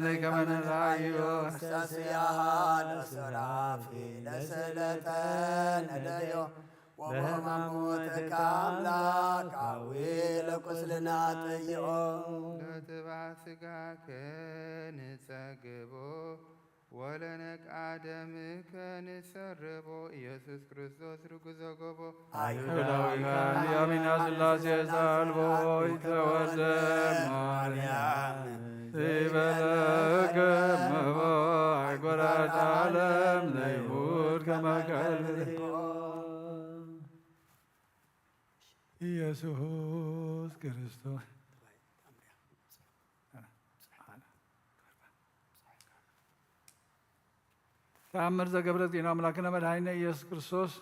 ዘይከመ ንርኣዮ። መስተስያሃ ለሱራፊ ለስእለተ ነደዮ። ወበህማሙ ትካ ኣምላካዊ ለቁስልና ጠይቆ። ለትብዓ ስጋከ ንጸግቦ ወለነቅዓ ደምከ ንሰርቦ። ኢየሱስ ክርስቶስ ርጉዞ ጎቦ። አይሁዳዊ ካህን ያሚና ሥላሴ ዘአልቦ ይትወልደ ማርያም ዘይበለከ እመቦ። አይጎራት ዓለም ለይሁድ ከመ ከልብ ኢየሱስ ክርስቶስ። ተአምር ዘገብረ ዜና አምላክነ መድኃኒነ ኢየሱስ ክርስቶስ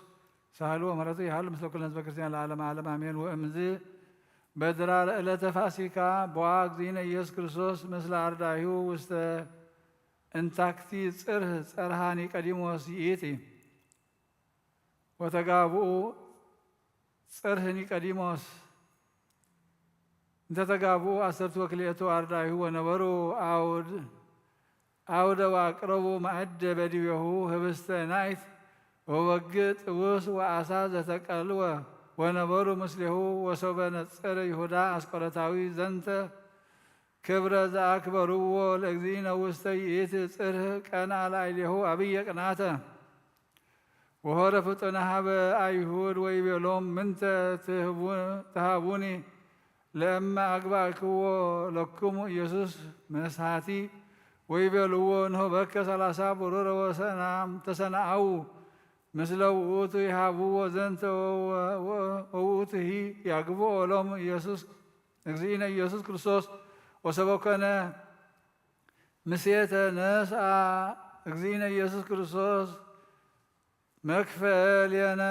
ሳህሉ ወምሕረቱ ይሃሉ ምስለ ኩለን ህዝበ ክርስቲያን ለዓለመ ዓለም አሜን። ወእምዝ በድራር ዕለተ ፋሲካ ቦአ እግዚእነ ኢየሱስ ክርስቶስ ምስለ አርዳኢሁ ውስተ እንታክቲ ጽርህ ጸርሃ ኒቀዲሞስ ይእቲ። ወተጋብኡ ጽርህ ኒቀዲሞስ እንተ ተጋብኡ ዐሰርቱ ወክልኤቱ አርዳኢሁ ወነበሩ አውድ አውደ ወአቅረቡ ማዕደ በዲቤሁ ህብስተ ናይት ወወግእ ጥውስ ወአሳ ዘተቀልወ ወነበሩ ምስሌሁ። ወሶበ ነጸረ ይሁዳ አስቆረታዊ ዘንተ ክብረ ዘአክበርዎ ለእግዚእነ ውስተ ይእቲ ጽርህ ቀንአ ላዕሌሁ አብየ ቅንአተ። ወሆረ ፍጡነ ሀበ አይሁድ ወይቤሎም ምንተ ትሃቡኒ ለእመ አግባእክዎ ለክሙ ኢየሱስ መስሓቲ። ወይቤልዎ ንህበከ ሠላሳ ብሩረ ወሰናም ተሰናአው ምስለ ውእቱ ይሃብዎ ዘንተ ወውእቱሂ ያግብኦ ሎሙ ኢየሱስ እግዚእነ ኢየሱስ ክርስቶስ። ወሰበኮነ ምሴተ ነስአ እግዚእነ ኢየሱስ ክርስቶስ መክፈልየነ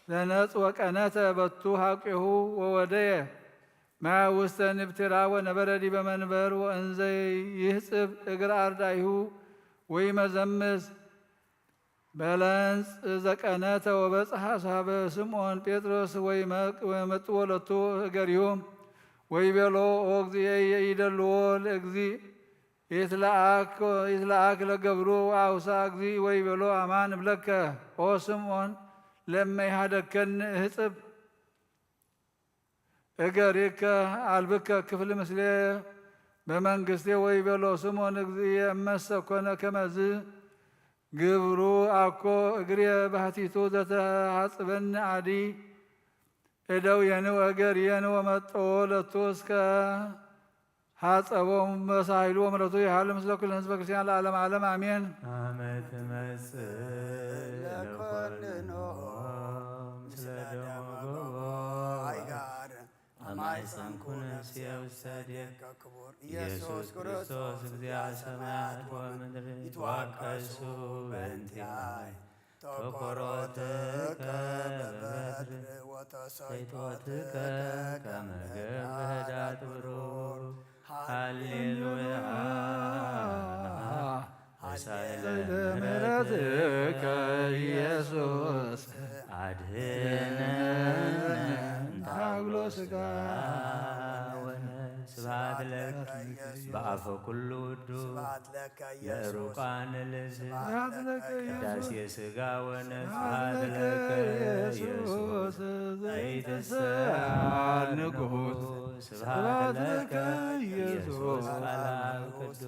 ለነጽ ወቀነተ በቱ ሐቄሁ ወወደየ ማያ ውስተ ንብትራ ወነበረ ዲበ መንበር ወእንዘ ይህጽብ እግር አርዳይሁ ወይመዘምዝ በለንጽ ዘቀነተ ወበጽሐ ሳበ ስምዖን ጴጥሮስ ወይመጥዎ ለቱ እገሪሁ ወይቤሎ ኦ እግዚኤየ ኢደልዎ ለእግዚእ ኢትለአክ ለገብሩ አውሳ እግዚእ ወይቤሎ አማን እብለከ ኦ ስምዖን ለመ ይሃደከኒ እህጽብ እገሪከ አልብከ ክፍል ምስሌ በመንግስቴ ወይቤሎ ስምዖን እግዚእየ እመሰ ኮነ ከመዝ ግብሩ አኮ እግርየ ባህቲቱ ዘተሐጽበኒ አዲ እደውየኒ ወእገርየኒ ወመጠዎ ለቱ እስከ ሐጸቦም በሳይሉ ወምረቱ ይሃሉ ምስለ ኩልን ህዝበ ክርስቲያን ለዓለም ዓለም አሜን። አመ ትመጽእ ለኮንኖ ምስለ ደሞጎ አይጋር አማይጸንኩ ነፍስየ ውስተ እዴከ ክቡር ኢየሱስ ክርስቶስ እግዚአ ሰማያት ወምድር ይትዋቀሱ በእንቲአይ ተኮሮትከ በበትር ወተሰይጦትከ ከመ ገበዳት ብሩር። ሃሌሉያ። ኃይለ ምሕረትከ ኢየሱስ አድህነነ እንተ ሀብሎ ስጋ ወነ ስብሐት ለከ በአፈ ኩሉ ውዱ ለእሩቃን ልዝ ቅዳሴ ስጋ ወነፍስ ስብሐት ለከ ኢየሱስ ዘይትሰአል ንጉሥ ስብሐት ለከ ኢየሱስ ቃለ አብ ቅዱስ።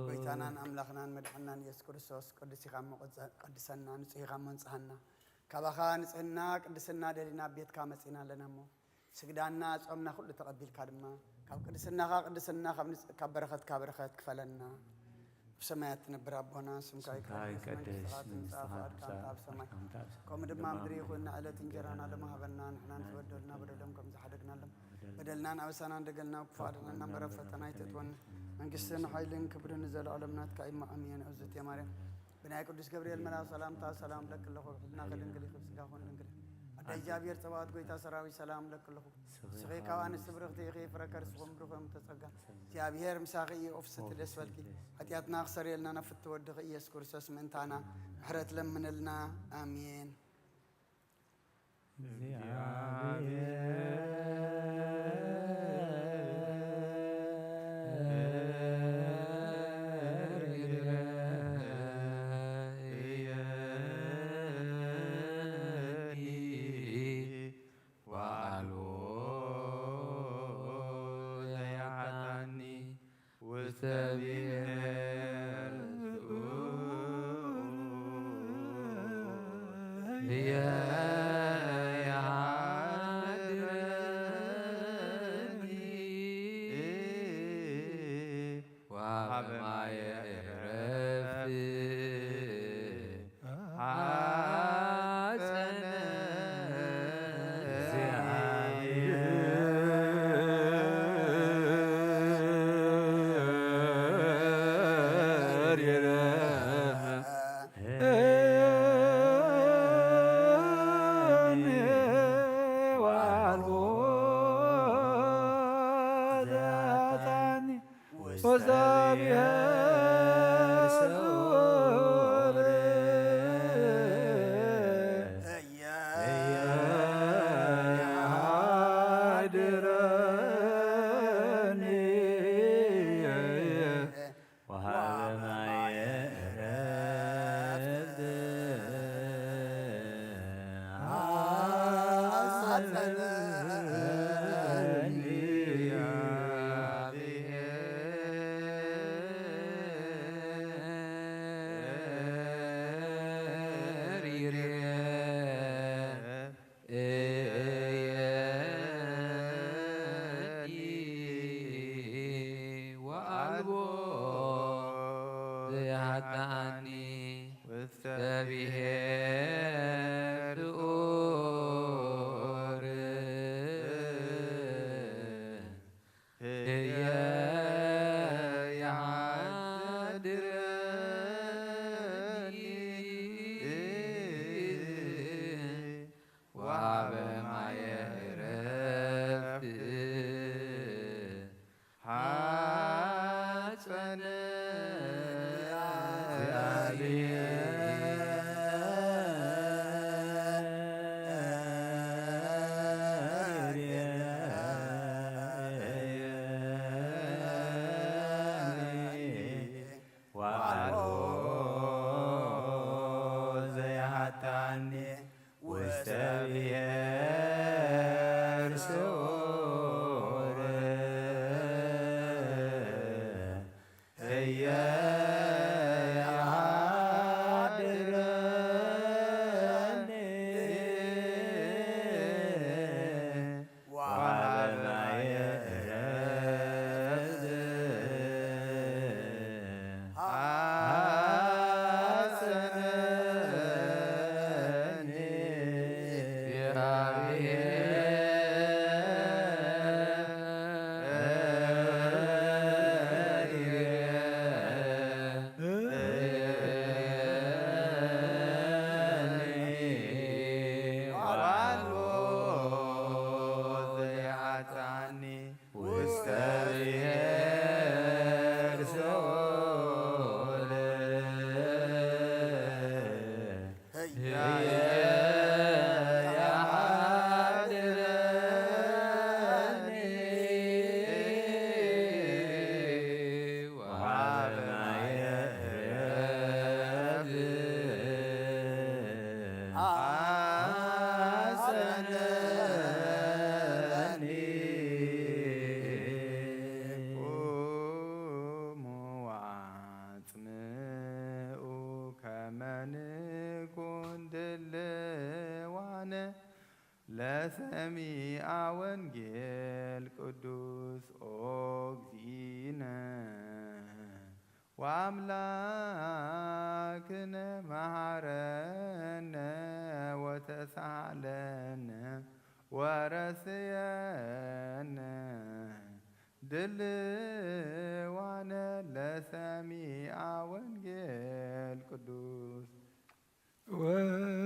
ጎይታናን ኣምላኽናን መድሓናን ኢየሱስ ክርስቶስ ቅዱስ ኢኻ እሞ ቀድሰና፣ ንጹህ ኢኻ እሞ ንጽሃና። ካባኻ ንጽህና ቅድስና ደሊና ኣብ ቤትካ መጺና ኣለና እሞ ስግዳና ጾምና ኩሉ ተቐቢልካ ድማ ካብ ቅድስናኻ ቅድስና ካብ ንጽ-፣ ካብ በረኸትካ በረኸት ክፈለና። ኣብ ሰማያት ትነብር ኣቦና ስምካ ስምካ ይቀደስ፣ ይቀደስ፣ መንግስትኻ ትምጻእ፣ መንግስትኻ ፍቓድካ ትምጻእ፣ ኣብ ሰማይ ፍቓድካ ኣብ ሰማይ ከምኡ ድማ ከምኡ ኣብ ምድሪ ምድሪ ይኹን። ንዕለት እንጀራና ሎሚ ሃበና፣ ንሕና ንዝበደሉና በደሎም ከም ዝሓደግናሎም በደልናን ኣበሳናን ደገልና ክፉእ ኣድሕነና፣ እምበር ኣብ ፈተና ኣይተእትወና። መንግስትን ሓይልን ክብርን ንዘለኣለም ናትካ እዩ እሞ ኣሜን። እግዝእትየ ማርያም ብናይ ቅዱስ ገብርኤል መልኣክ ሰላምታ ሰላም እብለኪ ኣለኹ። ብሕልናኺ ድንግል ኢኺ፣ ብስጋኺ እውን ድንግል ኢኺ። ኣደ እግዚኣብሔር ጸባኦት ጎይታ ሰራዊት ሰላም እብለኪ ኣለኹ። ንስኺ ካብ ኣንስቲ ብርኽቲ ኢኺ፣ ፍረ ከርስኺ እውን ብሩኽ እዩ። እምተ ጸጋ እግዚኣብሔር ምሳኺ እዩ። ኦፍስቲ ደስ በልኪ። ሓጢኣትና ክሰርየልና ናብ ፍትወ ወድኺ ኢየሱስ ክርስቶስ ምእንታና ምሕረት ለምንልና። ኣሜን። እግዚኣብሔር ውስተ ብሔር ህየ የሃድረኒ ወሀበ ማየ ዕረፍት ሐፀነ ወአልቦ ዘያታኒ ውስተ ብሔር ስዑር እየ የሃድረኒ ወሀበ ማየ ዕረፍት ሐፀነ ወአልቦ ዘያሃጣኒ ውስተ ብሔር ስዑር ህየ የሃድረኒ ወሀበ ማየ ዕረፍት ሐፀነ ወአልቦ ዘያሃጣኒ ውስተ ብሔር ስዑር ህየ የሃድረኒ ወሀበ ማየ ዕረፍት ሐፀነኒ ወአልቦ ዘያሃጣኒ ውስተ ብሔር ስዑር ህየ የሃድረኒ ወሀበ ማየ ዕረፍት ሐፀነኒ ቁሙ ወአጽምዑ ከመ ንኩን ድልዋነ ለሰሚዐ ወንጌል ቅዱስ ኦ እግዚእነ ወአምላክነ መሐረነ ወተሳሃለነ ወረስየነ ድልዋነ ለሰሚዐ ወንጌል ቅዱስ ወንጌል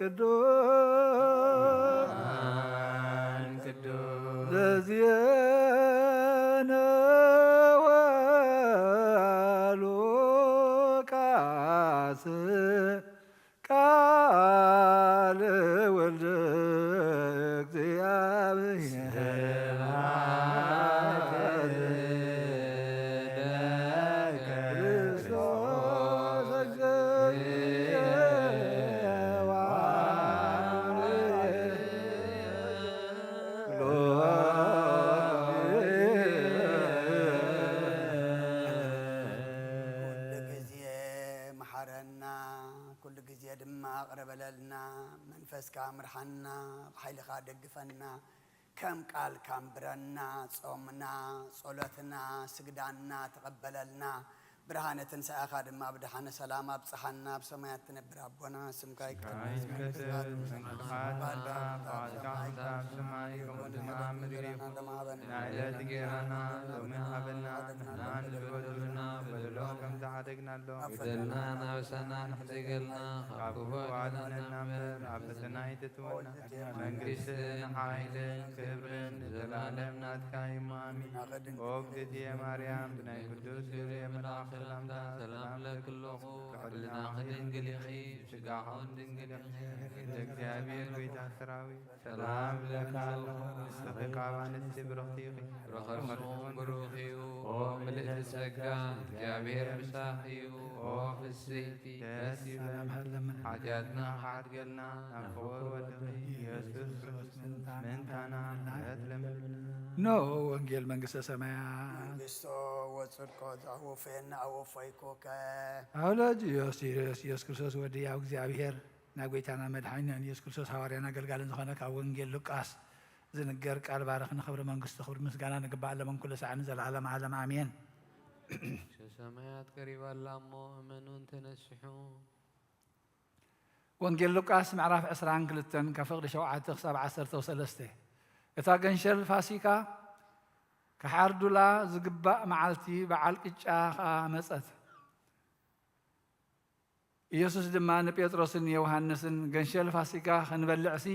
ቅዱስ ቅዱስ ዘዜነ ወሉቃስ ቃል ወልድ እግዚአብሔር። ስብሐት ለክርስቶስ እግዚእነ ወአምላክነ። ኩሉ ግዜ መሓረና፣ ኩሉ ግዜ ድማ ይቕረ በለልና። መንፈስካ ምርሓና፣ ብሓይልኻ ደግፈና። ከም ቃልካ ኣንብረና፣ ጾምና፣ ጸሎትና፣ ስግዳንና ተቐበለልና። ብርሃነ ትንሳኤኻ ድማ ብደሓነ ሰላም ኣብጽሓና። ኣብ ሰማያት ትነብር ኣቦና፣ ስምካ ይትቀደስ፣ ይትቀደስ መንግስትኻ፣ ትምጻእ ፍቓድካ፣ ፍቓድካ ከምቲ ኣብ ሰማይ ከምኡ ድማ ኣብ ምድሪ ይኹን። ናይለይቲ ጌራና ሎሚ ሃበና፣ ንሕና ንበደሉና በደሎም ከምቲ ሓደግናሎም። በደልና ናብ ሰና ንሕደገልና፣ ካብ ክፉ ኣድሕነና እምበር፣ ኣብ ፈተና ኣይተእትወና። መንግስትን ሓይልን ክብርን ንዘለኣለም ናትካ እዩ። ኣሜን። ኦ እግዝእትየ ማርያም፣ ብናይ ቅዱስ ገብርኤል መልኣኽ ሰላምታ ሰላም እለኪ ኣለኹ። ሕልናኺ ድንግል ኢኺ፣ ስጋኹን ድንግል ኢኺ። እግዚኣብሔር ጎይታ ሰራዊት ሰላም እለኪ ኣለኹ። ንስኺ ካብ ኣንስቲ ብርኽቲ ኢኺ። ፍረ ከርስኹም ብሩኽ እዩ። ኦ ምልእቲ ጸጋ፣ እግዚኣብሔር ምሳኺ እዩ። ኦ ፍስሕቲ ደስ ይበል። ሓጢኣትና ክሓድገልና ናብ ፍቑር ወድኺ ኢየሱስ ክርስቶስ ምእንታና ምሕረት ለምንልና። እነሆ ወንጌል መንግስተ ሰማያት። መንግስቶ ወጽድቆ ዘወፈየና ኣወፈይኩከ። ኣውላጅ ኢየሱስ ኢየሱስ ክርስቶስ ወዲ ያው እግዚኣብሔር ናይ ጎይታና መድሓኒናን ኢየሱስ ክርስቶስ ሃዋርያን ኣገልጋልን ዝኾነ ካብ ወንጌል ሉቃስ ዝንገር ቃል ባርኽ ንኽብሪ መንግስቱ ክብሪ ምስጋና ንግባእ ኣለመን ኩሉ ሳዕ ንዘለዓለም ዓለም ኣሜን። መንግስተ ሰማያት ቀሪባ ኣላ እሞ እመኑን ተነስሑ። ወንጌል ሉቃስ ምዕራፍ ዕስራን ክልተን ካብ ፍቕዲ ሸውዓተ ክሳብ ዓሰርተ ወሰለስተ። እታ ገንሸል ፋሲካ ክሓርዱላ ዝግባእ መዓልቲ በዓል ቅጫ ኸኣ መጸት። ኢየሱስ ድማ ንጴጥሮስን ዮሃንስን፣ "ገንሸል ፋሲካ ኽንበልዕሲ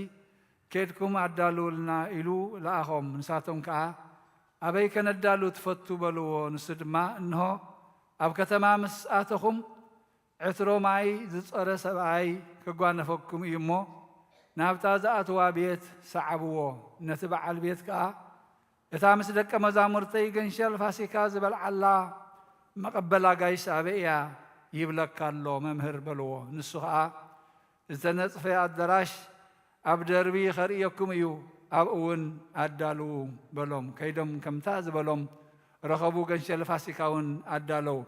ኬድኩም ኣዳልውልና" ኢሉ ለኣኾም። ንሳቶም ከኣ፣ "ኣበይ ከነዳሉ ትፈቱ?" በልዎ። ንሱ ድማ፣ "እንሆ፣ ኣብ ከተማ ምስ ኣተኹም፣ ዕትሮ ማይ ዝጾረ ሰብኣይ ክጓነፈኩም እዩ እሞ፣ ናብታ ዝኣትዋ ቤት ሰዓብዎ። ነቲ በዓል ቤት ከኣ፣ እታ ምስ ደቀ መዛሙርተይ ገንሸል ፋሲካ ዝበልዓላ መቐበል ኣጋይሽ ኣበይ እያ ይብለካ ኣሎ መምህር?" በልዎ። ንሱ ኸኣ፣ "ዝተነጽፈ ኣደራሽ ኣብ ደርቢ ኸርእየኩም እዩ፣ ኣብኡ እውን ኣዳልዉ" በሎም። ከይዶም ከምታ ዝበሎም ረኸቡ፣ ገንሸል ፋሲካ እውን ኣዳለዉ።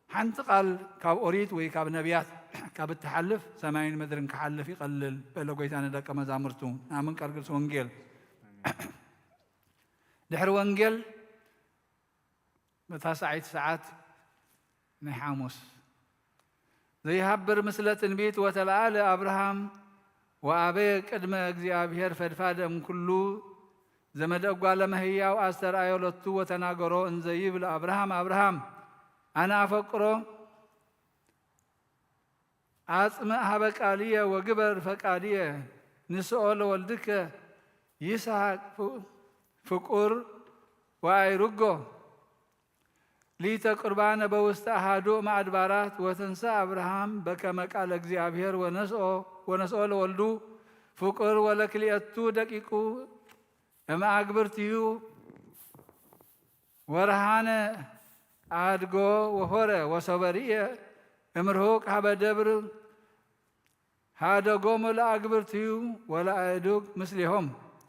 ሓንቲ ቃል ካብ ኦሪት ወይ ካብ ነቢያት ካብ እትሓልፍ ሰማይን ምድርን ክሓልፍ ይቐልል በለ ጎይታ ንደቀ መዛሙርቱ። ንኣምን ቃል ቅዱስ ወንጌል። ድሕሪ ወንጌል በታ ሰዓይቲ ሰዓት ናይ ሓሙስ ዘይሃብር ምስለ ትንቢት ወተለዓለ ኣብርሃም ወኣበየ ቅድመ እግዚኣብሔር ፈድፋደ እምኩሉ ዘመደ እጓለ መህያው ኣስተርኣዮ ሎቱ ወተናገሮ እንዘ ይብል ኣብርሃም ኣብርሃም ኣነ ኣፈቅሮ ኣጽምእ ሀበ ቃልየ ወግበር ፈቃድየ ንስኦ ለወልድከ ይስሐቅ ፍ- ፍቁር ወአይርጎ ሊተ ቁርባነ በውስተ አሃዱ እምአድባራት ወተንሳ አብርሃም በከመ ቃለ እግዚአብሔር ወነስኦ ወነስኦ ለወልዱ ፍቁር ወለክልኤቱ ደቂቁ እምአግብርቲሁ ወረሃነ አድጎ ወሆረ ወሶበ ርእየ እምርሁቅ ሀበ ደብር ሃደጎሙ ለአግብርቲሁ ወለአእዱግ ምስሌሆም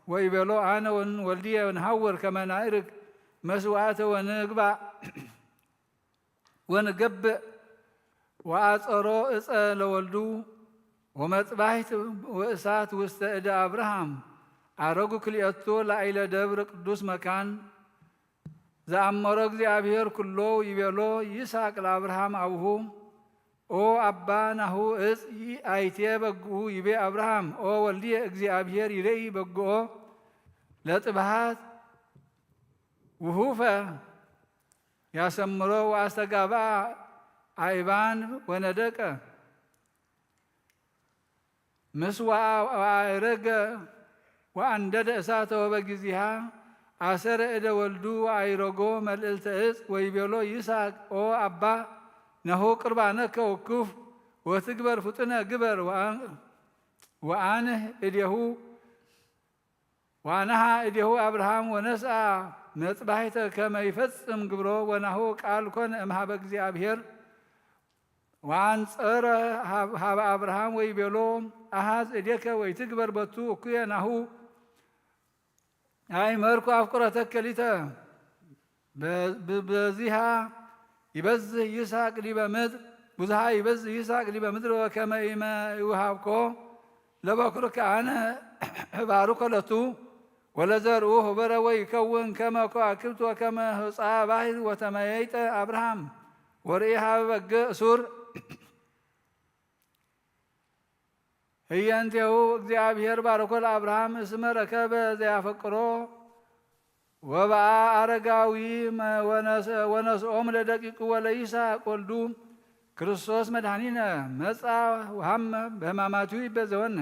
ወይቤሎ አነ ወን ወልድየ ንሃውር ከመ ናእርግ መስዋዕተ ወንግባእ ወንገብእ ወአጸሮ እፀ ለወልዱ ወመጥባሕት ወእሳት ውስተ እደ አብርሃም አረጉ ክልኤቱ ላዕለ ደብር ቅዱስ መካን ዘአመሮ እግዚኣብሔር ኩሎ ይቤሎ ይስሐቅ ለአብርሃም አቡሁ ኦ አባ ናሁ እፅ አይቴ በግኡ ይቤ አብርሃም ኦ ወልድየ እግዚኣብሔር ይሬኢ በግኦ ለጥብሃት ውሁፈ ያሰምሮ ወአስተጋብአ አእባን ወነደቀ ምስ ወኣይረገ ወኣንደደ እሳተ ወበጊዜሃ ኣሰረ እደ ወልዱ ወኣይረጎ መልእልተ እጽ ወይቤሎ ይስሐቅ ኦ ኣባ ነሆ ቅርባነከ ውኩፍ ወትግበር ፍጡነ ግበር ወኣንህ እዴሁ ዋነሃ እዴሁ ኣብርሃም ወነስኣ መጽባሕተ ከመ ይፈጽም ግብሮ ወናሁ ቃል ኮነ እምሃበ እግዚኣብሔር ወአንጸረ ሀበ አብርሃም ወይቤሎ አሃዝ እዴከ ወይትግበር በቱ እኩየ ናሁ አእመርኩ አፍቅሮተከ ሊተ በዚሃ ይበዝህ ይስሐቅ ዲበ ምድር ብዙሃ ይበዝህ ይስሐቅ ዲበ ምድር ወከመ ኢመ ይውሃብኮ ለበኩርከ አነ እባርኮ ለቱ ወለዘርኡ ህበረ ወይከውን ከመ ከዋክብት ወከመ ሆጻ ባሕር ወተመየይጠ አብርሃም ወርእይ ሀበ በገ እሱር ህየንቴሁ እግዚአብሔር ባረኮ ለአብርሃም እስመ ረከበ ዘያፈቅሮ ወበአ አረጋዊ ወነስኦም ለደቂቁ ወለይስሐቅ ወልዱ ክርስቶስ መድኃኒነ መጻ ወሃመ በሕማማቲሁ ይቤዘወነ።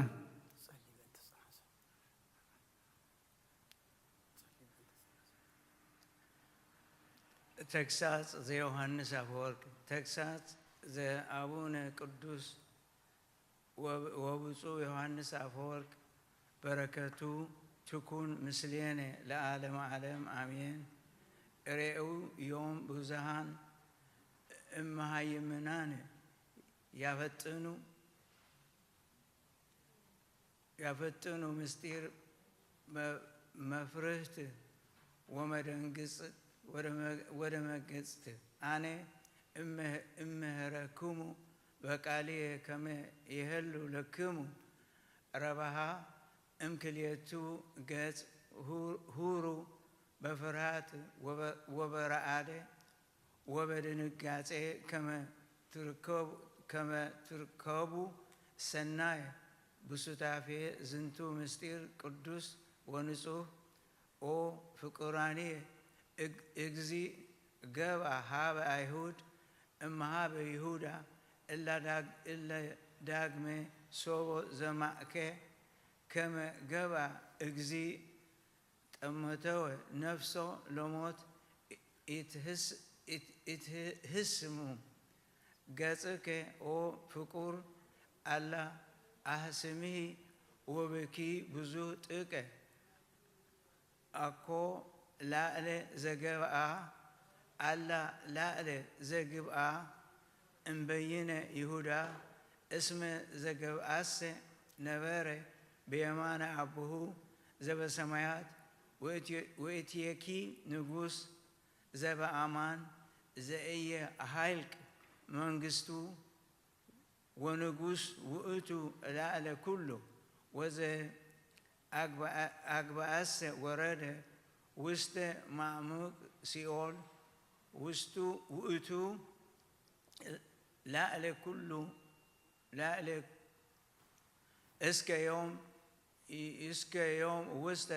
ተግሳጽ ዘዮሃንስ አፈወርቅ። ተግሳጽ ዘአቡነ ቅዱስ ወብፁዕ ዮሃንስ አፈወርቅ። በረከቱ ትኩን ምስሌነ ለዓለመ ዓለም አሜን። ሬኡ ዮም ብዙሃን እመሃይምናን ያፈጥኑ ያፈጥኑ ምስጢር መፍርህት ወመደንግጽ ወደመግጽት። አነ እምህረክሙ በቃልየ ከመ ይሄሉ ለክሙ ረባሃ እምክልኤቱ ገጽ። ሁሩ በፍርሃት ወበረዓደ ወበድንጋጼ ከመ ትርከቡ ሰናየ ብሱታፌ ዝንቱ ምስጢር ቅዱስ ወንጹህ። ኦ ፍቁራንየ፣ እግዚእ ገብአ ሀበ አይሁድ እምሃበ ይሁዳ እለ ዳግመ ሶቦ ዘማእከ ከመ ገብአ እግዚእ ጠመተወ ነፍሶ ለሞት ኢትህስሙ። ገጽከ ኦ ፍቁር አላ አህስምሂ ወብኪ ብዙህ ጥቀ። አኮ ላእለ ዘገብአ አላ ላእለ ዘግብአ እምበይነ ይሁዳ እስመ ዘገብአሰ ነበረ በየማነ አቡሁ ዘበሰማያት ወእትየኪ ንጉስ ዘበአማን ዘእየሃይልቅ መንግስቱ ወንጉስ ውእቱ ላዕለ ኩሉ ወዘ አግብአሰ ወረደ ውስተ ማዕሙቅ ሲኦል ውስቱ ውእቱ ላዕለ ኩሉ ላዕለ እስከ ዮም እስከ ዮም ውስተ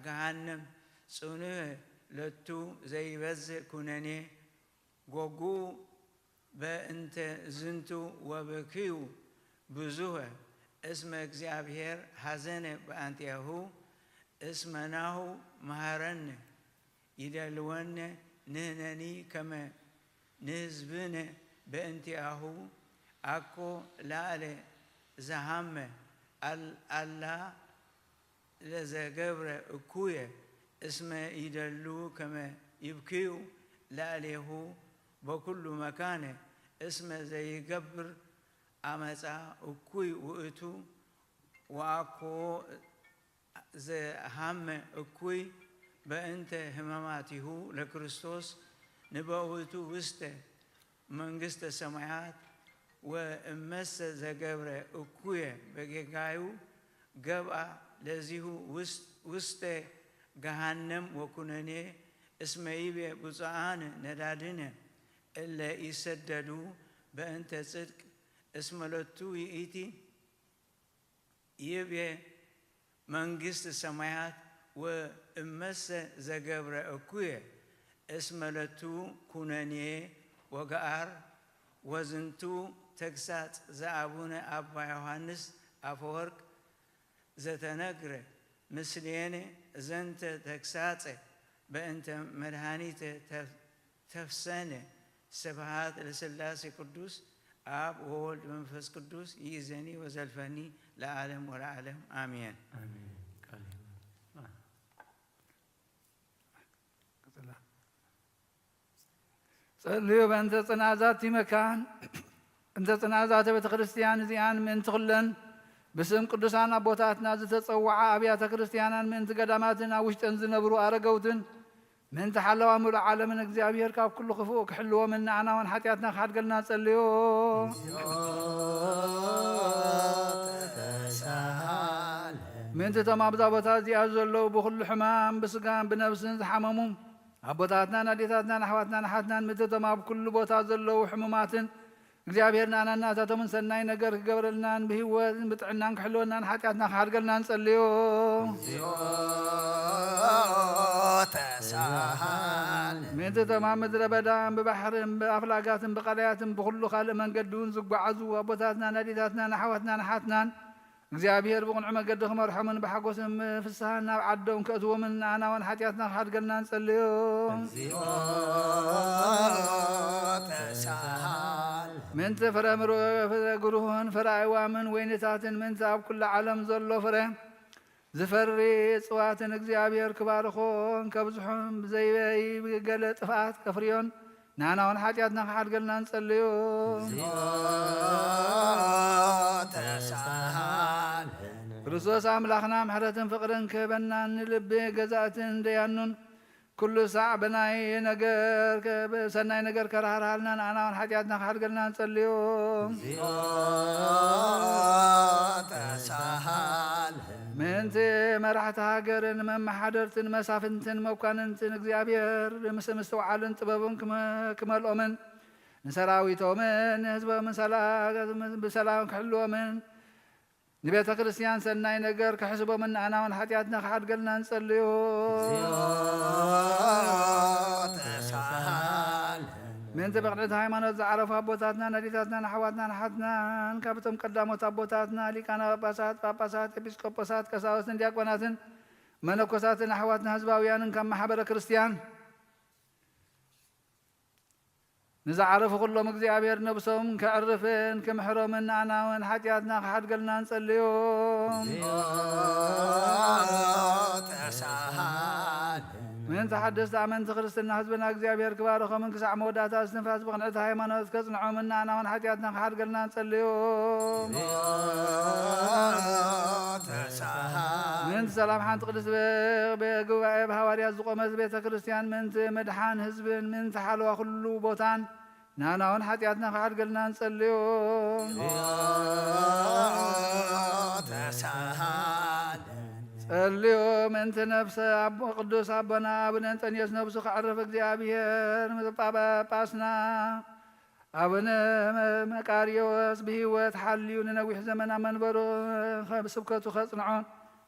ገሃነም ጽኑዕ ለቱ ዘይበዝእ ኩነኔ ጎጉ በእንተ ዝንቱ ወበክዩ ብዙህ እስመ እግዚአብሔር ሐዘነ በአንቲአሁ እስመ ናሁ መሐረነ ይደልወነ ንሕነኒ ከመ ንሕዝብነ በእንቲአሁ አኮ ላዕለ ዘሃመ አላ ለዘገብረ እኩየ እስመ ይደሉ ከመ ይብክዩ ላዕሌሁ በኩሉ መካነ እስመ ዘይገብር አመፃ እኩይ ውእቱ ወአኮ ዘሃመ እኩይ በእንተ ህማማቲሁ ለክርስቶስ ንበውቱ ውስተ መንግስተ ሰማያት ወእመሰ ዘገብረ እኩየ በጌጋዩ ገብአ ለዚሁ ውስተ ገሃነም ወኩነኔ እስመ ይቤ ብፁዓን ነዳድነ እለ ይሰደዱ በእንተ ጽድቅ እስመ ሎቱ ይእቲ ይቤ መንግስት ሰማያት ወእመሰ ዘገብረ እኩየ እስመ ለቱ ኩነኔ ወገአር ወዝንቱ ተግሳጽ ዘአቡነ አባ ዮሐንስ ኣፈወርቅ ዘተነግረ ምስሌነ ዘንተ ተግሳጸ በእንተ መድኃኒተ ተፍ-፣ ተፍሰነ። ስብሐት ለሥላሴ ቅዱስ አብ ወወልድ መንፈስ ቅዱስ ይእዘኒ ወዘልፈኒ ለዓለም ወለዓለም አሜን። አሜን። ቃል ሕይወት። ቀጽላ። ጸልዩ በእንተ ጽንዓት ዛቲ መካን፣ እንተ ጽንዓት ዛተ ቤተ ክርስቲያን እዚኣን ምእንቲ ኩለን ብስም ቅዱሳን ኣቦታትና ዝተጸውዓ ኣብያተ ክርስቲያናን ምእንቲ ገዳማትን ኣብ ውሽጠን ዝነብሩ ኣረገውትን ምእንቲ ሓለዋ ምሉእ ዓለምን እግዚኣብሔር ካብ ኩሉ ክፉእ ክሕልዎምን ንኣና እውን ሓጢኣትና ክሓድገልና ጸልዮ። ምእንቲ እቶም ኣብዛ ቦታ እዚኣ ዘለዉ ብኹሉ ሕማም ብስጋን ብነብስን ዝሓመሙ ኣቦታትናን ኣዴታትናን ኣሕዋትናን ኣሓትናን ምእንቲ እቶም ኣብ ኩሉ ቦታ ዘለዉ ሕሙማትን እግዚኣብሔር ንኣና እናታቶምን ሰናይ ነገር ክገብረልናን ብህይወትን ብጥዕናን ክሕልወናን ሓጢኣትና ክሓድገልና ንጸልዮ። ተሳሃል። ምእንቲ እቶም ኣብ ምድረ በዳን ብባሕርን ብኣፍላጋትን ብቐላያትን ብኹሉ ካልእ መንገዲ እውን ዝጓዓዙ ኣቦታትናን ኣዴታትናን ኣሕዋትናን ኣሓትናን እግዚኣብሔር ብቕኑዕ መገዲ ክመርሖምን ብሓጎስን ፍስሃን ናብ ዓዶም ከእትዎምን ንኣና እውን ሓጢኣትና ክሓድገልና ንጸልዮ። እግዚኦ ተሳሃል። ምእንቲ ፍረ ምር-፣ ፍረ ግሩህን ፍረ ኣእዋምን ወይንታትን ምእንቲ ኣብ ኩሉ ዓለም ዘሎ ፍረ ዝፈሪ እጽዋትን እግዚኣብሔር ክባርኾን ከብዝሖን ብዘይበይ ገለ ጥፍኣት ከፍርዮን ንኣና እውን ሓጢኣትና ክሓድገልና ንጸልዮ። ተሳሃል። ክርስቶስ ኣምላኽና ምሕረትን ፍቕርን ክህበና ንልቢ ገዛእትን ደያኑን ኩሉ ሳዕ ብናይ ነገር ከ-፣ ብሰናይ ነገር ከራህርሃልና ንኣና እውን ሓጢኣትና ክሓድገልና ንጸልዮ። ተሳሃል። ምእንቲ መራሕቲ ሃገርን መመሓደርትን መሳፍንትን መኳንንትን እግዚኣብሔር ምስ ምስትውዓልን ጥበብን ክመ-፣ ክመልኦምን ንሰራዊቶምን ንህዝቦምን ሰላ-፣ ብሰላም ክሕልዎምን ንቤተ ክርስቲያን ሰናይ ነገር ክሕስቦምን ንኣና እውን ሓጢኣትና ክሓድገልና ንጸልዮ። ተሳሃል። ምእንቲ ብቕንዕቲ ሃይማኖት ዝዓረፉ ኣቦታትናን ኣዴታትናን ኣሕዋትናን ኣሓትናን ካብቶም ቀዳሞት ኣቦታትና ሊቃነ ጳጳሳት፣ ጳጳሳት፣ ኤጲስቆጶሳት፣ ቀሳውስትን ዲያቆናትን መነኮሳትን ኣሕዋትና ህዝባውያንን ካብ ማሕበረ ክርስቲያን ንዝዓረፉ ኩሎም እግዚኣብሔር ነብሶም ከዕርፍን ክምሕሮምን ንኣና እውን ሓጢኣትና ክሓድገልና ንጸልዮ። ተሳሃል። ምእንቲ ሓደስቲ ኣመንቲ ክርስትና ህዝብና እግዚኣብሔር ክባርኾምን ክሳዕ መወዳእታ እስትንፋስ ብቕንዕቲ ሃይማኖት ከጽንዖምን ንኣና እውን ሓጢኣትና ክሓድገልና ንጸልዮ። ተሳሃል። ምእንቲ ሰላም ሓንቲ ቅድስቲ ብ-፣ ብ-፣ ጉባኤ ብሃዋርያት ዝቖመት ቤተ ክርስቲያን ምእንቲ ምድሓን ህዝብን ምእንቲ ሓለዋ ኩሉ ቦታን ንኣና እውን ሓጢኣትና ክሓድገልና ንጸልዮ። ተሳሃል። ጸልዮ ምእንቲ ነፍሰ ኣቦ-፣ ቅዱስ ኣቦና ኣቡነ እንጠንዮስ ነብሱ ከዕርፍ እግዚኣብሔር ጳጳስና ኣቡነ መ-፣ መቃርዮስ ብህይወት ሓልዩ ንነዊሕ ዘመን ኣብ መንበሩ ከ-፣ ስብከቱ ከጽንዖ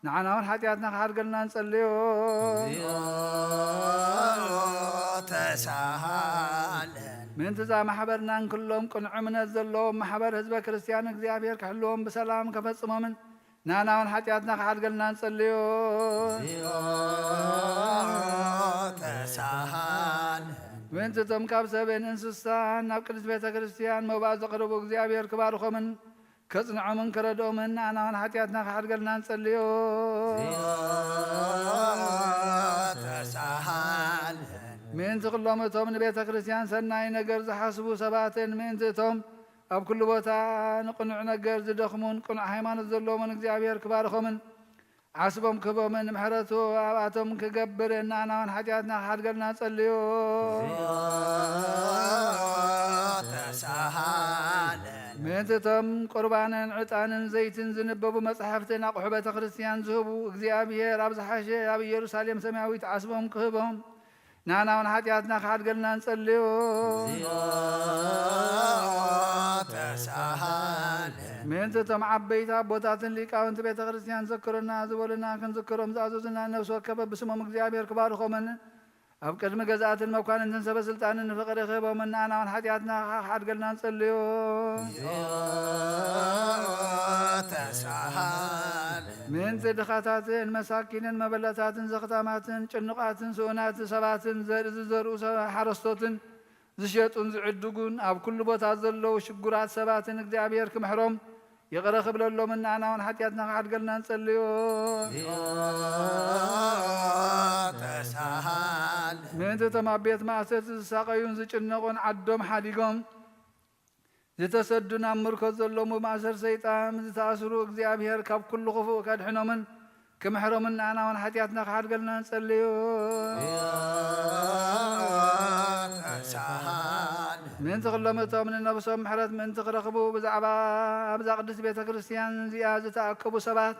ንዓና እውን ሓጢኣትና ክሓድገልና ንጸልዮ። ተሳሃለን። ምእንቲ እዛ ማሕበርናን ኩሎም ቅኑዕ እምነት ዘለዎም ማሕበር ህዝበ ክርስትያን እግዚኣብሔር ክሕልዎም ብሰላም ከፈጽሞምን ንዓና እውን ሓጢኣትና ክሓድገልና ንጸልዮ። ተሳሃለን። ምእንቲ እቶም ካብ ሰብን እንስሳን ናብ ቅድስት ቤተ ክርስትያን መባእ ዘቕርቡ እግዚኣብሔር ክባርኾምን ከጽንዖምን ክረድኦምን ንዓና እውን ሓጢኣትና ክሓድገልና ንጸልዮ። ተሳሃለን። ምእንቲ ኩሎም እቶም ንቤተ ክርስትያን ሰናይ ነገር ዝሓስቡ ሰባትን ምእንቲ እቶም ኣብ ኩሉ ቦታ ንቕኑዕ ነገር ዝደኽሙን ቅኑዕ ሃይማኖት ዘለዎምን እግዚኣብሔር ክባርኾምን ዓስቦም ክህቦምን ምሕረቱ ኣብኣቶም ክገብርን ንዓና እውን ሓጢኣትና ክሓድገልና ጸልዮ። ተሳሃለን። ምእንቲ እቶም ቁርባንን ዕጣንን ዘይትን ዝንበቡ መጻሕፍትን ኣቑሑ ቤተ ክርስትያን ዝህቡ እግዚኣብሔር ኣብ ዝሓሸ ኣብ ኢየሩሳሌም ሰማያዊት ዓስቦም ክህቦም ንዓና እውን ሓጢኣትና ክሓድገልና ንጸልዮ። ተሳሃለን። ምእንቲ እቶም ዓበይቲ ኣቦታትን ሊቃውንቲ ቤተ ክርስትያን ዘክሩና ዝበሉና ክንዝክሮም ዝኣዘዙና ነፍሲ ወከፍ ብስሞም እግዚኣብሔር ክባርኾምን ኣብ ቅድሚ ገዛእትን መኳንንትን ሰበ ስልጣንን ንፍቕሪ ክህቦምን ንኣና እውን ሓጢኣትና ክሓድገልና ንጸልዮ። ተሳሃል። ምእንቲ ድኻታትን መሳኪንን መበለታትን ዘኽታማትን ጭኑቓትን ስኡናት ሰባትን ዘርኢ ዝዘርኡ ሰብ ሓረስቶትን ዝሸጡን ዝዕድጉን ኣብ ኩሉ ቦታ ዘለዉ ሽጉራት ሰባትን እግዚኣብሔር ክምሕሮም ይቕረ ክብለሎምን ንኣና እውን ሓጢኣትና ክሓድገልና ንጸልዮ። ተሳሃል። ምእንቲ እቶም ኣብ ቤት ማእሰርቲ ዝሳቐዩን ዝጭነቑን ዓዶም ሓዲጎም ዝተሰዱን ኣብ ምርኮት ዘለዉ ብማእሰር ሰይጣን ዝተኣስሩ እግዚኣብሔር ካብ ኩሉ ክፉእ ከድሕኖምን ክምሕሮምን ንኣና እውን ሓጢኣትና ክሓድገልና ንጸልዮ። ተሳሃል። ምእንቲ ኩሎም እቶም ንነብሶም ምሕረት ምእንቲ ክረኽቡ ብዛዕባ ኣብዛ ቅድስት ቤተ ክርስቲያን እዚኣ ዝተኣከቡ ሰባት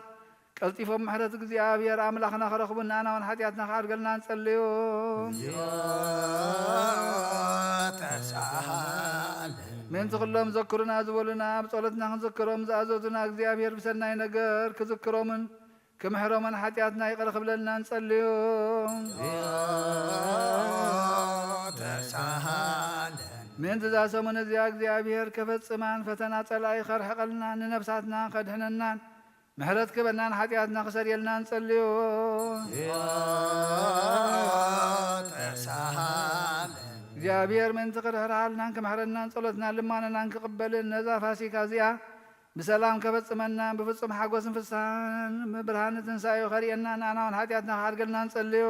ቀልጢፎም ምሕረት እግዚኣብሔር ኣምላኽና ክረኽቡ ንኣና እውን ሓጢኣትና ክሓድገልና ንጸልዮ። ተሳሃል። ምእንቲ ኩሎም ዘክሩና ዝበሉና ኣብ ጸሎትና ክንዝክሮም ዝኣዘዙና እግዚኣብሔር ብሰናይ ነገር ክዝክሮምን ክምሕሮምን ሓጢኣትና ይቕረ ክብለልና ንጸልዮ። ተሳሃል። ምእንቲ እዛ ሰሙን እዚኣ እግዚኣብሔር ከፈጽማን ፈተና ጸላኢ ከርሕቐልና ንነብሳትና ከድሕነናን ምሕረት ክበናን ሓጢኣትና ክሰርየልና ንጸልዮ። ተሳሃል። እግዚኣብሔር ምእንቲ ክርሕርሃልናን ክምሕረናን ጸሎትናን ልማነናን ክቕበልን ነዛ ፋሲካ እዚኣ ብሰላም ከፈጽመናን ብፍጹም ሓጎስን ፍስሓን ብብርሃን ትንሳኤኡ ከርእየና ንኣና እውን ሓጢኣትና ክሓድገልና ንጸልዮ።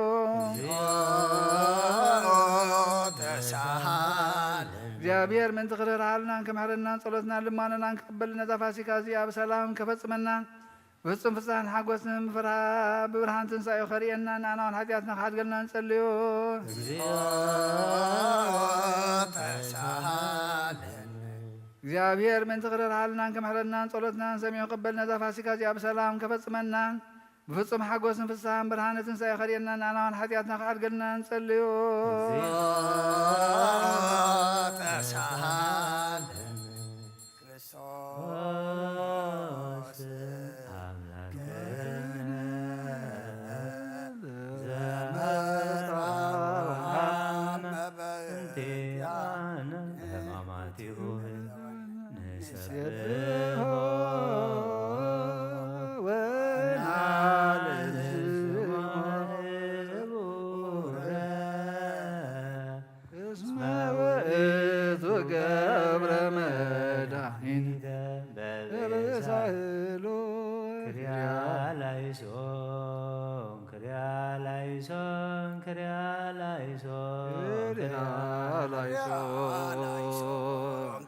ተሳሃል። እግዚኣብሔር ምእንቲ ክርህርሃልናን ክምሕረናን ጸሎትናን ልማነናን ክቕበል ነዛ ፋሲካ እዚኣ ብሰላም ከፈጽመናን ብፍጹም ፍስሓን ሓጎስን ብፍርሃ ብብርሃን ትንሳኤኡ ከርእየና ንኣና እውን ሓጢኣትና ክሓድገልና ንጸልዮ። ተሳሃል። እግዚኣብሔር ምእንቲ ክርህርሃልናን ክምሕረናን ጸሎትናን ሰሚዑ ክቕበል ነዛ ፋሲካ እዚኣ ብሰላም ከፈጽመናን ብፍጹም ሓጎስን ፍስሓን ብርሃነ ትንሳኤ ከርእየና ንኣና እውን ሓጢኣትና ክሓድገልና ንጸልዮ። ተሳሃል። ክርስቶስ ኣምላክነ ዘመጻ መበእንቲአነ ሕማማቲሁ ንሰብሖ ወናልስሞ ህቡረ እስመ ውእቱ ገብረ መድኃኒተ በበሳህሉ። ክርያ ላይሶን ክርያ ላይሶን ክርያ ላይሶን ክርያ ላይሶን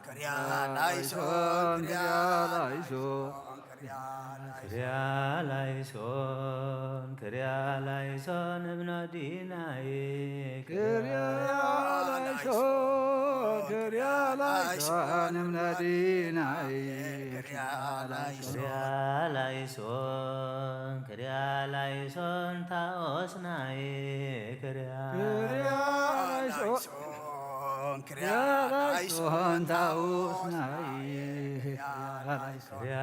ክርያ ላይሶን ክርያ ላይሶን ክርያ ላይሶን ክርያ ላይሶን እምኖዲናይ ክርያ ላይሶን ክርያ ላይሶን እምኖዲናይ ክርያ ላይሶን ክርያ ላይሶን ክርያ ላይሶን ታኦስናይ ክርያ ክርያ ላይሶን ክርያ ላይሶን ታኦስናይ ክርያ ላይሶን ክርያ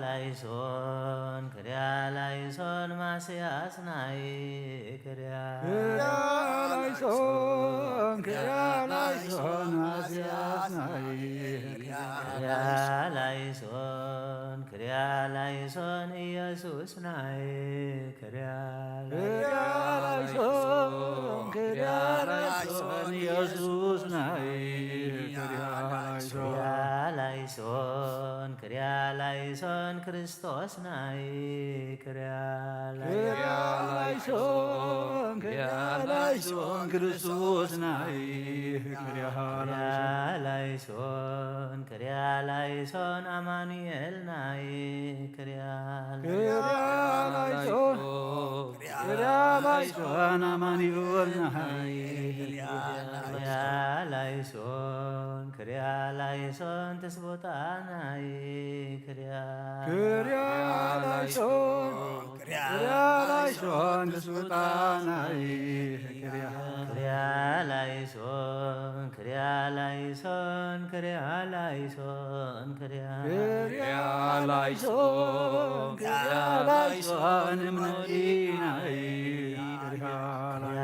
ላይሶን ክርያ ላይሶን ማስያስናይ ክርያ ክርያ ላይሶን ክርያ ላይሶን ማስያስናይ ክርያ ላይሶን ክርያ ላይሶን ኢየሱስናይ ክርያ ክርያ ላይሶን ክርያ ላይሶን ኢየሱስናይ ክርያ ላይሶን ላይሶን ክርያ ላይሶን ክርስቶስናይ ክርያ ክርያ ላይሶን ክርያ ላይሶን ክርስቶስናይ ክርያ ላይሶን ላይሶን ክርያ ላይሶን ኣማኑኤልናይ ክርያ ክርያ ላይሶን ክርያ ላይሶን ኣማኑኤልናይ ክርያ ላይሶን ክርያ ላይሶን ትስቦታናይ ክርያ ክርያ ላይሶን ክርያ ላይሶን ትስቦታናይ ክርያ ክርያ ላይሶን ክርያ ላይሶን ክርያ ላይሶን ክርያ ክርያ ላይሶን ክርያ ላይሶን እምኖዲናይ ክርያ ክርያ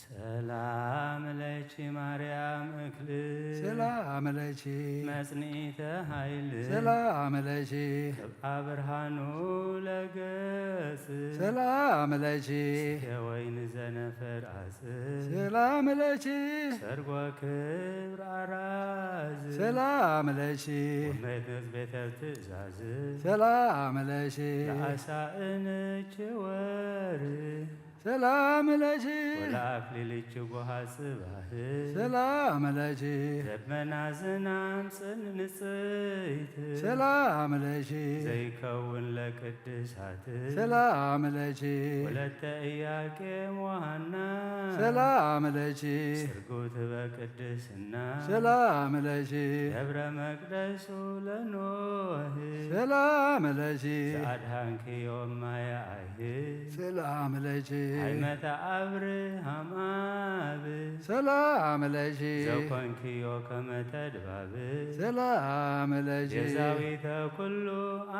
ሰላም ለኪ ማርያም እክል ሰላም ለኪ መጽንኢተ ኃይል ሰላም ለኪ ቅብአ ብርሃኑ ለገጽ ሰላም ለኪ የወይን ዘነፈር አጽ ሰላም ለኪ ሰርጎ ክብር አራዝ ሰላም ለኪ ወመትነጽ ቤተ ትእዛዝ ሰላም ለኪ ለአሳእንኪ ወር ሰላም ለኪ ወለአክሊልኪ ጎሃ ጽባህ ሰላም ለኪ ደመና ዝናም ጽን ንጽይት ሰላም ለኪ ዘይከውን ለቅድሳት ሰላም ለኪ ወለተ ኢያቄም ወሐና ሰላም ለኪ ስርጉት በቅድስና ሰላም ለኪ ደብረ መቅደሱ ለኖህ ሰላም ለኪ ዘአድኃንክዮ እማየ አይህ ሰላም ለኪ አይመተ አብርሃም አብ ሰላም ለኪ ዘኮንክዮ ከመ ተድባብ ሰላም ለኪ ቤዛዊተ ኩሉ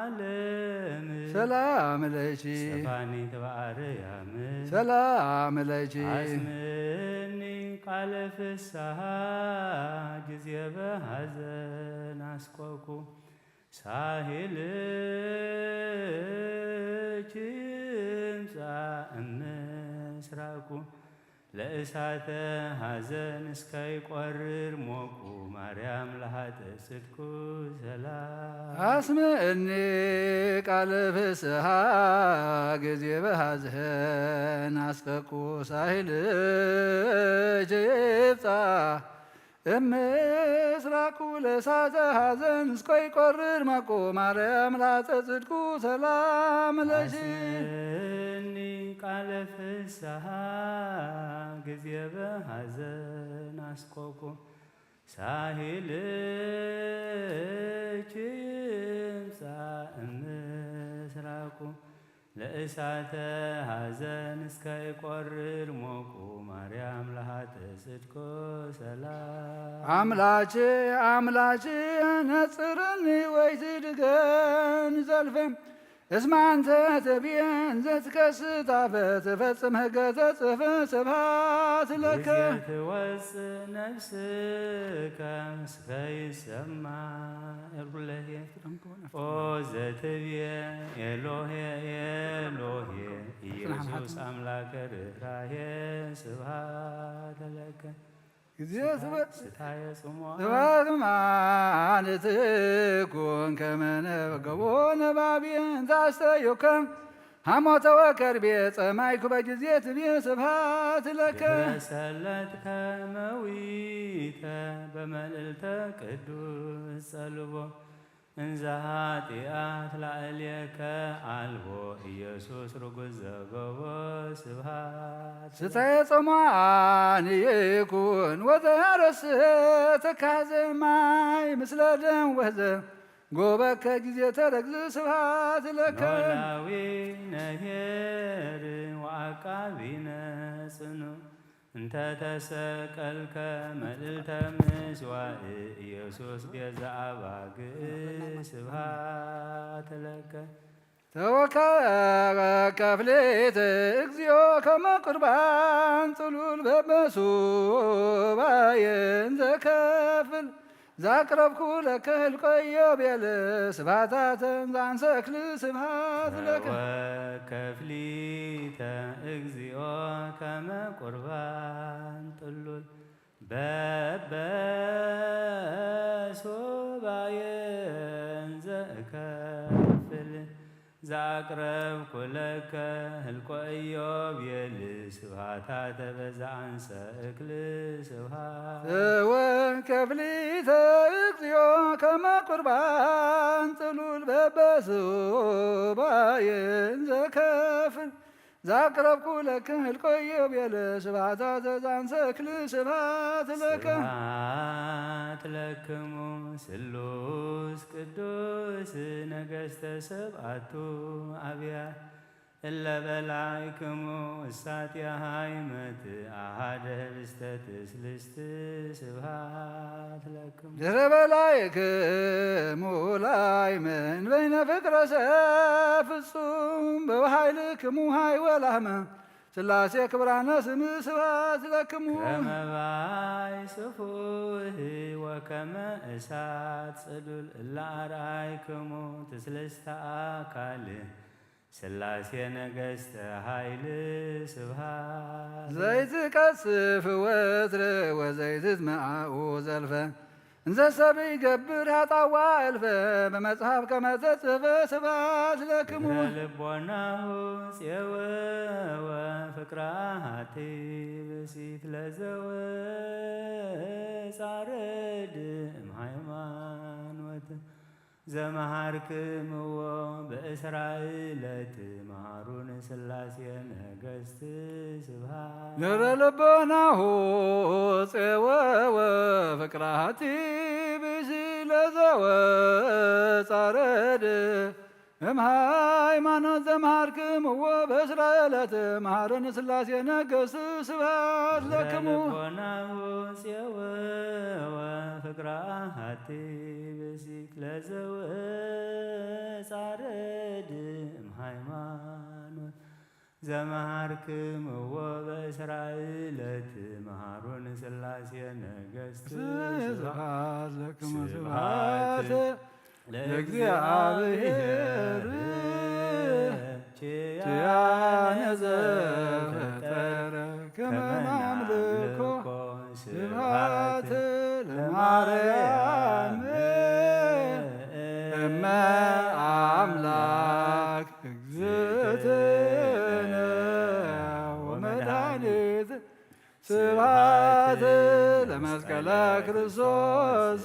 ዓለም ሰላም ለኪ ሰፋኒት በአርያም ሰላም ለኪ አስምኒ ቃለ ፍስሐ ጊዜ በሐዘን አስቆቁ ሳሂልኪ ይምጻእ እምስራቁ ለእሳተ ሐዘን እስከ ይቆርር ሞቁ ማርያም ለኃጥእ ጽድቁ ሰላም አስምዕኒ ቃለ ፍስሓ ጊዜ በሐዘን አስቀቁ ሳሂልኪ ይብጻ እምስራቁ ለእሳተ ሐዘን እስከ ይቆርር ሞቁ ማርያም ለኃጥእ ጽድቁ ሰላም ለኪ አስምኒ ቃለ ፍስሐ ጊዜ በሐዘን አስቆቁ ሳሂልኪ ይምጻእ እምስራቁ ለእሳተ ሐዘን እስከ ይቆርር ሞቁ ማርያም ለኃጥእ ጽድቁ ሰላም አምላኬ አምላኬ ነጽርኒ ወይትድገን ዘልፈ እስመ አንተ ትቤን ዘትከስት አፈ ትፈጽም ሕገ ተጽፈ ስብሐት ለከ ጊዜ ትወፅእ ነፍስከ እስከ ይሰማ እርጉለሄ ኦ ዘትብየ ኤሎሄ ኤሎሄ ኢየሱስ አምላከ ርኅራኄ ስብሐት ለከ ጊዜ ስታየ ጽሞ ስብሐት ማለት ኩን ከመ ነበገቦ ነባቤን ታስተዩከ ሐሞተ ወከርቤ ጸማይኩ በጊዜ ትቤ ስብሐት ለከ ሰለት ከመዊተ በመልእልተ ቅዱስ ጸልቦ እንዘ ኃጢአት ላዕሌከ አልቦ ኢየሱስ ርጉዝ ዘገቦ ስብሐት ስታየ ጾማን ይኩን ወዘያረስ ትካዘ ማይ ምስለ ደም ወዘ ጎበከ ጊዜ ተረግዝ ስብሐት ለከ ኖላዊ ነሄር ወአቃቢነ ጽኑ እንተ ተሰቀልከ መልእልተ ምስዋዕ ኢየሱስ ቤዛ አባግዕ ስብሐት ለከ ተወከፍሌት እግዚኦ ከመ ቁርባን ጽሉል በበሱባኤን ዘከፍል ዛቅረብኩ ለከ ህልቆዮ ቤለ ስብሐታተን ዛንሰክል ስብሐት ለከ ወከፍሊተ እግዚኦ ከመ ቁርባን ጥሉል በበሱባኤን ዘእከፍል ዛቅረብኩ ለከ ህልቆ ኢዮቤል ስብሐታ ተበዛንሰ እክል ስብሐት ወከፍሊተ እግዚኦ ከመ ቁርባን ጽሉል በበሱባኤን ዘከፍል ዛቅረብኩ ለከ ህልቆ ኢዮቤል ስብሐታ ተዛንሰ እክል ስብሐት ለከ ስብሐት ለክሙ ስሉስ ቅዱስ ነገስተ ሰብአቱ አብያ እለ በላይክሙ እሳት ያሃይመት አሃደ ህብስተ ትስልስት ስብሐት ለክሙ ድረ በላይክሙ ላይመን በይነ ፍቅረ ሰብ ፍጹም በበኃይልክሙ ኃይ ወላመ ሥላሴ ክብራነ ስም ስብሐት ለክሙ። ከመ ባይ ስፉህ ወከመ እሳት ጽሉል እለ አርአይክሙ ትስልስተ አካል ሥላሴ ነገሥተ ኃይል ስብሐት። ዘይትቀስፍ ወትር ወዘይትትመአኡ ዘልፈ እንዘ ሰብ ይገብር ኃጣዋ እልፈ በመጽሐፍ ከመ ተጽፈ ስብሐት ለክሙ። ልቦናሁ ጼወወ ፍቅራ ሃቲ ብሲት ለዘወ ጻረድ እምሃይማኖት ዘመሃርክምዎ በእስራኤል ትምሃሩን ሥላሴ ነገሥት ስብሐት። ንረ ልቦናሁ ጼወወ ፍቅራ ሃቲ ብሲ ለዘወ ጻረድ እም ሃይማኖት ዘመሃርክምዎ በእስራኤል ትምሃሩን ሥላሴ ነገሥት ስብሐት ለክሙ። ልቦናሁ ጼወወ ፍቅራ ሃቲ ብሲ ለዘወ ጻረድ እም ሃይማኖት ዘመሃርክምዎ በእስራኤል ትምሃሩን ሥላሴ ነገሥት ስብሐት ለክሙ ስብሐት ስብሐት ለእግዚአብሔር ኪያነ ዘፈጠረ ከመ ናምልኮ ስብሐት ለማርያም እመ አምላክ እግዝእትነ ወመድኃኒት ስብሐት ለመስቀለ ክርስቶስ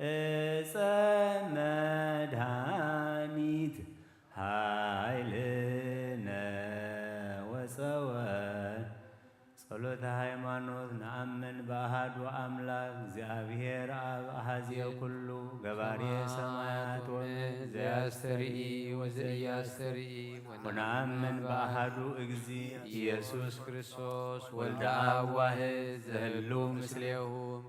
እፀ መድኃኒት ኃይልነ ወፀወ ጸሎተ ሃይማኖት። ነአምን በአሃዱ አምላክ እግዚአብሔር አብ አሐዜ ኩሉ ገባሬ ሰማያት ወምድር ዘያስተርኢ ወዘኢያስተርኢ ወነአምን በአሃዱ እግዚ ኢየሱስ ክርስቶስ ወልደ አብ ዋሕድ ዘህሉ ምስሌሁ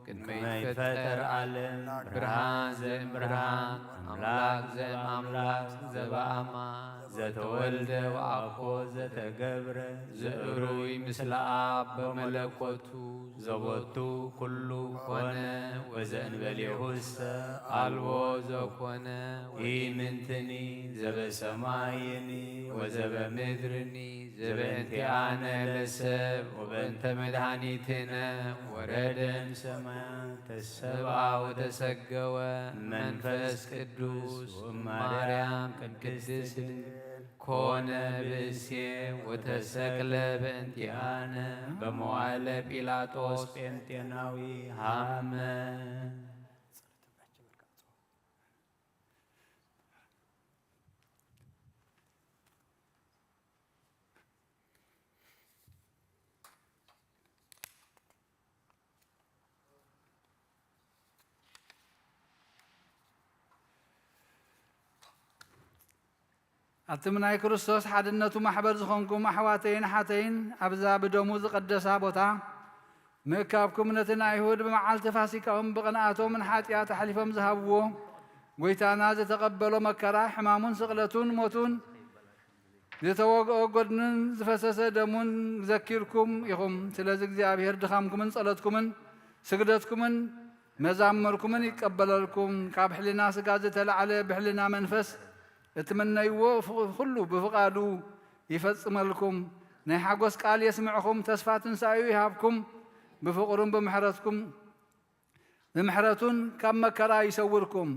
ቅድመ ይትፈጠር ዓለም ብርሃን ዘእም ብርሃን አምላክ ዘእም አምላክ ዘበአማን ዘተወልደ ወአኮ ዘተገብረ ዘእሩይ ምስለ አብ በመለኮቱ ዘቦቱ ኩሉ ኮነ ወዘእንበሌሁሰ አልቦ ዘኮነ ወኢምንትኒ ዘበሰማይኒ ወዘበምድርኒ ዘበእንቲአነ ለሰብ ወበእንተ መድኃኒትነ ወረደም ሰማያት ተሰብአ ወተሰገወ መንፈስ ቅዱስ ወማርያም ቅድስት ድንግል ኮነ ብእሴ ወተሰቅለ በእንቲአነ በመዋዕለ ጲላጦስ ጴንጤናዊ ሃመ። ኣቱም ናይ ክርስቶስ ሓድነቱ ማሕበር ዝኾንኩም ኣሕዋተይን ኣሓተይን፣ ኣብዛ ብደሙ ዝቐደሳ ቦታ ምእካብኩም፣ ነቲ ንኣይሁድ ብመዓልቲ ፋሲካኦም ብቕንኣቶም ንሓጢኣት ኣሕሊፎም ዝሃብዎ፣ ጐይታና ዝተቐበሎ መከራ፣ ሕማሙን ስቕለቱን ሞቱን፣ ዝተወግኦ ጐድኑን ዝፈሰሰ ደሙን ዘኪርኩም ኢኹም። ስለዚ እግዚኣብሔር ድኻምኩምን ጸሎትኩምን ስግደትኩምን መዛሙርኩምን ይቀበለልኩም። ካብ ሕልና ሥጋ ዝተላዕለ ብሕልና መንፈስ እትምነይዎ ፍ-፣ ኩሉ ብፍቓዱ ይፈጽመልኩም። ናይ ሓጎስ ቃል የስምዕኹም፣ ተስፋ ትንሳኤኡ ይሃብኩም። ብፍቕሩን ብምሕረትኩም ብምሕረቱን ካብ መከራ ይሰውርኩም።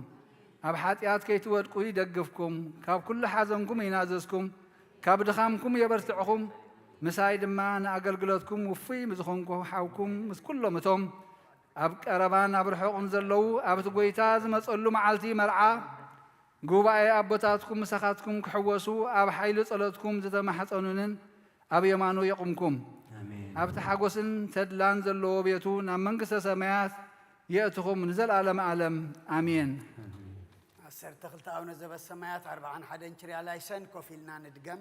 ኣብ ሓጢኣት ከይትወድቁ ይደግፍኩም። ካብ ኩሉ ሓዘንኩም ይናዘዝኩም። ካብ ድኻምኩም የበርትዕኹም። ምሳይ ድማ ንኣገልግሎትኩም ውፉይ ምስ ዝኾንኩ ሓውኩም ምስ ኩሎም እቶም ኣብ ቀረባን ኣብ ርሑቕን ዘለዉ ኣብቲ ጐይታ ዝመጸሉ መዓልቲ መርዓ ጉባኤ ኣቦታትኩም ምሳኻትኩም ክሕወሱ ኣብ ሓይሊ ጸሎትኩም ዝተማሕጸኑንን ኣብ የማኑ የቑምኩም። ኣሜን። ኣብቲ ሓጎስን ተድላን ዘለዎ ቤቱ ናብ መንግስተ ሰማያት የእትኹም ንዘለዓለመ ዓለም። ኣሜን። ኣሜን። ዓሰርተ ክልተ ኣቡነ ዘበሰማያት ኣርብዓን ሓደን ኪርያ ላይሰን ኮፍ ኢልና ንድገም።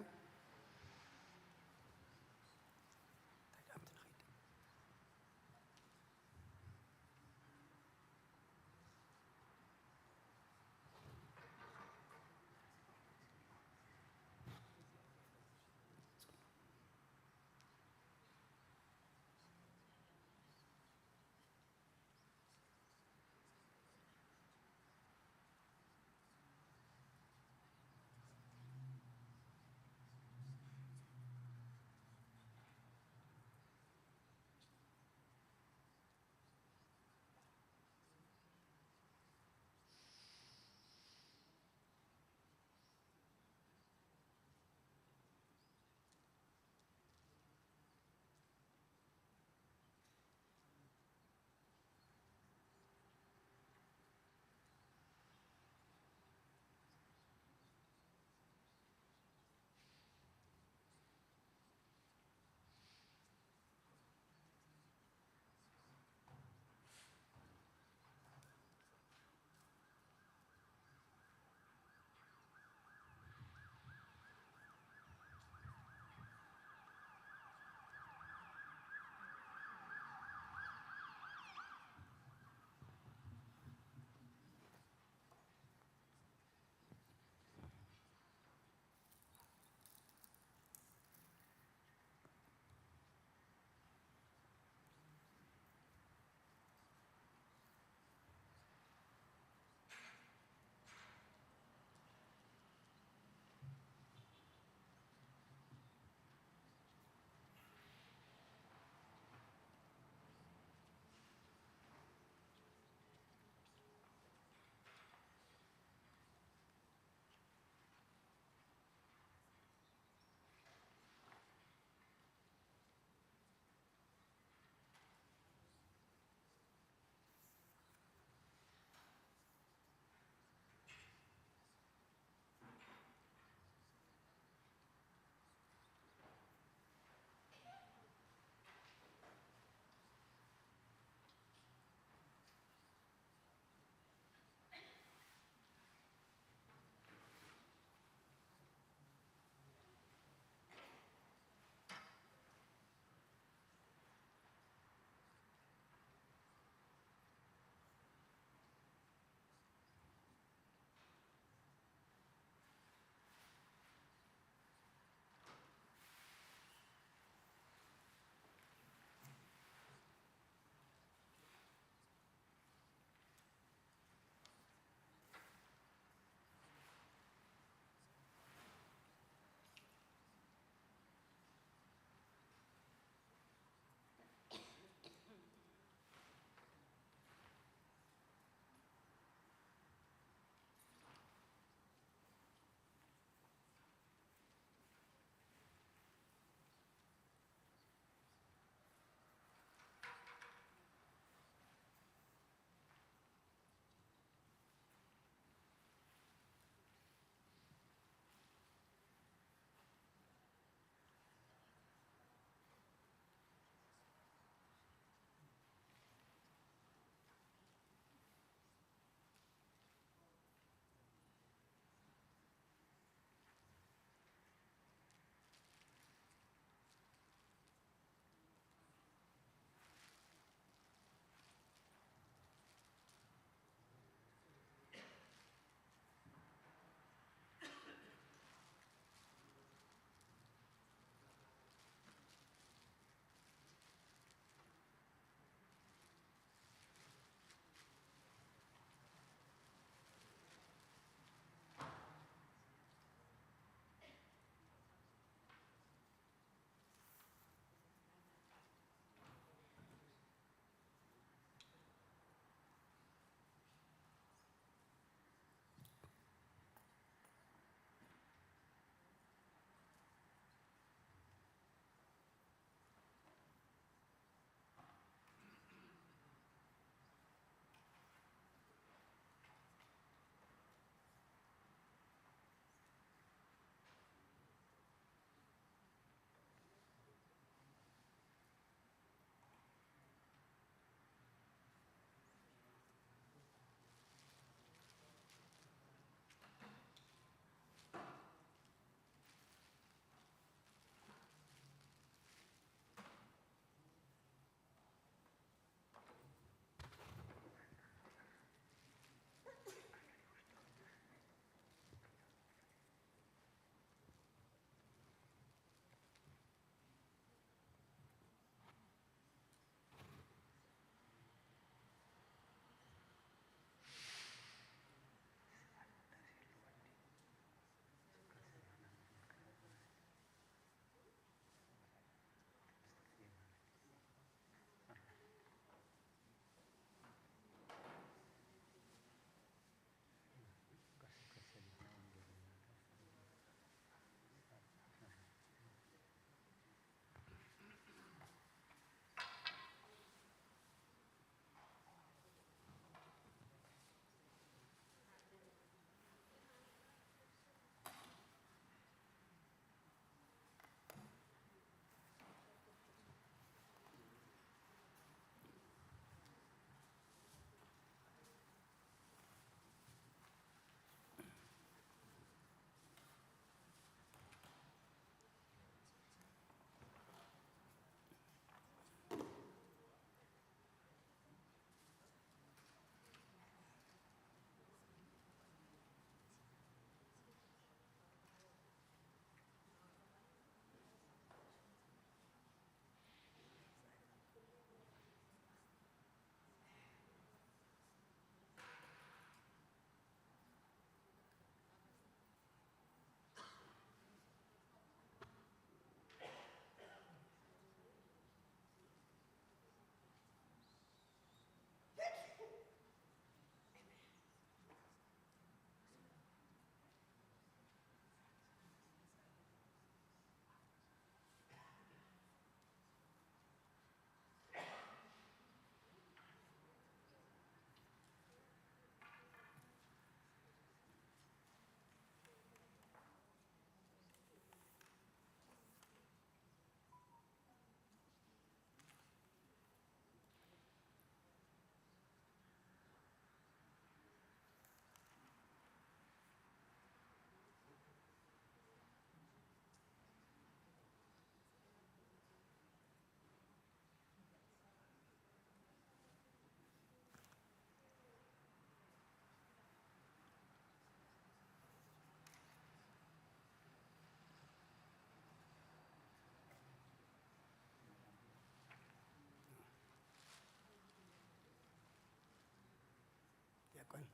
ቆይ።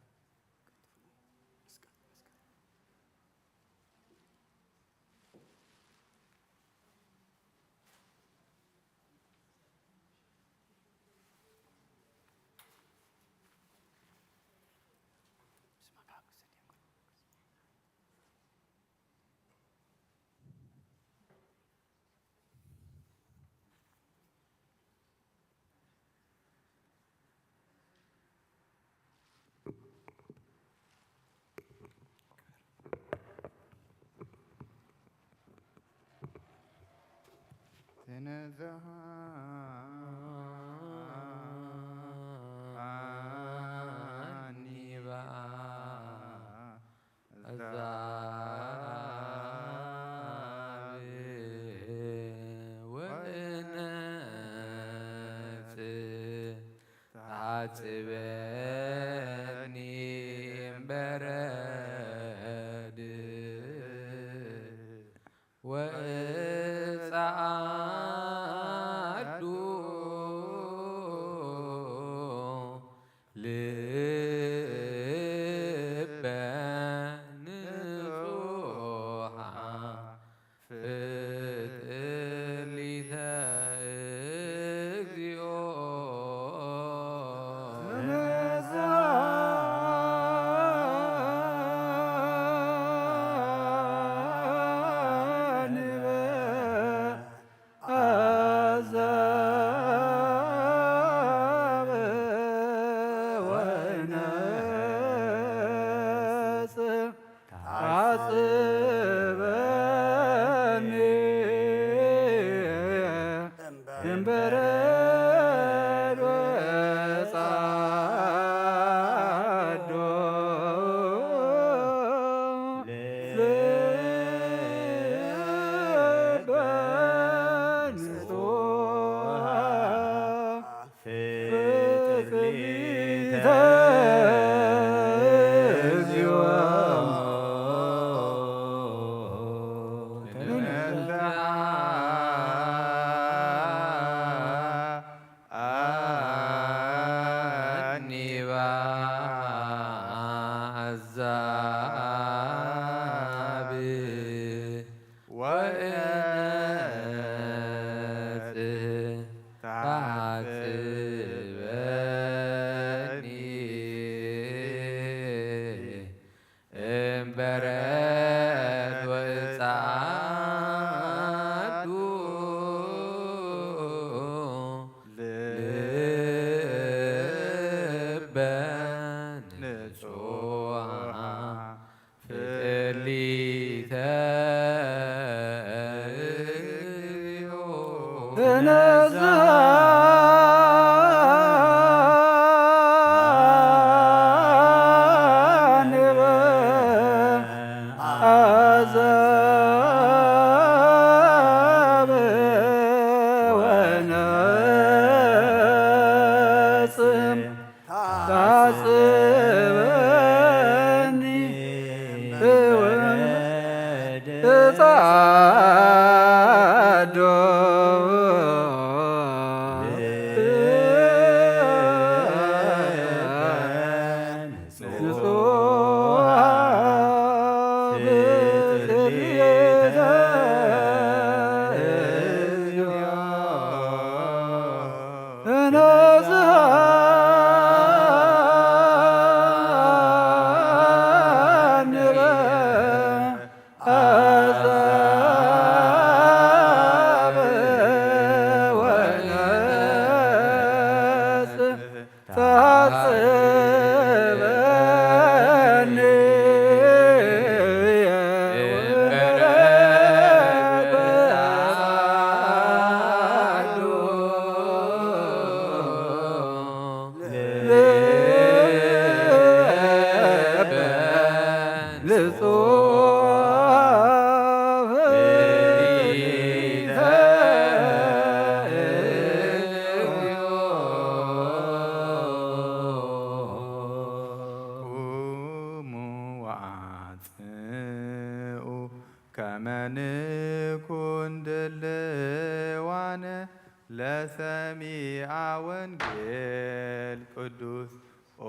ኦ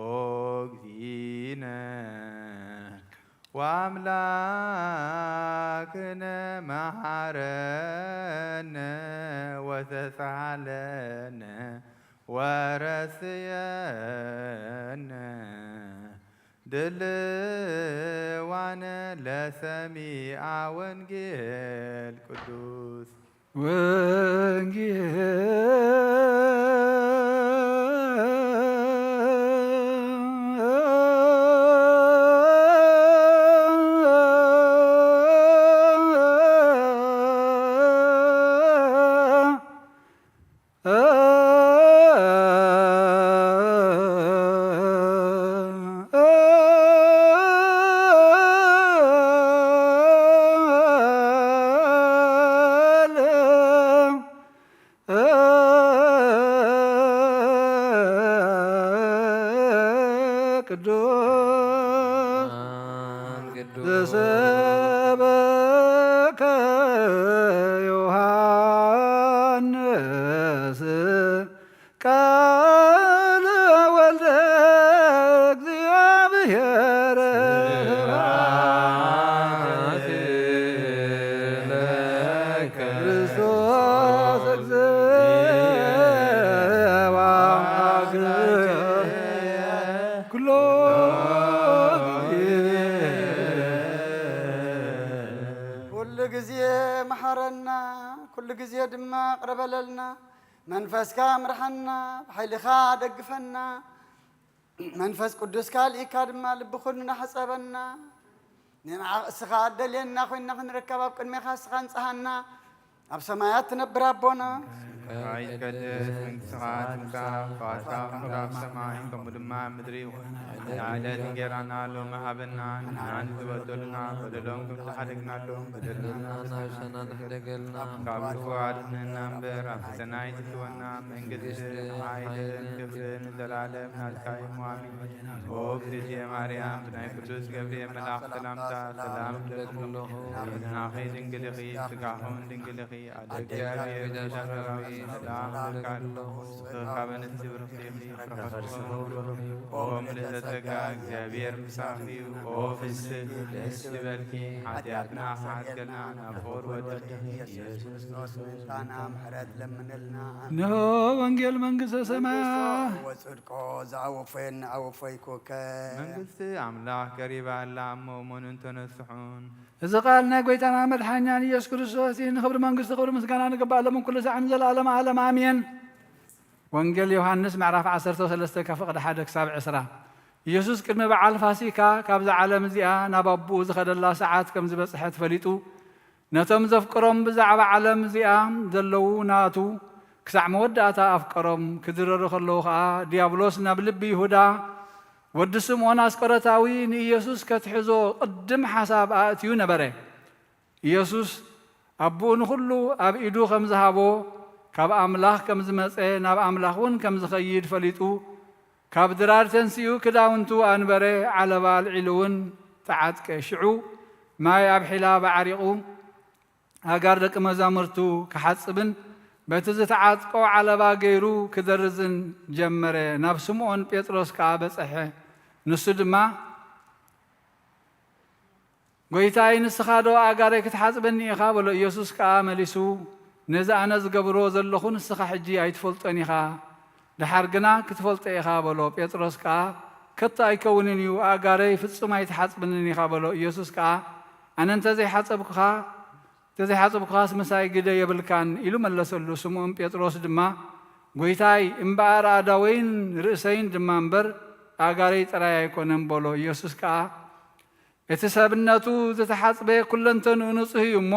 እግዚእነ ወአምላክነ መሐረነ ወተሳሃለነ ወረስየነ ድልዋነ ለሰሚዐ ወንጌል ቅዱስ። ወንጌል ቅዱስ ዘሰበከ ዮሐንስ ቃለ ወልደ እግዚአብሔር ስብሐት ለከ ክርስቶስ እግዚእ ወአምላክ ኩሎ ጊዜ። ኩሉ ጊዜ መሐረና፣ ኩሉ ጊዜ ድማ ቅረበለልና። መንፈስካ ምርሓና፣ ብሓይልኻ ደግፈና። መንፈስ ቅዱስካ ልኢካ ድማ ልቢ ኩልና ሕጸበና። ንንዓቕ እስኻ ኣደልየና ኮይንና ክንርከብ ኣብ ቅድሜኻ እስኻ እንጽሃና። ኣብ ሰማያት ትነብር ኣቦና። ስምካ ይትቀደስ፣ መንግስትኻ ትምጻእ፣ ፍቓድካ ከምኡ ኣብ ሰማይ ከምኡ ድማ ኣብ ምድሪ ይኹን። ዕለት እንጌራና ሎሚ ሃበና፣ ንሕና ንዝበደሉና በደሎም ከም ዝሓደግናሎም በደልና ንሕደገልና፣ ካብ ክፉ ኣድሕነና እምበር፣ ኣብ ፈተና ኣይትእትወና። መንግስትን ሓይልን ክብርን ንዘለኣለም ናትካ እዩ። ኣሜን። ኦ እግዝእትየ ማርያም፣ ብናይ ቅዱስ ገብርኤል መልኣኽ ሰላምታ ሰላም እብለኪ ኣለኹ። ሕልናኺ ድንግል ኢኺ፣ ስጋኽን ድንግል ኢኺ። ኣደ እግዚኣብሔር፣ ቤዛዊት ሰላም እብለኪ ኣለኹ። ንስኺ ካብ ኣንስቲ ብርኽቲ ኢኺ፣ ፍረ ከርስኺ ቡሩኽ እዩ። ኦ ምልዕተ ጸጋ፣ እግዚኣብሔር ምሳኺ እዩ። ኦ ፍስሕቲ ደስ ይበልኪ፣ ሓጢኣትና ኣስሓትከልና፣ ናብ ፍቑር ወድኺ ኢየሱስ ክርስቶስ ምሕረትና ምሕረት ለምንልና። እንሆ ወንጌል መንግስተ ሰማያት። ወጽድቆ ዘአወፈየን አወፈይኩከ። መንግስቲ ኣምላኽ ቀሪባ ኣላ እሞ እመኑን ተነስሑን። እዚ ቃል ናይ ጎይታና መድሓኛን ኢየሱስ ክርስቶስ እዩ። ንኽብሪ መንግስቱ ክብሪ ምስጋና ንግባእ ሎምን ኩሉ ሳዕን ንዘለኣለም ዓለም ኣሜን። ወንጌል ዮሃንስ ምዕራፍ ዓሰርተ ሰለስተ ከፍቕዲ ሓደ ክሳብ ዕስራ። ኢየሱስ ቅድሚ በዓል ፋሲካ ካብዛ ዓለም እዚኣ ናብ ኣቦኡ ዝኸደላ ሰዓት ከም ዝበጽሐት ፈሊጡ፣ ነቶም ዘፍቅሮም ብዛዕባ ዓለም እዚኣ ዘለዉ ናቱ ክሳዕ መወዳእታ ኣፍቀሮም። ክድረሩ ከለዉ ኸኣ ዲያብሎስ ናብ ልቢ ይሁዳ ወዲ ስምዖን ኣስቆሮታዊ ንኢየሱስ ከትሕዞ ቅድም ሓሳብ ኣእትዩ ነበረ። ኢየሱስ ኣቦኡ ንኹሉ ኣብ ኢዱ ከም ዝሃቦ፣ ካብ ኣምላኽ ከም ዝመጸ፣ ናብ ኣምላኽ እውን ከም ዝኸይድ ፈሊጡ፣ ካብ ድራር ተንሲኡ ክዳውንቱ ኣንበረ፣ ዓለባ ኣልዒሉ እውን ተዓጥቀ። ሽዑ ማይ ኣብ ሒላብ ኣዕሪቑ ኣእጋር ደቂ መዛሙርቱ ክሓጽብን በቲ ዝተዓጥቀ ዓለባ ገይሩ ክደርዝን ጀመረ። ናብ ስምዖን ጴጥሮስ ከኣ በጽሐ። ንሱ ድማ፣ "ጐይታይ፣ ንስኻ ዶ ኣእጋረይ ክትሓጽበኒ ኢኻ?" በሎ። ኢየሱስ ከኣ መሊሱ፣ "ነዚ ኣነ ዝገብሮ ዘለኹ ንስኻ ሕጂ ኣይትፈልጦን ኢኻ፣ ደሓር ግና ክትፈልጦ ኢኻ" በሎ። ጴጥሮስ ከኣ፣ "ከቶ ኣይከውንን እዩ፣ ኣእጋረይ ፍጹም ኣይትሓጽበንን ኢኻ" በሎ። ኢየሱስ ከኣ፣ "ኣነ እንተ ዘይሓጸብኩኻ፣ እንተ ዘይሓጸብኩኻስ ምሳይ ግደ የብልካን" ኢሉ መለሰሉ። ስምዖን ጴጥሮስ ድማ፣ "ጐይታይ፣ እምበኣር ኣእዳወይን ርእሰይን ድማ እምበር፣ ኣእጋረይ ጥራይ ኣይኮነን" በሎ። ኢየሱስ ከኣ፣ "እቲ ሰብነቱ ዝተሓጽበ ኩለንተንኡ ንጹህ እዩ እሞ፣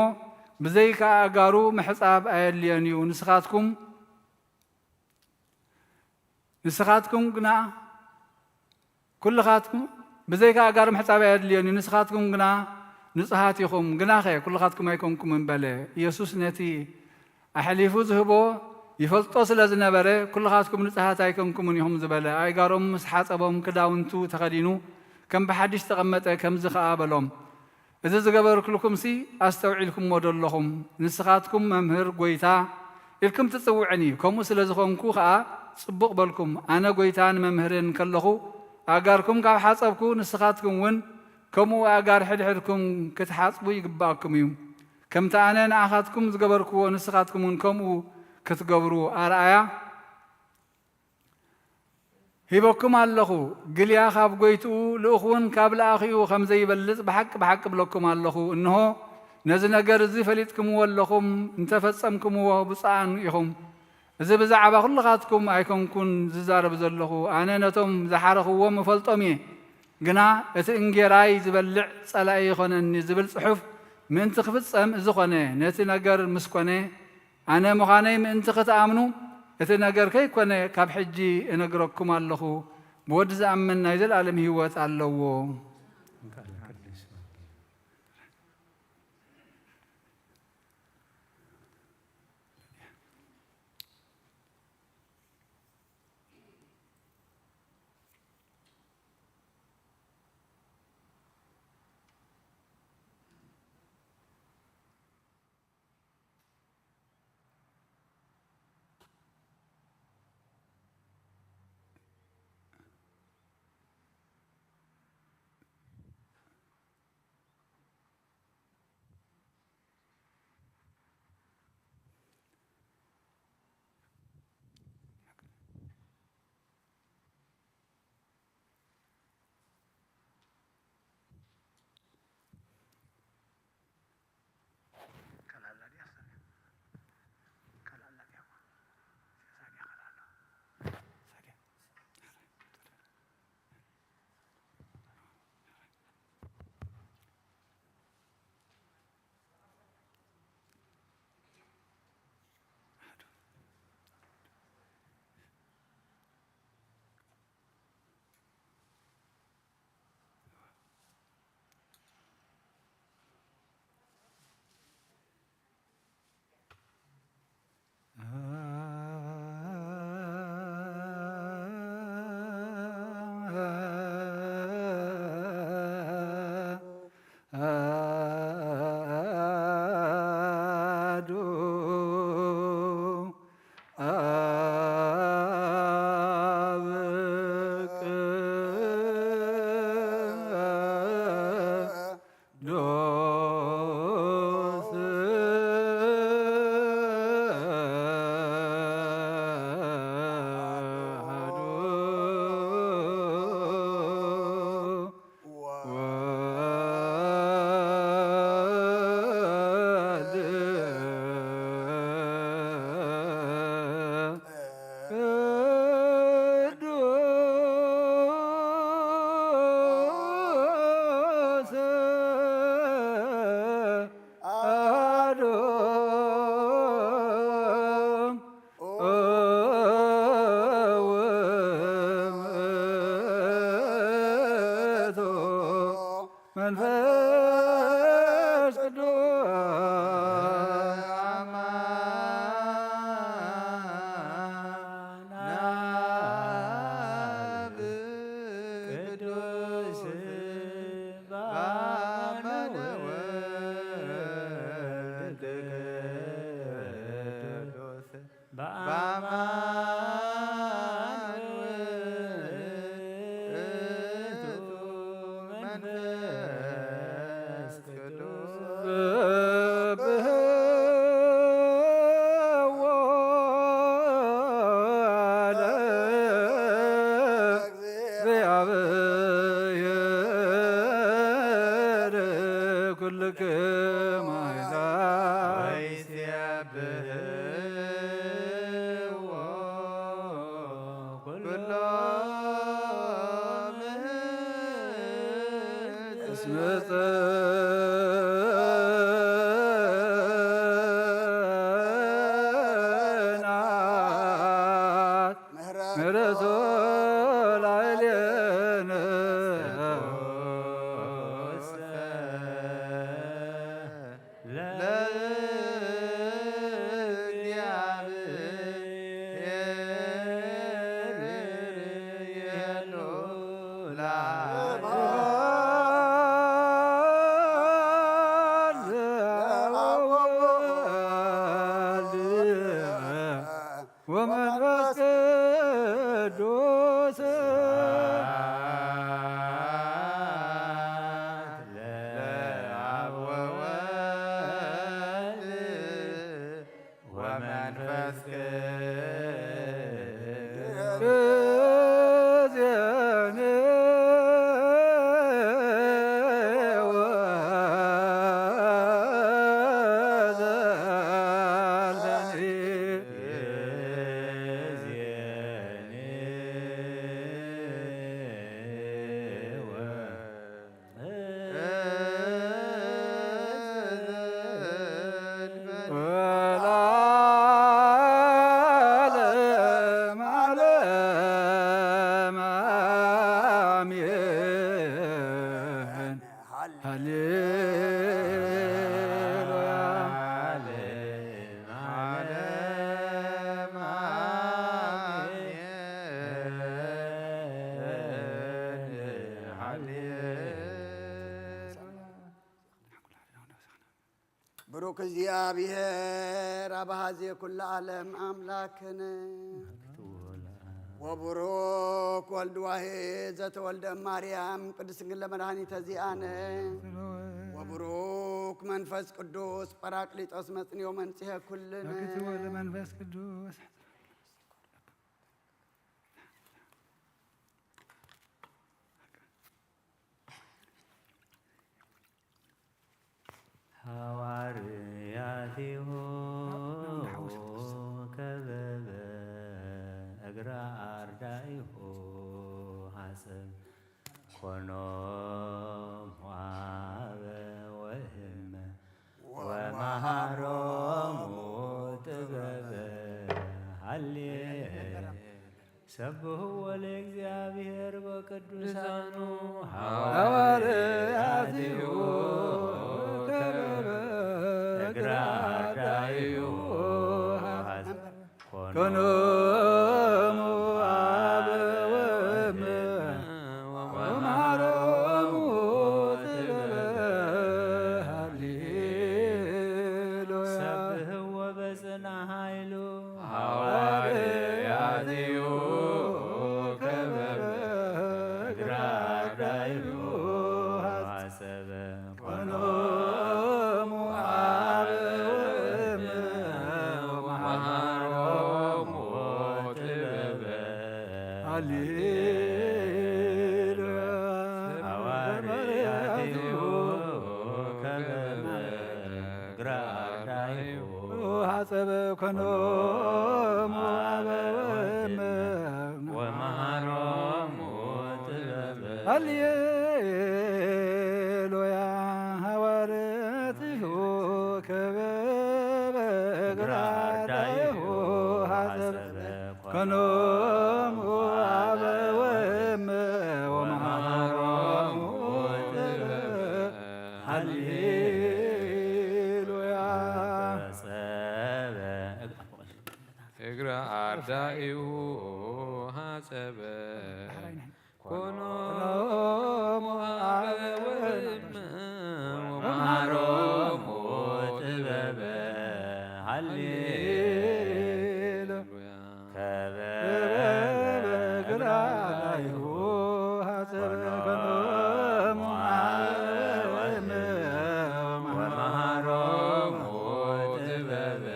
ብዘይካ ኣእጋሩ ምሕጻብ ኣየድልዮን እዩ። ንስኻትኩም፣ ንስኻትኩም ግና፣ ኩልኻትኩም፣ ብዘይካ ኣእጋሩ ምሕጻብ ኣየድልዮን እዩ። ንስኻትኩም ግና ንጹሃት ኢኹም። ግናኸ ኩልኻትኩም ኣይኮንኩምን" በለ። ኢየሱስ ነቲ ኣሕሊፉ ዝህቦ ይፈልጦ ስለ ዝነበረ፣ "ኩልኻትኩም ንጹሃት ኣይኮንኩምን ኢኹም" ዝበለ። ኣእጋሮም ምስ ሓጸቦም፣ ክዳውንቱ ተኸዲኑ፣ ከም ብሓድሽ ተቐመጠ። ከምዚ ኸኣ በሎም፣ "እዚ ዝገበርኩልኩምሲ ኣስተውዒልኩምዎ ዶ ኣለኹም? ንስኻትኩም መምህር፣ ጐይታ ኢልኩም ትጽውዑኒ፣ ከምኡ ስለ ዝኾንኩ ኸኣ ጽቡቕ በልኩም። ኣነ ጐይታን መምህርን ከለኹ፣ ኣእጋርኩም ካብ ሓጸብኩ፣ ንስኻትኩም እውን ከምኡ ኣእጋር ሕድሕድኩም ክትሓጽቡ ይግብኣኩም እዩ። ከምቲ ኣነ ንኣኻትኩም ዝገበርክዎ፣ ንስኻትኩም እውን ከምኡ ክትገብሩ ኣርኣያ ሂበኩም ኣለኹ። ግልያ ካብ ጐይትኡ፣ ልኡኽ እውን ካብ ለኣኺኡ ከም ዘይበልጽ ብሓቂ ብሓቂ እብለኩም ኣለኹ። እንሆ፣ ነዚ ነገር እዚ ፈሊጥኩምዎ ኣለኹም፣ እንተ ፈጸምኩምዎ ብፁዓን ኢኹም። እዚ ብዛዕባ ኹልኻትኩም ኣይኮንኩን ዝዛረብ ዘለኹ፣ ኣነ ነቶም ዝሓረኽዎም እፈልጦም እየ። ግና እቲ እንጌራይ ዝበልዕ ጸላኢ ይኾነኒ ዝብል ጽሑፍ ምእንቲ ክፍጸም እዚ ኾነ። ነቲ ነገር ምስ ኮነ፣ ኣነ ምዃነይ ምእንቲ ክትኣምኑ፣ እቲ ነገር ከይኮነ ካብ ሕጂ እነግረኩም ኣለኹ፣ ብወዲ ዝኣምን ናይ ዘለኣለም ህይወት ኣለዎ። ሃሌሉያ። ብሩክ እግዚኣብሔር አብ ሀዜ ኩሉ ዓለም አምላክነ ወቡሩክ ወልድ ዋሄ ዘተወልደ ማርያም ቅድስት ድንግል ለመድኃኒተ ዚአነ ወቡሩክ መንፈስ ቅዱስ ጳራቅሊጦስ መጽንዮ መንጽሔ ኩልነ። መንፈስ ቅዱስ ሐዋርያቲሁ ከበበ እግረ አርዳኢሁ ሐሰብ ኮኖም አበ ወእመ ወመሃሮሙ ጥበበ ሃሌ ሰብህዎ ለእግዚአብሔር በቅዱሳኑ ሐዋርያቲሁ ከበበ እግረ አርዳኢሁ ሐሰብ ኮኖሙ አበ ወእመ ወመሃሮሙ ጥበበ ሃሌሉያ። ሰብህዎ በጽና ኃይሉ ሐዋርያቲሁ ከበበ እግረ አርዳኢሁ ሐሰበ ኮኖሙ አበ ወእመ ወመሃሮሙ ጥበበ ሃሌሉያ። ሐዋርያቲሁ ከበበ እግረ አርዳኢሁ ሐሰበ ኮኖሙ አበ ወእመ ወመሃሮሙ ጥበበ ሃሌሉያ። ሐዋርያቲሁ ከበበ እግረ አርዳኢሁ ሐሰበ ኮኖሙ አበ ወእመ ወመሃሮሙ ጥበበ ሃሌሉያ። ጸበ እግረ አርዳኢሁ ሐሰበ ኮኖሙ አበ ወእመ ወመሃሮሙ ጥበበ ሃሌሉያ። ከበበ እግረ አርዳኢሁ ሐሰበ ኮኖሙ አበ ወእመ ወመሃሮሙ ጥበበ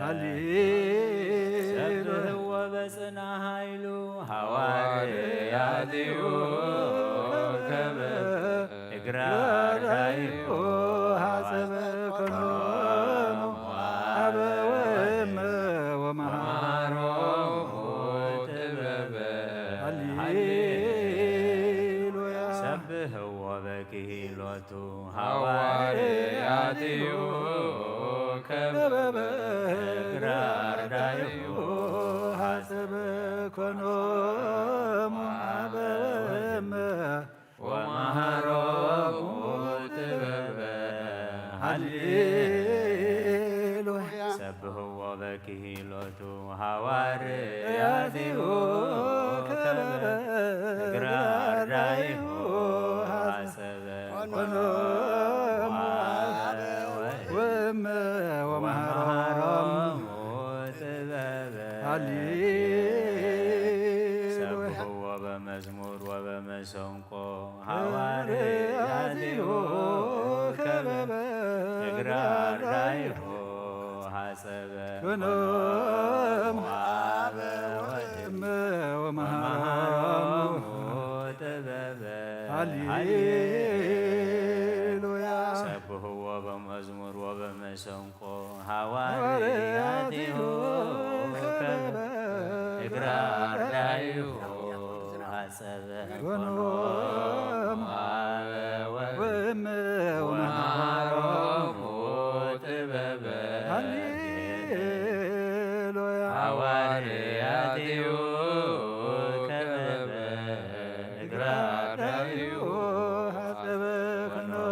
ሃሌሉያ። ሰብህዎ በጽና ኃይሉ ሐዋርያቲሁ ከበበ እግረ አርዳኢሁ ሐሰበ ኮኖሙ አበ ወእመ ወመሃሮሙ ጥበበ ሃሌሉያ። ሰብህዎ በክሂሎቱ ሐዋርያቲሁ ከበበ እግረ አርዳኢሁ ሐሰበ ኮኖሙ አበ ወእመ ወመሃሮሙ ጥበበ ሃሌሉያ። ሰብህዎ በክሂሎቱ ሐዋርያቲሁ ከበበ እግረ አርዳኢሁ ሐሰበ ኮኖሙ አበ ወእመ ወመሃሮሙ ጥበበ ሃሌሉያ። ሰብህዎ በመዝሙር ወበመሰንቆ ሐዋርያቲሁ ከበበ እግረ አርዳኢሁ ሐሰበ ኮኖሙ አበ ወእመ ወመሃሮሙ ጥበበ ሃሌሉያ። ሰብህዎ በመዝሙር ወበመሰንቆ ሐዋርያቲሁ ከበበ እግረ አርዳኢሁ ሐሰበ ኮኖሙ አበ ወእመ ወመሃሮሙ ጥበበ ሃሌሉያ። ሐዋርያቲሁ ከበበ እግረ አርዳኢሁ ሐሰበ ኮኖሙ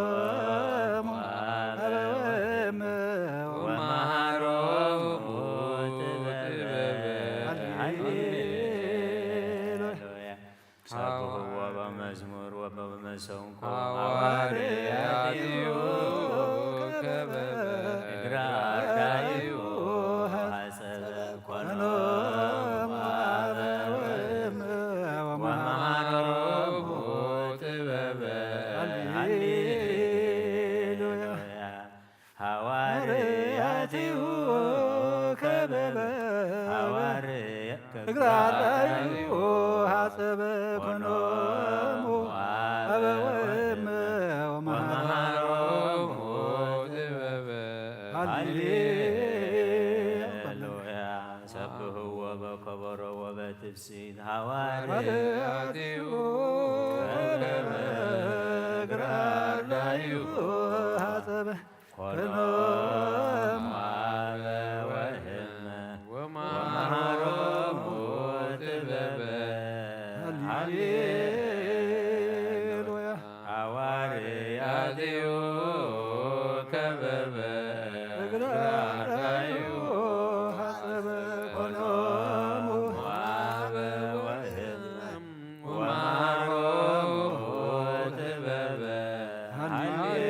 ሐዋርያትሁ ከበበ እግረ አርዳኢሁ ሐጸበ ኮኖሙ አበ ወእመ ወመሃሮሙ ጥበበ። ሃሌሉያ። ሐዋርያትሁ ከበበ እግረ አርዳኢሁ ሐጸበ ኮኖሙ አበ ወእመ ወመሃሮሙ ጥበበ። ሃሌሉያ። ሰብህዎ በከበሮ ወበትፍስሕት ሐዋርያትሁ ከበበ እግረ አርዳኢሁ ሐጸበ ኮኖሙ አበ ወእመ ወመሃሮሙ ጥበበ። ሃሌሉያ። ሐዋርያትሁ ከበበ እግረ አርዳኢሁ ሐጸበ ኮኖሙ አበ ወእመ ወመሃሮሙ ጥበበ። ሃሌሉያ።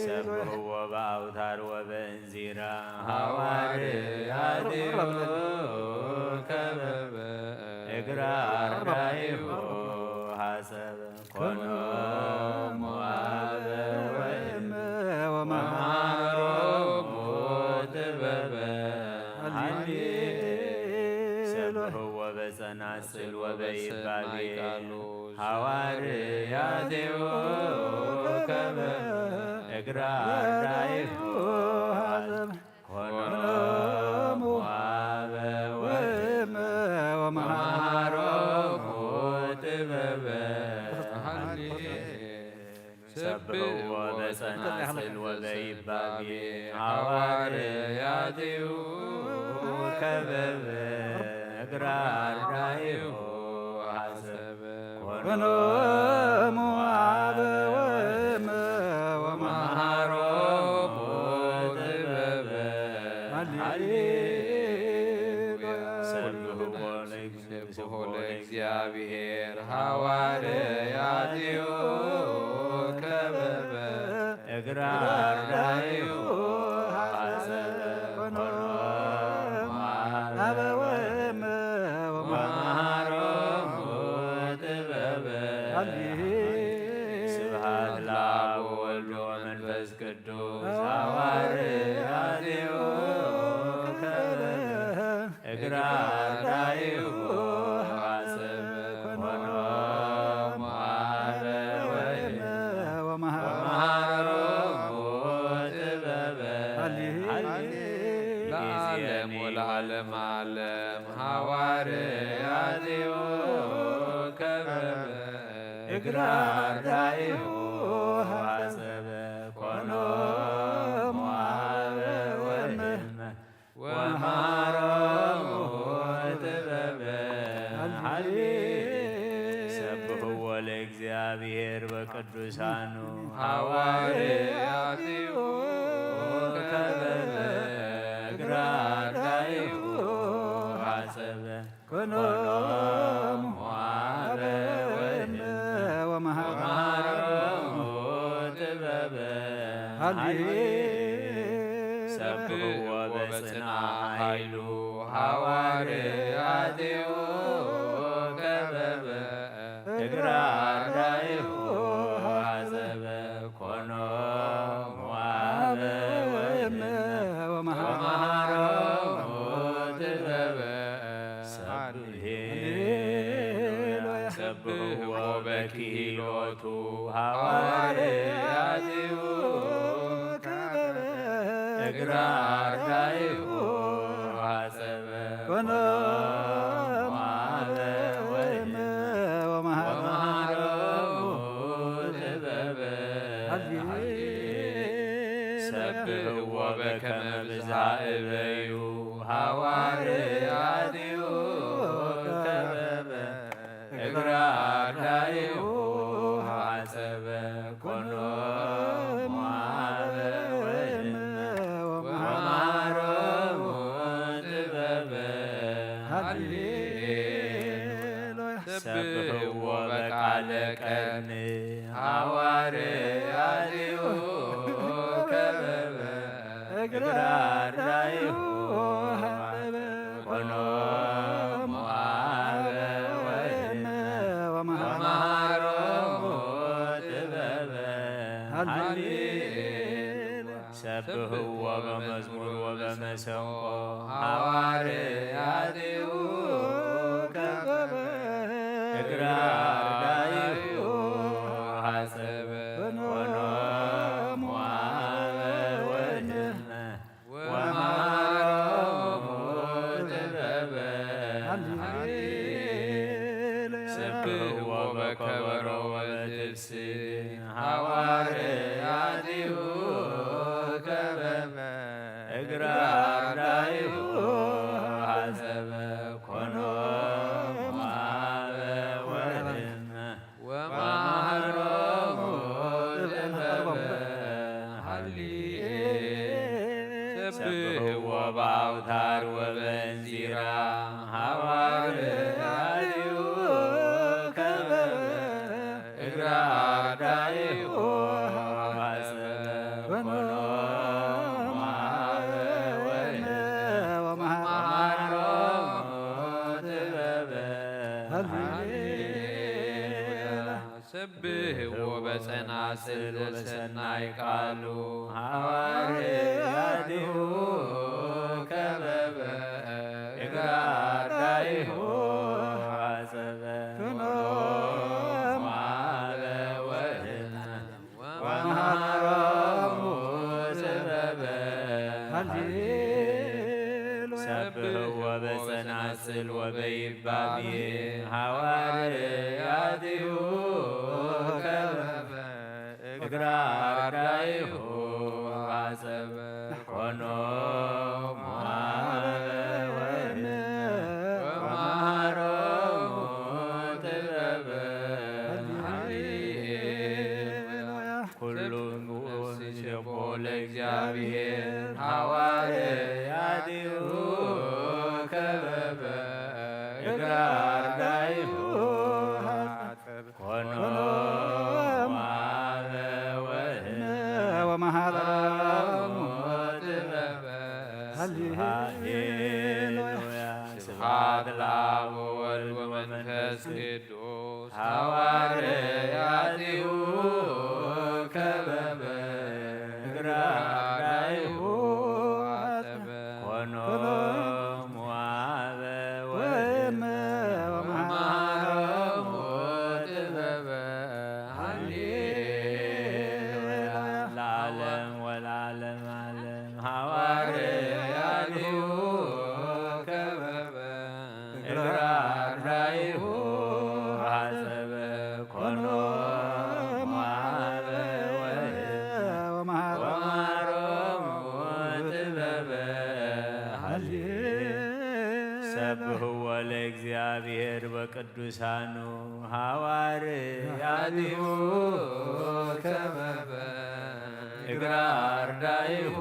ሰብህዎ በአውታር ወበእንዚራ ሐዋርያትሁ ከበበ እግረ አርዳኢሁ ሐጸበ ኮኖሙ አበ ወእመ ወመሃሮሙ ጥበበ። ሃሌሉያ። ሰብህዎ በጸናጽል ወበይባቤ ሐዋርያትሁ ከበበ እግረ አርዳኢሁ ሐጸበ ኮኖሙ አበ ወእመ ወመሃሮሙ ጥበበ። ሃሌ ሰብሕዎ በጸናጽል ወበይባቤ ሐዋርያትሁ ከበበ እግረ አርዳኢሁ ሐሰበ ኮኖሙ አበ ወእመ ወመሃሮሙ ጥበበ። ሃሌሉያ። ሰብሕዎ ለእግዚአብሔር። ሰብሖ ለእግዚአብሔር ሐዋርያትሁ ከበበ እግረ አርዳኢሁ ሐሰበ ኮኖሙ አበ ወእመ ወመሃሮሙ ጥበበ። ስብሐት ለአብ ወወልድ ወመንፈስ ቅዱስ ሐዋርያትሁ ከበበ እግረ አርዳኢሁ ሐሰበ ኮኖሙ አበ ወእመ ወመሃሮሙ ጥበበ። ለዓለም ወለዓለም ዓለም ሐዋርያትሁ ከበበ እግረ አርዳኢሁ ሐሰበ ኮኖሙ አበ ወእመ ወመሃሮሙ ጥበበ። ሃሌ ሰብሕዎ ለእግዚአብሔር በቅዱሳኑ ሐዋርያትሁ ከበበ እግረ አርዳኢሁ ሐሰበ ኮኖሙ አበ ወእመ ወመሃሮሙ ጥበበ። ሃሌ ሰብሕዎ በጽንዓ ኃይሉ ሐዋርያትሁ ከበበ እግረ አርዳኢሁ ሐሰበ ኮኖሙ አበ ወእመ ወመሃሮሙ ጥበበ። ሰብሔ ሰብሕዎ በክሂሎቱ ሐዋርያትሁ ከበበ እግረ አርዳኢሁ ሐሰበ ኮኖሙ አበ ወእመ ወመሃሮሙ ጥበበ። ሃሌ ሰብሕዎ በከመ ብዝኃ እበዩ ሐዋርያትሁ ከበበ እግረ አርዳኢሁ ሐሰበ ኮኖሙ አበ ወእመ ወመሃሮሙ ጥበበ። ሃሌሉያ። ሰብሕዎ በቃለ ቀን ሃዋርያትሁ ከበበ እግረ ኣርዳኢሁ ሀበ ኮኖሙ አበ ወእመ ወመሃሮሙ ጥበበ ሃሌሉያ። ሰብህዎ በመዝሙር ወበመሰንቆ ሃዋርያትሁ ከበበ እግረ አርዳኢሁ ሐጸበ ኮኖሙ አበ ወእመ ወመሃሮሙ ጥበበ ሃሌሉያ። ሰብህዎ በከበሮ ወበትፍስሕት ሃዋርያትሁ ከበበ እግረ አርዳኢሁ ሐጸበ ኮኖሙ አበ ወእመ ወመሃሮሙ ጥበበ ሃሌ ሰብህዎ በአውታር ወበእንዚራ ሃዋርያትሁ ከበበ እግረ አርዳኢሁ ሐጸበ ኮኖሙ አበ ወእመ ወመሃሮሙ ጥበበ ሃሌሉያ። ሰብህዎ በጸናጽል ወበሰናይ ቃሉ ሃዋርያትሁ ከበበ እግረ አርዳኢሁ ሐጸበ ኮኖሙ አበ ወእመ ወመሃሮሙ ጥበበ ሃሌሉያ። ሰብህዎ በጸናጽል ወበይባቤ ሃዋርያትሁ ከበበ እግረ አርዳኢሁ ሐጸበ ኮኖሙ አበ ወእመ ወመሃሮሙ ጥበበ ሃሌሉያ። ኩሉ ንስብሖ ለእግዚአብሔር ሃዋርያትሁ ከበበ እግረ አርዳኢሁ ሐጸበ ኮኖሙ አበ ወእመ ወመሃሮሙ ጥበበ ሃሌሉያ። ስብሐት ለአብ ወወልድ ወመንፈስ ቅዱስ ሃዋርያትሁ ከበበ እግረ አርዳኢሁ ሐጸበ ኮኖሙ አበ ወእመ ወመሃሮሙ ጥበበ ሃሌሉያ። ለዓለም ወለዓለም ዓለም ሃዋርያትሁ ከበበ እግረ አርዳኢሁ ሐጸበ ኮኖሙ አበ ወእመ ወመሃሮሙ ጥበበ ሃሌ ሰብህዎ ለእግዚአብሔር በቅዱሳኑ ሃዋርያትሁ ከበበ እግረ አርዳኢሁ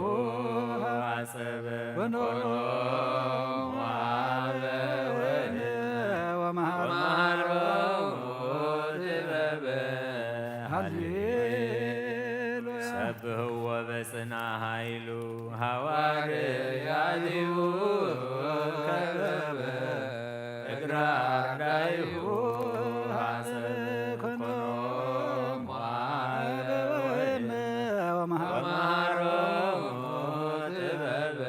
ሐጸበ ኮኖሙ አበ ወእመ ወመሃሮሙ ጥበበ ሃሌሉያ። ሰብህዎ በጽና ኃይሉ ሃዋርያትሁ ከበበ እግረ አርዳኢሁ ሐጸበ ኮኖሙ አበ ወእመ ወመሃሮሙ ጥበበ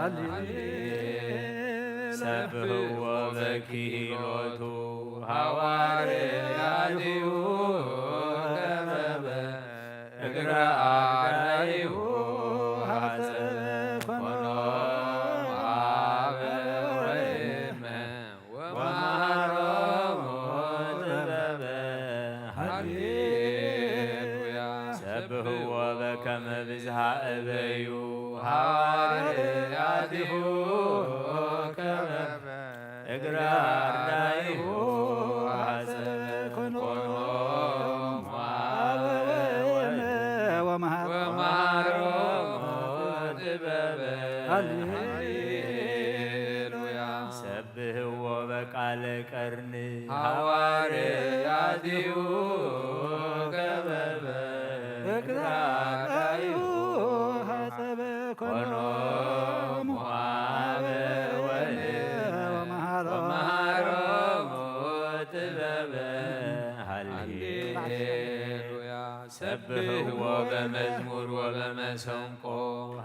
ሃሌሉያ። ሰብህዎ በኪሂሎቱ ሃዋርያትሁ ከበበ እግረ አርዳኢሁ ሐጸበ ኮኖሙ አበ ወእመ ወመሃሮሙ ጥበበ ሃሌሉያ። ሰብህዎ በከመ ብዝሃ እበዩ ሃዋርያትሁ ከበበ እግረ አርዳኢሁ ሐጸበ ኮኖሙ አበ ወእመ ወመሃሮሙ ጥበበ ሃሌሉያ። ሰብህዎ በቃለ ቀርኒ ሃዋርያትሁ ከበ ሰብሕዎ በመዝሙር ወበመሰንቆ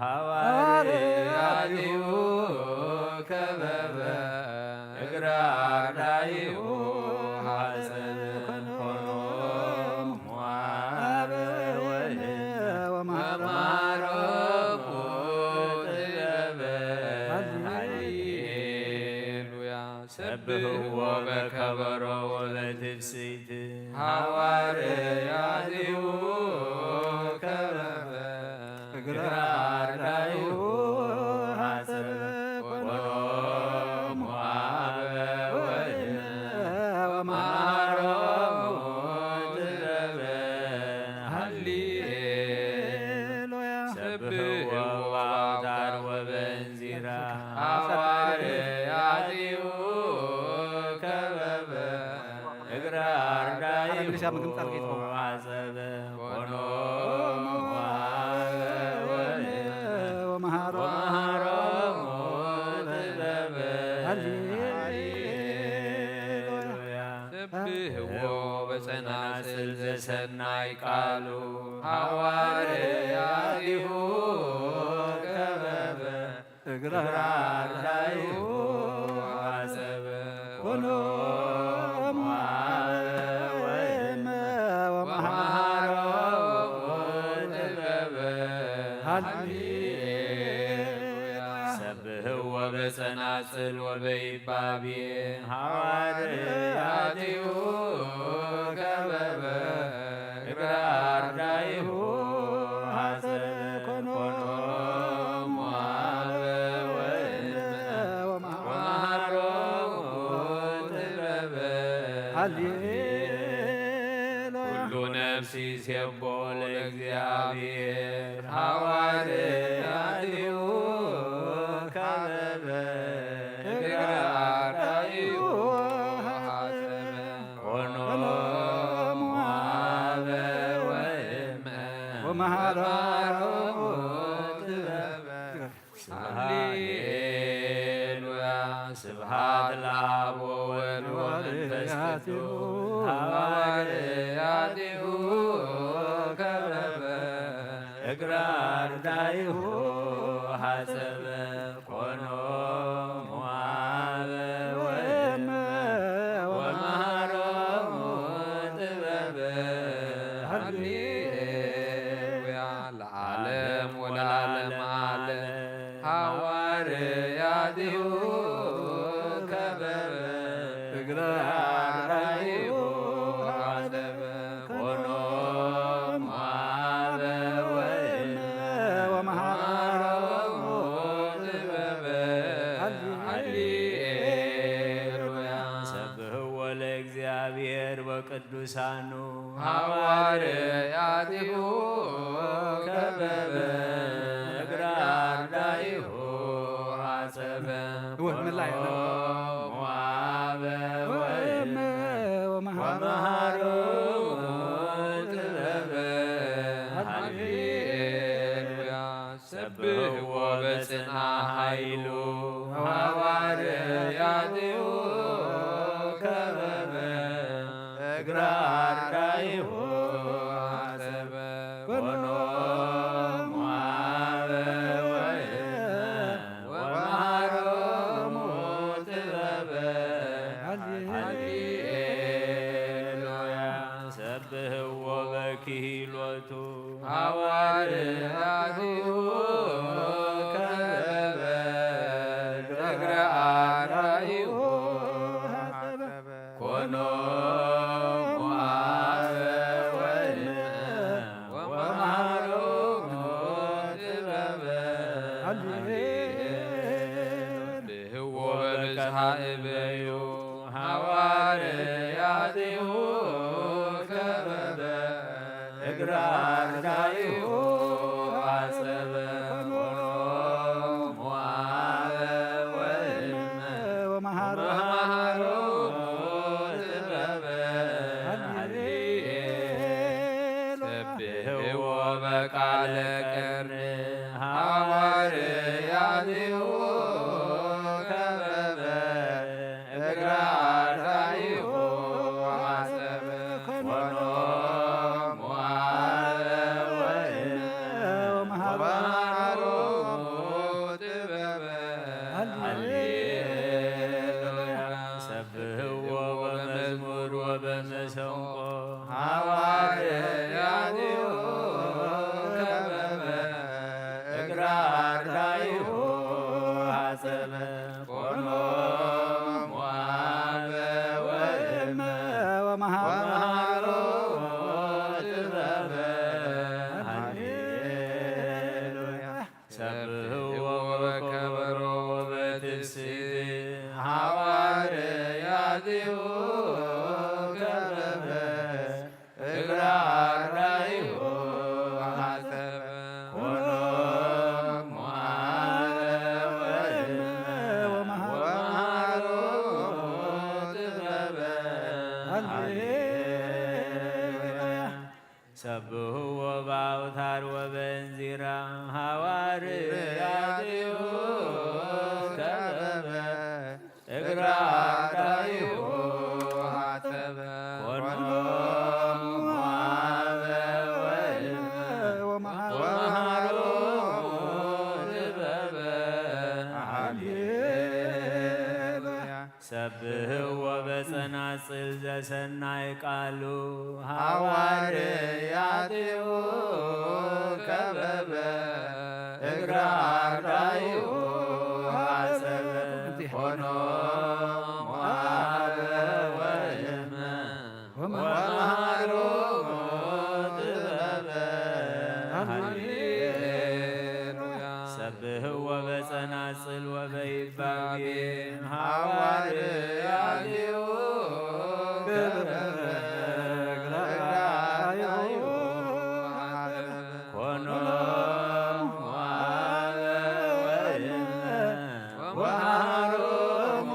ሃዋርያቲሁ ከበበ እግረ አርዳኢሁ ሐጸበ ኮኖሙ አበ ወወልድ ወመሃሮሙ ጥበበ። ሃሌሉያ። ሰብሕዎ በከበሮ ወበትፍስሕት ሃዋርያቲሁ ከበበ እግረ አርዳኢሁ ሐጸበ ኮኖሙ አበ ወወልድ ወመሃሮሙ ጥበበ። ሃሌሉያ። ሰብሕዎ በአውታር ወበእንዚራ ሃዋርያቲሁ ከበበ እግረ አርዳኢሁ ሐጸበ ኮኖሙ አበ ወወልድ ወመሃሮሙ ጥበበ። ሃሌሉያ። ሰብሕዎ በጸናጽል ዘሰናይ ቃሉ ሃዋርያቲሁ ከበበ እግረ አርዳኢሁ ሐጸበ ኮኖሙ አበ ወወልድ ወመሃሮሙ ጥበበ። ሃሌሉያ። ሰብሕዎ በጸናጽል ወበይባቤ ሃዋርያቲሁ ከበበ እግረ አርዳኢሁ ሐጸበ ኮኖሙ አበ ወወልድ ወመሃሮሙ ጥበበ። ሃሌሉያ። ኩሉ ነፍስ ይሴቦ ለእግዚአብሔር ሃዋርያቲሁ ከበበ እግረ አርዳኢሁ ሐጸበ ኮኖሙ አበ ወወልድ ወመሃሮሙ ጥበበ። ሃሌሉያ። ስብሐት ለአብ ወወልድ ወመንፈስ ቅዱስ ሃዋርያቲሁ ከበበ እግረ አርዳኢሁ ሐጸበ ኮኖሙ አበ ወወልድ ወመሃሮሙ ጥበበ። ሃሌሉያ። ለዓለም ወለዓለም ዓለም ሃዋርያቲሁ ከበበ እግረ አርዳኢሁ ሐጸበ ኮኖሙ አበ ወወልድ ወመሃሮሙ ጥበበ። ሃሌሉያ። ሰብሕዎ ለእግዚአብሔር ወቅዱሳኑ ሃዋርያቲሁ ከበበ እግረ አርዳኢሁ ሐጸበ ወመላእክቱ ኮኖሙ አበ ወወልድ ወመሃሮሙ ጥበበ። ሃሌሉያ። ሰብሕዎ በጽንዓ ኃይሉ ሃዋርያቲሁ ከበበ እግረ አርዳኢሁ ሐጸበ ኮኖሙ አበ ወወልድ ወመሃሮሙ ጥበበ። ሃሌሉያ። ሰብሕዎ በክሂሎቱ ሃዋርያቲሁ ከበበ እግረ አርዳኢሁ ሐጸበ ኮኖሙ አበ ወወልድ ወመሃሮሙ ጥበበ። ሃሌሉያ። ሰብሕዎ በብዝኃ እበዩ ሃዋርያቲሁ ከበበ እግረ አርዳኢሁ ሐጸበ ኮኖሙ አበ ወወልድ ወመሃሮሙ ጥበበ። ሃሌሉያ። ሰብሕዎ በቃለ ቀርኒ ሃዋርያቲሁ ከበበ እግረ አርዳኢሁ ሐጸበ ኮኖሙ አበ ወበአውታር ወበእንዚራ ሐዋርያቲሁ ከበበ እግረ አርዳኢሁ ሐጸበ። ኮኖም ወአበ ወእመ ወመሃሮሙ ጥበበ። ሃሌሉያ። ሰብህዎ በጸናጽል ዘሰናይ ቃሉ ሐዋርያቲሁ ከበበ እግረ አርዳኢሁ ሐጸበ። ኮኖም ወአበ ወእመ ወመሃሮሙ ጥበበ። ሃሌሉያ። ሰብህዎ በጸናጽል ወበይባቤ ሐዋርያቲሁ ከበበ እግረ አርዳኢሁ ሐጸበ። ኮኖም ወአበ ወእመ ወመሃሮሙ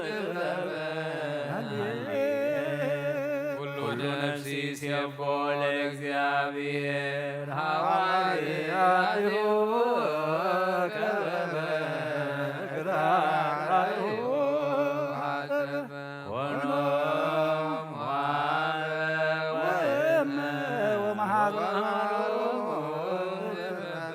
ጥበበ። ኩሉ ነፍሲ ሴቦ ለእግዚአብሔር ሐዋርያቲሁ ከበበ እግረ አርዳኢሁ ሐጸበ። ኮኖም ወአበ ወእመ ወመሃሮሙ ጥበበ።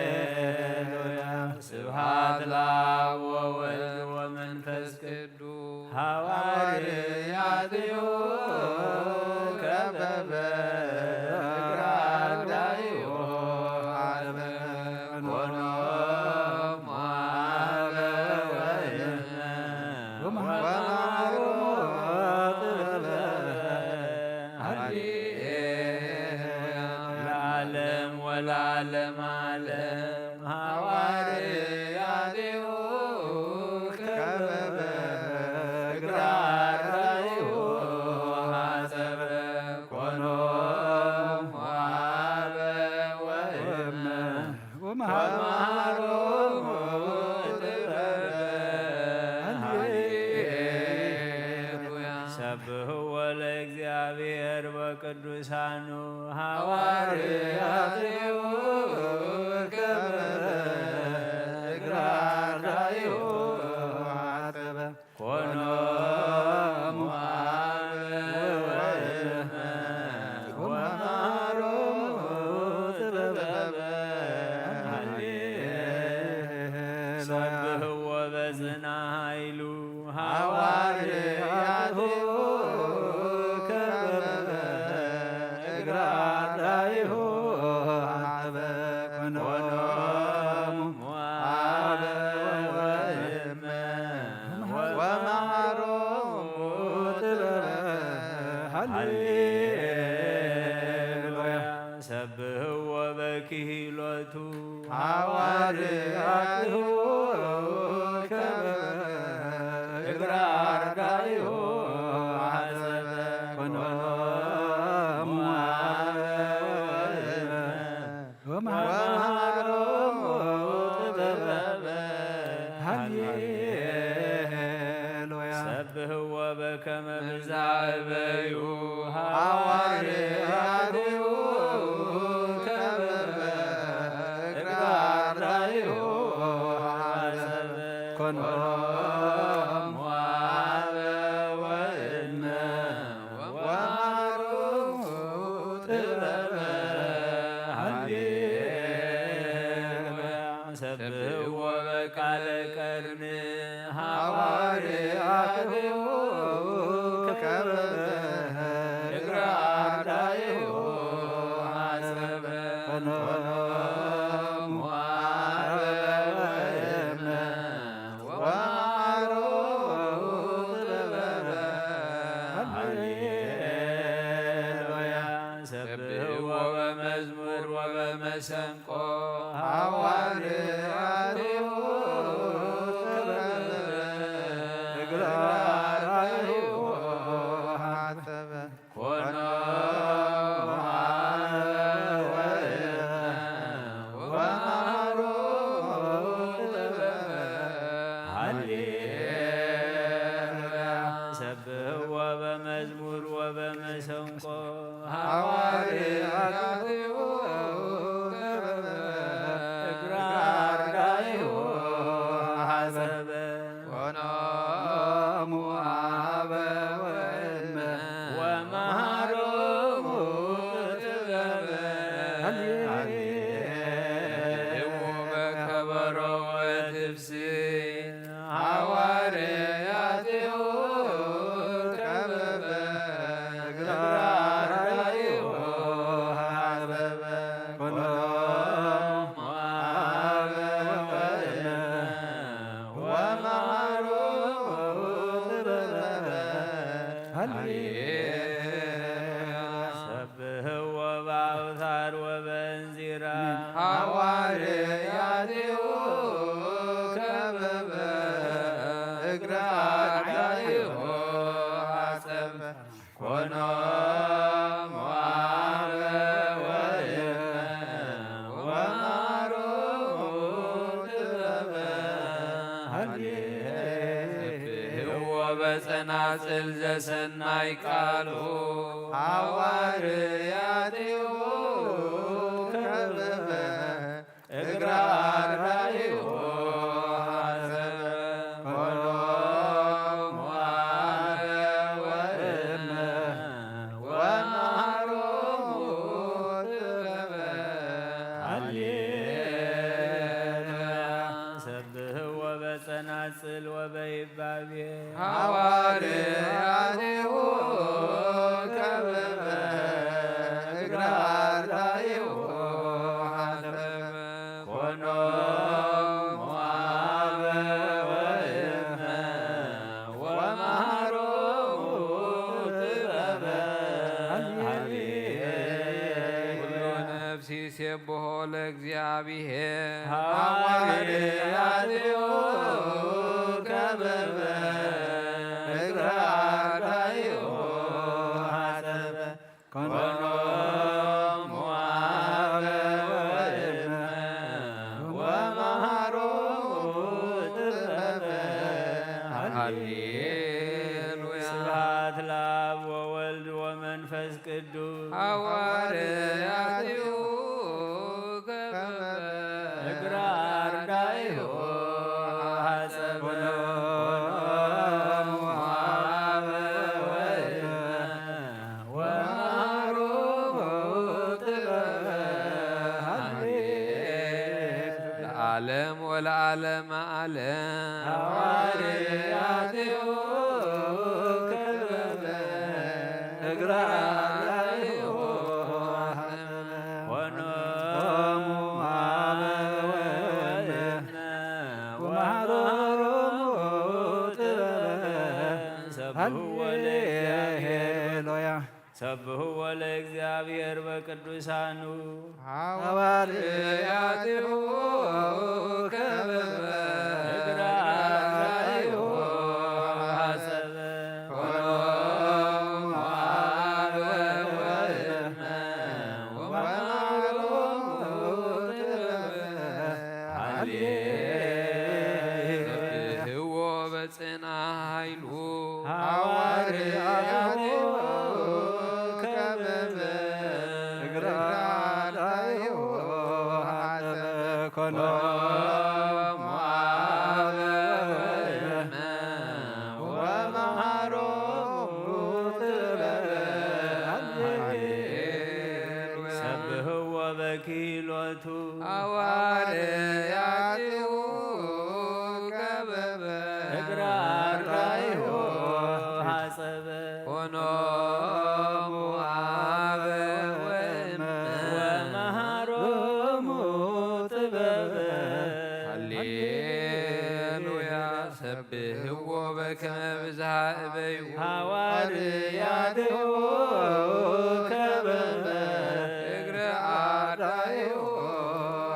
ሃሌሉያ። ስብሐት ለአብ ወወልድ ወመንፈስ ቅዱስ። ሐዋርያቲሁ ከበበ እግረ አርዳኢሁ ሐጸበ። ኮኖም ወአበ ወእመ ወመሃሮሙ ጥበበ። ሃሌሉያ። ለዓለም ወለዓለመ ዓለም ሐዋርያቲሁ ከበበ እግረ አርዳኢሁ ሐጸበ። ኮኖም ወአበ ወእመ ወመሃሮሙ ጥበበ። ሃሌሉያ። ሰብህዎ ለእግዚአብሔር በቅዱሳኑ ሐዋርያቲሁ ከበበ እግረ አርዳኢሁ ሐጸበ። ኮኖም ወአበ ወእመ ወመሃሮሙ ጥበበ። ሃሌሉያ። ሰብህዎ በጽና ኃይሉ ሐዋርያቲሁ ከበበ እግረ አርዳኢሁ ሐጸበ። ኮኖም ወአበ ወእመ ወመሃሮሙ ጥበበ። ሃሌሉያ። ሰብህዎ በክሂሎቱ ሐዋርያቲሁ ከበበ እግረ አርዳኢሁ ሐጸበ። ኮኖም ወአበ ወእመ ወመሃሮሙ ጥበበ። ሃሌሉያ። ሰብህዎ በከመ ብዝኃ እበዩ ሐዋርያቲሁ ከበበ እግረ አርዳኢሁ ሐጸበ። ኮኖም ወአበ ወእመ ወመሃሮሙ ጥበበ። ሃሌሉያ። ሰብህዎ በቃለ ቀርን ሐዋርያቲሁ ከበበ እግረ አርዳኢሁ ሐጸበ። ኮኖም ወአበ ወእመ ወመሃሮሙ ጥበበ። ሃሌሉያ። ሰብህዎ በመዝሙር ወበመሰንቆ ሐዋርያቲሁ ከበበ እግረ አርዳኢሁ ሐጸበ። ኮኖም ወአበ ወእመ ሐዋርያቲሁ ከበበ እግረ አርዳኢሁ ሐሰበ። ኮኖሙ አበ ወእመ ወመሃሮሙ ጥበበ። ሀሌሉ በከበሮ ወትፍስሕት ሐዋርያቲሁ ከበበ እግረ አርዳኢሁ ሐሰበ። ኮኖሙ አበ ወእመ ወመሃሮሙ ጥበበ። ሀሌ ሰብሕዎ በአውታር ወበእንዚራ ሐዋርያቲሁ ከበበ እግረ አርዳኢሁ ሐሰበ። ኮኖሙ አበ ወእመ ወመሃሮሙ ጥበበ። ሀሌ ሰብሕዎ በጸናጽል ዘሰናይ ቃሉ ሐዋርያቲሁ ከበበ እግረ አርዳኢሁ ሐሰበ። ኮኖሙ አበ ወእመ ወመሃሮሙ ጥበበ። ሀሌሉያ። ሰብሕዎ በጸናጽል ወበይባቤ ሐዋርያቲሁ ከበበ እግረ አርዳኢሁ ሐሰበ። ኮኖሙ አበ ወእመ ወመሃሮሙ ጥበበ። ሀሌ ኩሉ ነፍስ ይሴብሖ ለእግዚአብሔር ሐዋርያቲሁ ከበበ እግረ አርዳኢሁ ሐሰበ። ኮኖሙ አበ ወእመ ወመሃሮሙ ጥበበ። ሀሌሉያ። ስብሐት ለአብ ወወልድ ወመንፈስ ቅዱስ ሐዋርያቲሁ ከበበ እግረ አርዳኢሁ ሐሰበ። ኮኖሙ አበ ወእመ ወመሃሮሙ ጥበበ። ሀሌ ለዓለም ወለዓለመ ዓለም ሐዋርያቲሁ ከበበ እግረ አርዳኢሁ ሐሰበ። ኮኖሙ አበ ወእመ ወመሃሮሙ ጥበበ። ሰብሕዎ ለእግዚአብሔር። ሃሌሉያ። ሰብሕዎ ለእግዚአብሔር በቅዱሳኑ ሐዋርያቲሁ ከበበ እግረ አርዳኢሁ ሐሰበ። ኮኖሙ አበ ወእመ ወመሃሮሙ ጥበበ። ሀሌ ሰብሕዎ በጽንዓ ኃይሉ ሐዋርያቲሁ ከበበ እግረ አርዳኢሁ ሐሰበ። ኮኖሙ አበ ወእመ ወመሃሮሙ ጥበበ። ሀሌሉያ። ሰብሕዎ በኪሎቱ ሐዋርያቲሁ ከበበ እግረ አርዳኢሁ ሐሰበ። ኮኖሙ አበ ወእመ ወመሃሮሙ ጥበበ። ሃሌሉያ። ሰብሕዎ በከመ ብዝሃ እበዩ ሐዋርያቲሁ ከበበ እግረ አርዳኢሁ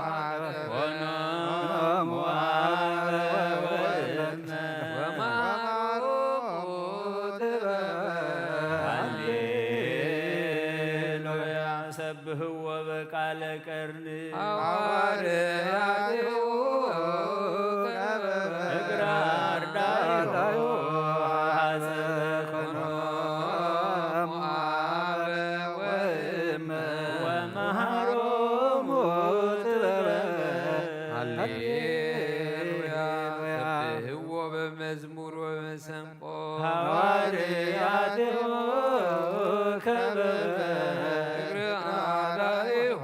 ሐሰበ። ኮኖሙ አበ ወእመ ወመሃሮሙ ጥበበ። ሃሌሉያ። ሰብሕዎ በቃለ ቀርን ሐዋርያቲሁ ከበበ እግረ አርዳኢሁ ሐሰበ። ኮኖሙ አበ እግረ አርዳኢሁ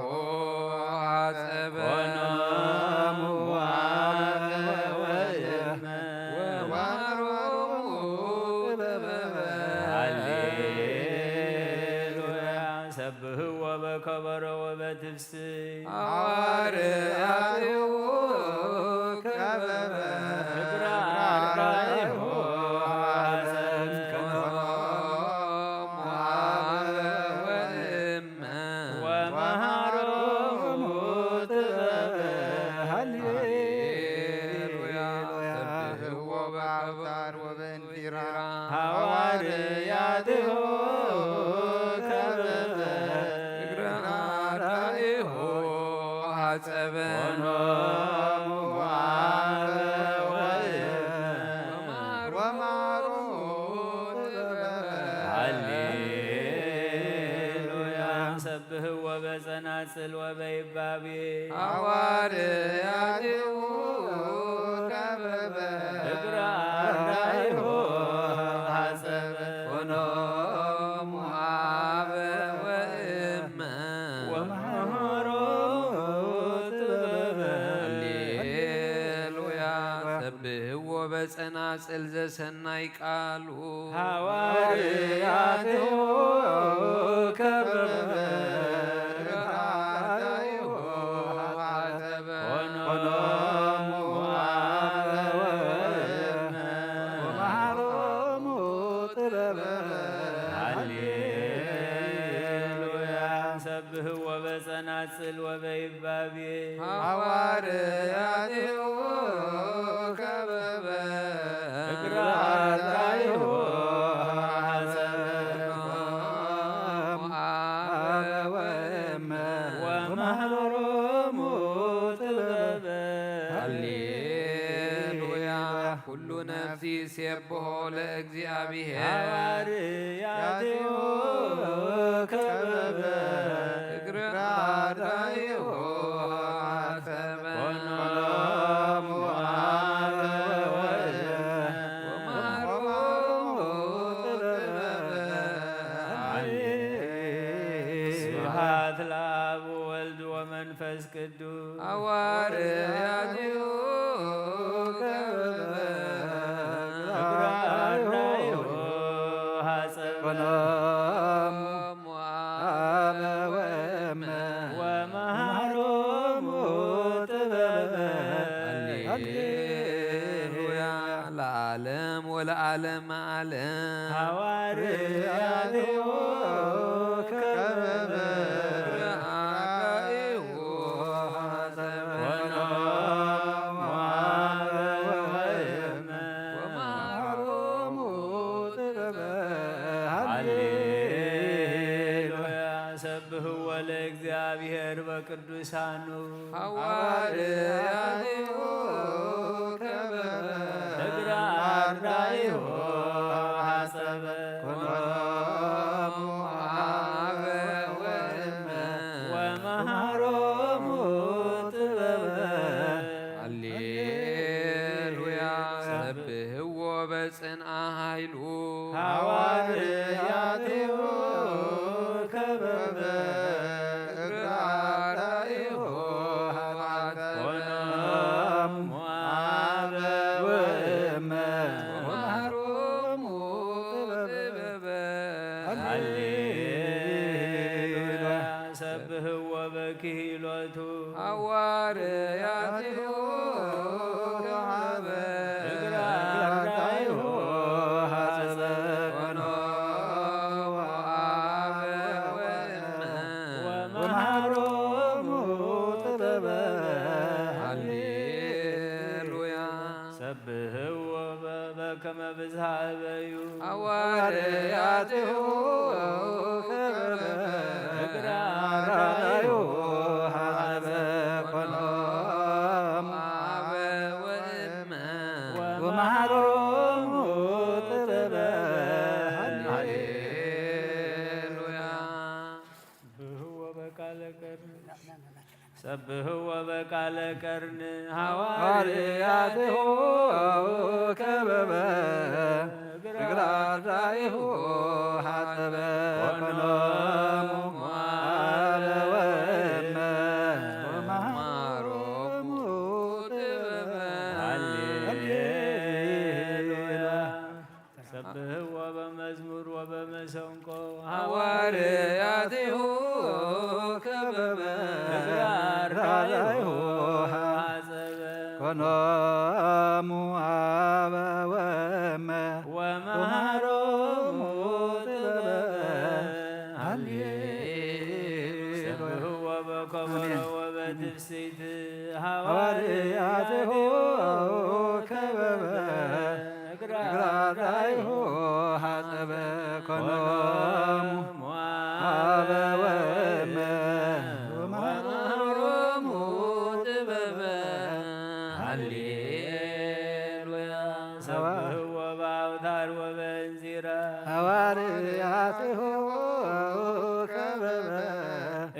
ሐጸበ። ኮኖሙ አበ ወእመ ወመሃሮሙ ጥበበ። ሃሌሉያ። ሰብህዎ በከበሮ ወበትፍስሕት። ሐዋርያቲሁ ከበበ እግረ አርዳኢሁ ሐጸበ። ኮኖሙ አበ ወእመ ወመሃሮሙ ጥበበ። ሃሌሉያ። ሰብህዎ በአብሳር ወበእንዚራ ሐዋርያቲሁ ከበበ እግረ አርዳኢሁ ሐጸበ። ኮኖሙ አበ ወእመ ወመሃሮሙ ጥበበ። ሃሌሉያ። ሰብህዎ በጸናጽል ወበይባቤ ሐዋርያቲሁ ከበበ እግረ አርዳኢሁ ሐጸበ። ኮኖሙ አበ ወእመ ወመሃሮሙ ጥበበ። ሃሌሉያ። ሰብህዎ በጸናጽል ዘሰናይ ቃሉ ሐዋርያቲሁ ከበበ እግረ አርዳኢሁ ሐጸበ። ኮኖሙ አበ ወእመ ወመሃሮሙ ጥበበ። ሃሌሉያ። ሰብህዎ በጸናጽል ወበይባቤ ሐዋርያቲሁ ከበበ እግረ አርዳኢሁ ሐጸበ። ኮኖሙ አበ ወእመ ወመሃሮሙ ጥበበ። ሃሌሉያ። ኩሉ ነፍሲ ይሴብሖ ለእግዚአብሔር። ሐዋርያቲሁ ከበበ እግረ አርዳኢሁ ሐጸበ። ኮኖሙ አበ ወእመ ወመሃሮሙ ጥበበ። ስብሐት ለአብ ወወልድ ወመንፈስ ቅዱስ። ሐዋርያቲሁ ከበበ እግረ አርዳኢሁ ሐጸበ። ኮኖሙ አበ ወእመ ወመሃሮሙ ጥበበ። ሃሌሉያ። ለዓለም ወለዓለም ዓለም። ሐዋርያቲሁ ከበበ አርዳኢሁ ሐጸበ። ኮኖሙ አበ ወእመ ወመሃሮሙ ጥበበ። ሃሌሉያ። ሰብህዎ ለእግዚአብሔር በቅዱሳኑ። ሐዋርያቲሁ ከበበ እግረ አርዳኢሁ ሐጸበ። ኮኖሙ አበ ወእመ ወመሃሮሙ ጥበበ። ሃሌሉያ። ሰብህዎ በጽንዓ ኃይሉ። ሐዋርያቲሁ ከበበ እግረ አርዳኢሁ ሐጸበ። ኮኖሙ አበ ወእመ ወመሃሮሙ ጥበበ። ሃሌሉያ። ሰብህዎ በክሂሎቱ። ሐዋርያቲሁ ከበበ እግረ አርዳኢሁ ሐጸበ። ኮኖሙ አበ ወእመ ወመሃሮሙ ጥበበ። ሃሌሉያ። ሰብህዎ በከመ ብዝሃ እበዩ። ሐዋርያቲሁ ከበበ እግረ አርዳኢሁ ሐጸበ። ኮኖሙ አበ ወእመ ወመሃሮሙ ጥበበ። ሃሌሉያ። ሰብህዎ በቃለ ቀርኒ። ሰብህዎ በቃለ ቀርኒ ሐዋርያቲሁ ከበበ እግረ እግረ አርዳኢሁ ሐጸበ ኮኖሙ አበ ወእመ ወመሃሮሙ ጥበበ። ሃሌሉያ። ሰብህዎ በመዝሙር ወበመሰንቆ ሐዋርያቲሁ ከበበ እግረ አርዳኢሁ ሐጸበ። ኮኖሙ አበ ወእመ ወመሃሮሙ ጥበበ። ሃሌሉያ። ሰብህዎ በከበሮ አሜን። ወበትፍስሕት ሐዋርያቲሁ ከበበ እግረ አርዳኢሁ ሐጸበ። ኮኖሙ አበ ወእመ ወመሃሮሙ ጥበበ። ሃሌሉያ። ሰብህዎ በአውታር ወበእንዚራ ሐዋርያቲሁ ከበበ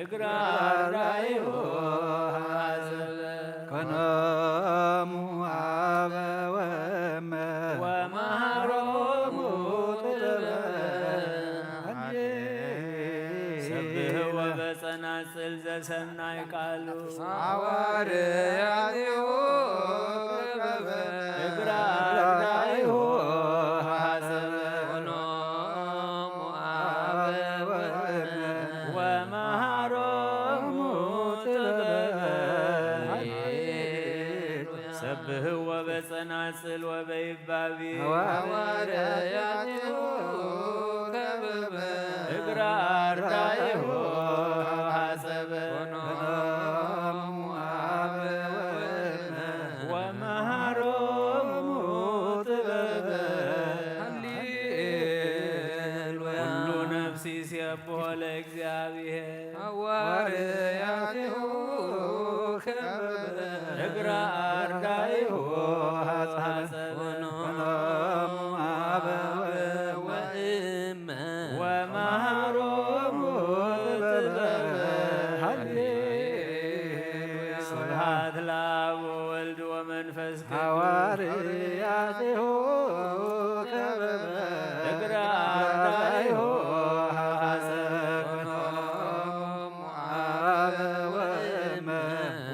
እግረ አርዳኢሁ ሐጸበ። ኮኖሙ አበ ወእመ ወመሃሮሙ ጥበበ። ሰብህዎ በጸናጽል ዘሰናይ ቃሉ ሐዋርያቲሁ ከበበ እግረ አርዳኢሁ ሐጸበ። ኮኖሙ አበ ወእመ ወመሃሮሙ ጥበበ። ሰብህዎ በጸናጽል ወበይባቤ ሐዋርያቲሁ ከበበ እግረ አርዳኢሁ ሐጸበ። ኮኖሙ አበ ወእመ ወመሃሮሙ ጥበበ። ሃሌሉያ። ኩሉ ነፍሲ ይሴብሖ ለእግዚአብሔር ሐዋርያቲሁ ከበበ እግረ አርዳኢሁ ሐጸበ። ኮኖሙ አበ ወእመ ወመሃሮሙ ጥበበ። ሃሌሉያ። ስብሐት ለአብ ወወልድ ወመንፈስ ቅዱስ። ሐዋርያቲሁ ከበበ እግረ አርዳኢሁ ሐጸበ። ኮኖሙ አበ ወእመ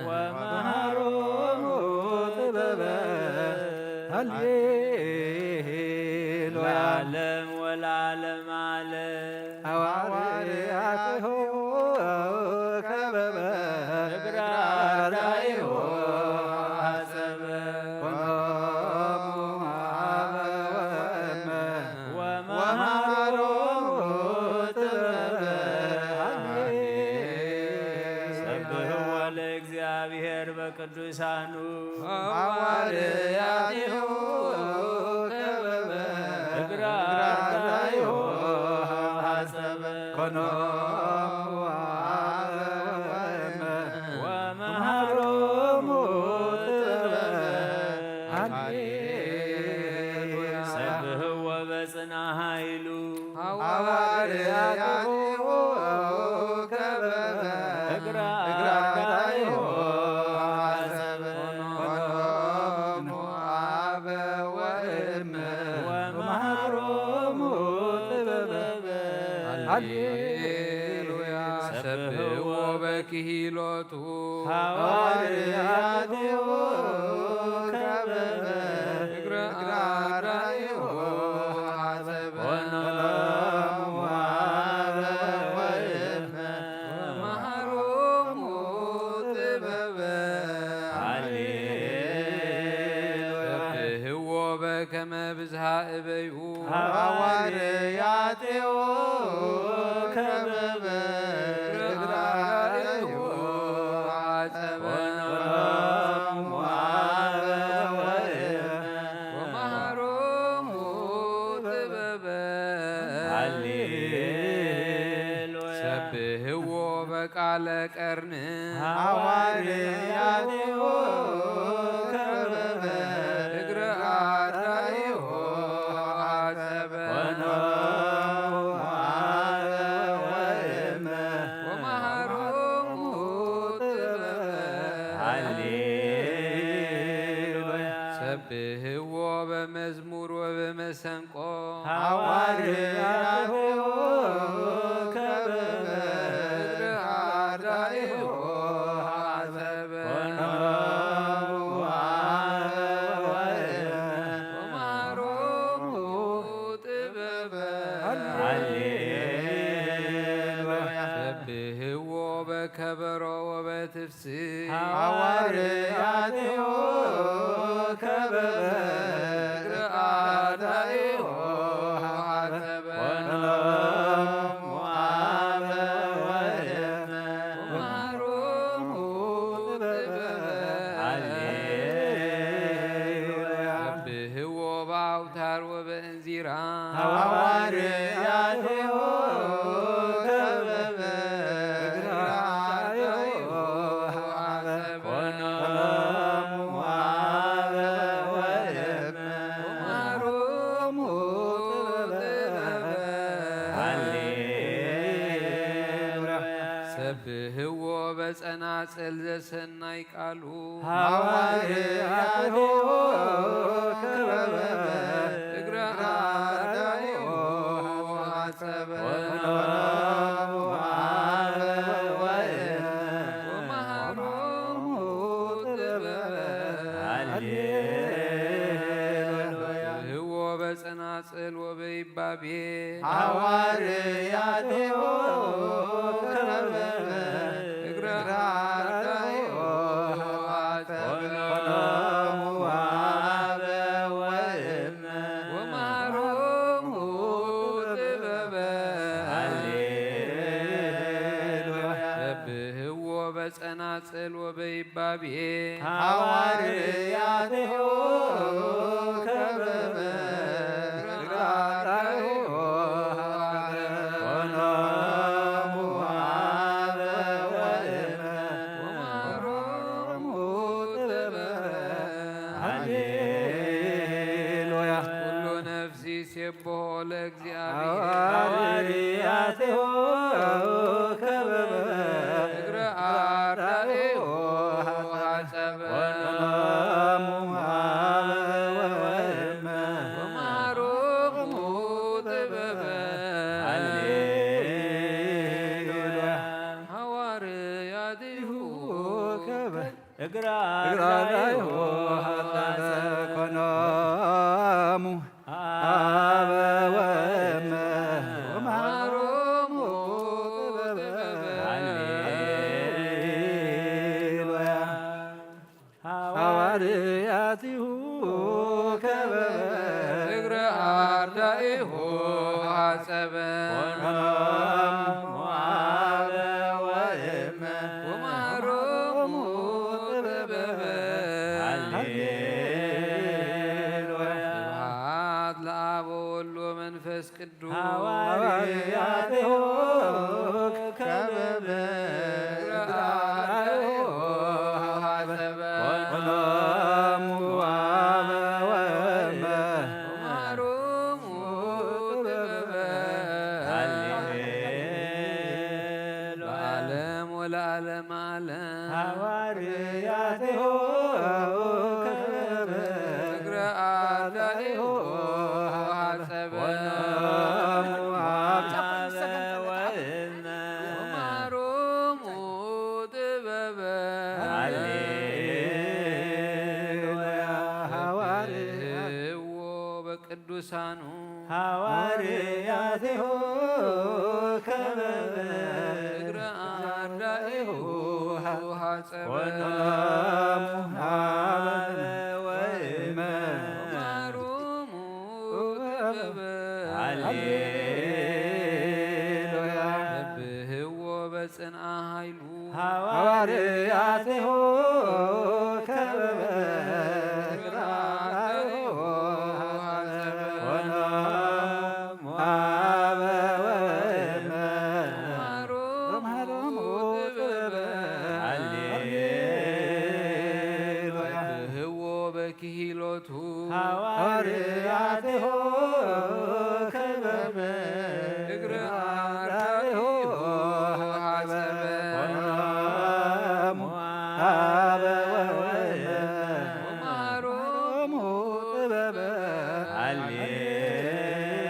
ወመሃሮሙ ጥበበ። ሃሌሉያ። ለዓለም ወለዓለም ዓለም። ሐዋርያቲሁ ከበበ እግረ አርዳኢሁ ሐጸበ። ኮኖሙ አበ ወእመ ወመሃሮሙ ጥበበ። ሃሌሉያ። ሰብሕዎ ለእግዚአብሔር በቅዱሳኑ ሐዋርያቲሁ ከበበ እግረ አርዳኢሁ ሐጸበ። ኮኖሙ አበ ወእመ ወመሃሮሙ ጥበበ። ሃሌሉያ። ሰብሕዎ በጽና ኃይሉ ሐዋርያቲሁ ከበበ እግረ አርዳኢሁ ሐጸበ። ኮኖሙ አበ ወእመ ወመሃሮሙ ጥበበ። ሃሌሉያ። ሰብሕዎ በክሂሎቱ ሐዋርያቲሁ ከበበ እግረ አርዳኢሁ ሐጸበ። ኮኖሙ አበ ወእመ ወመሃሮሙ ጥበበ። ሃሌሉያ። ሰብሕዎ በከመ ብዝሃ እበዩ ሐዋርያቲሁ ከበበ እግረ አርዳኢሁ ሐጸበ። ኮኖሙ አበ ወእመ ወመሃሮሙ ጥበበ። ሃሌሉያ። ሰብሕዎ በቃለ ቀርን ሐዋርያቲሁ ከበበ እግረ አርዳኢሁ ሐጸበ። ኮኖሙ አበ ወእመ ወመሃሮሙ ጥበበ። ሃሌሉያ። ሰብሕዎ በመዝሙር ወበመሰንቆ ከበሮ ወበትፍስሕ ሐዋርያቲሁ ከበበ እግረ አርዳኢሁ ሐጸበ። ኮኖሙ አበ ወእመ ወመሃሮሙ ጥበበ። ሃሌሉያ። ሰብህዎ በአውታር ወበእንዚራ ሐዋርያቲሁ ከበበ እግረ አርዳኢሁ ሐጸበ። ኮኖሙ አበ ወእመ ወመሃሮሙ ጥበበ። ሃሌሉያ። ሰብህዎ በጸናጽል ዘሰናይ ቃሉ ሐዋርያቲሁ ከበበ እግረ አርዳኢሁ ሐጸበ። ወአበ ወእመ ወመሃሮሙ ጥበበ። ሃሌሉያ። ህዎ በጸናጽል ወበይባቤ ሐዋርያቲሁ ከበበ እግረ አርዳኢሁ ሐጸበ። ወአበ ወእመ ወመሃሮሙ ጥበበ። ሃሌሉያ። ሰብህዎ በጸናጽል ወበይባቤ ሐዋርያቲሁ ከበበ እግረ አርዳኢሁ ሐጸበ። ኮኖሙ አበ ወእመ ወመሃሮሙ ጥበበ። ሃሌሉያ። ኩሉ ነፍሲ ይሴብሖ ለእግዚአብሔር። ሐዋርያቲሁ ከበበ እግረ አርዳኢሁ ሐጸበ። ኮኖሙ አበ ወእመ ወመሃሮሙ ጥበበ። ሃሌሉያ። ሐዋርያቲሁ ከበ እግረ አርዳኢሁ ሐጸበ። ኮኖሙ አበ ወእመ ወመሃሮሙ ጥበበ። ሃሌሉያ። ሐዋርያቲሁ ከበበ እግረ አርዳኢሁ ሐጸበ። ኮኖሙ አበ ወእመ ወመሃሮሙ ጥበበ። ሃሌሉያ። ስብሐት ለአብ ወወልድ ወመንፈስ ቅዱስ። ሐዋርያቲሁ ከበበ እግረ አርዳኢሁ ሐጸበ። ኮኖሙ አበ ወእመ ወመሃሮሙ ጥበበ። ሃሌሉያ። ለዓለም ወለዓለመ ዓለም። ሐዋርያቲሁ ከበበ እግረ አርዳኢሁ ሐጸበ። ወእመ ወመሃሮሙ ጥበበ። ሃሌሉያ። ሐዋርያ ህዎ በቅዱሳኑ ሐዋርያቲሁ ከበበ እግረ አርዳኢሁ ሐጸበ። ኮኖሙ አበ ወእመ ወመሃሮሙ ጥበበ። ሃሌሉያ። ሰብህዎ በጽንአ ኃይሉ ሐዋርያቲሁ ከበበ እግረ አርዳኢሁ ሐጸበ። ኮኖሙ አበ ወእመ ወመሃሮሙ ጥበበ። ሃሌሉያ። ህዎ በክሂሎቱ ሐዋርያቲሁ ከበበ እግረ አርዳኢሁ ሐጸበ። ኮኖሙ አበ ወእመ ወመሃሮሙ ጥበበ።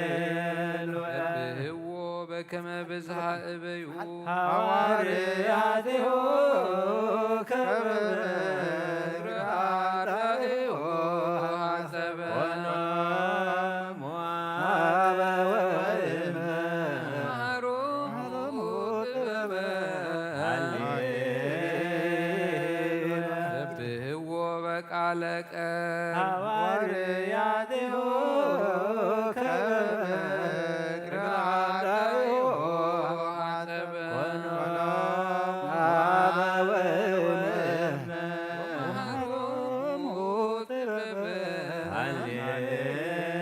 ሃሌሉያ። ሰብህዎ በከመ ብዝሃ እበዩ ሐዋርያቲሁ ከበበ እግረ አርዳኢሁ ሐጸበ። ኮኖሙ አበ ወእመ ወመሃሮሙ ጥበበ። ሃሌ አለቀ ሐዋርያቲሁ ከመ እግረ አርዳኢሁ አጠበ። ወመሃሮሙ ጥበበ።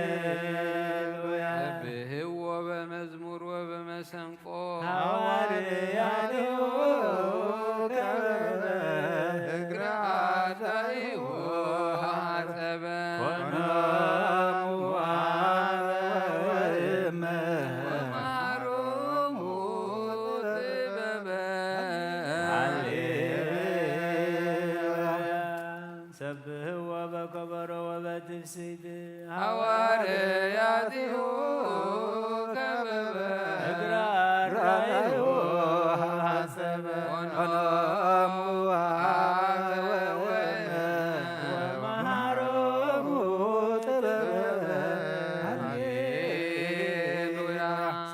ሃሌሉያ። ሰብሕዎ በመዝሙር ወበመሰንቆ። ሐዋርያቲሁ ከመ እግረ አርዳኢሁ አጠበ። ኮኖሙ አበ ወእመ። ወመሃሮሙ ጥበበ። ሃሌሉያ። ሰብሕዎ በከበሮ ወበትፍስሕት። ሐዋርያቲሁ ከመ እግረ አርዳኢሁ ሐሰበ። ኮኖሙ አበ ወእመ። ወመሃሮሙ ጥበበ። ሃሌሉያ።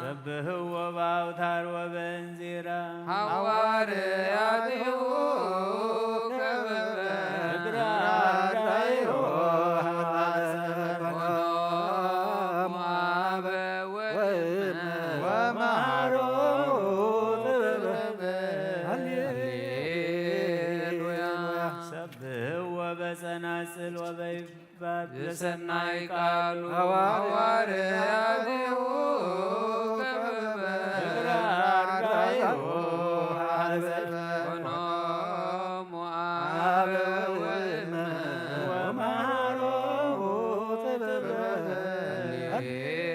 ሰብሕዎ በአውታር ወበእንዚራ። ሐዋርያቲሁ ከመ እግረ አርዳኢሁ ሐሰበ። ኮኖሙ አበ ወእመ። ወመሃሮሙ ጥበበ። ሃሌሉያ። ሰብሕዎ በጸናጽል ወበይፍ ባብ የሰናይ ቃሉ ሐዋርያቲሁ ከመ እግረ አርዳኢሁ ሐሰበ። ኮኖሙ አበ ወእመ። ወመሃሮሙ ጥበበ።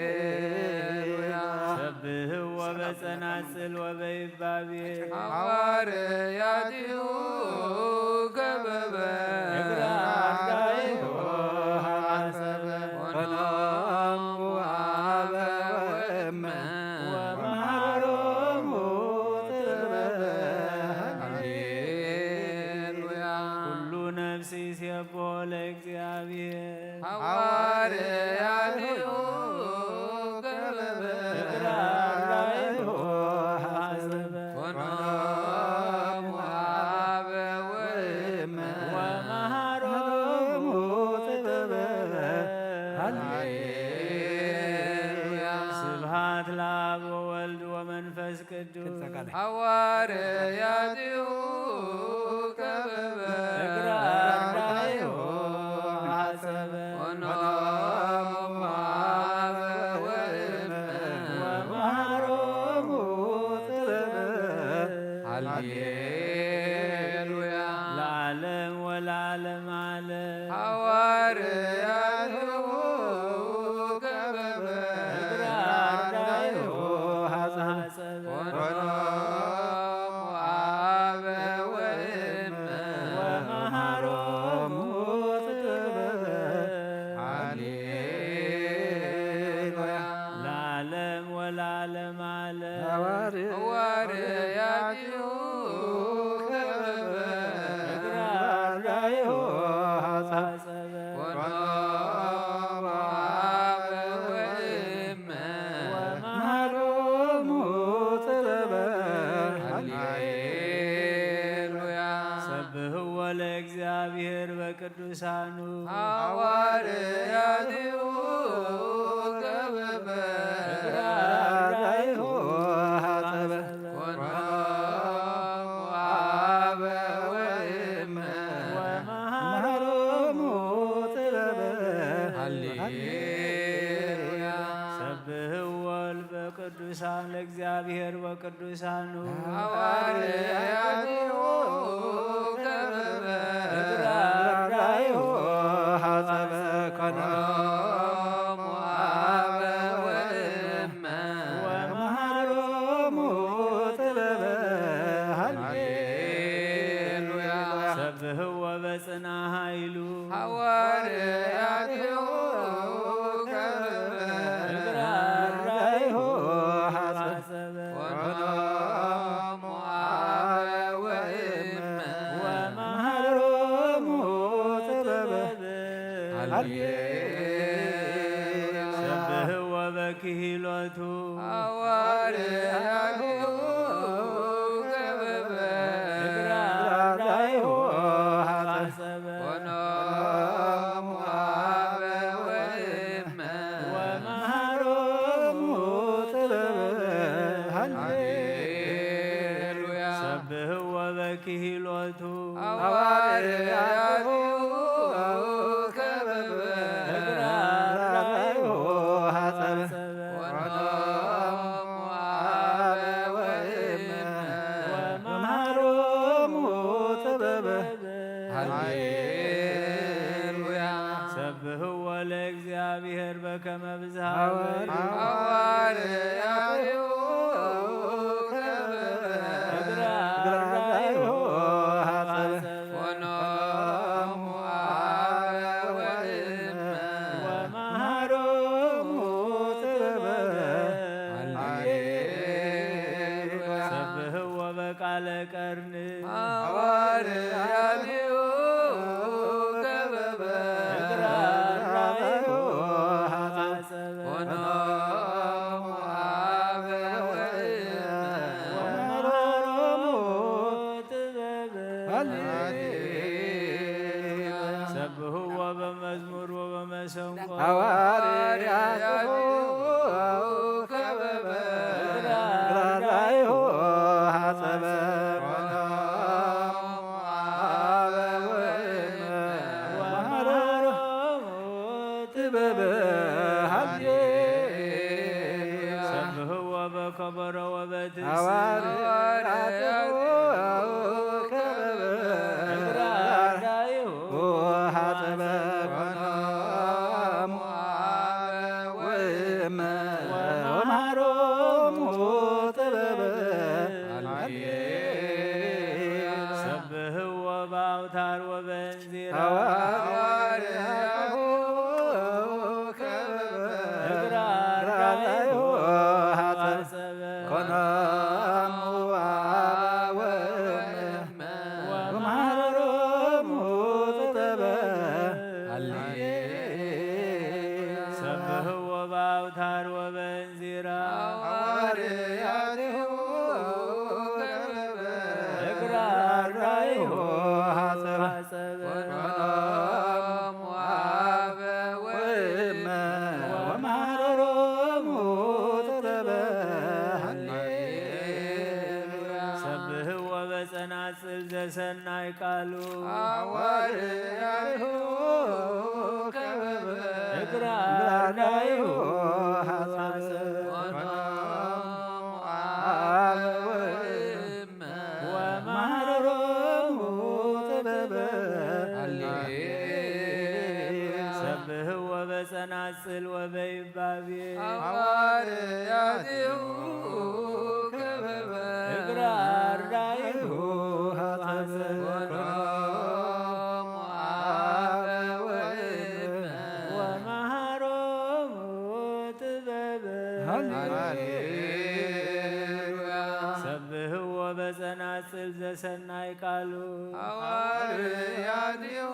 ሃሌሉያ። ሰብሕዎ በጸናጽል ወበይፍ ባቤ ሐዋርያቲሁ ከመ እግረ አርዳኢሁ ሐሰበ። ኮኖሙ አበ ወእመ። ወመሃሮሙ ጥበበ። ሃሌሉያ። ኩሉ ነፍሲ ይሴብሖ ለእግዚአብሔር። ሐዋርያቲሁ ከመ እግረ አርዳኢሁ ሐሰበ። ኮኖሙ አበ ወእመ። ወመሃሮሙ ጥበበ። ሃሌሉያ። ስብሐት ለአብ ወወልድ ወመንፈስ ቅዱስ። ሐዋርያቲሁ ከመ እግረ አርዳኢሁ ሐሰበ። ኮኖሙ አበ ወእመ። ወመሃሮሙ ጥበበ። ሃሌሉያ። ለዓለም ወለዓለም ዓለም። ሐዋርያቲሁ ከመ እግረ አርዳኢሁ ሐሰበ። ኮኖሙ አበ ወእመ። ወመሃሮሙ ጥበበ። ሃሌሉያ። ለዓለም ወለዓለም ዓለም። ሐዋርያቲሁ ከመ እግረ አርዳኢሁ ሐሰበ። ኮኖሙ አበ ወእመ። ወመሃሮሙ ጥበበ። ሃሌሉያ። ሰብሕዎ ለእግዚአብሔር በቅዱሳኑ። ሐዋርያቲሁ ከመ እግረ አርዳኢሁ ሐሰበ። ኮኖሙ አበ ወእመ። ወመሃሮሙ ጥበበ። ሃሌሉያ። ሰብሕዎ በቅዱሳን ለእግዚአብሔር በቅዱሳኑ። ሐዋርያቲሁ ከመ እግረ አርዳኢሁ ሐሰበ። ኮኖሙ አበ ወእመ። ወመሃሮሙ ጥበበ። ሃሌሉያ። ሰብሕዎ በጽና ኃይሉ። ሐዋርያቲሁ ከመ እግረ አርዳኢሁ ሐሰበ። ኮኖሙ አበ ወእመ። ወመሃሮሙ ጥበበ። ሃሌሉያ። ሰብሕዎ በክሂሎቱ። ሐዋርያቲሁ ከመ እግረ አርዳኢሁ ሐሰበ። ኮኖሙ ክሂሎቱ ሐዋርያቲሁ ከበበ እግረ አርዳኢሁ ሐጸበ ወኖሙ አበ ወእመ ወመሃሮሙ ጥበበ ሃሌሉያ። ሰብህዎ ለእግዚአብሔር በከመ ብዝሃ ሐዋርያቲሁ ከበበ እግረ አርዳኢሁ ሐጸበ ወኖሙ አበ ወእመ ወመሃሮሙ ጥበበ ሃሌሉያ። ሰብህዎ በቃለ ቀርን ሐዋርያቲሁ ከበበ እግረ አርዳኢሁ ሐጸበ ወኖሙ አበ ወእመ ወመሃሮሙ ጥበበ ሃሌሉያ። ሰብህዎ በመዝሙር ወበመሰንቆ ሐዋርያቲሁ ከበበ እግረ አርዳኢሁ ሐጸበ ወኖሙ አበ ወእመ ወመሃሮሙ ጥበበ ሃሌሉያ። ሰብህዎ በከበሮ ወበትስ ሐዋርያቲሁ ከበበ እግረ አርዳኢሁ ወሐጸበ ወኖሙ አበ ወእመ ወመሃሮሙ ጥበበ ሃሌሉያ። ሰብህዎ በአውታር ወበእንዚራ ሐዋርያቲሁ ከበበ እግረ አርዳኢሁ ሐጸበ ኮኖሙ አበ ወእመ ወመሃሮሙ ጥበበ ሰብህዎ በአውታር ወበእንዚራ ሐዋርያቲሁ ከበበ እግረ አርዳኢሁ ሐጸበ ወኖሙ አበ ወእመ ወመሃሮሙ ጥበበ ሰብህዎ በጸናጽል ዘሰናይ ቃሉ ሐዋርያቲሁ ከበበ እግረ አርዳኢሁ ሐጸበ ወኖሙ አበ ወእመ ወመሃሮሙ ጥበበ ሃሌሉያ። ሰብህዎ በጸናጽል ወበይባቤ ሐዋርያቲሁ ከበበ እግረ አርዳኢሁ ሐጸበ ወኖሙ አበ ወእመ ወመሃሮሙ ጥበበ ሃሌሉያ። ሰብህዎ በጸናጽል ዘሰናይ ቃሉ ሐዋርያቲሁ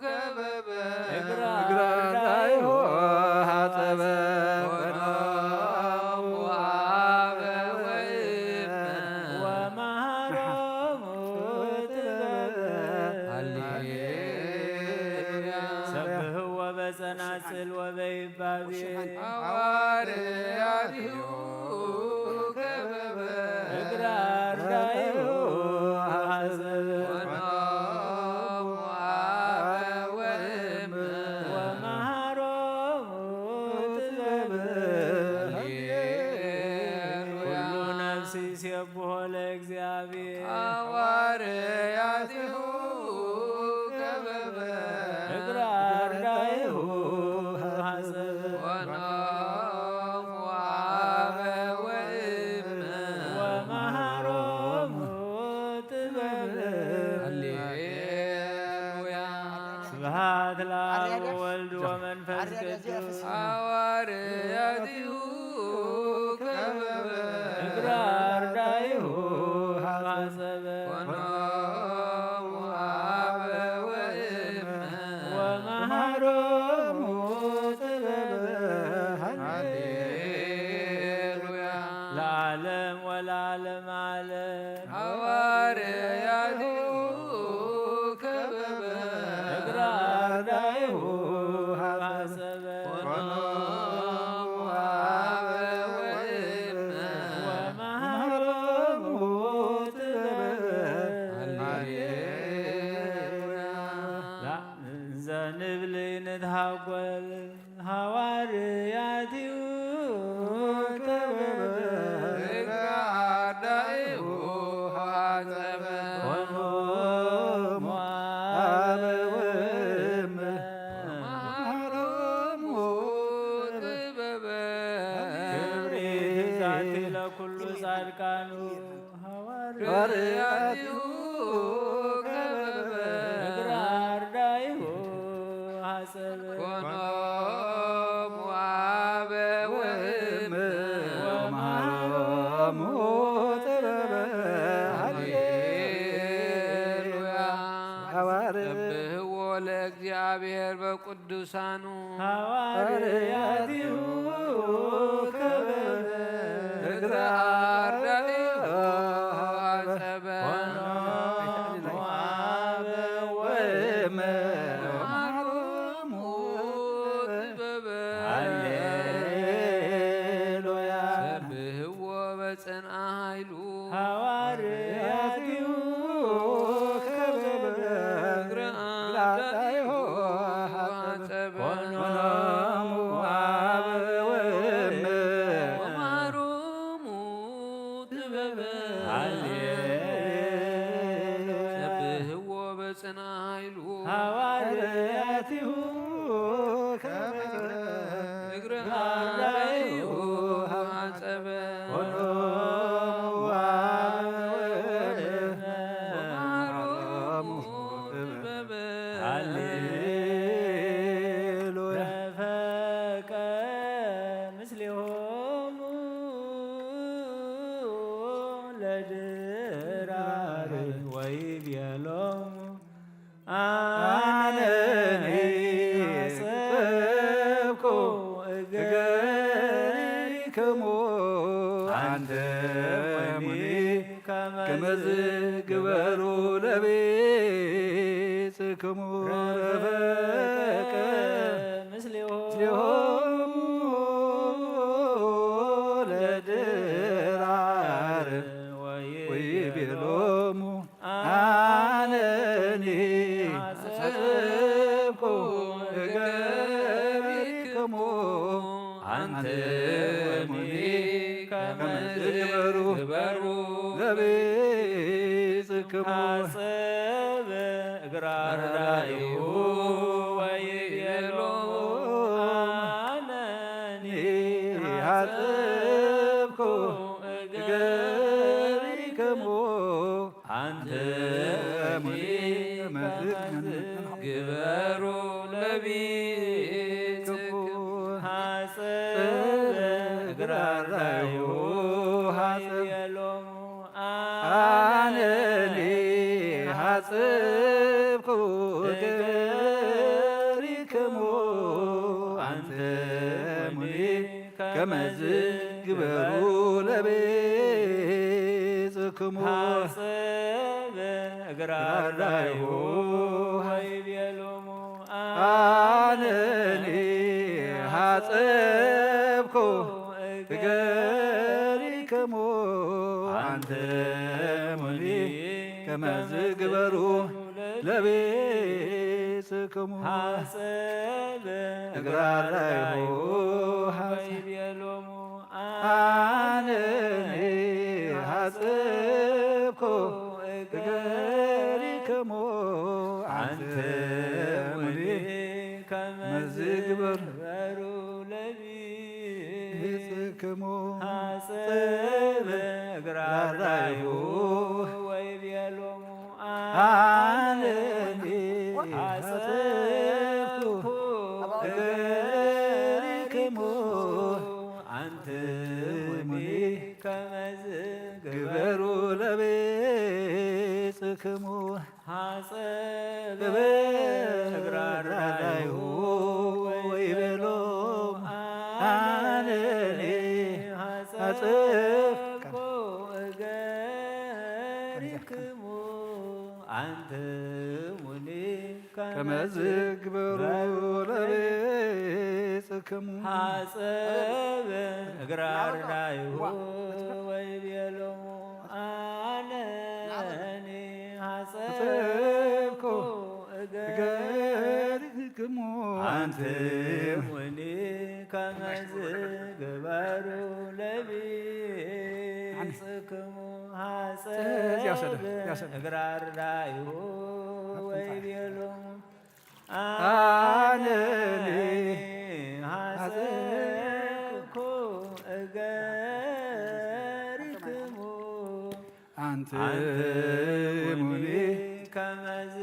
ከበበ እግረ አርዳኢሁ ሐጸበ ወኖሙ አበ ወእመ ወመሃሮሙ ጥበበ ሃሌሉያ። ሰብህዎ በጸናጽል ወበይባቤ ሐዋርያቲሁ ከበበ እግረ አርዳኢሁ ሐጸበ ወኖሙ አበ ወእመ ወመሃሮሙ ጥበበ ሃሌሉያ። ኩሉ ነፍስ ይሴብሖ ለእግዚአብሔር ሐዋርያቲሁ ከበበ እግረ አርዳኢሁ ሐጸበ ወኖሙ አበ ወእመ ወመሃሮሙ ጥበበ ሃሌሉያ። ስብሐት ለአብ ወወልድ ወመንፈስ ቅዱስ ሐዋርያቲሁ ከበበ እግረ አርዳኢሁ ሐጸበ ወኖሙ አበ ወእመ ወመሃሮሙ ጥበበ ሃሌሉያ። ለዓለም ወለዓለም ዓለም ሐዋርያቲሁ ከበበ እግረ አርዳኢሁ ሐጸበ ወኖሙ አበ ወእመ ወመሃሮሙ ጥበበ ሐዋርያቲሁ ከበበ እግረ አርዳኢሁ ሐጸበ። ኮኖሙ አበ ወእመ ወመሃሮሙ ጥበበ። ሃሌሉያ። ሐዋርያ ሰብሕዎ ለእግዚአብሔር በቅዱሳኑ። ሐዋርያቲሁ ከበበ እግረ አርዳኢሁ አጸበ። ኮኖሙ አበ ወእመ ወመሃሮሙ ጥበበ። ሃሌሉያ። ሰብሕዎ በጽንዓ ኃይሉ። ሐዋርያቲሁ ከበበ እግረ አርዳኢሁ አጸበ። ኮኖሙ አበ ወእመ ወመሃሮሙ ጥበበ። ሃሌሉያ። ሰብሕዎ በጽንዓ ኃይሉ። ሐዋርያቲሁ ከበበ እግረ አርዳኢሁ አጸበ። ኮኖሙ አበ ወእመ ወመሃሮሙ ጥበበ። ሃሌሉያ። ረፈቀ ምስሌሆሙ ለድራር ወይቤሎሙ አነኒ አሰብኩ እገሪክሙ አንተ ሙኒ ከመዝ ግበሩ ለቤጽክሙ። ረፈቀ ምስሌሆሙ ለድራር ወይቤሎሙ አነኒ አሰብኩ እገሪክሙ አንተ ሙኒ ከመዝ ግበሩ ለቤጽክሙ። አሰብ እግረ አርዳኢሁ ወይቤሎ አነኒ አሰብኩ እገሪክሙ አንተ ሙኒ ከመዝ ግበሩ ለቤጽክሙ። ሐጽብ እግረ አርዳኢሁ ሐጽብ። ወይቤሎሙ አነኒ ሐጽብኩ እገሪክሙ አንተ ሙኒ ከመዝ ግበሩ ለቤጽክሙ። ሐጽብ እግረ አርዳኢሁ ወይቤሎሙ አነኒ ሐጽብኩ እገሪክሙ አንተ ሙኒ ከመዝ ግበሩ ለቤጽክሙ። ሐጽብ እግረ አርዳኢሁ ወይቤሎሙ አነኒ ሐጽብኩ እገሪክሙ አንተ ሙኒ ከመዝ ግበሩ ለቤጽክሙ። ሐጽብ እግረ አርዳኢሁ ወይቤሎሙ አነኒ ሐጽብኩ እገሪክሙ አንትሙኒ ከመዝ ግበሩ ለቤጽክሙ። ሐጽብ እግረ አርዳኢሁ ወይቤሎሙ አነኒ ሐጽብኩ እገሪክሙ አንትሙኒ ከመዝ ግበሩ ለቤጽክሙ። ሐጽብ እግረ አርዳኢሁ ወይቤሎሙ አነኒ ሐጽብኩ እገሪክሙ አንትሙኒ ከመዝ ግበሩ ለቤጽክሙ። ሐጽብ እግረ አርዳኢሁ ወይቤሎሙ አነኒ ሐጽብኩ እገሪክሙ ኣንትሙኒ ከመዝ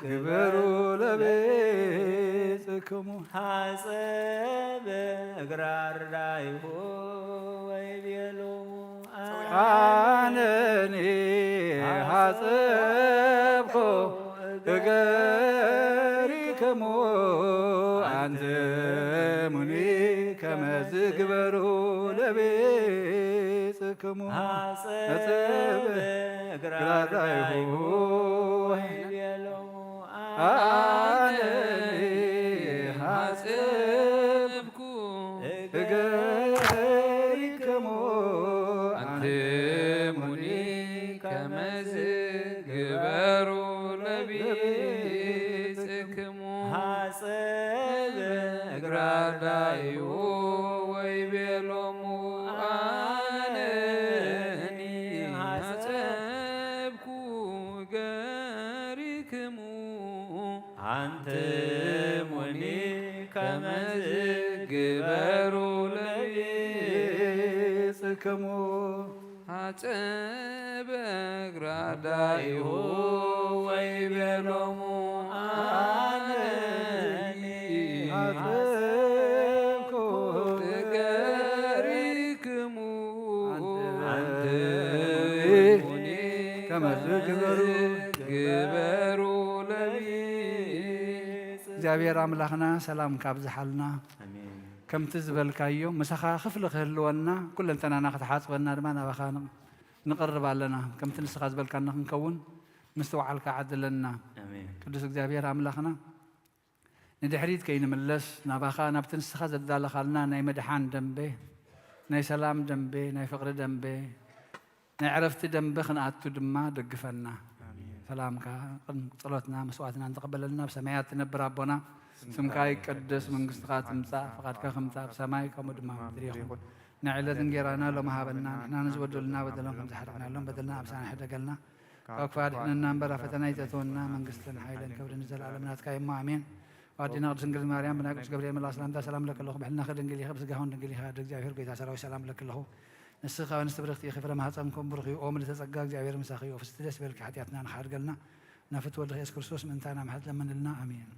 ግበሩ ለቤጽክሙ። ሐጸበ እግራ ርዳይሁ ወይቤሎሙ፣ ኣነኒ ሐጸብኩ እገሪክሙ። ኣንትሙኒ ከመዝ ግበሩ ለቤጽክሙ። ሐጸበ እግራ ርዳይሁ ወይቤሎሙ፣ ኣነኒ ሐጸብኩ እገሪክሙ። ኣንትሙኒ ከመዝ ግበሩ ለቤጽክሙ። ሐጸበ እግራ ርዳይሁ ወይቤሎሙ፣ ኣነኒ ሐጸብኩ እገሪክሙ። ኣንትሙኒ ከመዝ ግበሩ ለቤጽክሙ። ሐጸበ እግራ ርዳይሁ ወይቤሎሙ፣ ኣነኒ ሐጸብኩ እገሪክሙ። ኣንትሙኒ ከመዝ ግበሩ ግበሩ ለቤጽ። እግዚኣብሔር ኣምላኽና ሰላም ካብዝሓልና። ኣሜን። ከምቲ ዝበልካዮ ምሳኻ ክፍሊ ክህልወና፣ ኩለንተናና ክትሓጽበና ድማ ናባኻ ን-፣ ንቕርብ ኣለና። ከምቲ ንስኻ ዝበልካና ክንከውን ምስትውዓልካ ዓድለና። ኣሜን። ቅዱስ እግዚኣብሔር ኣምላኽና ንድሕሪት ከይንምለስ ናባኻ ናብቲ ንስኻ ዘዳለኻልና ናይ ምድሓን ደንበ፣ ናይ ሰላም ደንበ፣ ናይ ፍቕሪ ደንበ፣ ናይ ዕረፍቲ ደንበ ክንኣቱ ድማ ደግፈና። ኣሜን። ሰላምካ ቅድሚ ጸሎትና መስዋዕትና እንተቐበለልና ብሰማያት ትነብር ኣቦና፣ ስምካ ይቀደስ፣ መንግስትኻ ትምጻእ፣ ፍቓድካ ከምታ ኣብ ሰማይ ከምኡ ድማ ኣብ ምድሪ ይኹን። ናይ ዕለት እንጌራና ሎሚ ሃበና፣ ንሕና ንዝበደሉና በደሎም ከም ዝሓደግናሎም በደልና ኣብሳና፣ ሕደገልና ካብ ክፉእ ኣድሕነና እምበር ኣብ ፈተና ኣይተእትወና፣ መንግስትን ሓይልን ክብርን ንዘለኣለም ናትካ እዩ እሞ ኣሜን። ኣዴና ቅድስት ድንግል ማርያም ብናይ ቅዱስ ገብርኤል መልኣኽ ሰላምታ ሰላም እለኪ ኣለኹ፣ ብሕልናኺ ድንግል ኢኺ፣ ብስጋኺ እውን ድንግል ኢኺ፣ ኣደ እግዚኣብሔር ጎይታ ሰራዊት ሰላም እለኪ ኣለኹ። ንስኺ ካብ ኣንስቲ ብርኽቲ ኢኺ፣ ፍረ ማህፀንኪ እውን ብሩኽ እዩ። ኦ ምልዕተ ጸጋ እግዚኣብሔር ምሳኺ እዩ፣ ፍስቲ ደስ ይበልኪ፣ ሓጢኣትና ንኽሓድገልና ናብ ፍትወ ወልድኺ የሱስ ክርስቶስ ምእንታና ምሕረት ለምንልና፣ ኣሜን።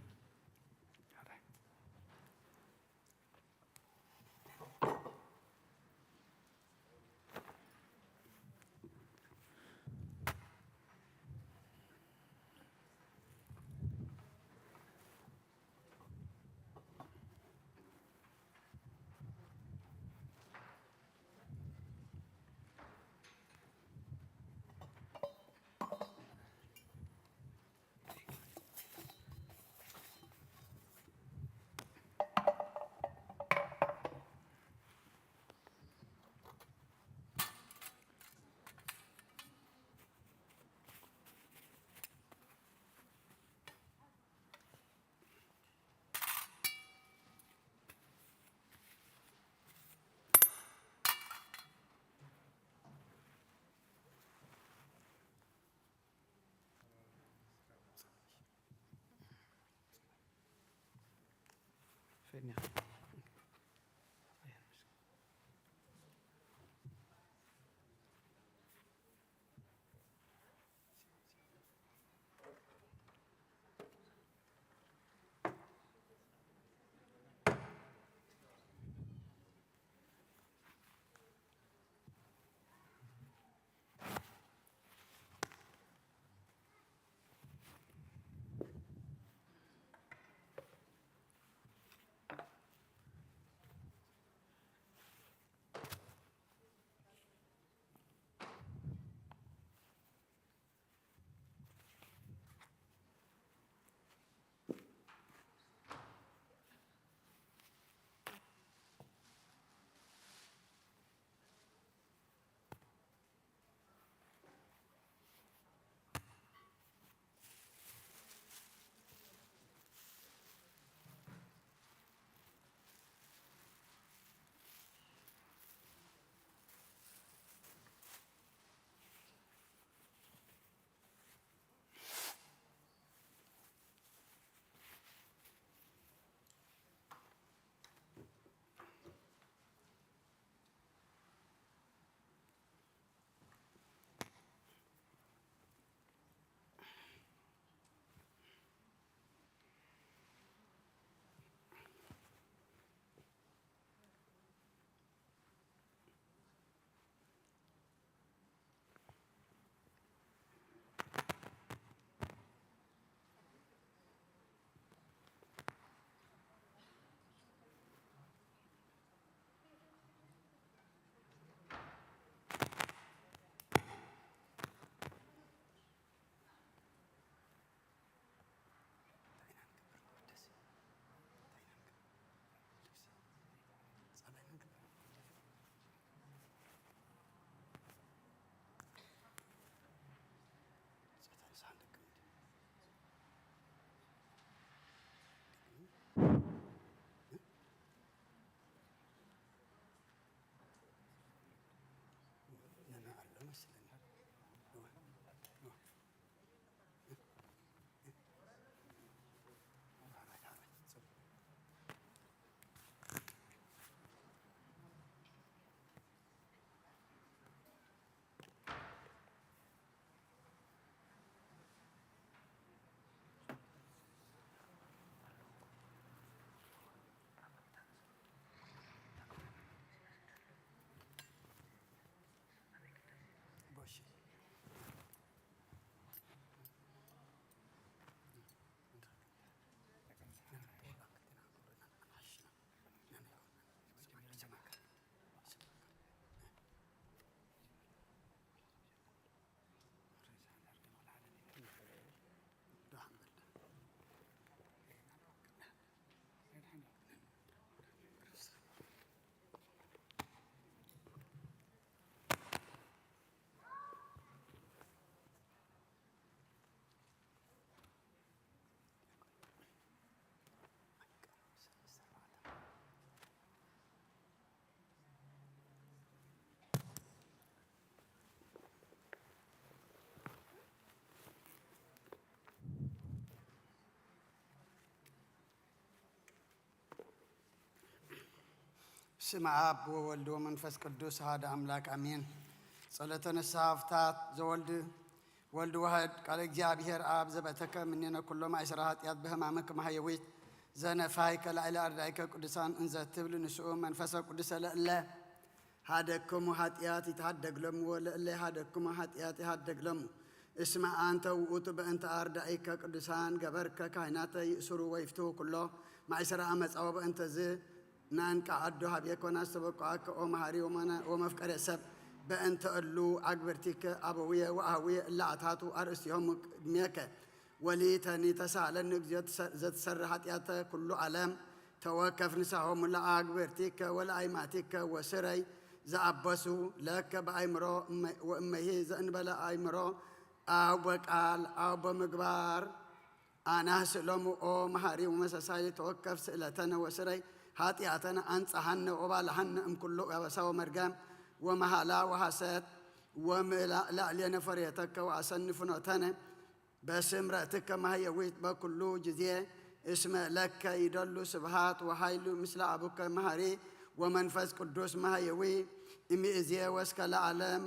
በስመ አብ ወወልድ ወመንፈስ ቅዱስ አሐደ አምላክ አሜን። ጸሎተ ንስሐ ፍታት ዘወልድ ወልድ ዋህድ ቃለ እግዚአብሔር አብ ዘበተከ እምኔነ ኩሎ ማእሰረ ኃጢአት በሕማምከ ማህየዊት ዘነፋይከ ላዕለ አርዳኢከ ቅዱሳን እንዘ ትብል ንስኡ መንፈሰ ቅዱሰ ለእለ ሀደክሙ ኃጢአት ይትሃደግ ለሙ ወለእለ ሀደክሙ ኃጢአት ይሃደግ ለሙ። እስመ አንተ ውእቱ በእንተ አርዳኢከ ቅዱሳን ገበርከ ካህናተ ይእስሩ ወይፍትሁ ኩሎ ማእሰረ አመፃ ወበእንተዝ ናንቃ አዶ ሀቤኮ ናስተበቋከ ኦ መሃሪ ወመነ-፣ ወመፍቀሬ ሰብ በእንተ እሉ አግብርቲከ አበውየ ወአህውየ እለ አታቱ አርእስቲሆሙ ቅድሜከ ወሊተኒ ተሳለኒ እግዚኦ ትሰ-፣ ዘትሰሪ ኃጢአተ ኩሉ ዓለም ተወከፍ ንሳሆሙ ለአግብርቲከ ወለአይማቲከ ወስረይ ዘአበሱ ለከ በአይምሮ እመ-፣ ወእመሂ ዘእንበለ አይምሮ አው በቃል አው በምግባር አናህ ስእሎሙ ኦ መሃሪ ወመሰሳይ ተወከፍ ስእለተነ ወስረይ ኃጢአተነ አንጽሐነ ወባልሐነ እምኩሉ አበሳ ወመርገም ወመሃላ ወሐሰት ወምእላ ላዕሌነ ፈርየተከ ወአሰኒ ፍኖተነ በስምረትከ ማህየዊት በኩሉ ጊዜ እስመ ለከ ይደሉ ስብሃት ወኃይሉ ምስለ አቡከ መሃሪ ወመንፈስ ቅዱስ ማህየዊ እምይእዜ ወእስከ ለዓለም።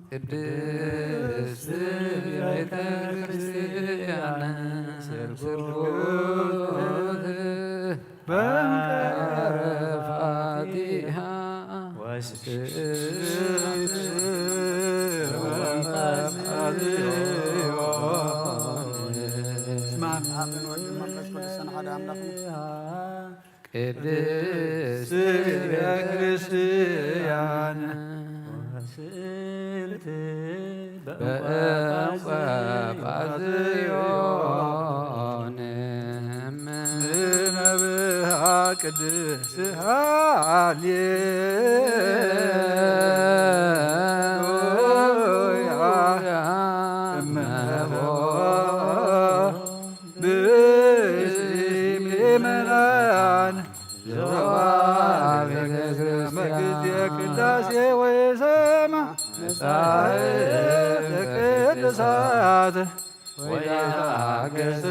ቅድስት ቤተ ክርስቲያን ስርጉት በእንተ ፋቲሃ በስመ አብ ወወልድ ወመንፈስ ቅዱስ አሐዱ አምላክ። ቅድስት ቤተ ክርስቲያን ወስንት በእንቆጳ ጽዮን እም ንነብሃ ቅድስት ሃሌሉያ እመሆ ብእሲ ምእመናን ዘዋቤ ቤተ ክርስቲያን ቅዳሴ ወይሰማ መጻሕፍተ ቅዱሳት ወይታገስ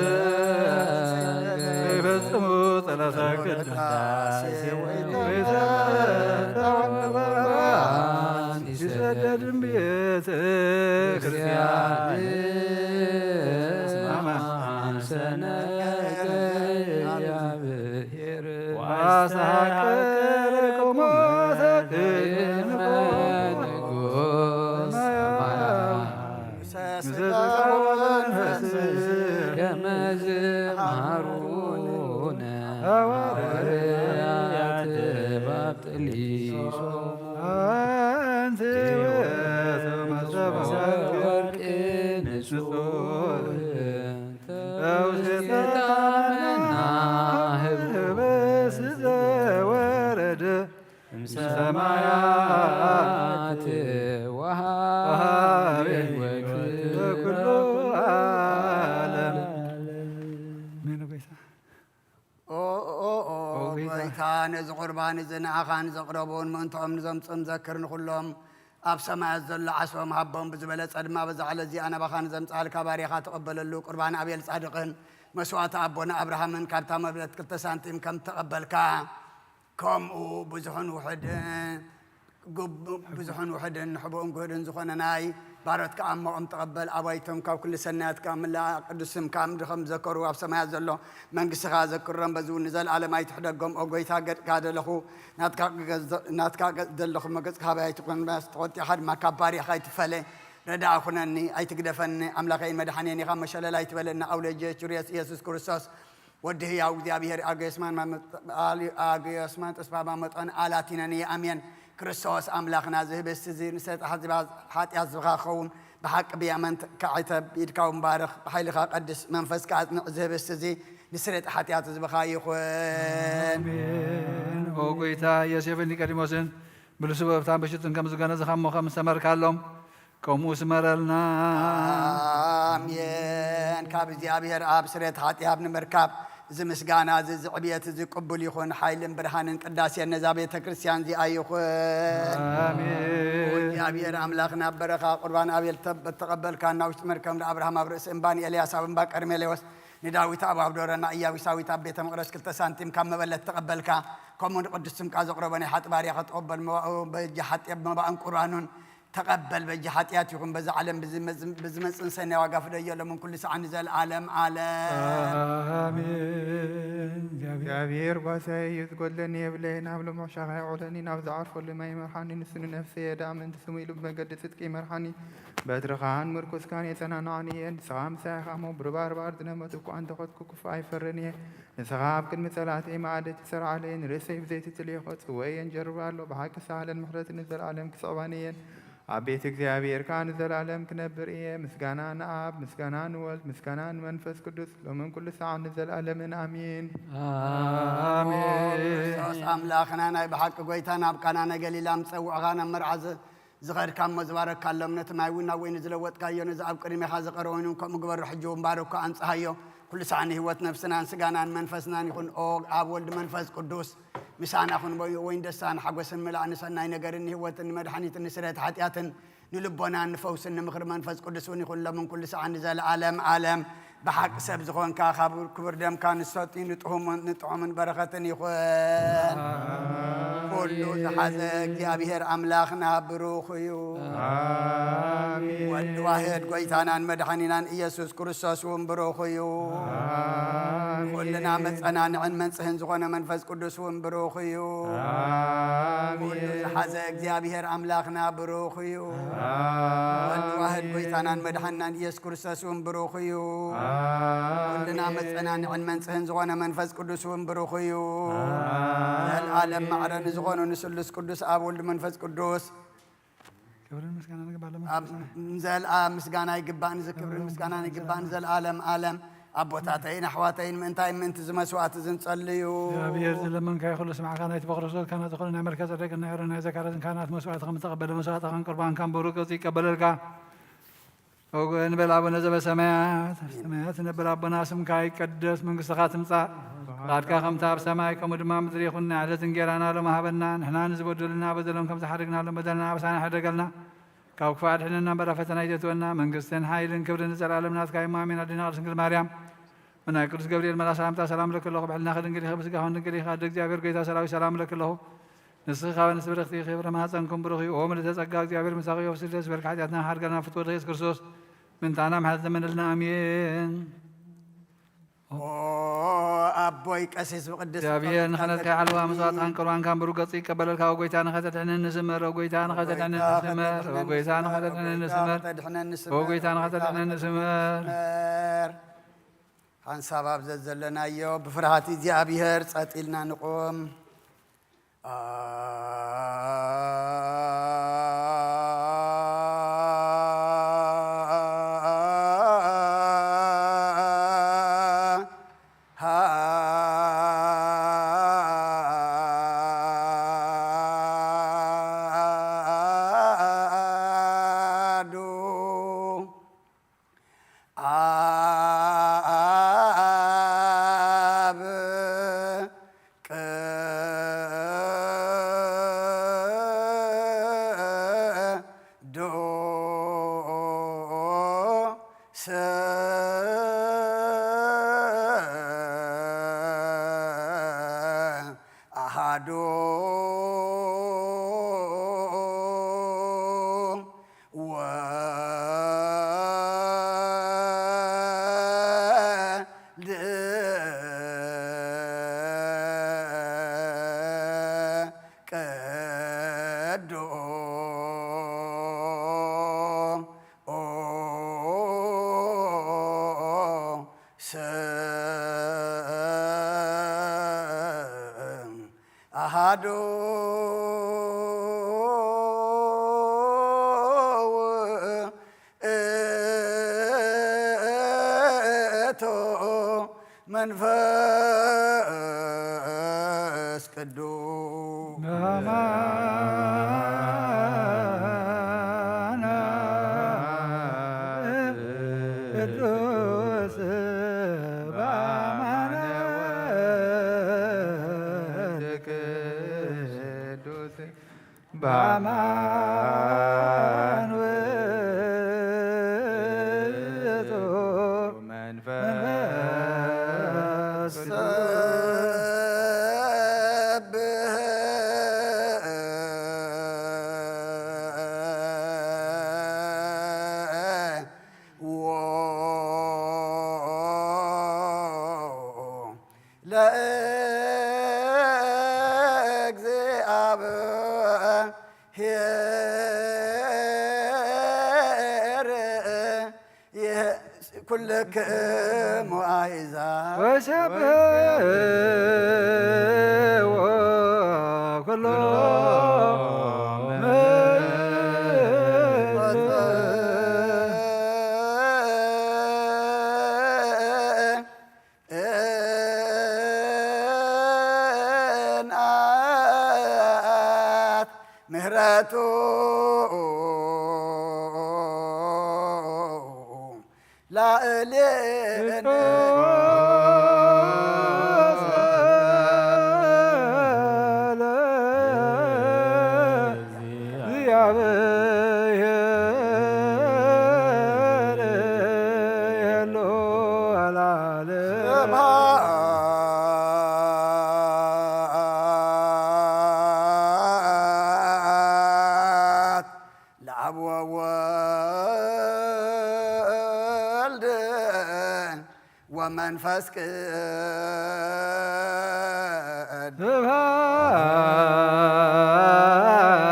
ይፈጽሙ ጸሎተ ቅዳሴ ወይተተወልባን ይሰደድም ቤተ ክርስቲያን ማማሰነ እግዚአብሔር ዋሳቀረኩሞ ሰክንኮ ንጉሥ ሰማያዊ ከመዝ መሃሩነ ሐዋርያት ባጥሊሶ አንቲ ውእቱ መሰቦ ወርቅ ንጹሕ ተውስጣመና ህበስ ዘወረደ እምሰማያት ወሃቤ ወክብር ለኩሉ ዓለም። ሜኑ ጌታ። ኦ፣ ኦ፣ ኦ፣ ኦ፣ ጌታ። ጎይታ፣ ነዚ ቁርባን እዚ ንኣኻን ዘቕረቡን ምእንትኦም ንዘምጽኡን ዘክር ንኹሎም ኣብ ሰማያት ዘሎ ዓስቦም ሃቦም ብዝበለጸ ድማ በዛ ዕለት እዚኣ ናባኻ ንዘምጽኣልካ ባርያኻ ተቐበለሉ። ቁርባን ኣቤል ጻድቕን መስዋእቲ ኣቦና ኣብርሃምን ካብታ መብለት ክልተ ሳንቲም ከም ተቐበልካ ከምኡ ብዙሕን ውሑድ፣ ግቡእ ብዙሕን ውሑድን፣ ንሕቡእን ግሁድን ዝኾነ ናይ ባሮትካ ኣሞኦም ተቐበል። ኣባይቶም ካብ ኩሉ ሰናያት ካብ ምላእ ቅዱስ ስምካ ምድሪ ከም ዘከሩ ኣብ ሰማያት ዘሎ መንግስትኻ ዘክሮም። በዚ እውን ንዘለኣለም ኣይትሕደጎም። ኦ ጎይታ፣ ገጽካ ደለኹ፣ ናትካ ገጽ-፣ ናትካ ገጽ ዘለኹ፣ መገጽካ ሃበይ ኣይትኹን፣ ተቖጢኻ ድማ ካብ ባርያኻ ኣይትፈለ። ረዳኣ ኩነኒ፣ ኣይትግደፈኒ። ኣምላኸይን መድሓኔን ኢኻ፣ መሸለል ኣይትበለኒ። ኣውለጀ ቹርየስ ኢየሱስ ክርስቶስ ወዲ ህያው እግዚኣብሔር ኣገስማን ማመ-፣ ኣሊ-፣ ኣገስማን ተስፋ ማመጣን ኣላቲነን እየ። ኣሜን። ክርስቶስ ኣምላኽና፣ እዚ ህብስቲ እዚ ንሰጣሕ ዝባ-፣ ሓጢኣት ዝኻ ክኸውን ብሓቂ ብየመን ከዓይተ ብኢድካ ውንባርኽ ብሓይልኻ ቀድስ መንፈስካ ኣጽንዕ። እዚ ህብስቲ እዚ ንስርየት ሓጢኣት ህዝብኻ ይኹን። ኣሜን። ኦ ጎይታ፣ ዮሴፍን ኒቆዲሞስን ብልሱ በብታን በሽቱን ከም ዝገነዝኻ እሞ ከም ዝተመርካሎም ከምኡ ስመረልና። ኣሜን። ካብ እግዚኣብሔር ኣብ ስርየት ሓጢኣት ንምርካብ እዚ ምስጋና እዚ፣ እዚ ዕብየት እዚ ቅቡል ይኹን። ሓይልን ብርሃንን ቅዳሴን ነዛ ቤተ ክርስቲያን እዚኣ ይኹን። ኣሜን። እግዚኣብሔር ኣምላኽ ናብ በረኻ ቁርባን ኣቤል ተብ-፣ ተቐበልካ፣ ናብ ውሽጢ መርከብ ንኣብርሃም ኣብ ርእሲ እምባን ኤልያስ ኣብ እምባ ቀርሜሌዎስ ንዳዊት ኣብ ኣብዶረ ንኢያቡሳዊት ኣብ ቤተ መቕደስ ክልተ ሳንቲም ካብ መበለት ተቐበልካ። ከምኡ ንቅዱስ ስምካ ዘቕረቦ ናይ ሓጢ ባርያ ከተቐበል መባኡ በጃ ሓጢ መባእን ቁርባኑን ተቐበል። በጃ ሓጢኣት ይኹን በዛ ዓለም ብዝመጽ-፣ ብዝመጽእ ሰናይ ዋጋ ፍደዮ ሎምን ኩሉ ሰዓት ንዘለዓለም ዓለም። ኣሜን። እግዚኣብሔር ጓሳይ እዩ፣ ዝጎድለኒ የብለይን። ኣብ ልሙዕ ሻኻ የውዕለኒ፣ ናብ ዝዓርፈሉ ማይ ይመርሓኒ። ንሱ ንነፍሰይ የዳእ፣ ምእንቲ ስሙ ኢሉ ብመገዲ ጽድቂ ይመርሓኒ። በትርኻን ምርኩስካን የጸናንዓኒ እየ። ንስኻ ምሳይ ኢኻ እሞ፣ ብርባርባር ዝነመቱ እኳ እንተኾትኩ፣ ክፉእ ኣይፈርን እየ። ንስኻ ኣብ ቅድሚ ጸላእተይ መኣዲ ትሰርዓለይ፣ ንርእሰይ ብዘይቲ ትልእኾ፣ ጽወየን ጀርባ ኣሎ። ብሓቂ ሳህለን ምሕረት ንዘለኣለም ክስዕባኒ እየን። ኣብ ቤት እግዚኣብሔር ከኣ ንዘለኣለም ክነብር እየ። ምስጋና ንኣብ፣ ምስጋና ንወልድ፣ ምስጋና ንመንፈስ ቅዱስ፣ ሎምን ኩሉ ሰዓት ንዘለኣለምን ኣሜን። ኣሜን። ክርስቶስ ኣምላኽና ናይ ብሓቂ ጎይታ፣ ናብ ቃና ናይ ገሊላ ምጸውዕኻ ናብ መርዓ ዝ-፣ ዝኸድካ እሞ ዝባረካሎም፣ ነቲ ማይ እውን ናብ ወይኒ ዝለወጥካዮ፣ ነዚ ኣብ ቅድሜኻ ዝቐረበ ወይኒ እውን ከምኡ ግበሮ። ሕጂ እውን ባርኮ፣ ኣንጽሃዮ። ኩሉ ሳዕ ንህይወት ነፍስናን ስጋናን መንፈስናን ይኹን። ኦ ኣብ ወልድ መንፈስ ቅዱስ ምሳና ኩን። ወይን ደስታን ሓጎስን ምላእ፣ ንሰናይ ነገርን ንህይወትን ንመድሓኒትን ንስርየት ሓጢኣትን ንልቦናን ንፈውስን ንምኽሪ መንፈስ ቅዱስ እውን ይኹን፣ ሎምን ኩሉ ሳዕ ንዘለዓለም ዓለም። ብሓቂ ሰብ ዝኾንካ፣ ካብ ክቡር ደምካ ንሰቲ ንጥሁምን ንጥዑምን በረኸትን ይኹን። ኩሉ ዝሓዘ እግዚኣብሔር ኣምላኽና ብሩኽ እዩ። ኣሜን። ወዲ ዋህድ ጎይታናን መድሓኒናን ኢየሱስ ክርስቶስ እውን ብሩኽ እዩ። ኣሜን። ኩልና መጸናንዕን መንጽህን ዝኾነ መንፈስ ቅዱስ እውን ብሩኽ እዩ። ኣሜን። ኩሉ ዝሓዘ እግዚኣብሔር ኣምላኽና ብሩኽ እዩ። ኣሜን። ወዲ ዋህድ ጎይታናን መድሓኒናን ኢየሱስ ክርስቶስ እውን ብሩኽ እዩ። ኣሜን። ኩልና መጸናንዕን መንጽህን ዝኾነ መንፈስ ቅዱስ እውን ብሩኽ እዩ። ኣሜን። ዘልኣለም ማዕረ ንዝኾኑ ንስሉስ ቅዱስ ኣብ ወልድ መንፈስ ቅዱስ ክብርን ምስጋናን ይግባእ ኣብ ለመንፈስ ቅዱስ። ዘልኣ ምስጋና ይግባእ፣ ንዚ ክብርን ምስጋናን ይግባእ ንዘልኣለም ኣለም። ኣቦታተይን ኣሕዋተይን ምእንታይ ምእንቲ እዚ መስዋዕቲ ዝንጸልዩ። እግዚኣብሔር ዝለመንካዮ ኩሉ ስማዕካ፣ ናይቲ በክርስቶስ ካህናት ዝኾነ ናይ መልከ ጸደቅን ናይ ኣሮን ናይ ዘካርያስን ካህናት መስዋዕቲ ከም እተቐበለ መስዋዕትኻን ቁርባንካን ብሩቅ ቅርጺ ይቀበለልካ። ኦጎ እንበል ኣቡነ ዘበሰማያት፣ ኣብ ሰማያት ዝነብር ኣቦና ስምካ ይቀደስ፣ መንግስትኻ ትምጻእ፣ ፍቃድካ ከምታ ኣብ ሰማይ ከምኡ ድማ ምድሪ ይኹን። ናይ ዕለት እንጌራና ሎም ሃበና፣ ንሕና ንዝበደሉና በደሎም ከም ዝሓደግናሎም በደልና ኣበሳና ይሕደገልና፣ ካብ ክፉእ ኣድሕነና እምበር ኣብ ፈተና ኣይተእትወና፣ መንግስትን ሓይልን ክብርን ንዘለኣለም ናትካ እዩ። ኣሜን። ኣዴና ቅድስት ድንግል ማርያም፣ ብናይ ቅዱስ ገብርኤል መልኣኽ ሰላምታ ሰላም እለኪ ኣለኹ፣ ብሕልናኺ ድንግል ኢኺ፣ ብስጋኺ እውን ድንግል ኢኺ፣ ኣደ እግዚኣብሔር ጎይታ ሰራዊት ሰላም እለኪ ኣለኹ። ንስኺ ካብ ኣንስቲ ብርኽቲ ኢኺ፣ ፍረ ማህፀንኩም ብሩኽ እዩ። ኦ ምልእተ ጸጋ፣ እግዚኣብሔር ምሳኺ እዩ፣ ወፍሲ ደስ በልኪ፣ ሓጢኣትና ሓድገና ፍትወ ኢየሱስ ክርስቶስ ምንታና ምሕረት ለመነልና። ኣሜን። ኦ ኣቦይ ቀሲስ ብቅድስቲ እግዚኣብሔር ንክሕነትካ ይሓልዋ፣ መስዋዕትኻን ቁርባንካን ብሩህ ገጹ ይቀበለልካ። ኦ ጎይታ ንኸተድሕነኒ ስመር፣ ኦ ጎይታ ንኸተድሕነኒ ስመር፣ ኦ ጎይታ ንኸተድሕነኒ ስመር፣ ኦ ጎይታ ንኸተድሕነኒ ስመር። ሓንሳብ ኣብ ዘዘለናዮ ብፍርሃት እግዚኣብሔር ጸጥ ኢልና ንቁም። አብ ቅዱስ አሃዱ ወልድ ቅዱስ አሃዱ ውእቱ መንፈስ ቅዱስ። በአማን ቅዱስ በአማን ወልድ ቅዱስ በአማን ውእቱ መንፈስ ቅዱስ። ለእግዚአብሔር ኩልክሙ አሕዛብ ወሰብሕዎ ኩሎ ምሕረቱ ላዕሌነ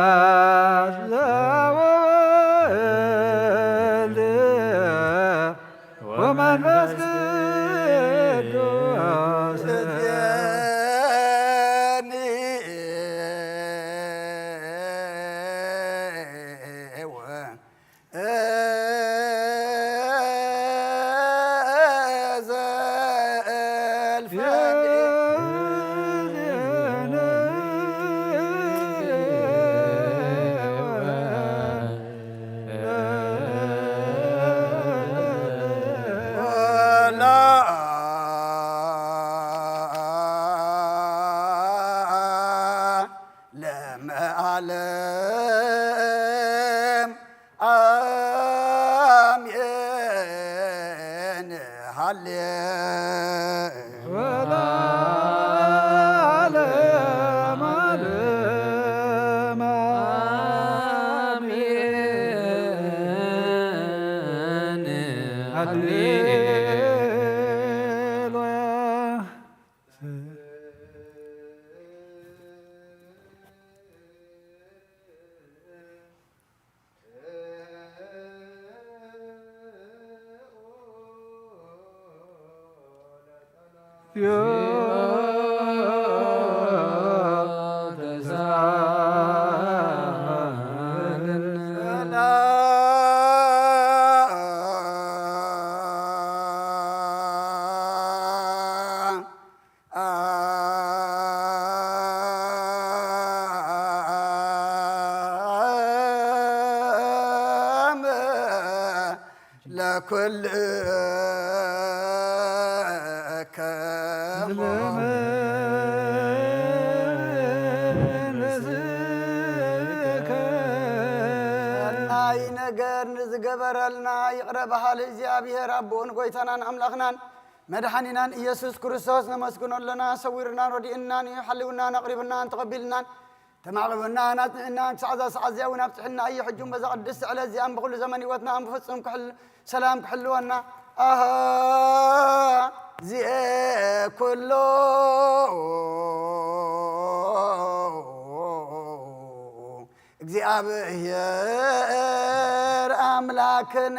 ስብሐት ለወልድ ወመንፈስ ቅዱስ። ለመዓለም አሜን። ሃሌ ወለዓለመ ዓለም አሜን። ሃሌሉያ። ለኩልከ ናይ ነገር ንዝገበረልና ይቕረ በሃሊ እግዚኣብሔር ኣቦን ጎይታናን ኣምላኽናን መድሓኒናን ኢየሱስ ክርስቶስ ነመስግኖ ኣለና። ሰዊርናን ረዲእናን እዩ፣ ሓልውናን ኣቕሪብናን ተቐቢልናን ተማዕቕብናን ኣጽኒዕናን ክሳዕ እዛ ሰዓት እዚኣ እውን ኣብጽሕና እዩ። ሕጂ እውን በዛ ቅድስቲ ዕለት እዚኣን ብኹሉ ዘመን ህይወትና ብፍጹም ክሕል-፣ ሰላም ክሕልወና። ኣሃ ዚኤ ኩሎ እግዚኣብሔር ኣምላክነ።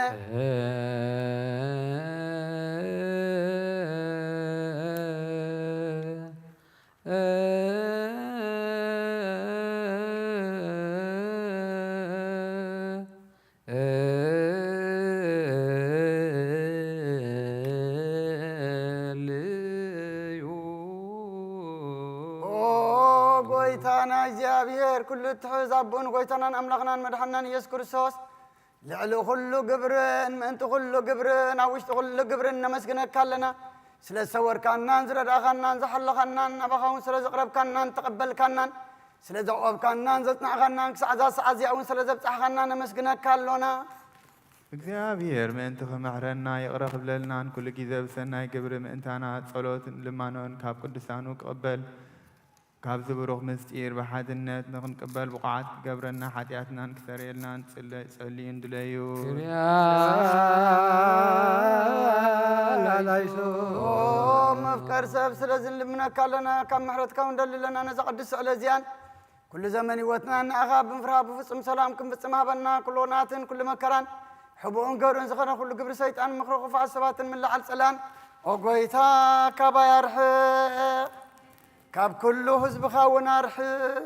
ኦ ጎይታና እግዚኣብሔር፣ ኩሉ እትሕዝ ኣቦን ጎይታናን ኣምላኽናን መድሓናን ኢየሱስ ክርስቶስ፣ ልዕሊ ኩሉ ግብርን ምእንቲ ኩሉ ግብርን ኣብ ውሽጢ ኩሉ ግብርን ነመስግነካ ኣለና። ስለ ዝሰወርካናን ዝረዳእኻናን ዝሓለኻናን፣ ናባኻ እውን ስለ ዘቕረብካናን ተቐበልካናን፣ ስለ ዘዕቆብካናን ዘጽናዕኻናን፣ ክሳዕ እዛ ሰዓት እዚኣ እውን ስለ ዘብጻሕኻና ነመስግነካ ኣሎና። እግዚኣብሔር ምእንቲ ክምሕረና ይቕረ ክብለልናን ኩሉ ግዜ ብሰናይ ግብሪ ምእንታና ጸሎትን ልማኖን ካብ ቅዱሳኑ ክቕበል፣ ካብዚ ብሩኽ ምስጢር ብሓድነት ንኽንቅበል ብቑዓት ክገብረና፣ ሓጢኣትናን ክሰርየልናን ጽለ-፣ ጸልዩን ድለዩ። ክርያ ላይሶ። ኦ መፍቀር ሰብ፣ ስለዚ ንልምነካ ኣለና፣ ካብ ምሕረትካ እውን ደሊ ኣለና። ነዛ ቅድስቲ ዕለት እዚኣን ኩሉ ዘመን ህይወትና ንኣኻ ብምፍራህ ብፍጹም ሰላም ክንፍጽም ሃበና። ኩሉ ናትን ኩሉ መከራን ሕቡእን ገሩን ዝኾነ ኩሉ ግብሪ ሰይጣን፣ ምኽሪ ክፉኣት ሰባትን ምልዓል ጸላን፣ ኦ ጎይታ፣ ካባይ ኣርሕቕ። ካብ ኩሉ ህዝብኻ እውን ኣርሕቕ።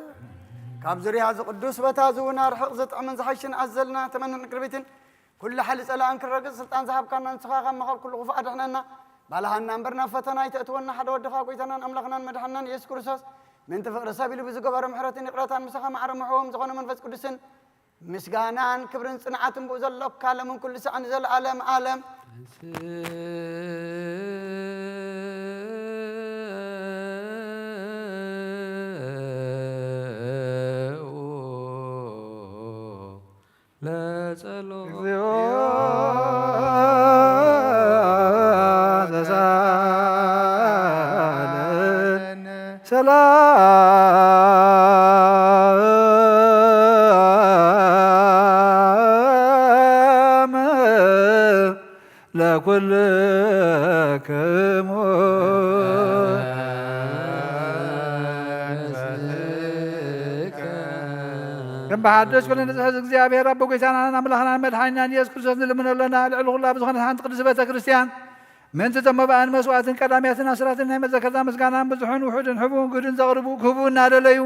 ካብ ዙርያ እዚ ቅዱስ ቦታ እዚ እውን ኣርሕቕ። ዝጥዕምን ዝሓሽን ኣዘልና ተመንን ቅርቢትን ኩሉ ሓይሊ ጸላእን ክረግጽ ስልጣን ዝሃብካና ንስኻ ካብ መኸብ ኩሉ ክፉእ ኣድሕነና። ባልሃና እምበር ናብ ፈተና ኣይተእትወና። ሓደ ወድኻ ጎይታናን ኣምላኽናን መድሓናን ኢየሱስ ክርስቶስ ምእንቲ ፍቕሪ ሰብ ኢሉ ብዝገበሮ ምሕረትን ይቕረታን ምሳኻ ማዕረ ምሕዎም ዝኾነ መንፈስ ቅዱስን ምስጋናን ክብርን ጽንዓትን ብኡ ዘሎካ ለምን ኩሉ ሳዕ ንዘለኣለም ኣለም። ለጸሎት እግዚኦ ተሳለን ሰላም ኩልክሙ ከም ብሓድሽ ኩሉ ንጽሕት እግዚኣብሔር ኣቦ ጎይታናን ኣምላኽናን መድሓኒናን ኢየሱስ ክርስቶስ ንልምኖ ኣለና። ልዕሊ ኩላ ብዝኾነት ሓንቲ ቅድስት ቤተ ክርስቲያን ምእንቲ እቶም መባእን መስዋዕትን ቀዳምያትን ኣስራትን ናይ መዘከርታ ምስጋናን ብዙሑን ውሑድን ህቡብን ግህድን ዘቕርቡ ክህቡ እናደለዩ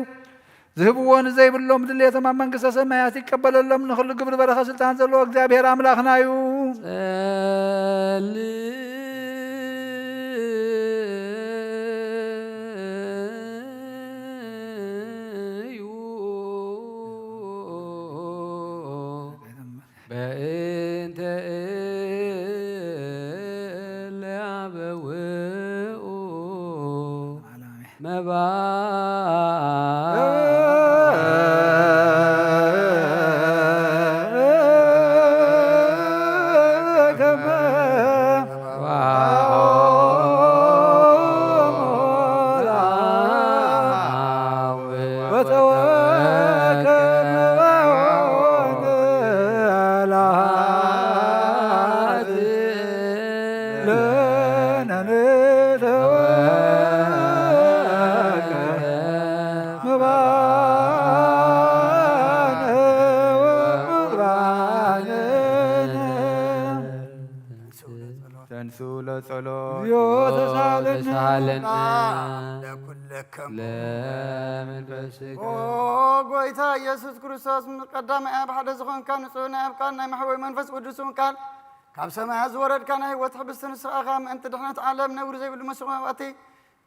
ዝህብዎ ንዘይብሎም ድሌቶም ኣብ መንግስተ ሰማያት ይቀበለሎም። ንኹሉ ግብሪ በረኸ ስልጣን ዘለዎ እግዚኣብሔር ኣምላኽና እዩ። ጸልዩ በእንተ እለ አበውኡ መባ ተንሱ ለጸሎት። እግዚኦ ተሳለነ። ተሳለነ። ለኩልክሙ። ለመንፈስከ። ኦ ጎይታ ኢየሱስ ክርስቶስ፣ ቀዳማይ ኣብ ሓደ ዝኾንካ ንጹህ ናይ ኣብ ቃል ናይ መሕወይ መንፈስ ቅዱስ እውን ቃል ካብ ሰማያት ዝወረድካ ናይ ህይወት ሕብስቲ ንስኻ ኢኻ። ምእንቲ ድሕነት ዓለም ነውሪ ዘይብሉ መስዋእቲ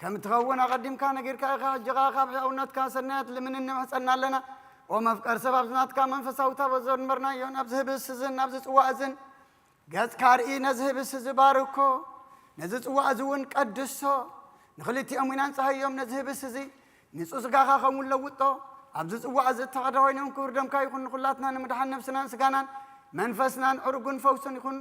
ከም እትኸውን ኣቐዲምካ ነጊርካ ኢኻ። ሕጂ ኸኣ ካብ ሕያውነትካ ሰናያት ልምንን ንምሕጸና ኣለና። ኦ መፍቀር ሰብ፣ ኣብዚ ናትካ መንፈሳዊ ታቦት ዘንበርናዮን ኣብዚ ህብስቲ እዝን ኣብዚ ጽዋእ እዝን ገጽካ ርኢ፣ ነዚ ህብስቲ እዚ ባርኮ፣ ነዚ ጽዋእ እዚ እውን ቀድሶ። ንኽልቲኦም ኢና ንጽሃዮም፣ ነዚ ህብስቲ እዚ ንጹህ ስጋኻ ከምኡ ለውጦ። ኣብዚ ጽዋእ እዚ እተኸደ ኮይኖም ክቡር ደምካ ይኹን ንኹላትና ንምድሓን ነፍስናን ስጋናን መንፈስናን ዕርጉን ፈውስን ይኹን።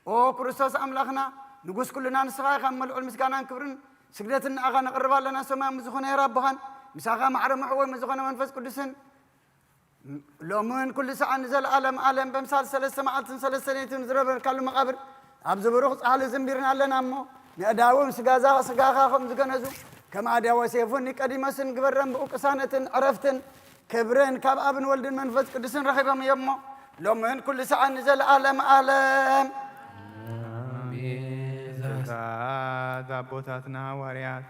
ኦ ክርስቶስ ኣምላኽና፣ ንጉስ ኩልና ንስኻ ኢኻ፣ እሞ ልዑል ምስጋናን ክብርን ስግደትን ንኣኻ ነቕርብ ኣለና። ሰማያዊ ዝኾነ ሄር ኣቦኻን ምሳኻ ማዕረ መሕወይ ምስ ዝኾነ መንፈስ ቅዱስን ሎምን ኩሉ ሰዓት ንዘለኣለም ኣለም በምሳል ሰለስተ መዓልትን ሰለስተ ለይትን ዝረበርካሉ መቓብር ኣብዚ ብሩኽ ጻሕሊ ዝንቢርና ኣለና እሞ ንእዳዎም ስጋዛ ስጋኻ ከም ዝገነዙ ከም ኣድያወ ሴፉን ኒቀዲሞስን ግበረን ብኡ ቅሳነትን ዕረፍትን ክብርን ካብ ኣብን ወልድን መንፈስ ቅዱስን ረኺቦም እዮም እሞ ሎምን ኩሉ ሰዓት ንዘለኣለም ኣለም ኣሜን። ትእዛዝ ኣቦታትና ሃዋርያት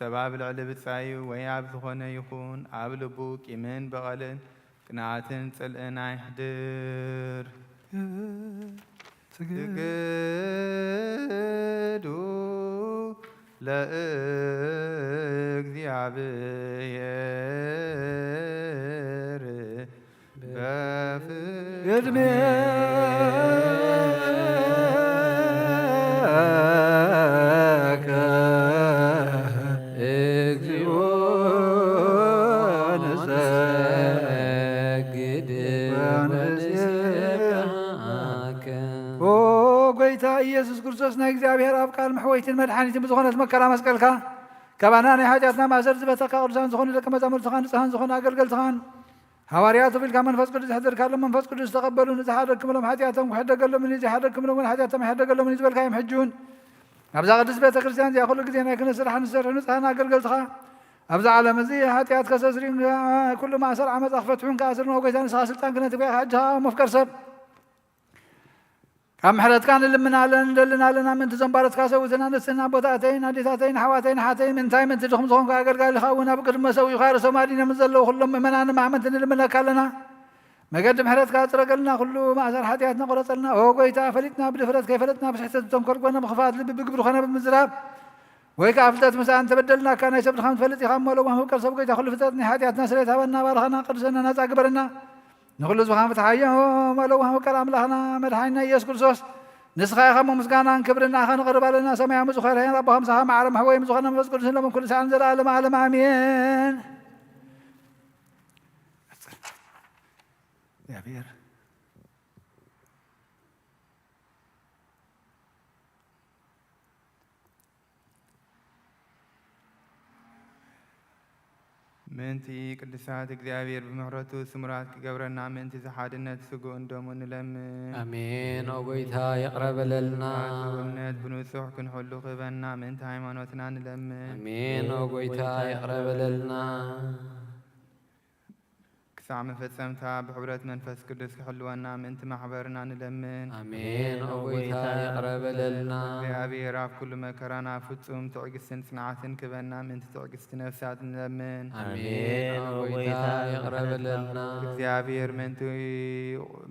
ሰብ ኣብ ልዕሊ ብጻዩ ወይ ኣብ ዝኾነ ይኹን ኣብ ልቡ ቂምን በቐልን ቅንኣትን ጽልእን ኣይሕድር። ስግዱ ለእግዚኣብሔር በፍቅር ቅድሜከ እግዚኦ ንሰግድ ወንሴብሐከ። ኦ ጎይታ ኢየሱስ ክርስቶስ፣ ናይ እግዚኣብሔር ኣብ ቃል መሕወይትን መድሓኒትን ብዝኾነት መከራ መስቀልካ፣ ካባና ናይ ሓጢኣትና ማእሰር ዝበተካ ቅዱሳን ዝኾኑ ደቂ መዛሙርትኻን ንጹሃን ዝኾኑ ኣገልገልትኻን፣ ሃዋርያት ቢልካ መንፈስ ቅዱስ ዘሕደርካሎም፣ መንፈስ ቅዱስ ዝተቐበሉ ንዝሓደግክምሎም ሓጢኣቶም ክሕደገሎምን እዩ፣ ዘይሓደግክምሎም እውን ሓጢኣቶም ኣይሕደገሎምን እዩ ዝበልካዮም፣ ሕጂ እውን ኣብዛ ቅድስት ቤተ ክርስቲያን እዚኣ ኩሉ ግዜ ናይ ክህነት ስራሕ ንሰርሑ ንጹሃን ኣገልገልትኻ፣ ኣብዚ ዓለም እዚ ሓጢኣት ከሰስርዩን ኩሉ ማእሰር ዓመጻ ክፈትሑን ክኣስሩን፣ ኦ ጎይታ፣ ንስኻ ስልጣን ክህነት ሂብካ ኢኻ። ሕጂ ኸኣ መፍቀር ሰብ፣ ካብ ምሕረትካ ንልምን ኣለና፣ ንደልን ኣለና። ምእንቲ እዞም ባሮትካ ሰውእትን ኣንስትን ኣቦታተይን ኣዴታተይን ኣሕዋተይን ኣሓተይን ምእንታይ ምእንቲ ድኹም ዝኾንኩ ኣገልጋሊኻ እውን ኣብ ቅድሚ መሰዊእኻ ርእሶም ኣድኒኖም ዘለዉ ኩሎም ምእመናን ንማእመንቲ ንልምነካ ኣለና። መገዲ ምሕረትካ ጽረገልና፣ ኩሉ ማእሰር ሓጢኣትና ቁረጸልና። ኦ ጎይታ፣ ፈሊጥና ብድፍረት ከይፈለጥና ብስሕተት ብተንኮል ኮነ ብኽፍኣት ልቢ ብግብሪ ኮነ ብምዝራብ ወይ ከኣ ፍልጠት ምስኣ እንተበደልናካ ናይ ሰብ ድኻም ትፈልጥ ኢኻ እሞ ለዋህ መፍቀር ሰብ ጎይታ ኩሉ ፍጥረት ናይ ሓጢኣትና ስርየት ሃበና፣ ባርኸና፣ ቅድሰና፣ ናጻ ግበረና። ንኹሉ ዝኻን ፍትሓዮ መለዋ መውቀር ኣምላኽና መድሓኒና ኢየሱስ ክርስቶስ ንስኻ ኢኻ እሞ ምስጋናን ክብርን ንኣኻ ነቕርብ ኣለና። ሰማያዊ ምዝኾረ ኣቦኻ ምሳኻ ማዕረ መሕወይ ምዝኾነ መንፈስ ቅዱስን ሎምን ኩሉ ሰዓትን ዘለኣለም ዓለም ኣሜን። እግዚኣብሔር ምእንቲ ቅዱሳት እግዚኣብሔር ብምሕረቱ ስሙራት ክገብረና ምእንቲ ዝሓድነት ስግኡን ደሙን ንለምን። ኣሜን። ኦ ጎይታ ይቕረ በለልና። እምነት ብንጹሕ ክንሕሉ ክህበና ምእንቲ ሃይማኖትና ንለምን። ኣሜን። ኦ ጎይታ ይቕረ በለልና። ክሳዕ መፈጸምታ ብሕብረት መንፈስ ቅዱስ ክሕልወና ምእንቲ ማሕበርና ንለምን። ኣሜን። ኦ ጎይታ ይቕረ በለልና። እግዚኣብሔር ኣብ ኩሉ መከራና ፍጹም ትዕግስትን ጽንዓትን ክበና ምእንቲ ትዕግስቲ ነፍሳት ንለምን። ኣሜን። ኦ ጎይታ ይቕረ በለልና። እግዚኣብሔር ምእንቲ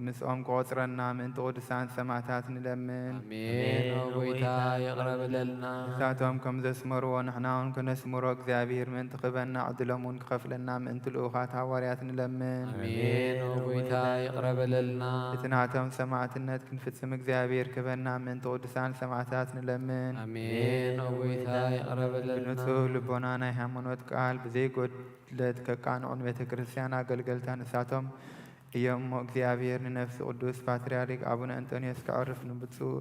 ምስኦም ክቆጽረና ምእንቲ ቅዱሳን ሰማዕታት ንለምን። ኣሜን። ኦ ጎይታ ይቕረ በለልና። ንሳቶም ከም ዘስመርዎ ንሕና እውን ከነስምሮ እግዚኣብሔር ምእንቲ ክበና ዕድሎም እውን ክኸፍለና ምእንቲ ልኡኻት ሃዋርያት ንለምን። ኣሜን። ኦ ጎይታ ይቕረ በለልና። እቲ ናቶም ሰማዕትነት ክንፍጽም እግዚኣብሔር ክበና ምእንቲ ቅዱሳን ሰማዕታት ንለምን። ኣሜን። ኦ ጎይታ ይቕረ በለልና። ብንጹህ ልቦና ናይ ሃይማኖት ቃል ብዘይጎድለት ከቃንዑ ንቤተ ክርስቲያን ኣገልገልታ ንሳቶም እዮም እሞ እግዚኣብሔር ንነፍሲ ቅዱስ ፓትርያርክ ኣቡነ እንጦንዮስ ከዕርፍ ንብፁዕ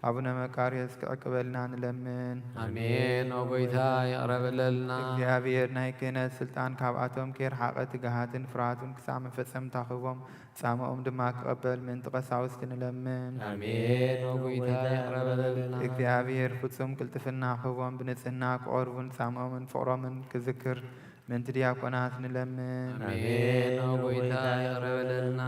ኣቡነ መቃርዮስ ክዕቅበልና ንለምን። ኣሜን። ኦ ጎይታ ይቕረ በለልና። እግዚኣብሔር ናይ ክህነት ስልጣን ካብኣቶም ከይርሓቐ ትግሃትን ፍርሃቱን ክሳዕ መፈጸምታ ክህቦም ጻምኦም ድማ ክቐበል ምእንቲ ቀሳውስቲ ንለምን። ኣሜን። ኦ ጎይታ ይቕረ በለልና። እግዚኣብሔር ፍጹም ቅልጥፍና ክህቦም ብንጽህና ክቐርቡን ጻምኦምን ፍቕሮምን ክዝክር ምእንቲ ዲያቆናት ንለምን። ኣሜን። ኦ ጎይታ ይቕረ በለልና።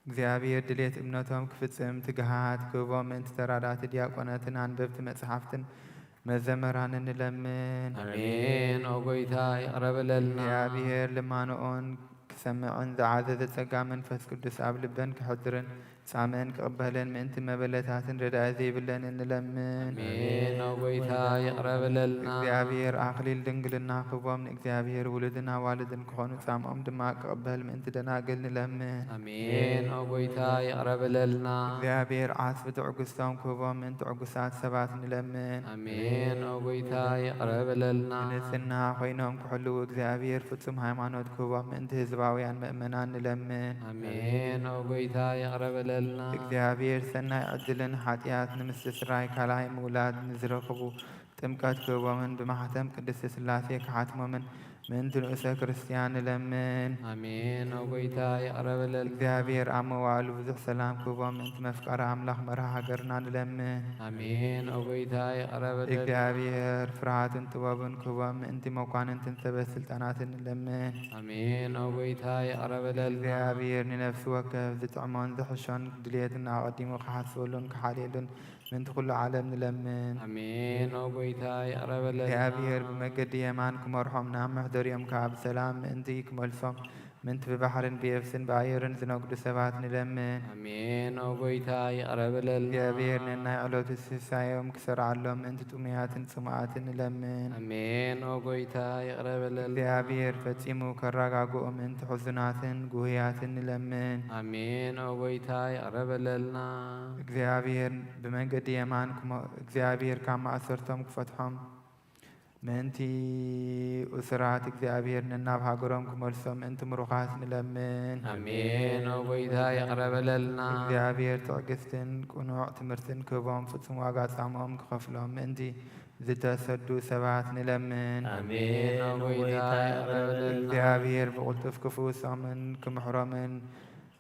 እግዚኣብሔር ድሌት እምነቶም ክፍጽም ትግሃት ክህቦም ምእንቲ ተራዳእቲ ዲያቆናትን ኣንበብቲ መጽሓፍትን መዘመራንን ንለምን። ኣሜን። ኦ ጎይታ ይቕረ በለልና። እግዚኣብሔር ልማንኦን ክሰምዕን ዝዓዘዘ ጸጋ መንፈስ ቅዱስ ኣብ ልበን ክሕድርን ጻምእን ክቕበለን ምእንቲ መበለታትን ረዳኢ ዘይብለንን ንለምን። ኣሜን። ኦ ጎይታ ይቕረ በለልና። እግዚኣብሔር ኣኽሊል ድንግልና ክህቦም ንእግዚኣብሔር ውሉድን ኣዋልድን ክኾኑ ጻምኦም ድማ ክቕበል ምእንቲ ደናግል ንለምን። ኣሜን። ኦ ጎይታ ይቕረ በለልና። እግዚኣብሔር ዓስቢ ትዕግስቶም ክህቦም ምእንቲ ዕጉሳት ሰባት ንለምን። ኣሜን። ኦ ጎይታ ይቕረ በለልና። ብንጽህና ኮይኖም ክሕልዉ እግዚኣብሔር ፍጹም ሃይማኖት ክህቦም ምእንቲ ህዝባውያን ምእመናን ንለምን። ኣሜን። ኦ ጎይታ ይቕረ በለልና። እግዚኣብሔር ሰናይ ዕድልን ሓጢኣት ንምስትስራይ ካልኣይ ምውላድ ንዝረኽቡ ጥምቀት ክህቦምን ብማሕተም ቅድስቲ ስላሴ ክሓትሞምን ምእንቲ ንኡሰ ክርስትያን ንለምን። ኣሜን። ኦ ጎይታ ይቕረ በለልና። እግዚኣብሔር ኣብ መዋእሉ ብዙሕ ሰላም ክህቦም ምእንቲ መፍቀሪ ኣምላኽ መርሃ ሃገርና ንለምን። ኣሜን። ኦ ጎይታ ይቕረ በለልና። እግዚኣብሔር ፍርሃትን ጥበብን ክህቦም ምእንቲ መኳንንትን ሰበ ስልጣናትን ንለምን። ኣሜን። ኦ ጎይታ ይቕረ በለልና። እግዚኣብሔር ንነፍሲ ወከፍ ዝጥዕሞን ዝሕሾን ድልየትን ኣቐዲሙ ክሓስበሉን ክሓልየሉን ምእንቲ ኩሉ ዓለም ንለምን። ኣሜን። ኦ ጎይታ ይቕረ በለልና። እግዚኣብሔር ብመገዲ የማን ክመርሖም ናብ መሕደሪኦም ከዓ ብሰላም ምእንቲ ክመልሶም ምእንቲ ብባሕርን ብየብስን ብኣየርን ዝነግዱ ሰባት ንለምን። ኣሜን። ኦ ጎይታ ይቕረ በለልና። እግዚኣብሔር ነናይ ዕለቱ ሲሳዮም ክሰርዓሎም ምእንቲ ጥሙያትን ጽሙኣትን ንለምን። ኣሜን። ኦ ጎይታ ይቕረ በለልና። እግዚኣብሔር ፈጺሙ ከረጋግኦም ምእንቲ ሕዙናትን ጉህያትን ንለምን። ኣሜን። ኦ ጎይታ ይቕረ በለልና። እግዚኣብሔር ብመንገዲ የማን ክሞ እግዚኣብሔር ካብ ማእሰርቶም ክፈትሖም ምእንቲ እሱራት እግዚኣብሔር ነናብ ሃገሮም ክመልሶም ምእንቲ ምሩኻት ንለምን። ኣሜን። ኦ ጎይታ ይቕረ በለልና። እግዚኣብሔር ትዕግስትን ቅኑዕ ትምህርትን ክህቦም ፍጹም ዋጋ ጻምኦም ክኸፍሎም ምእንቲ ዝተሰዱ ሰባት ንለምን። ኣሜን። ኦ ጎይታ ይቕረ በለልና። እግዚኣብሔር ብቕልጡፍ ክፍውሶምን ክምሕሮምን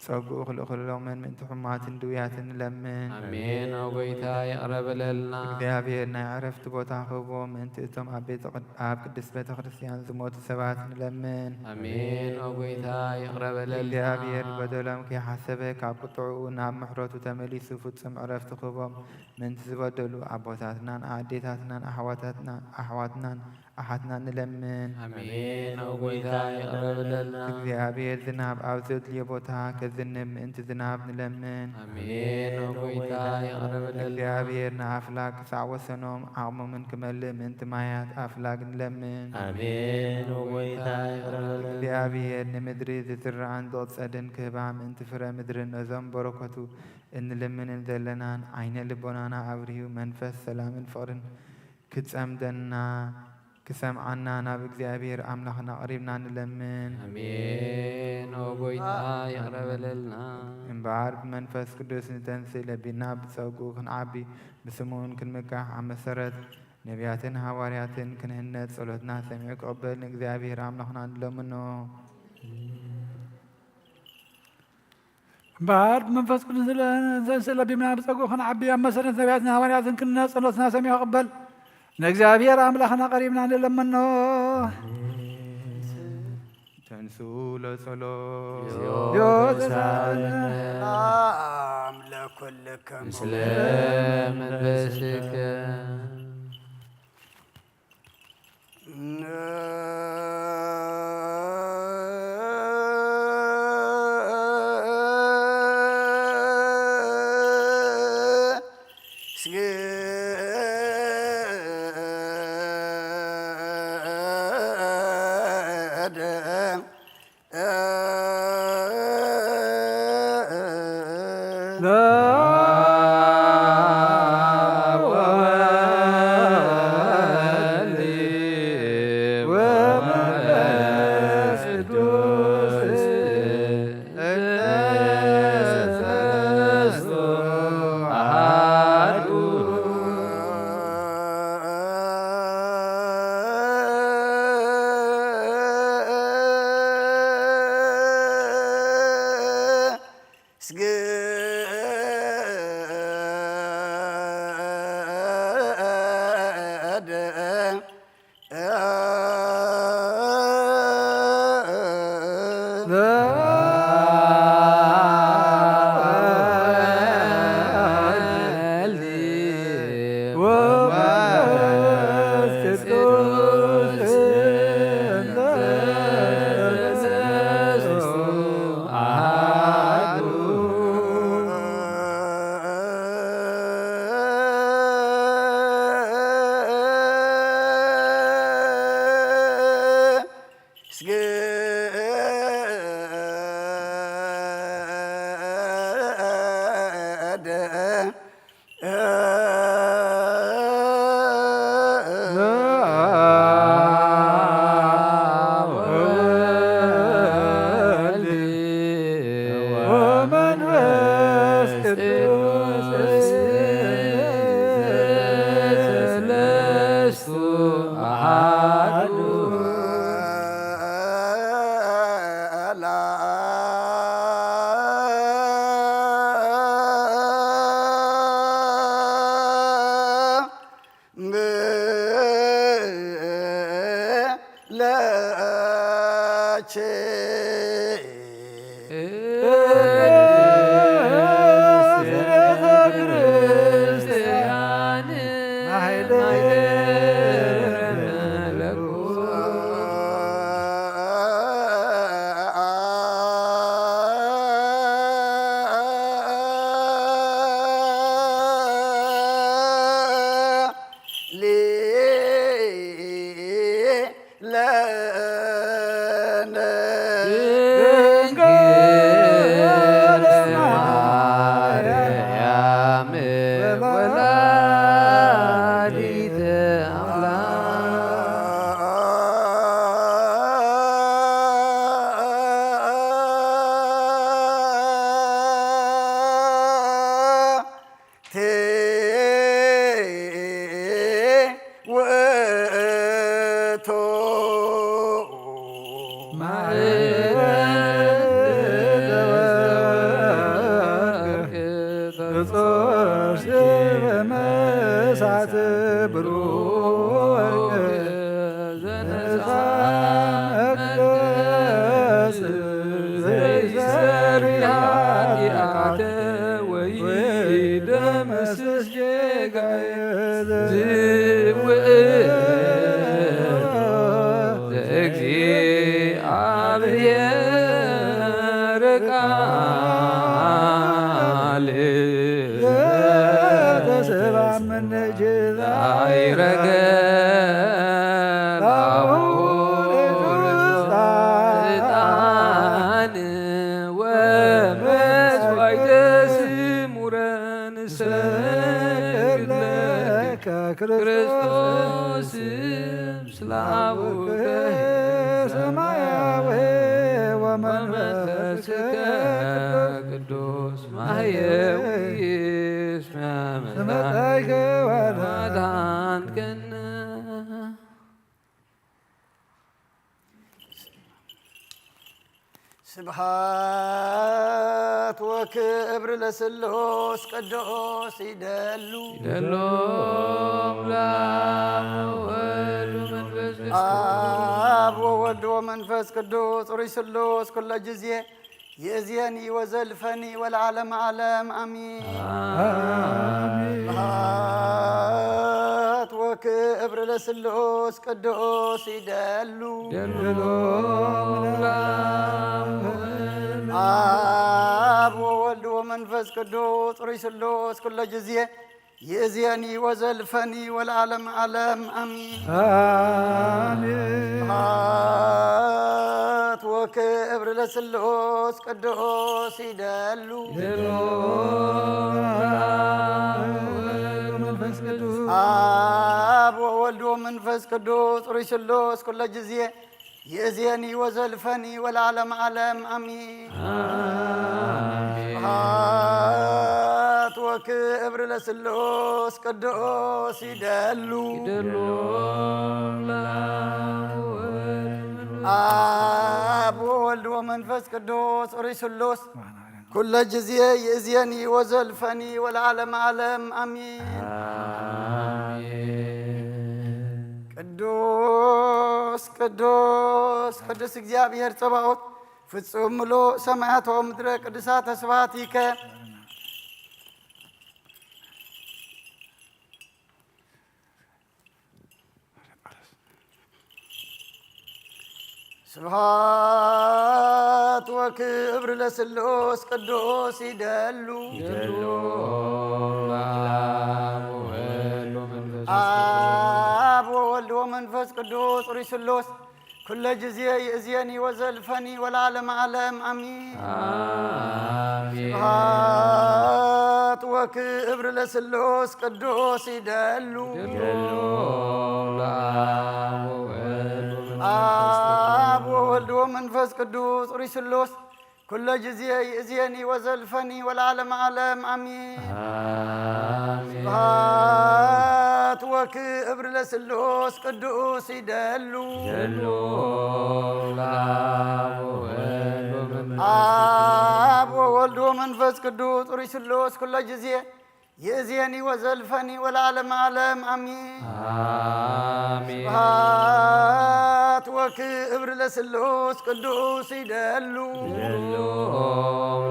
ጸግኡ ክልእኽሎምን ምእንቲ ሕሙማትን ድውያትን ንለምን። ኣሜን። ኦ ጎይታ ይቕረ በለልና። እግዚኣብሔር ናይ ዕረፍቲ ቦታ ክህቦም ምእንቲ እቶም ኣብ ቤተ ቅድ- ኣብ ቅድስት ቤተ ክርስቲያን ዝሞቱ ሰባት ንለምን። ኣሜን። ኦ ጎይታ ይቕረ በለልና። እግዚኣብሔር በደሎም ከይሓሰበ ካብ ቁጥዕኡ ናብ ምሕረቱ ተመሊሱ ፍጹም ዕረፍቲ ክህቦም ምእንቲ ዝበደሉ ኣቦታትናን ኣዴታትናን ኣሕዋታትና ኣሕዋትናን ኣሓትናን ንለምን። ኣሜን። ኦ ጎይታ ይቕረ በለልና። እግዚኣብሔር ዝናብ ኣብ ዘድልዮ ቦታ ከዝንብ ምእንቲ ዝናብ ንለምን። ኣሜን። ኦ ጎይታ ይቕረ በለልና። እግዚኣብሔር ንኣፍላግ ክሳዕ ወሰኖም ዓቕሞምን ክመልእ ምእንቲ ማያት ኣፍላግ ንለምን። ኣሜን። ኦ ጎይታ ይቕረ በለልና። እግዚኣብሔር ንምድሪ ዝዝራእን ዝቕጸድን ክህባ ምእንቲ ፍረ ምድርን ነዞም በረከቱ እንልምንን ዘለናን ዓይነ ልቦናና ኣብሪሁ መንፈስ ሰላምን ፍቕርን ክጸምደና ክሰምዓና ናብ እግዚኣብሔር ኣምላኽና ቀሪብና ንለምን። ኣሜን። ኦ ጎይታ ይቕረ በለልና። እምበኣር ብመንፈስ ቅዱስ ንተንስእ ለቢና ብጸግኡ ክንዓቢ ብስሙ እውን ክንምካሕ ኣብ መሰረት ነቢያትን ሃዋርያትን ክንህነጽ ጸሎትና ሰሚዑ ክቕበል ንእግዚኣብሔር ኣምላኽና ንለምኖ። እምበኣር ብመንፈስ ቅዱስ ስለ-፣ ዘንስእ ለቢምና ብጸግኡ ክንዓቢ ኣብ መሰረት ነቢያትን ሃዋርያትን ክንህነጽ ጸሎትና ሰሚዑ ክቕበል ንእግዚኣብሔር ኣምላኽና ቀሪብና ንለምኖ። ተንሱ ለጸሎት። እግዚኦ ተሳለነ። ሰላም ለኩልክሙ። ምስለ መንፈስከ። ስብሃት ወክብር ለስሉስ ቅዱስ ይደሉ። ይደሉ ለአብ ወወልድ ወመንፈስ ቅዱስ። አብ ወወልድ ወመንፈስ ቅዱስ ሩይ ስሉስ ኩለ ጊዜ ይእዜኒ ወዘልፈኒ ወለዓለም ዓለም አሚን። አሜን። ስብሃት ወክብር ለስሉስ ቅዱስ ይደሉ። ይደሉ ለአብ ወወልድ አብ ወወልድ ወመንፈስ ቅዱስ ሩይ ስሉስ ኩለ ጊዜ ይእዜኒ ወዘልፈኒ ወለዓለም ዓለም አሚን። አሜን። ስብሃት ወክብር ለስሉስ ቅዱስ ይደሉ። ይደሉ መንፈስ ቅዱስ አብ ወወልድ ወመንፈስ ቅዱስ ሩይ ስሉስ ኩለ ጊዜ ይእዜኒ ወዘልፈኒ ወለዓለም ዓለም አሚን። አሜን። ስብሃት ወክብር ለስሉስ ቅዱስ ይደሉ። ይደሉ ለአብ ወወልድ አብ ወወልድ ወመንፈስ ቅዱስ ሩይ ስሉስ ኩለ ጊዜ ይእዜኒ ወዘልፈኒ ወለዓለም ዓለም አሚን። አሜን። ቅዱስ ቅዱስ ቅዱስ እግዚኣብሔር ጸባኦት ፍጹም ምሉእ ሰማያት ወምድረ ቅዱሳተ ስብሐቲከ። ስብሐት ወክብር ለስሉስ ቅዱስ ይደሉ። ይደሉ ለአብ ወወልድ ወመንፈስ ቅዱስ። አብ ወወልድ ወመንፈስ ቅዱስ ሩይ ስሉስ ኩለ ጊዜ ይእዜኒ ወዘልፈኒ ወለዓለም ዓለም አሚን። አሜን። ስብሐት ወክብር ለስሉስ ቅዱስ ይደሉ። ይደሉ ለአብ ወወልድ ወመንፈስ አብ ወወልድ ወመንፈስ ቅዱስ ሩይ ስሉስ ኩለ ጊዜ ይእዜኒ ወዘልፈኒ ወለዓለም ዓለም አሚን። አሜን። ስብሐት ወክብር ለስሉስ ቅዱስ ይደሉ። ይደሉ ለአብ ወወልድ ወመንፈስ አብ ወወልድ ወመንፈስ ቅዱስ ሩይ ስሉስ ኩለ ጊዜ ይእዜኒ ወዘልፈኒ ወለዓለም ዓለም አሚን። አሜን። ስብሐት ወክብር ለስሉስ ቅዱስ ይደሉ። ይደሉ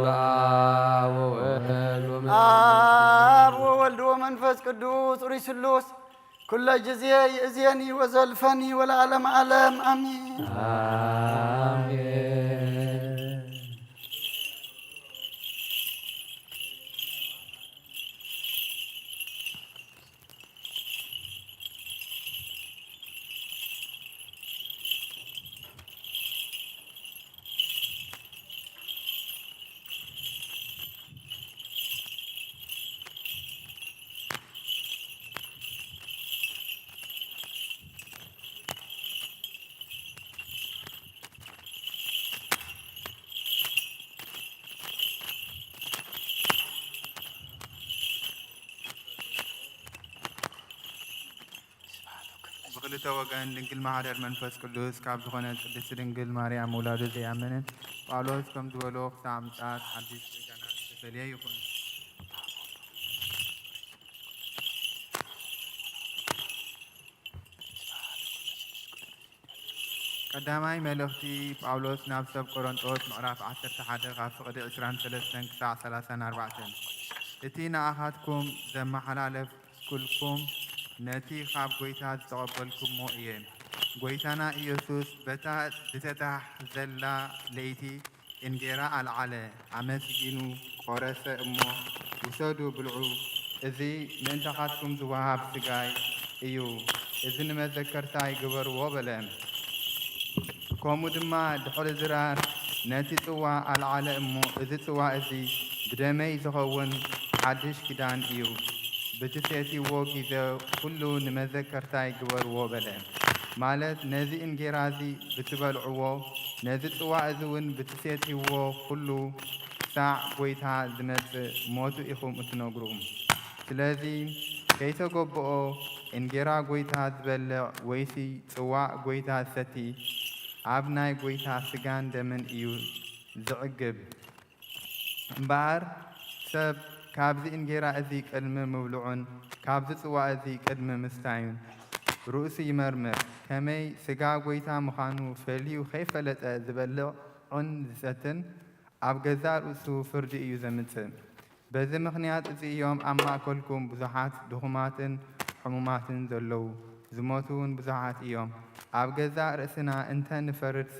ለአብ ወወልድ ወመንፈስ አብ ወወልድ ወመንፈስ ቅዱስ ሩይ ስሉስ ኩለ ጊዜ ይእዜኒ ወዘልፈኒ ወለዓለም ዓለም አሚን። አሜን። ብክልተ ወገን ድንግል ማሕደር መንፈስ ቅዱስ ካብ ዝኾነት ቅድስት ድንግል ማርያም ምውላዱ ዘይኣምንን ጳውሎስ ከም ዝበሎ ክሳብ ምጽኣት ሓድሽ ኪዳን ዝተፈልየ ይኹን። ቀዳማይ መልእኽቲ ጳውሎስ ናብ ሰብ ቆሮንጦስ ምዕራፍ ዓሰርተ ሓደ ካብ ፍቕዲ ዕስራን ሰለስተን ክሳዕ ሰላሳን ኣርባዕተን። እቲ ንኣኻትኩም ዘመሓላለፍኩልኩም ነቲ ካብ ጐይታ ዝተቐበልኩሞ እየ። ጐይታና ኢየሱስ በታ ዝተታሕዘላ ለይቲ እንጌራ ኣልዓለ፣ ኣመስጊኑ ቈረሰ እሞ፣ ውሰዱ ብልዑ፣ እዚ ምእንታኻትኩም ዝወሃብ ሥጋይ እዩ፣ እዚ ንመዘከርታይ ግበርዎ በለ። ከምኡ ድማ ድሕሪ ዝራር ነቲ ጽዋ ኣልዓለ እሞ፣ እዚ ጽዋ እዚ ብደመይ ዝኸውን ሓድሽ ኪዳን እዩ፣ ብትሴትዎ ጊዜ ኩሉ ንመዘከርታይ ግበርዎ በለ። ማለት ነዚ እንጌራ እዚ ብትበልዕዎ፣ ነዚ ጽዋ እዚ እውን ብትሴትዎ ኩሉ ክሳዕ ጐይታ ዝመጽእ ሞቱ ኢኹም እትነግሩ። ስለዚ ከይተገብኦ እንጌራ ጐይታ ዝበልዕ ወይሲ ጽዋእ ጐይታ ዝሰቲ ኣብ ናይ ጐይታ ሥጋን ደምን እዩ ዝዕግብ። እምበኣር፣ ሰብ ካብዚ እንጌራ እዚ ቅድሚ ምብልዑን ካብዚ ጽዋ እዚ ቅድሚ ምስታዩን ርእሱ ይመርምር። ከመይ ሥጋ ጐይታ ምዃኑ ፈልዩ ኸይፈለጠ ዝበልዕን ዝሰትን፣ ኣብ ገዛእ ርእሱ ፍርዲ እዩ ዘምጽእ። በዚ ምኽንያት እዚ እዮም ኣብ ማእከልኩም ብዙሓት ድኹማትን ሕሙማትን ዘለዉ፣ ዝሞቱ እውን ብዙሓት እዮም። ኣብ ገዛእ ርእስና እንተ ንፈርድሲ፣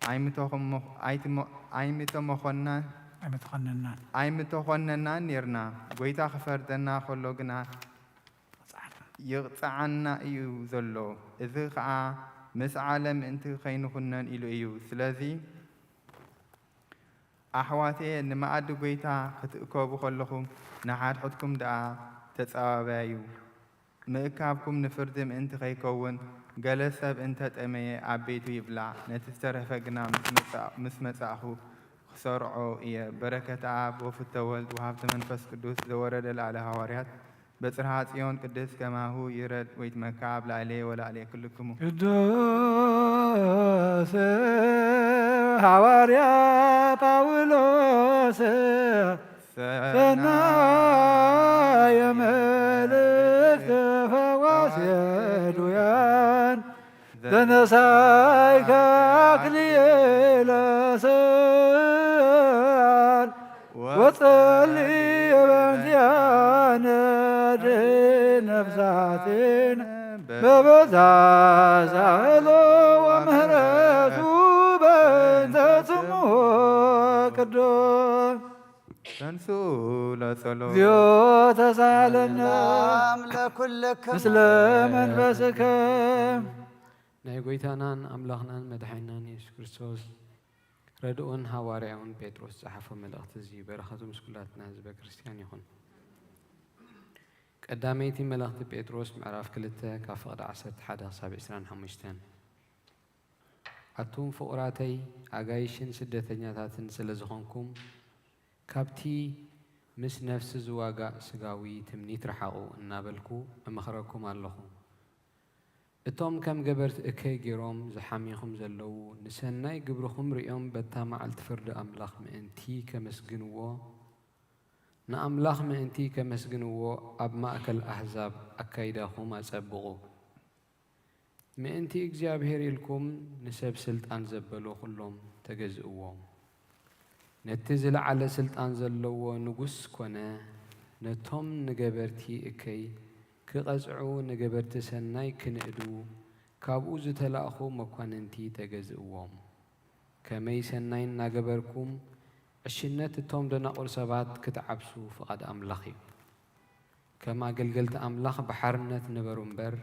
ኣይምተኹሞ-፣ ኣይትሞ-፣ ኣይምተመኾና-፣ ኣይምተኾነናን። ኣይምተኾነናን ኔርና። ጐይታ ክፈርደና ከሎ ግና ይቕጽዓና እዩ ዘሎ። እዚ ኸኣ ምስዓለ ምእንቲ ኸይንኹነን ኢሉ እዩ። ስለዚ ኣሕዋተየ፣ ንመኣዲ ጐይታ ክትእከቡ ከለኹም፣ ንሓድሕድኩም ደኣ ተጸባበዩ። ምእካብኩም ንፍርዲ ምእንቲ ኸይከውን፣ ገለ ሰብ እንተ ጠመየ ኣብ ቤቱ ይብላዕ፣ ነቲ ዝተረፈ ግና ምስ መጻ-፣ ምስ መጻእኹ ክሰርዖ እየ። በረከት ኣብ ወፍተ ወልድ ወሃብተ መንፈስ ቅዱስ ዘወረደ ላዕለ ሃዋርያት፣ በጽርሃ ጽዮን ቅድስት ከማሁ ይረድ ወይትመካ ኣብ ላዕሌ ወላዕሌ ክልክሙ። ቅዱስ ሃዋርያ ጳውሎስ ሰናየ መልእክት ፈዋስ የዱያን ዘነሳይካ አክሊለ ሰል ወጸሊ በእንቲአነ ድን ነፍሳቲን በበዛ ዛህሎ ወምህረቱ በእንተ ስሙ ቅዱስ። ተንሱ ለጸሎት። እግዚኦ ተሳለነ ሰላም ለኩልክሙ። ምስለ መንፈስከ። ናይ ጐይታናን ኣምላኽናን መድሓኒናን የሱስ ክርስቶስ ረድኡን ሃዋርያውን ጴጥሮስ ዝጸሓፎ መልእኽቲ እዚ በረኸቱ ምስ ኩላትና ህዝበ ክርስትያን ይኹን። ቀዳመይቲ መልእኽቲ ጴጥሮስ ምዕራፍ ክልተ ካብ ፍቕዲ ዓሰርተ ሓደ ክሳብ ዕስራን ሓሙሽተን። ኣቱም ፍቑራተይ፣ ኣጋይሽን ስደተኛታትን ስለ ዝኾንኩም፣ ካብቲ ምስ ነፍሲ ዝዋጋእ ስጋዊ ትምኒት ርሓቑ እናበልኩ እመኽረኩም ኣለኹ። እቶም ከም ገበርቲ እከይ ገይሮም ዝሓምዩኹም ዘለዉ፣ ንሰናይ ግብርኹም ርእዮም በታ መዓልቲ ፍርዲ ኣምላኽ ምእንቲ ከመስግንዎ፣ ንኣምላኽ ምእንቲ ከመስግንዎ ኣብ ማእከል ኣህዛብ ኣካይዳኹም ኣጸብቑ። ምእንቲ እግዚኣብሔር ኢልኩም ንሰብ ስልጣን ዘበሉ ኩሎም ተገዝእዎም። ነቲ ዝለዓለ ስልጣን ዘለዎ ንጉስ ኮነ ነቶም ንገበርቲ እከይ ክቐጽዑ ንገበርቲ ሰናይ ክንእዱ ካብኡ ዝተላእኹ መኳንንቲ ተገዝእዎም። ከመይ ሰናይ እናገበርኩም ዕሽነት እቶም ደናቑር ሰባት ክትዓብሱ ፍቓድ ኣምላኽ እዩ። ከም ኣገልገልቲ ኣምላኽ ብሓርነት ንበሩ እምበር፣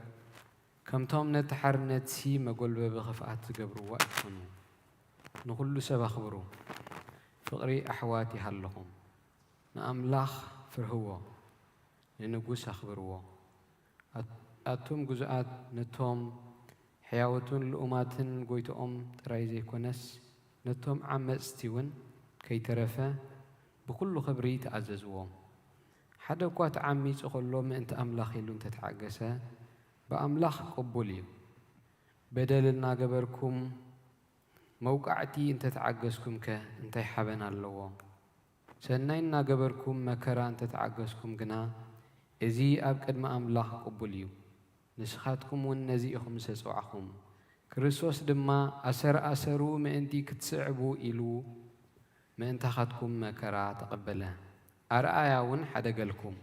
ከምቶም ነቲ ሓርነትሲ መጎልበቢ ኽፍኣት ዝገብርዎ ኣይትኹኑ። ንኹሉ ሰብ ኣኽብሩ። ፍቕሪ ኣሕዋት ይሃልኹም። ንኣምላኽ ፍርህዎ፣ ንንጉስ ኣኽብርዎ። ኣት-፣ ኣቱም ግዙኣት፣ ነቶም ሕያዎትን ልኡማትን ጐይትኦም ጥራይ ዘይኮነስ፣ ነቶም ዓመጽቲ እውን ከይተረፈ ብኹሉ ኽብሪ ተኣዘዝዎም። ሓደ እኳ ተዓሚጹ ኸሎ ምእንቲ ኣምላኽ ኢሉ እንተ ተዓገሰ፣ ብኣምላኽ ቅቡል እዩ። በደል እናገበርኩም መውቃዕቲ እንተ ተዓገስኩምከ እንታይ ሓበን ኣለዎ? ሰናይ እናገበርኩም መከራ እንተ ተዓገስኩም ግና፣ እዚ ኣብ ቅድሚ ኣምላኽ ቅቡል እዩ። ንስኻትኩም እውን ነዚ ኢኹም ዝተጸዋዕኹም። ክርስቶስ ድማ ኣሰር ኣሰሩ ምእንቲ ክትስዕቡ ኢሉ ምእንታኻትኩም መከራ ተቐበለ። ኣርኣያ እውን ሓደገልኩም።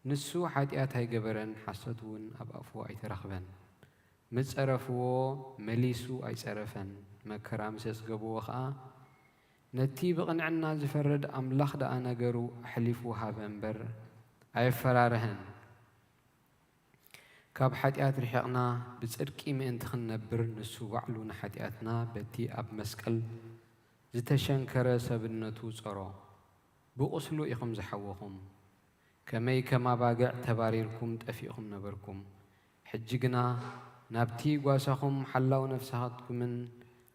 ንሱ ሓጢኣት ኣይገበረን፣ ሓሶት እውን ኣብ ኣፉ ኣይተረኽበን። ምስ ጸረፍዎ መሊሱ ኣይጸረፈን፣ መከራ ምስ ኣጽገብዎ ኸኣ፣ ነቲ ብቕንዕና ዝፈርድ ኣምላኽ ደኣ ነገሩ ኣሕሊፉ ሃበ እምበር፣ ኣየፈራርሀን። ካብ ሓጢኣት ርሒቕና ብጽድቂ ምእንቲ ክንነብር፣ ንሱ ባዕሉ ንሓጢኣትና በቲ ኣብ መስቀል ዝተሸንከረ ሰብነቱ ጾሮ። ብቑስሉ ኢኹም ዝሓወኹም። ከመይ ከም ኣባግዕ ተባሪርኩም ጠፊእኩም ነበርኩም፣ ሕጂ ግና ናብቲ ጓሳኹም ሓላው ነፍሳትኩምን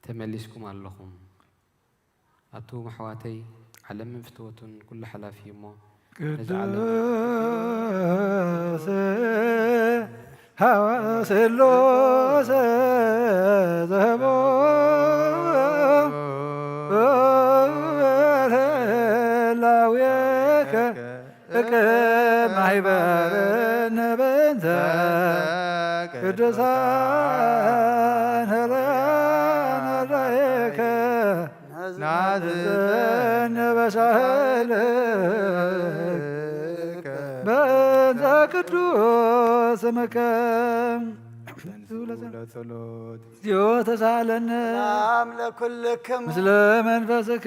ተመሊስኩም ኣለኹም። ኣቱም ኣሕዋተይ፣ ዓለምን ፍትወቱን ኩሉ ሓላፊ እዩ እሞ፣ ነዚ ዓለም ቅዱስ ሃዋ ስሉስ ዘቦ ማሕበርን በእንተ ቅዱሳን ህርያን ኣራየከ ናዝን በሳህልከ በእንተ ቅዱስ ስምከ። ለጸሎት። እግዚኦ ተሳለነ ሰላም ለኩልክም። ምስለ መንፈስከ።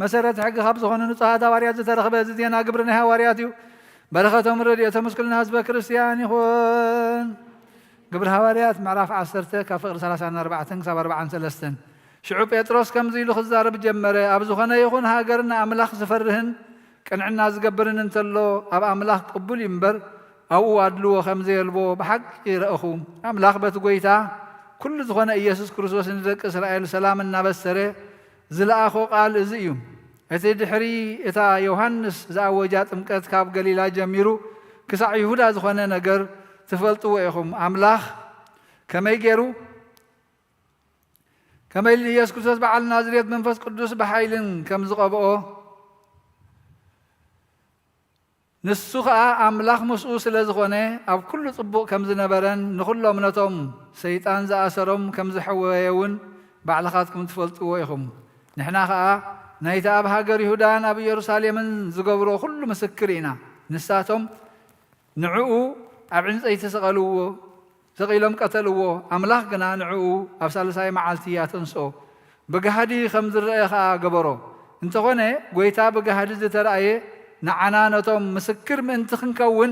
መሰረት ሕጊ ካብ ዝኾኑ ንጹሃት ሃዋርያት ዝተረኽበ እዚ ዜና ግብሪ ናይ ሃዋርያት እዩ። በረኸቶም ረድኤቶም ምስ ኩልና ህዝበ ክርስቲያን ይኹን። ግብሪ ሃዋርያት ምዕራፍ ዓሰርተ ካብ ፍቕሪ ሰላሳን ኣርባዕተን ክሳብ ኣርባዓን ሰለስተን። ሽዑ ጴጥሮስ ከምዚ ኢሉ ክዛረብ ጀመረ፣ ኣብ ዝኾነ ይኹን ሃገር ንኣምላኽ ዝፈርህን ቅንዕና ዝገብርን እንተሎ፣ ኣብ ኣምላኽ ቅቡል እዩ እምበር፣ ኣብኡ ኣድልዎ ከም ዘየልቦ ብሓቂ ረእኹ። ኣምላኽ በቲ ጐይታ ኩሉ ዝኾነ ኢየሱስ ክርስቶስ ንደቂ እስራኤል ሰላም እናበሰረ ዝለኣኾ ቃል እዚ እዩ። እቲ ድሕሪ እታ ዮሃንስ ዝኣወጃ ጥምቀት ካብ ገሊላ ጀሚሩ ክሳዕ ይሁዳ ዝኾነ ነገር ትፈልጥዎ ኢኹም። ኣምላኽ ከመይ ገይሩ፣ ከመይ ኢሉ ንኢየሱስ ክርስቶስ በዓል ናዝሬት መንፈስ ቅዱስ ብሓይልን ከም ዝቐብኦ፣ ንሱ ኸኣ ኣምላኽ ምስኡ ስለ ዝኾነ፣ ኣብ ኩሉ ጽቡቕ ከም ዝነበረን፣ ንኹሎም ነቶም ሰይጣን ዝኣሰሮም ከም ዘሕወየ እውን ባዕልኻትኩም ትፈልጥዎ ኢኹም። ንሕና ኸኣ ናይቲ ኣብ ሃገር ይሁዳን ኣብ ኢየሩሳሌምን ዝገብሮ ኩሉ ምስክር ኢና። ንሳቶም ንዕኡ ኣብ ዕንጸይቲ ሰቐልዎ፣ ሰቒሎም ቀተልዎ። ኣምላኽ ግና ንዕኡ ኣብ ሳልሳይ መዓልቲ ኣተንስኦ። ብጋህዲ ከም ዝረአ ኸኣ ገበሮ። እንተኾነ፣ ጐይታ ብጋህዲ ዝተራእየ ንዓና ነቶም ምስክር ምእንቲ ክንከውን፣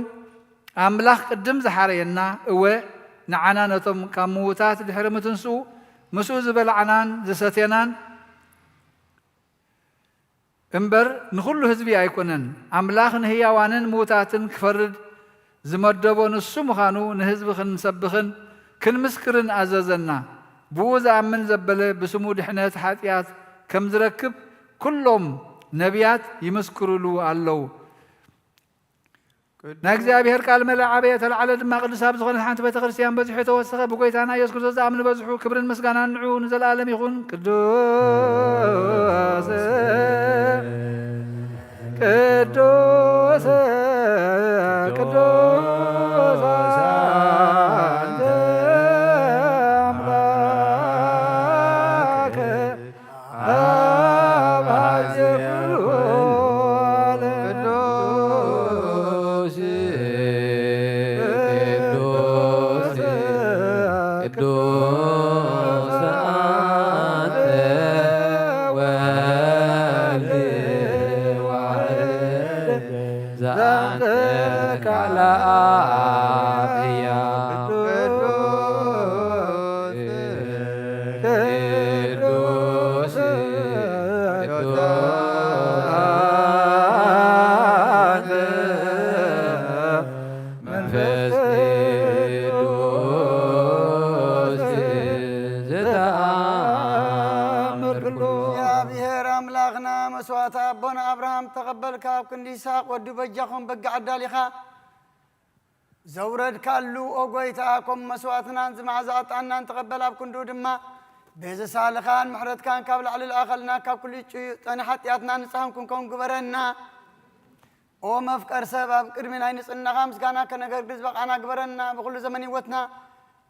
ኣምላኽ ቅድም ዝሓረየና፣ እወ፣ ንዓና ነቶም ካብ ምዉታት ድሕሪ ምትንስኡ፣ ምስኡ ዝበላዕናን ዝሰቴናን እምበር ንኹሉ ህዝቢ ኣይኮነን። ኣምላኽ ንህያዋንን ምዉታትን ክፈርድ ዝመደቦ ንሱ ምዃኑ ንህዝቢ ክንሰብኽን ክንምስክርን ኣዘዘና። ብኡ ዝኣምን ዘበለ ብስሙ ድሕነት ሓጢኣት ከም ዝረክብ ኩሎም ነቢያት ይምስክሩሉ ኣለዉ። ናይ እግዚኣብሔር ቃል መለ ዓበየ፣ ተላዕለ ድማ፣ ቅዱስ ኣብ ዝኾነት ሓንቲ ቤተ ክርስቲያን በዚሑ ተወሰኸ። ብጎይታና ኢየሱስ ክርስቶስ ዝኣምኑ በዝሑ። ክብርን ምስጋናን ንዑ ንዘለዓለም ይኹን። ቅዱስ፣ ቅዱስ፣ ቅዱስ አንተ አምላክ አብ ኃይለ ኩሉ ዓለም። ቅዱስ፣ ቅዱስ፣ ቅዱስ አንተ ወልድ ዋሕድ ዘአንተ ቃል አብ ሕያው ቅዱስ፣ ቅዱስ፣ ቅዱስ አንተ መንፈስ ቅዱስ ዘተአምር ኩሉ። እግዚኣብሔር ኣምላኽና መስዋዕቲ ኣቦና ኣብርሃም ተቐበልካ፣ ኣብ ክንዲ ይስሐቅ ወዱ በጃኹም በጊዕ ኣዳሊኻ ዘውረድካሉ፣ ኦ ጐይታ፣ ከም መስዋዕትናን ዝመዓዛ ዕጣንናን ተቐበል፣ ኣብ ክንድኡ ድማ በዚ ሳልኻን ምሕረትካን ካብ ላዕሊ ልኣኸልና፣ ካብ ኩሉ ጭዩጥ ጠኒ ሓጢኣትና ንጽሃን ክንከውን ግበረና። ኦ መፍቀር ሰብ፣ ኣብ ቅድሚ ናይ ንጽህናኻ ምስጋና ከነገርግር ዝበቓና ግበረና። ብኹሉ ዘመን ህይወትና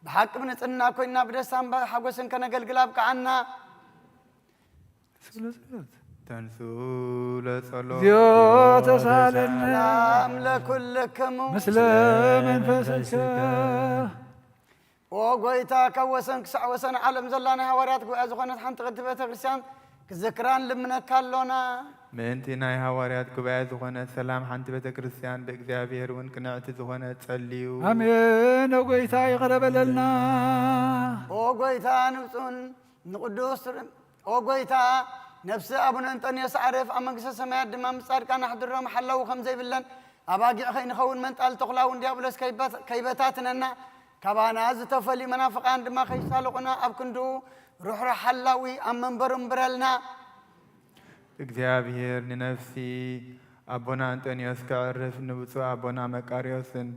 ብሓቂ ብንጽህና ኮይንና ብደስታን ብሓጎስን ከነገልግል ኣብቅዓና። ተንሱ ለጸሎት። እግዚኦ ተሳለነ። ሰላም ለኩልክሙ። ምስለ መንፈስከ። ኦ ጐይታ፣ ካብ ወሰን ክሳዕ ወሰን ዓለም ዘላ ናይ ሃዋርያት ጉባኤ ዝኾነት ሓንቲ ቅድስቲ ቤተ ክርስቲያን ክዝክራን ልምነካ ኣሎና። ምእንቲ ናይ ሃዋርያት ጉባኤ ዝኾነት ሰላም ሓንቲ ቤተ ክርስቲያን ብእግዚኣብሔር እውን ቅንዕቲ ዝኾነት ጸልዩ። ኣሜን። ኦ ጐይታ፣ ይቕረ በለልና። ኦ ጐይታ፣ ንብፁዕን ንቅዱስ ር-፣ ኦ ጐይታ፣ ነፍሲ ኣቡነ እንጠንዮስ ዓርፍ ኣብ መንግስተ ሰማያት ድማ ምስ ጻድቃን ኣሕድሮም ሓላው ከም ዘይብለን ኣባጊዕ ከይንኸውን መንጣል ተኹላ እውን ዲያብሎስ ከይበት-፣ ከይበታትነና ካባና ዝተፈልዩ መናፍቃን ድማ ከይሳለቑና ኣብ ክንድኡ ርሕሩሕ ሓላዊ ኣብ መንበሩ እምብረልና። እግዚኣብሔር ንነፍሲ ኣቦና እንጠንዮስ ከዕርፍ ንብፁዕ ኣቦና መቃርዮስን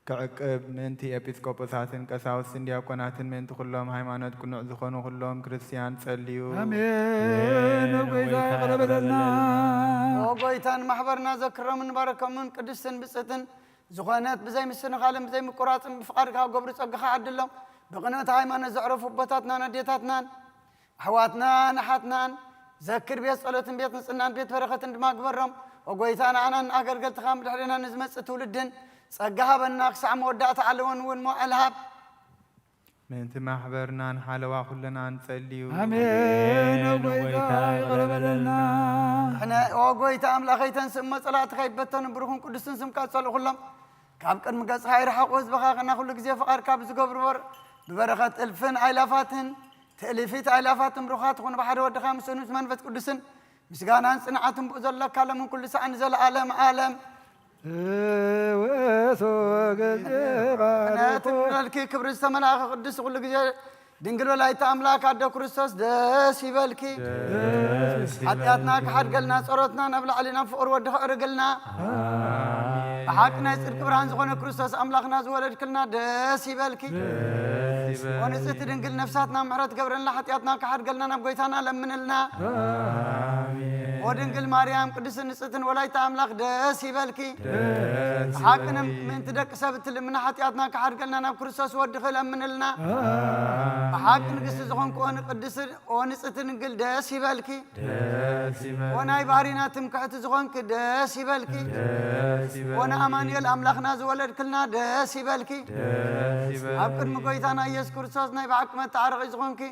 ክዕቅብ ምእንቲ ኤጲስቆጶሳትን ቀሳውስትን ዲያቆናትን ምእንቲ ኩሎም ሃይማኖት ቅኑዕ ዝኾኑ ኩሎም ክርስትያን ጸልዩ። ኣሜን። ንጎይታ ይቕረ በለልና። ኦ ጎይታ፣ ንማሕበርና ዘክሮምን ባረኮምን ቅድስትን ብጽእትን ዝኾነት ብዘይ ምስንኻልን ብዘይ ምቁራጽን ብፍቓድካ ክገብሩ ጸጋኻ ዓድሎም። ብቕንዕቲ ሃይማኖት ዘዕረፉ ኣቦታትናን ኣዴታትናን ኣሕዋትናን ኣሓትናን ዘክር። ቤት ጸሎትን ቤት ንጽህናን ቤት በረኸትን ድማ ግበሮም። ኦ ጎይታ፣ ንዓናን ንኣገልገልትኻን ብድሕሬና ንዝመጽእ ትውልድን ጸጋ ሃበና። ክሳዕ መወዳእታ ዓለምን እውን መዋዕል ሃብ። ምእንቲ ማሕበርናን ሓለዋ ኩልና ንጸልዩ። ኣሜን። ኦ ጎይታ፣ ይቕረ በለልና። ንሕና ኦ ጎይታ ኣምላኸይ፣ ተንስእ እሞ ጸላእትኻ ይበተኑ። ብሩኽን ቅዱስን ስምካ ዝጸልኡ ኩሎም ካብ ቅድሚ ገጽኻ ይርሓቑ። ህዝብኻ ከና ኩሉ ግዜ ፍቓድካ ብዝገብሩ በር-፣ ብበረኸት እልፍን ኣይላፋትን ትእሊፊት ኣይላፋትን ብሩኻት ይኹኑ። ብሓደ ወድኻ ምስ ምስ መንፈስ ቅዱስን ምስጋናን ጽንዓትን ብኡ ዘለካ ሎምን ኩሉ ሰዓን ንዘለዓለም ዓለም። እወ ሶገዜ ባርኮ። ቅንዕቲ ንብለልኪ ክብሪ ዝተመልኣኺ ቅድስቲ ኩሉ ግዜ ድንግል ወላዲተ ኣምላክ ኣዶ ክርስቶስ ደስ ይበልኪ። ደስ ይበልኪ። ሓጢኣትና ክሓድገልና፣ ጸሮትና ናብ ላዕሊ ናብ ፍቕሪ ወዲ ከዕርግልና። ኣሜን። ብሓቂ ናይ ጽድቂ ብርሃን ዝኾነ ክርስቶስ ኣምላኽና ዝወለድክልና ደስ ይበልኪ። ደስ ይበልኪ። ኦ ንጽሕቲ ድንግል ነፍሳትና ምሕረት ገብረልና፣ ሓጢኣትና ክሓድገልና ናብ ጎይታና ለምንልና። ኣሜን። ኦ ድንግል ማርያም ቅድስቲ ንጽሕትን ወላዲተ ኣምላኽ ደስ ይበልኪ። ደስ ብሓቂ ይበልኪ። ምእንቲ ደቂ ሰብ እትልምና ሓጢኣትና ክሓድገልና ናብ ክርስቶስ ወድኺ ለምንልና። ኣሜን። ብሓቂ ንግስቲ ዝኾንክ ኦ ንቅድስቲ ኦ ንጽሕቲ ድንግል ደስ ይበልኪ። ደስ ይበልኪ። ኦ ናይ ባህሪና ትምክሕቲ ዝኾንኪ ደስ ይበልኪ። ደስ ይበልኪ። ኦ ንኣማኑኤል ኣምላኽና ዝወለድክልና ደስ ይበልኪ። ደስ ይበልኪ። ኣብ ቅድሚ ጎይታና ኢየሱስ ክርስቶስ ናይ ብሓቂ መተዓረቒ ዝኾንኪ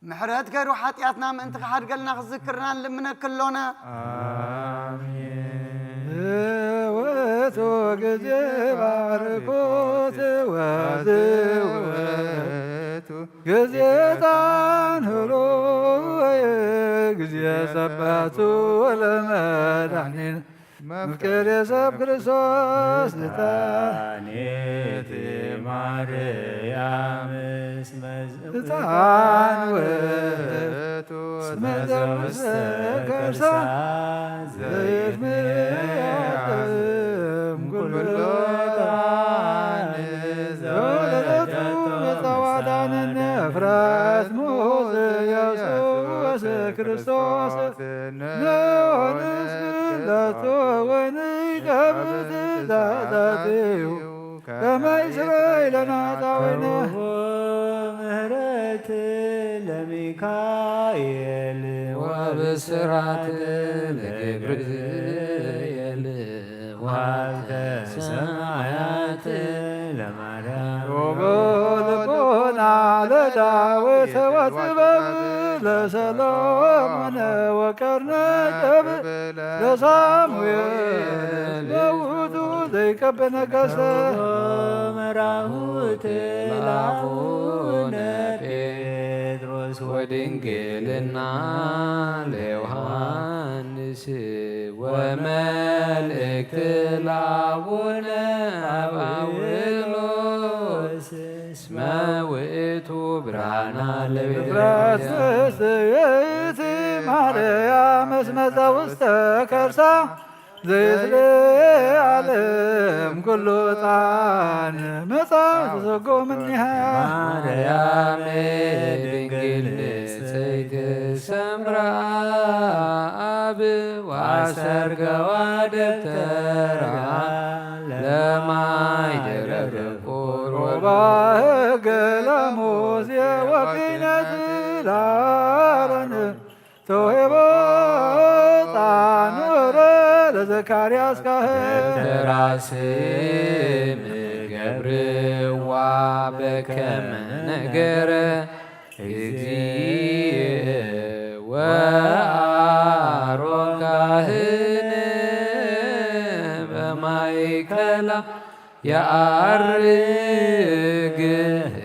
ምሕረት ገይሩ ሓጢኣትና ምእንቲ ክሓድገልና ክዝክርና ንልምነኪ ኣሎና። ኣሜን። እወቱ ግዜ ባርኮት ወዝወቱ ግዜ ጣንሁሮ ግዜ ሰባቱ ለመድኃኒነ መፍቀሬ ሰብ ክርስቶስ ዝጣኔቲ ማርያም እስመ ዕጣን ውእቱ እስመ ዘውስተ ከርሳ ዘይትመያዘም ኩሎ ዕጣን ዘወለደቱ መጻዋዕታነ ነፍረት ሙዝ ኢየሱስ ክርስቶስ ንሆንስ ክለቶ ወንገብት ዛዛትዩ ከመ ይስረይ ለነ ኃጣውኢነ። ምህረት ለሚካኤል ወብስራት ለገብርኤል ወሀብተ ሰማያት ለማርያም። ሮቦ ልቦና ለዳዊት ወጥበብ ለሰሎሞን ወቀርነ ጥበብ ለሳሙኤል ለውቱ ዘይቀብ ነገሰ። መራሁት ለአቡነ ጴጥሮስ ወድንግልና ለዮሐንስ ወመልእክት ለአቡነ አባውሎስ እስመ ውእቱ ብርሃና ለቤተ ፍራስስ ይእቲ ማርያም እስመ ዘውስተ ከርሳ ዘይስሌ ዓለም ኩሉ ጣን መጻ ተሰጎ ምኒሃ። ማርያም ድንግል ንጽሕት ሰምራ አብ ዋሰርገዋ ደብተራ ለማይ ደረርቁ ሮባ ህገ ለሙሴ ወኪነት ላረን ተውሄቦ ጣኑረ ለዘካርያስ ካህን። ተራስም ገብርዋ በከመ ነገረ እግዚእ ወአሮን ካህን በማእከላ የዐርግ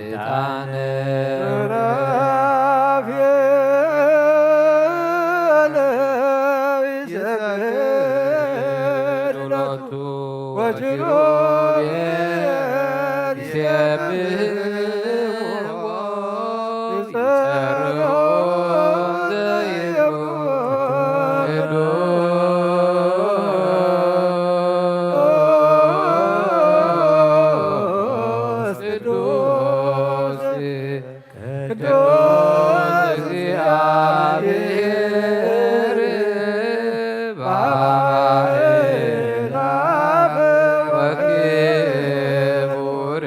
ዕጣነ። ሱራፌል ይሰግድ ሎቱ ወኪሩቤል ይሴብሕዎ ይጸርዎ ዘይብሉ ቅዱስ ቅዱስ እግዚአብሔር በአእላፍ ወክቡር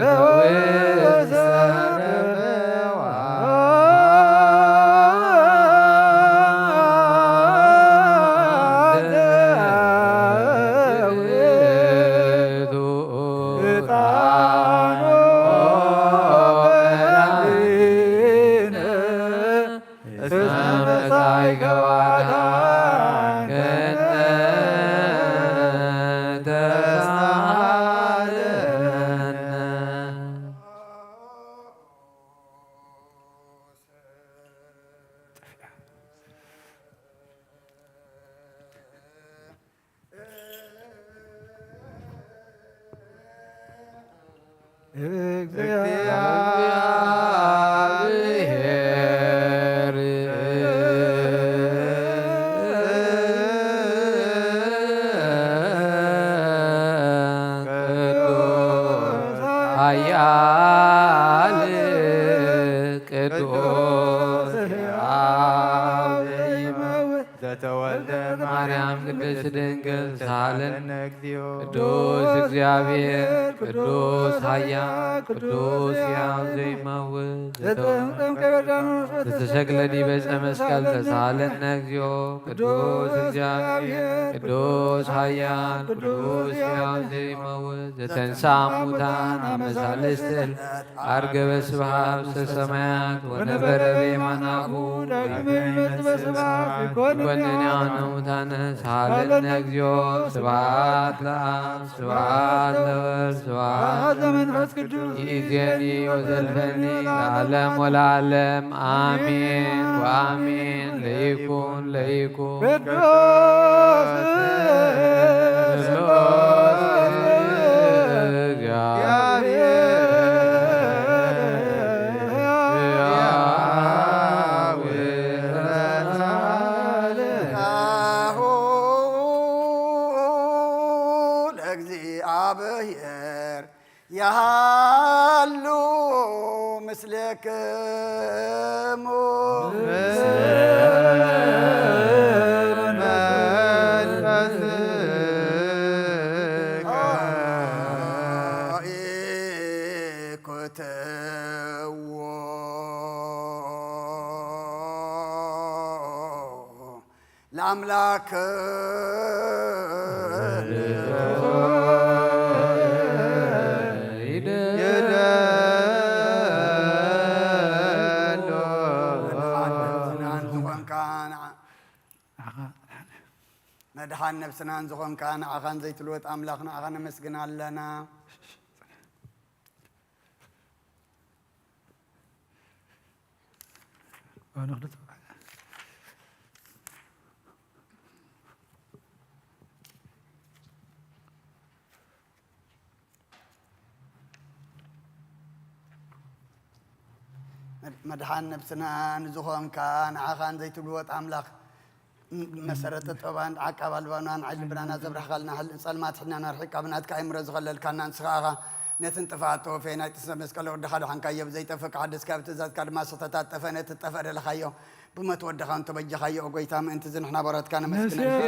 በውስተ እግዚአብሔር ቅዱስ ኃያል ቅዱስ አብ ዘይመውት ዘተወልደ ማርያም ቅድስት ድንግል ተሳለነ እግዚኦ። ቅዱስ እግዚአብሔር ቅዱስ ኃያል ቅዱስ ሕያው ዘይመውት ዘተወልደ ዘተሰቅለ ዲበ ዕፀ መስቀል ተሳለነ እግዚኦ። ቅዱስ እግዚአብሔር ቅዱስ ኃያል ቅዱስ ሕያው ዘይመውት ዘተንሳ ሙታን አመሳልስት ዕለት አርገበ ስብሐት ውስተ ሰማያት ወነበረ በየማነ አቡሁ ዳግመ ይመጽእ በስብሐት ይኮንን ያነ ሙታነ ሳለነ እግዚኦ። ስብሐት ለአብ ስብሐት ለወልድ ስብሐት ለመንፈስ ቅዱስ ይእዜኒ ወዘልፈኒ ለዓለም ወለዓለም አሜን ወአሜን። ለይኩን ለይኩን ቅዱስ እግዚአብሔር ያሃሉ ምስሌክሙ መንፈስከ ኢኩትዎ ለአምላክ መድኃን ነፍስናን ዝኾንካ ንዓ-፣ መድኃን ነፍስናን ዝኾንካ ንዓኻን ዘይትልወጥ ኣምላኽ ንዓኻ ነመስግን ኣለና። መድሓን ነብስና ንዝኾንካ ንዓኻን ዘይትልወጥ ኣምላኽ መሰረተ ጥበባን ዓቃብ ኣልባብናን ዓይኒ ልብናና ዘብራህካልና፣ ጸልማት ሕልናና ኣርሒቕካ ብናትካ ኣእምሮ ዝኸለልካና ንስኻ ኢኻ። ነቲ ንጥፍኣት ተወፈየ ናይ ጥንሰ መስቀል ወድኻ ድሓንካዮ፣ ብዘይጠፍእ ክሓድስካ፣ ብትእዛዝካ ድማ ዝተታጠፈ ነቲ ዝጠፍአ ደለኻዮ። ብሞት ወድኻ እንተበጀኻዮ፣ ኦ ጎይታ፣ ምእንቲ እዚ ንሕና ባሮትካ ነመስግነካ።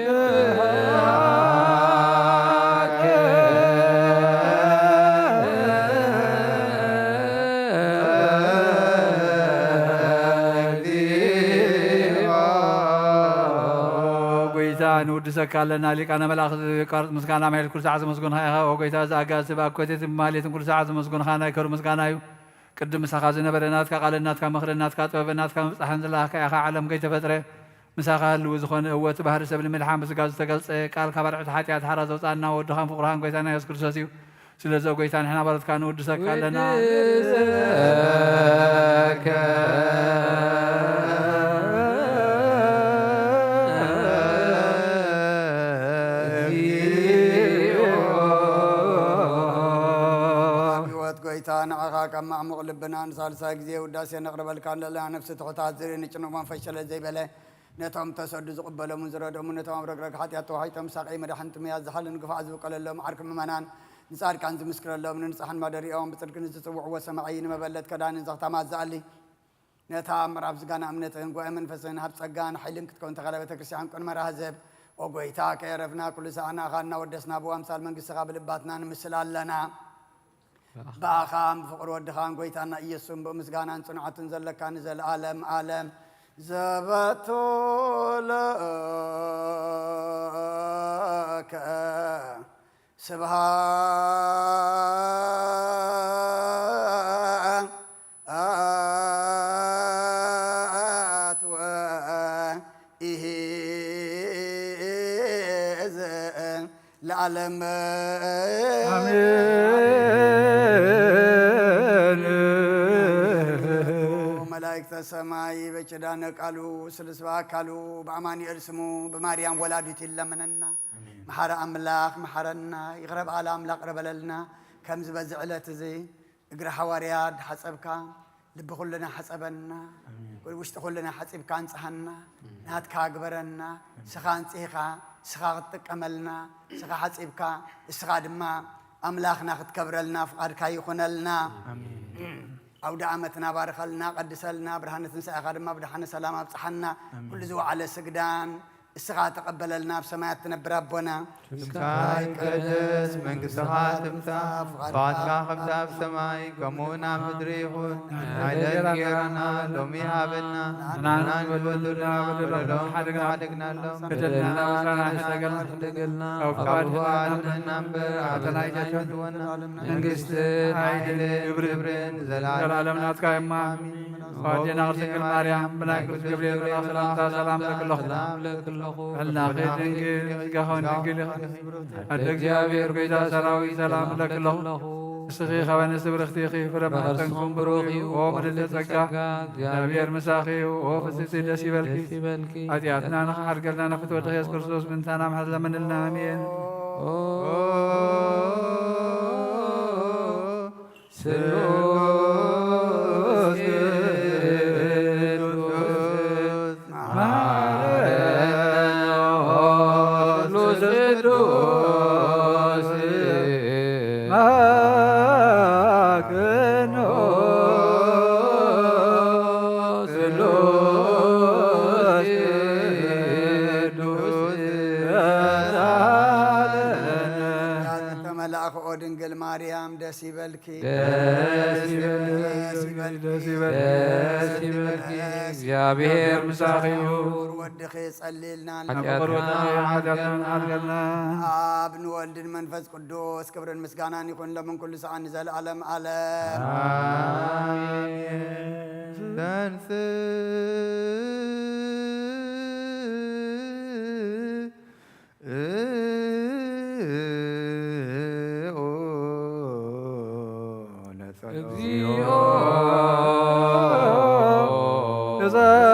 ኦ ጎይታ፣ ንውድሰካ ኣለና። ሊቃነ መላእኽት ዘየቋርጽ ምስጋና፣ ማሕሌት ኩሉ ሰዓት ዘመስገንኻ ኢኻ። ኦ ጎይታ፣ እዚ ኣጋእዝቲ ብኣኮቴትን ብማሕሌትን ኩሉ ሰዓት ዘመስገንኻ ናይ ክብሪ ምስጋና እዩ። ቅድም ምሳኻ ዝነበረ ናትካ ቃልን ናትካ ምኽርን ናትካ ጥበብን ናትካ ምብጻሕን ዝለኣኽካ ኢኻ፣ ዓለም ከይተፈጥረ ምሳኻ ህልው ዝኾነ። እወ፣ እቲ ባህሪ ሰብ ንምድሓን ብስጋ ዝተገልጸ ቃል ካብ ኣርዑት ሓጢኣት ሓራ ዘውጻኣና ወድኻን ፍቑርኻን ጎይታና የሱስ ክርስቶስ እዩ። ስለዚ፣ ኦ ጎይታ፣ ንሕና ባሮትካ ንውድሰካ ኣለና። ውድሰከ ህይወት ጎይታ፣ ንዓኻ ካብ ማዕሙቕ ልብና ንሳልሳይ ግዜ ውዳሴ ነቕርበልካ ኣለና። ነፍሲ ትሑታት ዝርኢ ንጭኑቕ መንፈስ ሸለል ዘይበለ፣ ነቶም ተሰዱ ዝቕበሎምን ዝረድኦምን፣ ነቶም ኣብ ረግረግ ሓጢኣት ተዋሒጦም ሳቕይ መድሓን ጥሙያት ዝሓልን ግፋዕ ዝብቀለሎም ዓርኪ ምእመናን፣ ንጻድቃን ዝምስክረሎም፣ ንንጹሓን ማደሪኦም፣ ብጽድቂ ንዝጽውዕዎ ሰማዒ፣ ንመበለት ከዳንን ዘኽታማት ዝኣሊ፣ ነታ ምዕራፍ ዝጋና እምነትን ጉባኤ መንፈስን ሃብ ጸጋን ሓይልን ክትከውን ተኸለ ቤተ ክርስቲያን ቅን መራህዘብ። ኦ ጎይታ፣ ከየረፍና ኩሉ ሰዓና ኣኻ እናወደስና ብኡ ኣምሳል መንግስትኻ ብልባትና ንምስል ኣለና። ብኣኻን ብፍቕሪ ወድኻን ጎይታና ኢየሱስን ብኡ ምስጋናን ጽንዓትን ዘለካ ንዘለኣለም ኣለም ዘበቱ ለከ ስብሃት ወኢሂ ለዓለም። ኣሜን። መላእክተ ሰማይ በኪዳነ ቃሉ ስልስባ ኣካሉ ብኣማኑኤል ስሙ ብማርያም ወላዲት ይለመነና። ኣሜን። መሓረ ኣምላኽ መሓረና፣ ይቕረ በኣል ኣምላኽ ይቕረ በለልና። ከምዚ በዚ ዕለት እዚ እግሪ ሓዋርያ ድሓጸብካ፣ ልቢ ኩልና ሓጸበና፣ ኣሜን። ውሽጢ ኩልና ሓጺብካ ኣንጽሃና፣ ኣሜን። ናትካ ግበረና። ኣሜን። ስኻ ኣንጽሂኻ፣ ስኻ ክትጥቀመልና፣ ስኻ ሓጺብካ፣ እስኻ ድማ ኣምላኽና ክትከብረልና ፍቓድካ ይኹነልና። ኣሜን። ኣውደ ዓመትና ባርኸልና፣ ቀድሰልና፣ ብርሃነ ትንሳኤኻ ድማ ብደሓነ ሰላም ኣብጽሓና። ኣሜን። ኩሉ ዝወዓለ ስግዳን እስኻ ተቐበለልና፣ ኣብ ሰማያት ትነብር ኣቦና። ስምካ ይቀደስ፣ መንግስትኻ ትምጻእ፣ ፍቓድካ ከምቲ ኣብ ሰማይ፣ ከምኡ እውን ኣብ ምድሪ ይኹን። ናይ ለይለና ሎሚ ሃበና፣ ንሕና ንበደልና በደሎም ሓደግና፣ ሓደግናሎም፣ በደልና በደልና ሕደገልና፣ ካብ ክፉእ ኣድሕነና እምበር፣ ኣብ ፈተና ኣይተእትወና፣ መንግስትን ሓይልን ክብርን ዘለዓለም ናትካ እዩማ። ኣዴና ቅድስት ድንግል ማርያም፣ ብናይ ቅዱስ ገብርኤል መልኣኽ ሰላምታ ሰላም እብለኪ ኣለኹ። ሕልናኺ ድንግል፣ ስጋኺ እውን ድንግል ኢኺ። ኣደ እግዚኣብሔር፣ ጎይታ ሰራዊት፣ ሰላም እብለኪ ኣለኹ። ንስኺ ካብ ኣንስቲ ብርኽቲ ኢኺ፣ ፍረ ማህፀንኩም ብሩኽ እዩ። ኦ ምልዕቲ ጸጋ፣ እግዚኣብሔር ምሳኺ እዩ። ኦ ፍጽምቲ ደስ ይበልኪ። ሓጢኣትና ንኽሓድገልና ንፍትወ ወድኺ የሱስ ክርስቶስ ምእንታና ምሕረት ለምንልና። ኣሜን። ኦ ስሉስ ቅዱስ መሐረነ ኩሉ ስሉስ መክኖ ስሉስ ቅዱስ ተሳለነ። ተመላእክኦ ድንግል ማርያም ደስ ይበልኪ። ደስ ይበልኪ፣ ደስ ይበልኪ፣ ደስ ይበልኪ፣ ደስ ይበልኪ። ደስ ይበልኪ። እግዚኣብሔር ምሳኺ እዩ። ክቡር ወድኺ ጸልልና። ሓጢኣትና፣ ሓጢኣትና ሓድገልና። ኣብ ንወልድን መንፈስ ቅዱስ ክብርን ምስጋናን ይኹን፣ ሎምን ኩሉ ሰዓን ንዘለዓለም ዓለም። ኣሜን። ተንስእ ኦ ለጸሎት። እግዚኦ ለጸሎት።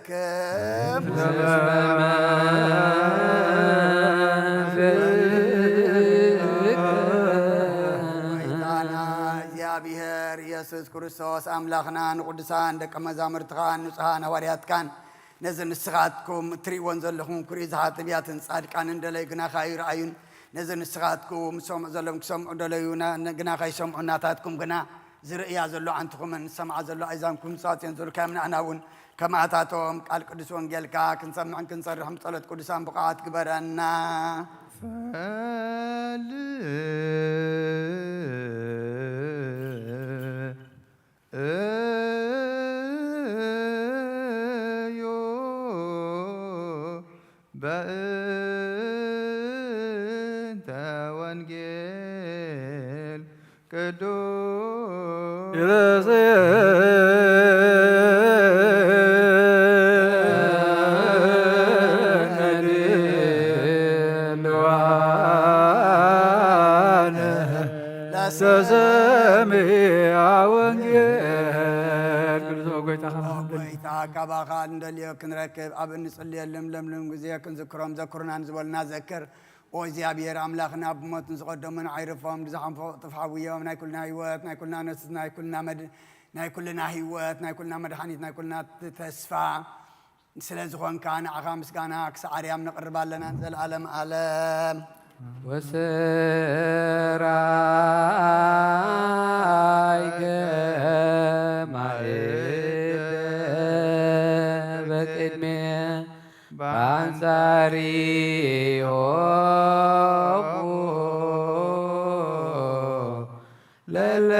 ለኩልክም ጎይታና እግዚኣብሔር ኢየሱስ ክርስቶስ ኣምላኽና ንቅዱሳን ደቀ መዛሙርትኻን ንጹሃን ሃዋርያትካን ነዚ ንስኻትኩም እትርእይዎን ዘለኹም ክርእዩ ዝሓትብያትን ጻድቃንን ደለዩ ግናኻ ይርኣዩን፣ ነዚ ንስኻትኩም ዝሰምዑ ዘለኹም ክሰምዑ ደለዩ ና-፣ ግናኻ ይሰምዑ፣ ናታትኩም ግና ዝርእያ ዘሎ ዓንትኹምን ዝሰምዓ ዘሎ ኣእዛንኩም ዝሳጽዮን ዘሎ ከም ንሕና እውን ከማታቶም ቃል ቅዱስ ወንጌልካ ክንሰምዕን ክንሰርሕን ብጸሎት ቅዱሳን ብቑዓት ግበረና። ፈልዩ በእንተ ወንጌል ቅዱስ ይረስየነ ድልዋነ ለሰሰምያ ወንጌል። ቅዱስ ጎይታ ኣካባኻ እንደልዮ ክንረክብ ኣብ እንጽልየሉም ለምለም ግዜ ክንዝክሮም ዘክሩና ንዝበሉና ዘክር። ኦ እግዚኣብሔር ኣምላኽና፣ ብሞት ንዝቐደሙን ኣይርፎም፣ ንዝሓንፎ ጥፍ ሓውዮም። ናይ ኩልና ህይወት፣ ናይ ኩልና ነፍስ፣ ናይ ኩልና መድ-፣ ናይ ኩልና ህይወት፣ ናይ ኩልና መድሓኒት፣ ናይ ኩልና ተስፋ ስለ ዝኾንካ፣ ንዓኻ ምስጋና ክሳዕ ኣርያም ነቕርብ ኣለና ንዘለኣለም ዓለም። ወሰራይከ ማእደ በቅድሜ በአንጻሪሆሙ ለለ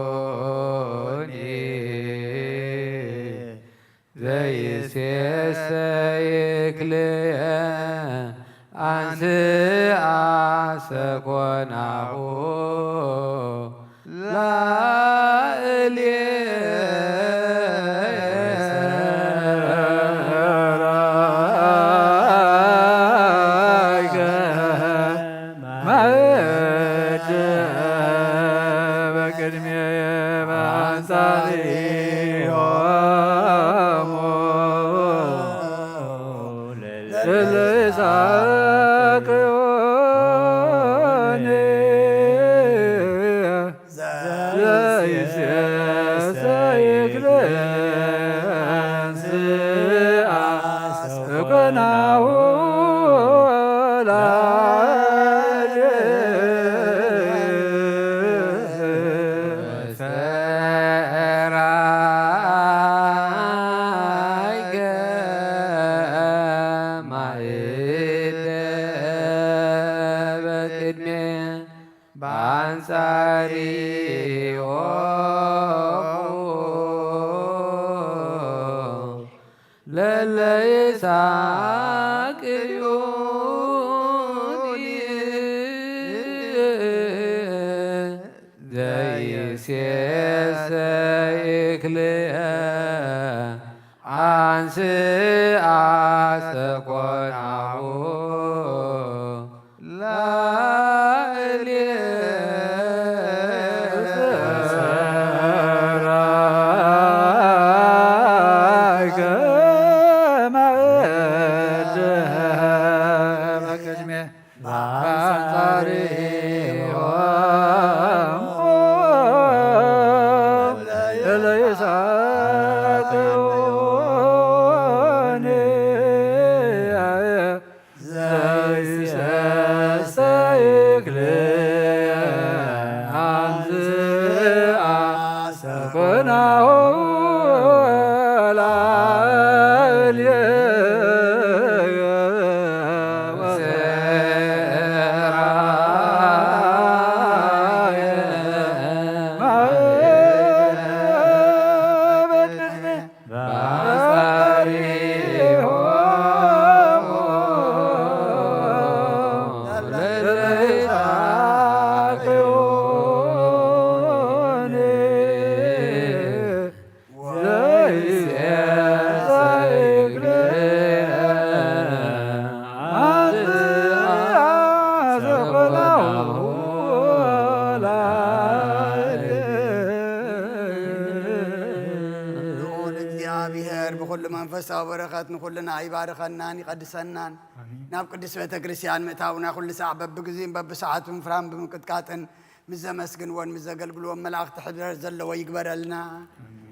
ይሳቅዩኒ ዘይሴሰይክልየ አንስአ ሰኮናሁ ላእሌ ልዑል እግዚኣብሔር ብኹሉ መንፈሳዊ በረኸት ንኹልና ይባርኸናን ይቐድሰናን። ናብ ቅድስት ቤተ ክርስቲያን ምእታውና ኩሉ ሳዕ በብግዜን በብሰዓቱን ፍራም ብምቅጥቃጥን ምስ ዘመስግንዎን ምስ ዘገልግልዎን መላእኽቲ ሕብረት ዘለዎ ይግበረልና።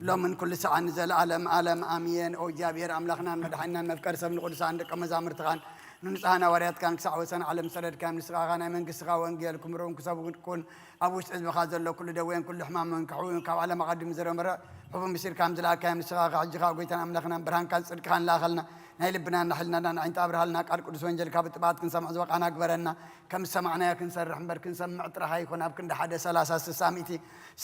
ሎምን ኩሉ ሰዓን ንዘለዓለም ዓለም ኣሜን። ኦ እግዚኣብሔር ኣምላኽናን መድሓኒናን መፍቀሪ ሰብ ንቅዱሳን ደቀ መዛሙርትኻን ንንጹሃን ሃዋርያትካን ክሳዕ ወሰን ዓለም ዝሰደድካዮም ንስኻ ናይ መንግስትኻ ወንጌል ክምርኡን ክሰብኩን ኣብ ውሽጢ ህዝብኻ ዘሎ ኩሉ ደዌን ኩሉ ሕማምን ክሕውዩን ካብ ዓለም ኣቐዲሙ ዝረመረ ሕቡን ብሲርካ ዝለኣካዮም ንስኻ ሕጂ ከዓ ጎይታን ኣምላኽናን ብርሃንካን ጽድቅኻን ለኣኸልና። ናይ ልብናን ናይ ሕልናናን ኣዒንቲ ኣብርሃልና። ቃል ቅዱስ ወንጌልካ ብጥብዓት ክንሰምዕ ዝበቓና ግበረና። ከም ዝሰማዕናዮ ክንሰርሕ እምበር ክንሰምዕ ጥራሕ ኣይኮን። ኣብ ክንዲ ሓደ ሰላሳ ስሳ ሚእቲ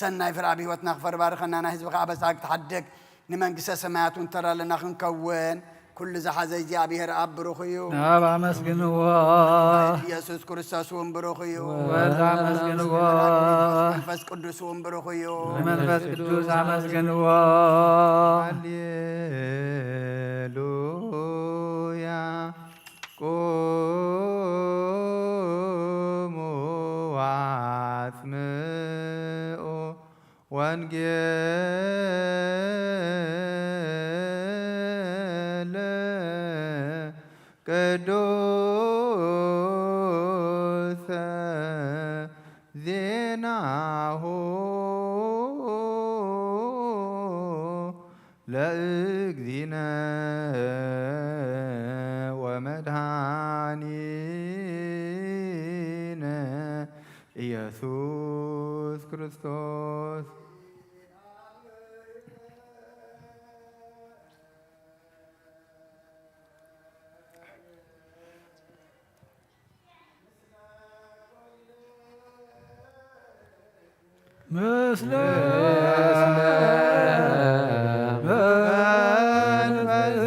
ሰናይ ፍረ ኣብ ህይወትና ክፈር ባርኸና። ናይ ህዝብኻ ኣበሳ ክትሓድግ ንመንግስተ ሰማያት እውን ተዳለና ክንከውን ኩሉ ዝሓዘ እግዚኣብሔር ኣብ ብሩኽ እዩ። ኣብ ኣመስግንዎ። ኢየሱስ ክርስቶስ እውን ብሩኽ እዩ። ወልድ ኣመስግንዎ። መንፈስ ቅዱስ እውን ብሩኽ እዩ። መንፈስ ቅዱስ ኣመስግንዎ። ሃሌሉያ። ቁሙ ወአጽምዑ ወንጌል ቅዱሰ ዜናሁ ለእግዚእነ ወመድኃኒነ ኢየሱስ ክርስቶስ። ምስለ መንፈስከ።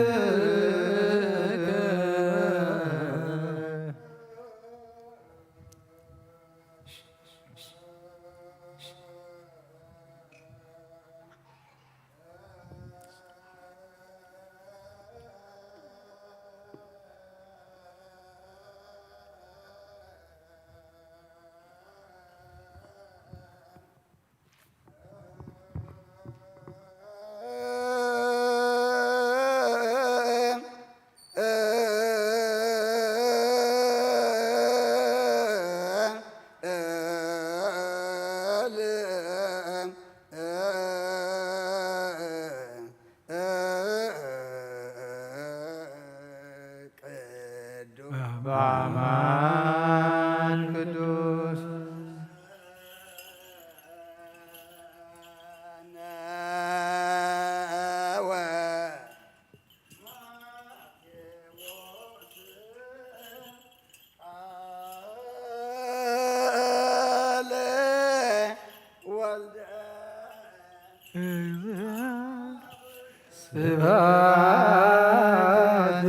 ቅዱስ በአማን ቅዱስ ስብሐት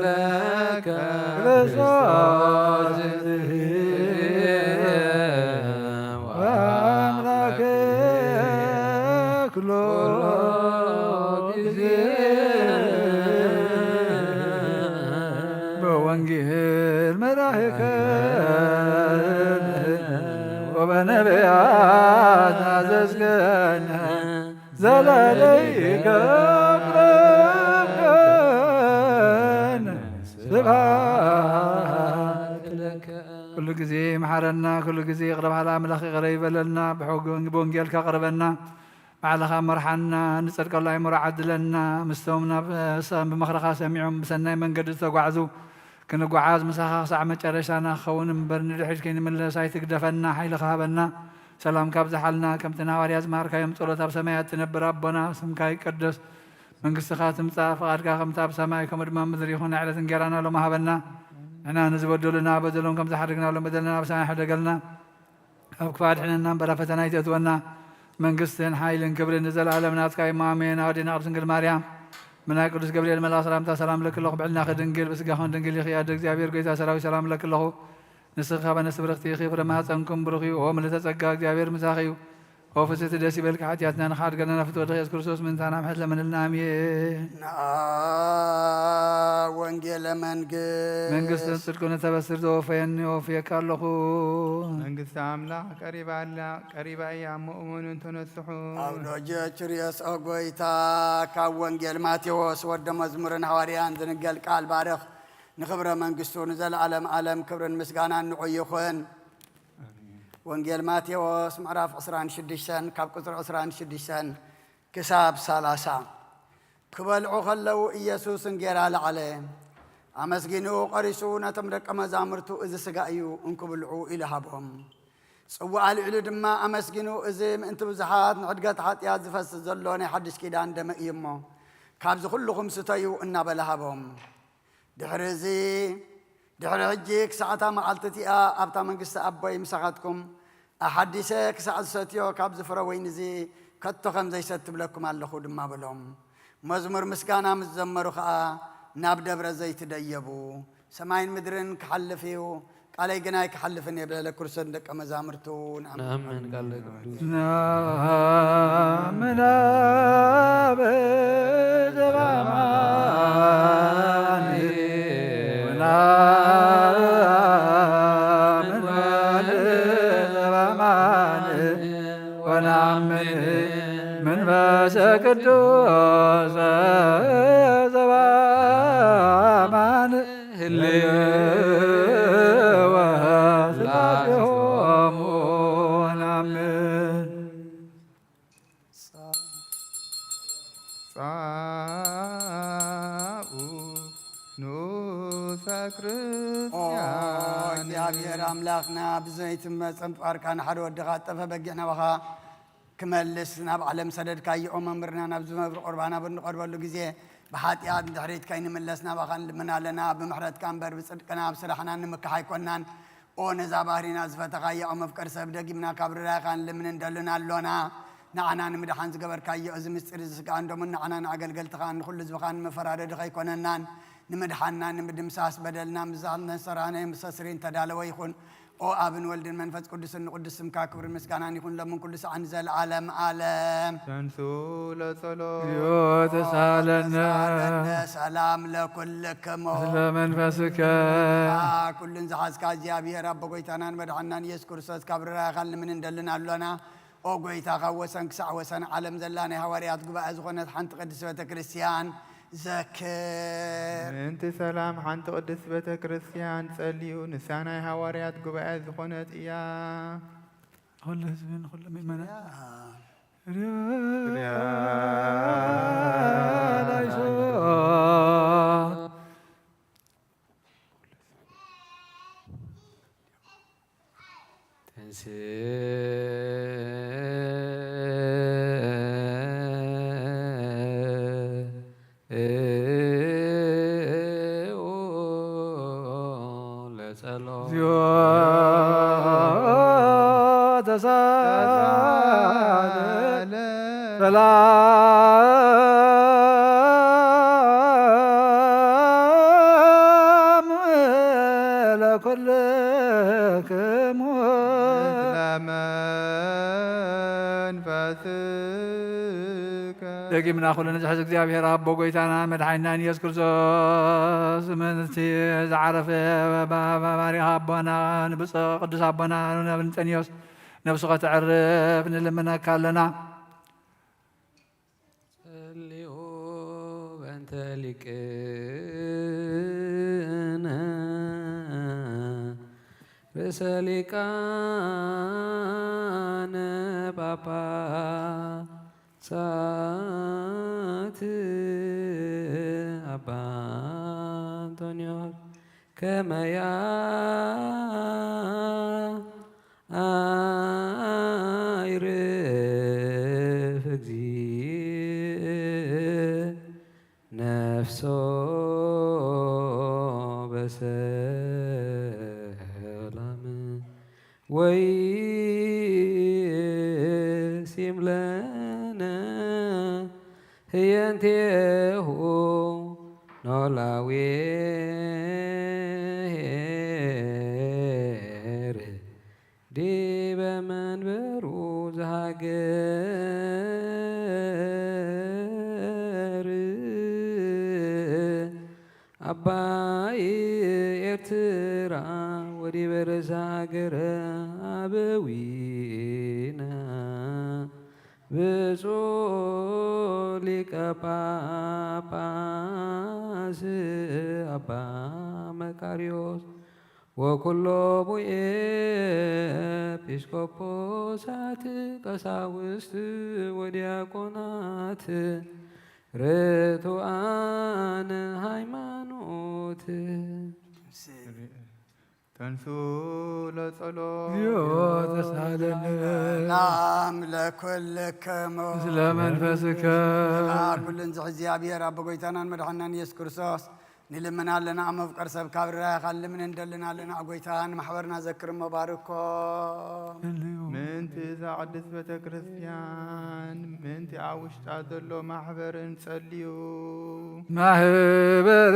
ለከ ክርስቶስ ወአምላክ ኩሎ ጊዜ በወንጌል መራሕከ ወበነቢያት አዘዝከነ ዘለለይከ ቅረብከነ ስብሐት ለከ። ኩሉ ግዜ መሓረና፣ ኩሉ ግዜ ይቕረ በሃል ኣምላኽ ይቕረ ይበለልና፣ ብሕግ ብወንጌልካ ቅረበና፣ ባዕልኻ መርሓና፣ ንጸድቀሉ ኣይምሮ ዓድለና፣ ምስቶም ናብ፣ እ፣ ሰ-፣ ብመኽርኻ ሰሚዖም ብሰናይ መንገዲ ዝተጓዕዙ ክንጓዓዝ ምሳኻ ክሳዕ መጨረሻና ክኸውን እምበር ንድሕሪት ከይንምለስ ኣይትግደፈና፣ ሓይልኻ ሃበና። ሰላምካ ኣብዝሓልና፣ ከምቲ ንሃዋርያ ዝመሃርካዮም ጸሎት ኣብ ሰማያት ትነብር ኣቦና፣ ስምካ ይቀደስ፣ መንግስትኻ ትምጻእ፣ ፍቓድካ ከምቲ ኣብ ሰማይ ከምኡ ድማ ኣብ ምድሪ ይኹን። ዕለት እንጌራና ሎሚ ሃበና፣ ንሕና ንዝበደሉና በደሎም ከም ዝሓደግናሎም በደልና ኣብ ሰማይ ሕደገልና፣ ካብ ክፉእ ኣድሕነና እምበር ኣብ ፈተና ኣይተእትወና። መንግስትን ሓይልን ክብርን ንዘለኣለም ናትካ እዩ። ኣሜን። ኣወዴና ቅድስት ድንግል ማርያም፣ ብናይ ቅዱስ ገብርኤል መልኣኽ ሰላምታ ሰላም እለኪ ኣለኹ። ብዕልናኺ ድንግል፣ ብስጋኽን ድንግል ኢኺ። ኣደ እግዚኣብሔር፣ ጎይታ ሰራዊት፣ ሰላም እለኪ ኣለኹ። ንስኺ ካብ ኣንስቲ ብርኽቲ ኢኺ፣ ፍረ ማህፀንኩም ብሩኽ እዩ። ኦ ምልዕተ ጸጋ፣ እግዚኣብሔር ምሳኺ እዩ። ኦ ፍስሕቲ ደስ ይበልኪ፣ ሓጢኣትና ንኽሓድገልና ናብ ፍትወት ኢየሱስ ክርስቶስ ምእንታና ምሕረት ለምንልና። ኣሜን። ነአ ወንጌለ መንግስት። መንግስትን ጽድቅን እተበስር ዘወፈየኒ ወፍየካ ኣለኹ። መንግስቲ ኣምላኽ ቀሪባ ኣላ፣ ቀሪባ እያ እሞ እመኑን ተነስሑ። ኣብ ሎጀ ችርዮስ ኦ ጎይታ። ካብ ወንጌል ማቴዎስ ወደ መዝሙርን ሃዋርያን ዝንገል ቃል ባርኽ። ንኽብረ መንግስቱ ንዘለዓለም ዓለም ክብርን ምስጋናን ንዑ ይኹን። ወንጌል ማቴዎስ ምዕራፍ ዕስራን ሽዱሽተን ካብ ቁጽሪ ዕስራን ሽዱሽተን ክሳብ ሰላሳ። ክበልዑ ከለዉ ኢየሱስ እንጌራ ለዓለ፣ ኣመስጊኑ ቐሪሱ ነቶም ደቀ መዛሙርቱ፣ "እዚ ስጋ እዩ፣ እንኩ ብልዑ" ኢሉ ሃቦም። ጽዋእ ኣልዒሉ ድማ ኣመስጊኑ፣ "እዚ ምእንቲ ብዙሓት ንዕድገት ሓጢኣት ዝፈስስ ዘሎ ናይ ሓድሽ ኪዳን ደመ እዩ እሞ፣ ካብዚ ኩልኹም ስተዩ" እናበለ ሃቦም። ድሕሪ እዚ፣ ድሕሪ ሕጂ ክሳዕ እታ መዓልቲ እቲኣ ኣብታ መንግስቲ ኣቦይ ምሳኻትኩም ኣሓዲሰ ክሳዕ ዝሰትዮ ካብዚ ፍረ ወይኒ እዚ ከቶ ከም ዘይሰቲ እብለኩም ኣለኹ ድማ በሎም። መዝሙር ምስጋና ምስ ዘመሩ ኸኣ ናብ ደብረ ዘይት ደየቡ። ሰማይን ምድርን ክሓልፍ እዩ፣ ቃለይ ግን ኣይክሓልፍን እየ በለ። ክርስቶስ ንደቀ መዛሙርቱ ንኣምን። ንኣምን ቃል ቅዱስ። ነአምን አብ ዘበአማን፣ ወነአምን ወልድ ዘበአማን፣ ወነአምን መንፈሰ ቅዱስ ዘበ ህልወ ላቲሆሙ ናምን። ጻኡ ንኡሰ ኦ ክርስቲያን። እግዚኣብሔር ኣምላኽና፣ ብዘይትመ ጸምጳርካ ንሓደ ወድኻ ጠፈ በጊዕ ናባኻ ክመልስ ናብ ዓለም ሰደድካዮ። ኦ መምህርና፣ ናብዚ መብር ቁርባን ኣብ እንቐርበሉ ግዜ ብሓጢኣት ድሕሪት ከይንምለስ ናባኻ ንልምን ኣለና። ብምሕረትካ እምበር ብጽድቅና ኣብ ስራሕና ንምካሕ ኣይኮናን። ኦ ነዛ ባህሪና ዝፈተኻያ፣ ኦ መፍቀር ሰብ፣ ደጊምና ካብ ርራይኻ ንልምን እንደልን ኣሎና። ንዓና ንምድሓን ዝገበርካዮ እዚ ምስጢር እዚ ስጋን ደሙን ንዓና ንኣገልገልትኻን ንኹሉ ህዝብኻን ንመፈራረዲ ከይኮነናን ንምድሓንና ንምድምሳስ በደልና ምዛን ነሰራናዮ ምሰስሪ እንተዳለወ ይኹን። ኦ ኣብን ወልድን መንፈስ ቅዱስን ንቅዱስ ስምካ ክብርን ምስጋናን ይኹን ሎምን ኩሉ ሰዓን ንዘለዓለም ዓለም። ተንሱ ለጸሎት። ተሳለነ። ተሳለነ። ሰላም ለኩልክሙ። ምስለ መንፈስከ። አ፣ ኩሉን ዝሓዝካ እግዚኣብሔር ኣቦ ጎይታናን መድሓናን ኢየሱስ ክርስቶስ ካብ ርራይኻን ልምን እንደልን ኣሎና። ኦ ጎይታ፣ ካብ ወሰን ክሳዕ ወሰን ዓለም ዘላ ናይ ሃዋርያት ጉባኤ ዝኾነት ሓንቲ ቅድስት ቤተ ክርስቲያን ዘክር። ምእንቲ ሰላም ሓንቲ ቅድስት ቤተ ክርስቲያን ጸልዩ፣ ንሳ ናይ ሃዋርያት ጉባኤ ዝኾነት እያ። ንኹሉ ህዝቢ፣ ንኹሉ ምእመናን። ያ። ርያ ላይሶ። ተንሥኡ ለጸሎት። እግዚኦ ተሳለ። ሰላም ለኩልክሙ። ምስለ መንፈስከ። ደጊምና ኩሉ ንዝሕዝ እግዚኣብሔር ኣቦ ጎይታና መድሓኒናን ኢየሱስ ክርስቶስ፣ ምእንቲ ዝዓረፈ ባ-፣ ባ-፣ ባሪኻ ኣቦና ንብፁዕ ቅዱስ ኣቦና ንንጠንዮስ ነብሱ ከተዕርፍ ንልምነካ ኣለና። ጸልዩ በእንተ ሊቅነ ርእሰ ሊቃነ ጳጳሳት ኣባ እንጦንዮስ ከመያ ኣይርፍ እግዚእ ነፍሶ በሰላም ወይሲም ለነ ህየንቴሁ ኖላዊ ኄር ዲበ መንበሩ ዘሃገር ኣባይ ኤርትራ ወዲበ ርእሰ ሃገረ ኣበዊነ ብፁዕ ሊቀ ጳጳስ ኣባ መቃርዮስ ወኩሎሙ ኤጲስቆጶሳት ቀሳውስት ወዲያቆናት ርቱዓነ ሃይማኖት። ተንሱ ለጸሎት። እግዚኦ ተሳለነ። ሰላም ለኩልክሙ። ምስለ መንፈስከ። ያ ኩሉን ዝሕዚ እግዚኣብሔር ኣቦ ጎይታናን መድሓናን ኢየሱስ ክርስቶስ ንልምን ኣለና። ኣብ መፍቀር ሰብ ካብ ርራይኻ ልምን እንደልን ኣለና። ጎይታ ንማሕበርና ዘክር እሞ ባርኮ። ምእንቲ እዛ ቅድስት ቤተ ክርስቲያን፣ ምእንቲ ኣብ ውሽጣ ዘሎ ማሕበርን ጸልዩ። ማህበረ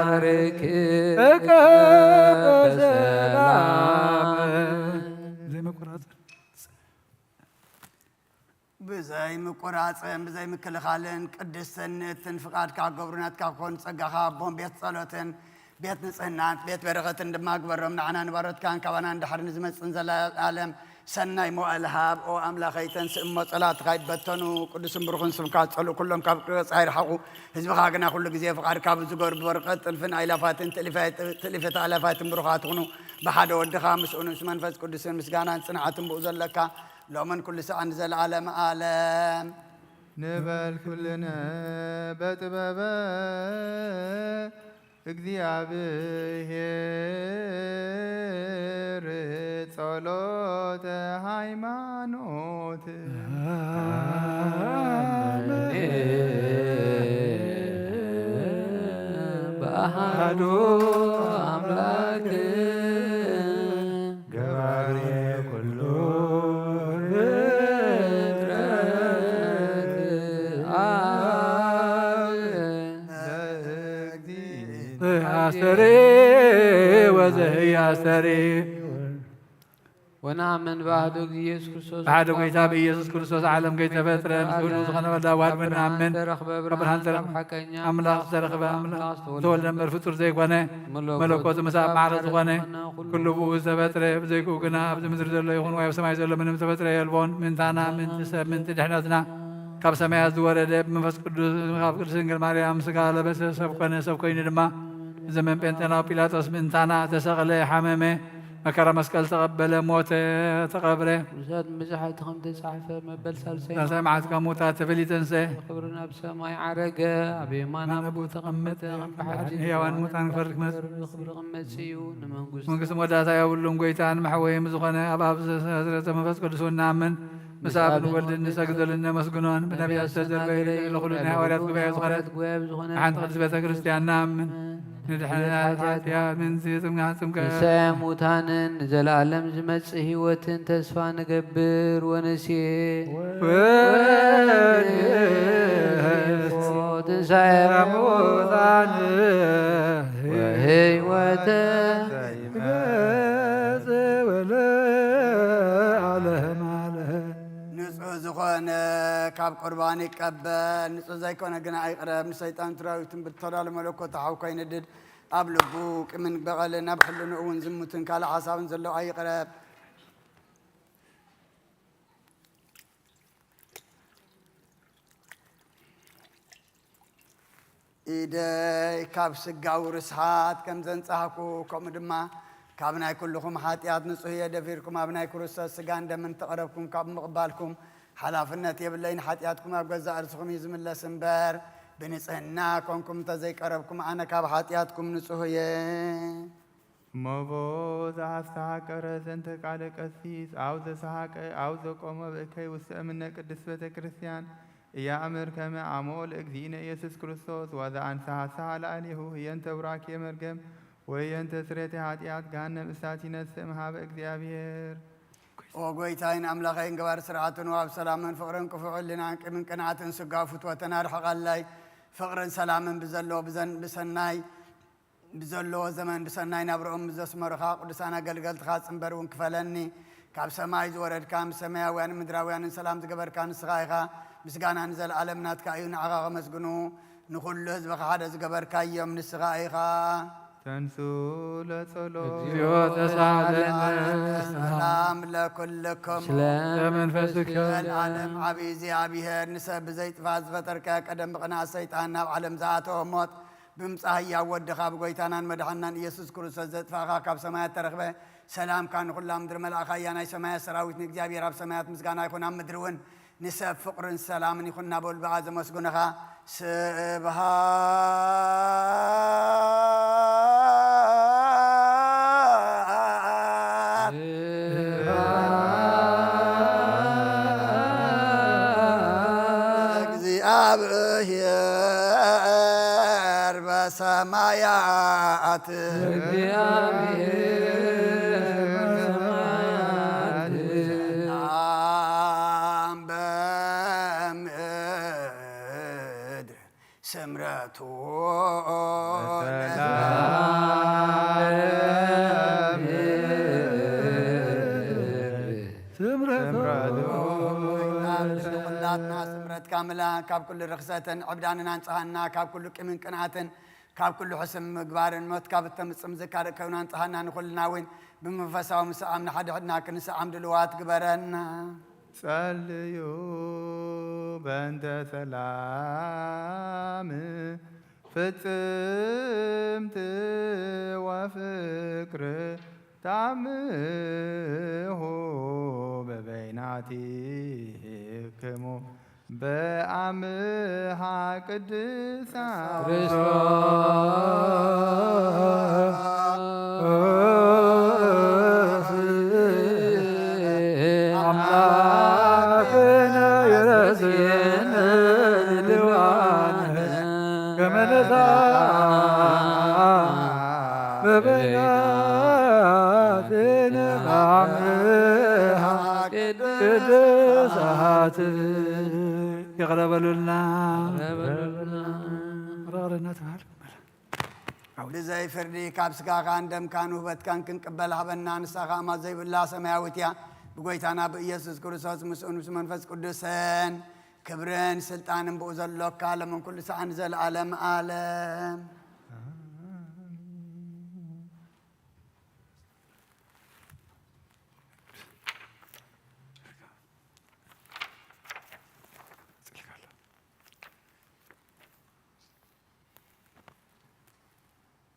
ባርክ በሰላም። ዘይምቁራጽ። ብዘይ ምቁራጽን ብዘይ ምክልኻልን ቅድስትን ንእትን ፍቓድካ ክገብሩ ናትካ ክኾኑ ጸጋኻ ኣቦን ቤት ጸሎትን ቤት ንጽህናን ቤት በረኸትን ድማ ግበሮም። ንዓና ንባሮትካን ካባና ንድሕሪ ንዝመጽእን ዘላለም ሰናይ መዋእል ሃብ። ኦ ኣምላኸይ፣ ተንስእ እሞ ጸላእትኻ ይበተኑ። ቅዱስን ብሩኽን ስምካ ጸልኡ፣ ኩሎም ካብ ገጽካ ይርሓቑ። ህዝብኻ ግና ኩሉ ግዜ ፍቓድካ ብዝገብሩ ብወርቅን ጥልፍን ኣይላፋትን ትእሊፋት-፣ ትእሊፍት ኣእላፋትን ብሩኻት ይኹኑ። ብሓደ ወድኻ ምስኡን ምስ መንፈስ ቅዱስን ምስጋናን ጽንዓትን ብኡ ዘለካ ሎምን ኩሉ ሰዓን ንዘለዓለም ኣለም። ንበል ኩልነ በጥበበ እግዚኣብሔር ጸሎተ ሃይማኖት። ኣሜን። ብኣሃዱ ኣምላክ ገባሬ ኩሉ ፍጥረት ኣብ ለእግዚእነ ዘያስተሪ ወዘያስተሪ። ወነአምን በአሐዱ እግዚእ ኢየሱስ ክርስቶስ ብሓደ ጎይታ ብኢየሱስ ክርስቶስ ዓለም ከይተፈጥረ ምስ ወልዱ ዝኾነ ወልድ ኣዋድ ምንኣምን ተረኽበ ካብ ብርሃን ብርሃን ተረኽበ ሓቀኛ ኣምላኽ ዝተረኽበ ኣምላኽ ዝተወልደ እምበር ፍጡር ዘይኮነ መለኮት ምስ ኣብ ማዕረ ዝኾነ ኩሉ ብኡ ዝተፈጥረ ብዘይክኡ ግና ኣብዚ ምድሪ ዘሎ ይኹን ወይ ኣብ ሰማይ ዘሎ ምንም ዝተፈጥረ የልቦን። ምንታና ምንቲ ሰብ ምንቲ ድሕነትና ካብ ሰማያት ዝወረደ ብመንፈስ ቅዱስ ካብ ቅድስት ድንግል ማርያም ስጋ ለበሰ ሰብ ኮነ። ሰብ ኮይኑ ድማ ብዘመን ጴንጤናዊ ጲላጦስ ምእንታና ተሰቕለ፣ ሓመመ፣ መከራ መስቀል ተቐበለ፣ ሞተ፣ ተቐብረ። ቅዱሳት መጻሕፍቲ ከም ተጻሕፈ መበል ሳልሳይ ሳልሳይ መዓልቲ ካብ ሙታት ተፈሊጠ፣ ተንስአ። ክብሪ ናብ ሰማይ ዓረገ፣ ኣብ የማን ኣቦ ተቐመጠ። ከም ብሓቂ ሕያዋን ሙታን ክፈርድ ክመጽእ ክብሪ ክመጽእ እዩ። ንመንግስቱ መንግስቲ መወዳእታ የብሉን። ጎይታን መሕወይም ዝኾነ ኣብ ኣብ ዘስረጸ መንፈስ ቅዱስ ንኣምን። ምስ ኣብ ንወልድ ንሰግደሉ ነመስግኖን ብነቢያት ዝተዘርበዩ ንኹሉ ናይ ሃዋርያት ጉባኤ ዝኾነት ሓንቲ ቅድስት ቤተ ክርስቲያን ንኣምን። ንድሕነት ሓጢኣት ምንዚ ጽምጋ ጽምቀ ንሳየ ሙታንን ንዘለኣለም ዝመጽእ ህይወትን ተስፋ ንገብር ወንሴ። ወንሴ ትንሳኤ ሙታን ወህይወተ ዘይመጽእ ወለዓለመ ዓለም። ንጹህ ዝኾነ ካብ ቁርባን ይቀበል፣ ንጹህ ዘይኮነ ግና ኣይቕረብ። ንሰይጣን ትራዊትን ብተዳሉ መለኮት ሓው ከይነድድ ኣብ ልቡ ቂምን በቐልን ኣብ ሕልንኡ እውን ዝሙትን ካልእ ሓሳብን ዘለዎ ኣይቕረብ። ኢደይ ካብ ስጋዊ ርስሓት ከም ዘንጻህኩ፣ ከምኡ ድማ ካብ ናይ ኩልኹም ሓጢኣት ንጹህ እየ። ደፊርኩም ኣብ ናይ ክርስቶስ ስጋን ደምን ተቐረብኩም ካብ ምቕባልኩም ሓላፍነት የብለይን። ሓጢኣትኩም ኣብ ገዛእ ርእስኹም እዩ ዝምለስ እምበር፣ ብንጽህና ኮንኩም እንተዘይቀረብኩም ኣነ ካብ ሓጢኣትኩም ንጹህ እየ። እሞ ብኡ ዘኣስተሃቀረ ዘንተ ቃለ ቀሲስ ኣው ዘሰሃቀ ኣው ዘቆመ ብእከይ ውስተ እምነ ቅድስት ቤተ ክርስቲያን እያእምር ከመ አምኦ ለእግዚእነ ኢየሱስ ክርስቶስ ወዘአንሰሐ ላዕሌሁ ህየንተ ቡራኬ መርገም ወህየንተ ስሬተ ኃጢአት ገሃነም እሳት ይነስእ እምሃበ እግዚአብሔር። ኦ ጎይታይን ኣምላኸይን ገባር ስርዓትን ወሃብ ሰላምን ፍቕርን ክፉእ ሕልናን ቂምን ቅንዓትን ስጋዊ ፍትወትን ኣርሕቐለይ። ፍቕርን ሰላምን ብዘለዎ ብዘን-፣ ብሰናይ ብዘለዎ ዘመን ብሰናይ ናብርኦም ዘስመሩኻ ቅዱሳን ኣገልገልትኻ ጽንበር እውን ክፈለኒ። ካብ ሰማይ ዝወረድካ ምስ ሰማያውያንን ምድራውያንን ሰላም ዝገበርካ ንስኻ ኢኻ። ምስጋና ንዘለኣለም ናትካ እዩ። ንዓኻ ከመስግኑ ንኹሉ ህዝብኻ ሓደ ዝገበርካዮም ንስኻ ኢኻ። ተንሱ ለጸሎት። እግዚኦ ተሳለነ። ሰላም ለኩልክሙ። ስለ መንፈስከ። ዘላለም ዓቢ እግዚኣብሔር ንሰብ ብዘይጥፋእ ዝፈጠርካ ቀደም ብቕንኣት ሰይጣን ናብ ዓለም ዝኣተወ ሞት ብምጻእ ህያው ወድኻ ብጎይታናን መድሓንናን ኢየሱስ ክርስቶስ ዘጥፋእኻ ካብ ሰማያት ተረኽበ። ሰላምካ ንኹላ ምድሪ መልኣኻ እያ። ናይ ሰማያት ሰራዊት ንእግዚኣብሔር ኣብ ሰማያት ምስጋና ይኹን፣ ኣብ ምድሪ እውን ንሰብ ፍቕርን ሰላምን ይኹን እናበሉ ብኣ ዘመስግኑኻ። ስብሃት ለእግዚኣብሔር በሰማያት። እግዚአብሔር በሰማያት። ሰላም በምድር ስምረቱ ለሰላም። ስምረቱ። ኩላትና ስምረትካ ምላ ካብ ኩሉ ርኽሰትን ዕብዳንን ኣንጽሃና፣ ካብ ኩሉ ቂምን ቅንኣትን ካብ ኩሉ ሕስም ምግባርን ሞት ካብ እተምጽእ ምዝካር ከይኑ ኣንጽሃና፣ ንኹልና እውን ብመንፈሳዊ ምስዓም ንሓድሕድና ክንስዓም ድልዋት ግበረና። ጸልዩ በእንተ ሰላም ፍጽምቲ ወፍቅር ታምሁ በበይናቲክሙ በአምሃ ቅድሳ ክርስቶስ አምላክነ ይረስየነ ልዋነ ከመ ነሳ በበይናትነ በአምሃ ቅድሳት ይቕረ በሉልና። ይቕረ በሉልና። ይቕረ በሉልና ተባህል። ብዘይ ፍርዲ ካብ ስጋኻን ደምካን ውህበትካን ክንቅበል ሃበና። ንሳ ኸኣ ማት ዘይብላ ሰማያዊት እያ። ብጎይታና ብኢየሱስ ክርስቶስ ምስኡን ምስ መንፈስ ቅዱስን ክብርን ስልጣንን ብኡ ዘሎካ ለምን ኩሉ ሰዓን ዘለዓለም ዓለም።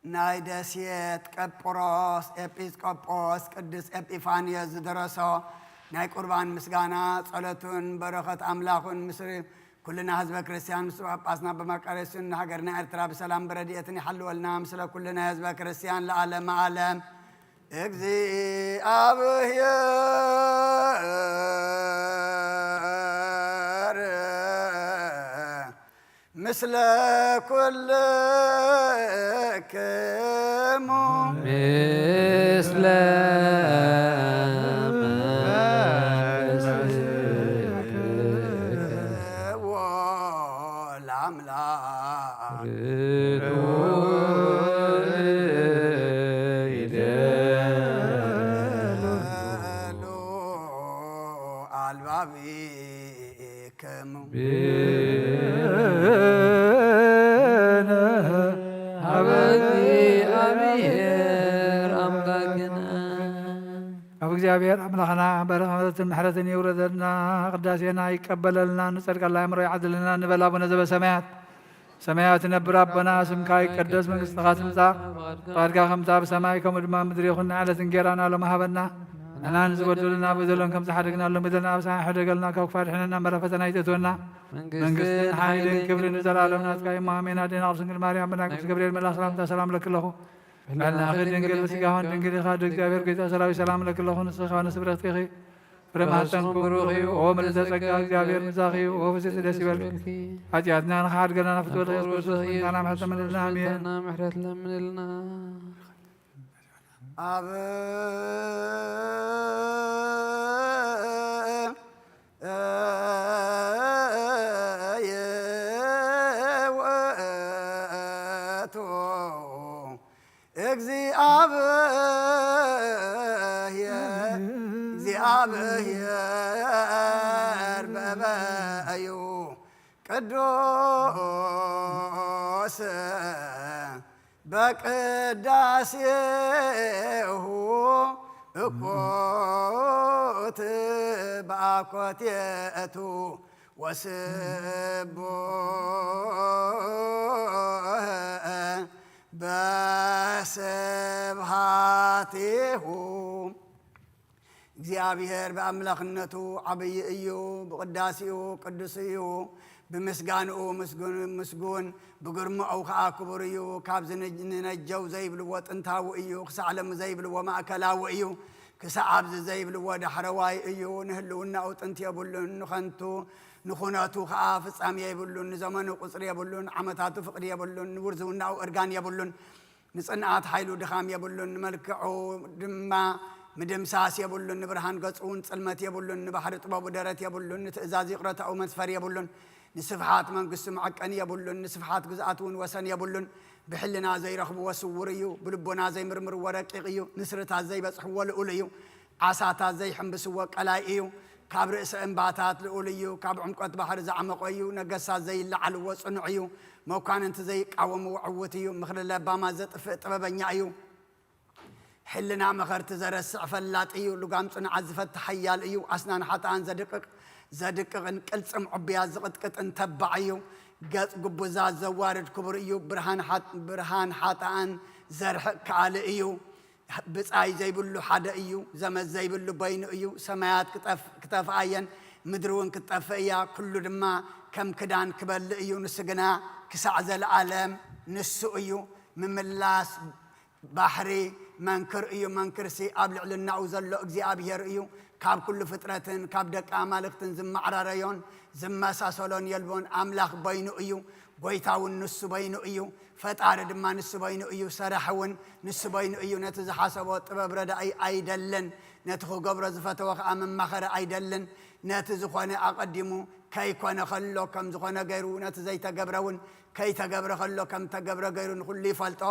ናይ ደሴት ቀጵሮስ ኤጲስቆጶስ ቅዱስ ኤጲፋንዮስ ዝደረሶ ናይ ቁርባን ምስጋና ጸሎቱን በረኸት ኣምላኹን ምስሪ ኩልና ህዝበ ክርስቲያን ምስ ጳጳስና በመቃርዮስን ንሃገርና ኤርትራ ብሰላም ብረድኤትን ይሓልወልና፣ ምስለ ኩልና ህዝበ ክርስቲያን ለዓለመ ዓለም። እግዚኣብሔር ምስለ ኩልክሙ ምስለ መንፈስዎ ለአምላክ ይደሉ አልባቢክሙ። ሀበ እግዚአብሔር አምላክነ። ኣብ እግዚኣብሔር ኣምላኽና በረኸትን ምሕረትን ይውረደልና፣ ቅዳሴና ይቀበለልና፣ ንጸድቃላ ኣእምሮ ይዓድልና ንበል። ኣቡነ ዘበሰማያት ሰማያዊ ትነብር ኣቦና፣ ስምካ ይቀደስ፣ መንግስትኻ ትምጻእ፣ ፍቓድካ ከምታ ብሰማይ ከምኡ ድማ ምድሪ ይኹን። ንዕለት እንጌራና ሎም ሃበና፣ ንሕና ንዝበደሉና በደሎም ከም ዝሓደግናሎም በደልና ኣበሳና ሕደገልና፣ ካብ ክፉእ ኣድሕነና፣ እምበረ ፈተና ኣይተእትወና። መንግስትን ሓይልን ክብርን ንዘለኣለም ናትካ እዩ። እሞ ኣሜን። ኣዴና ቅድስት ድንግል ማርያም ብናይ ቅዱስ ገብርኤል መልኣክ ሰላምታ ሰላም ለኪ ኣለኹ። ብሕልናኺ ድንግል፣ ብስጋኺ ድንግል ኢኻ፣ ኣደ እግዚኣብሔር ጎይታ ሰራዊት ሰላም ለኪ ኣለኹ። ንስኺ ከኣ ንስብረትኪ ኢኺ። ፍረ ማህፀንኩም ብሩኽ እዩ። ኦ ምልዕተ ጸጋ፣ እግዚኣብሔር ምሳኺ እዩ። ኦ ፍስሕቲ ደስ ይበልኪ። ኃጢአትና ንኽሓድገና ናብ ፍትወት ኢየሱስ ክርስቶስ ምሕረትና ምሕረት ለምንልና። ኣሜን። ምሕረት ለምንልና። ኣብ የውእቱ እግዚአብሔር፣ እግዚአብሔር በበዩ ቅዱስ በቅዳሴሁ እኩት በአኮቴቱ ወስቡህ በስብሃቲሁ። እግዚኣብሔር ብኣምላኽነቱ ዓብዪ እዩ፣ ብቕዳሴኡ ቅዱስ እዩ፣ ብምስጋንኡ ምስጉን፣ ምስጉን፣ ብግርማኡ ኸዓ ክቡር እዩ። ካብዚ ን-፣ ንነጀው ዘይብልዎ ጥንታዊ እዩ፣ ክሳዕ ሎሚ ዘይብልዎ ማእከላዊ እዩ። ክሳዕ ኣብዚ ዘይብልዎ ዳሕረዋይ እዩ። ንህልውናኡ ጥንቲ የብሉን፣ ንኸንቱ ንኹነቱ ኸዓ ፍጻሜ የብሉን። ንዘመኑ ቁጽሪ የብሉን፣ ዓመታቱ ፍቕዲ የብሉን፣ ንውርዝውናኡ እርጋን የብሉን። ንጽንዓት ሓይሉ ድኻም የብሉን፣ ንመልክዑ ድማ ምድምሳስ የብሉን። ንብርሃን ገጹ እውን ጽልመት የብሉን፣ ንባሕሪ ጥበቡ ደረት የብሉን፣ ንትእዛዝ ይቕረታኡ መስፈር የብሉን። ንስፍሓት መንግስቱ መዐቀኒ የብሉን፣ ንስፍሓት ግዝኣቱ እውን ወሰን የብሉን። ብሕልና ዘይረኽብዎ ስዉር እዩ፣ ብልቦና ዘይምርምርዎ ረቂቕ እዩ፣ ንስርታት ዘይበጽሕዎ ልኡል እዩ፣ ዓሳታት ዘይሕምብስዎ ቀላይ እዩ። ካብ ርእሰ እምባታት ልኡል እዩ፣ ካብ ዕምቆት ባሕሪ ዝዓመቖ እዩ። ነገሳት ዘይለዓልዎ ጽኑዕ እዩ፣ መኳንንቲ ዘይቃወምዎ ዕዉት እዩ። ምኽሪ ለባማት ዘጥፍእ ጥበበኛ እዩ። ሕልና መኸርቲ ዘረስዕ ፈላጥ እዩ። ልጓም ጽኑዓት ዝፈትሕ ሓያል እዩ። ኣስናን ሓጥኣን ዘድቅቕ ዘድቅቕን ቅልጽም ዕቡያት ዝቕጥቅጥን ተባዕ እዩ። ገጽ ግቡዛት ዘዋርድ ክቡር እዩ። ብርሃን ሓጥ- ብርሃን ሓጥኣን ዘርሕቕ ከኣሊ እዩ። ብጻይ ዘይብሉ ሓደ እዩ። ዘመድ ዘይብሉ በይኑ እዩ። ሰማያት ክጠፍ- ክተፍኣየን ምድሪ እውን ክትጠፍእ እያ። ኩሉ ድማ ከም ክዳን ክበልእ እዩ። ንሱ ግና ክሳዕ ዘለኣለም ንሱ እዩ። ምምላስ ባሕሪ መንክር እዩ። መንክርሲ ኣብ ልዕልናኡ ዘሎ እግዚኣብሔር እዩ። ካብ ኩሉ ፍጥረትን ካብ ደቂ ኣማልክትን ዝመዓራረዮን ዝመሳሰሎን የልቦን። ኣምላኽ በይኑ እዩ። ጎይታ እውን ንሱ በይኑ እዩ። ፈጣሪ ድማ ንሱ በይኑ እዩ። ሰራሕ እውን ንሱ በይኑ እዩ። ነቲ ዝሓሰቦ ጥበብ ረዳኢ ኣይደልን። ነቲ ክገብሮ ዝፈተወ ኸዓ መማኸሪ ኣይደልን። ነቲ ዝኾነ ኣቐዲሙ ከይኮነ ከሎ ከም ዝኾነ ገይሩ፣ ነቲ ዘይተገብረ እውን ከይተገብረ ከሎ ከም ተገብረ ገይሩ ንኹሉ ይፈልጦ።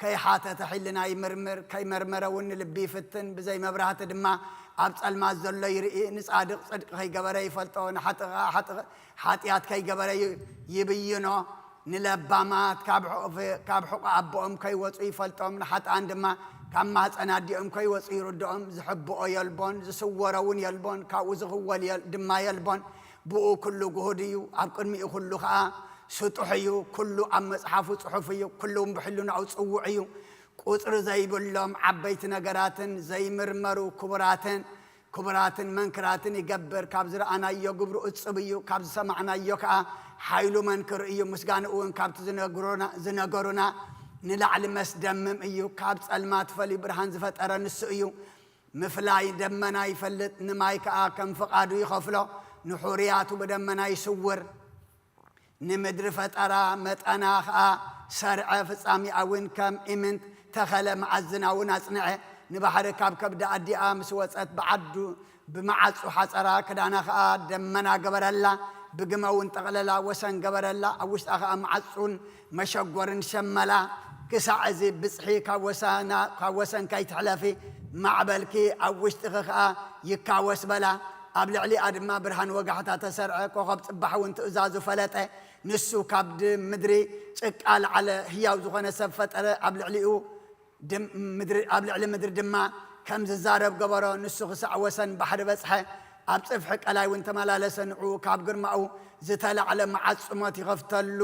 ከይሓተተ ሕልና ይምርምር፣ ከይመርመረ እውን ንልቢ ይፍትን። ብዘይ መብራህቲ ድማ ኣብ ጸልማት ዘሎ ይርኢ። ንጻድቕ ጽድቂ ከይገበረ ይፈልጦ፣ ንሓጥእ ኸዓ ሓጥእ ሓጢኣት ከይገበረ ይ- ይብይኖ። ንለባማት ካብ ሕቑፊ ካብ ሕቑ ኣቦኦም ከይወጹ ይፈልጦም፣ ንሓጥኣን ድማ ካብ ማህጸን ኣዲኦም ከይወጹ ይርድኦም። ዝሕብኦ የልቦን፣ ዝስወሮ እውን የልቦን፣ ካብኡ ዝኽወል የል- ድማ የልቦን። ብኡ ኩሉ ግሁድ እዩ፣ ኣብ ቅድሚኡ ኩሉ ኸኣ ስጡሕ እዩ። ኩሉ ኣብ መጽሓፉ ጽሑፍ እዩ፣ ኩሉ እውን ብሕልናኡ ጽውዕ እዩ። ቁጽሪ ዘይብሎም ዓበይቲ ነገራትን ዘይምርመሩ ክቡራትን ክቡራትን መንክራትን ይገብር። ካብ ዝረኣናዮ ግብሩ እጽብ እዩ፣ ካብ ዝሰማዕናዮ ከኣ ሓይሉ መንክር እዩ። ምስጋንኡ እውን ካብቲ ዝነግሮና- ዝነገሩና ንላዕሊ መስደምም እዩ። ካብ ጸልማት ፈልዩ ብርሃን ዝፈጠረ ንሱ እዩ። ምፍላይ ደመና ይፈልጥ፣ ንማይ ከኣ ከም ፍቓዱ ይኸፍሎ። ንሑርያቱ ብደመና ይስውር። ንምድሪ ፈጠራ መጠና ኸኣ ሰርዐ፣ ፍጻሜኣ እውን ከም ኢምንት ተኸለ፣ መኣዝና እውን ኣጽንዐ። ንባሕሪ ካብ ከብዲ ኣዲኣ ምስ ወጸት ብዓዱ ብመዓጹ ሓጸራ፣ ክዳና ኸኣ ደመና ገበረላ፣ ብግመ እውን ጠቕለላ፣ ወሰን ገበረላ፣ ኣብ ውሽጣ ኸኣ መዓጹን መሸጎርን ሸመላ። ክሳዕ እዚ ብጽሒ ካብ ወሰና- ካብ ወሰን ከይትሕለፊ፣ ማዕበልኪ ኣብ ውሽጥኺ ኸኣ ይካወስ በላ። ኣብ ልዕሊኣ ድማ ብርሃን ወጋሕታ ተሰርዐ፣ ኮኸብ ጽባሕ እውን ትእዛዙ ፈለጠ። ንሱ ካብ ድ- ምድሪ ጭቃ ለዓለ፣ ህያው ዝኾነ ሰብ ፈጠረ፣ ኣብ ልዕሊኡ ድም- ምድሪ- ኣብ ልዕሊ ምድሪ ድማ ከም ዝዛረብ ገበሮ። ንሱ ክሳዕ ወሰን ባሕሪ በጽሐ፣ ኣብ ጽፍሒ ቀላይ እውን ተመላለሰ። ንዕኡ ካብ ግርማኡ ዝተላዕለ መዓጽሞት ይኸፍተሉ።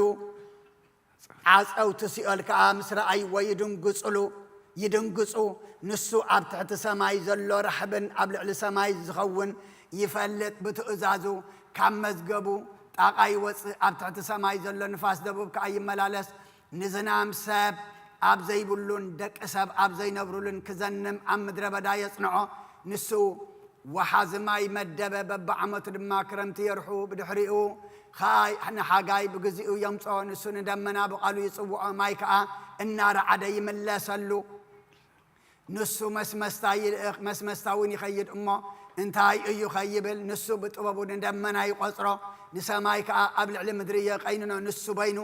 ዓጸውቲ ሲኦል ከኣ ምስ ረኣይዎ ይድንግጹሉ- ይድንግጹ። ንሱ ኣብ ትሕቲ ሰማይ ዘሎ ራሕብን ኣብ ልዕሊ ሰማይ ዝኸውን ይፈልጥ። ብትእዛዙ ካብ መዝገቡ ጣቓ ይወጽእ። ኣብ ትሕቲ ሰማይ ዘሎ ንፋስ ደቡብ ከኣ ይመላለስ። ንዝናም ሰብ ኣብ ዘይብሉን ደቂ ሰብ ኣብ ዘይነብሩሉን ክዘንም ኣብ ምድረ በዳ የጽንዖ። ንሱ ወሓዚ ማይ መደበ፣ በብዓመቱ ድማ ክረምቲ የርሑ። ብድሕሪኡ ኸኣ ንሓጋይ ብግዚኡ የምጽኦ። ንሱ ንደመና ብቓሉ ይጽውዖ፣ ማይ ከኣ እናረዓደ ይምለሰሉ። ንሱ መስመስታ ይልእኽ፣ መስመስታ እውን ይኸይድ እሞ እንታይ እዩ ኸይብል? ንሱ ብጥበቡ ንደመና ይቖጽሮ፣ ንሰማይ ከኣ ኣብ ልዕሊ ምድሪ የቐይንኖ። ንሱ በይኑ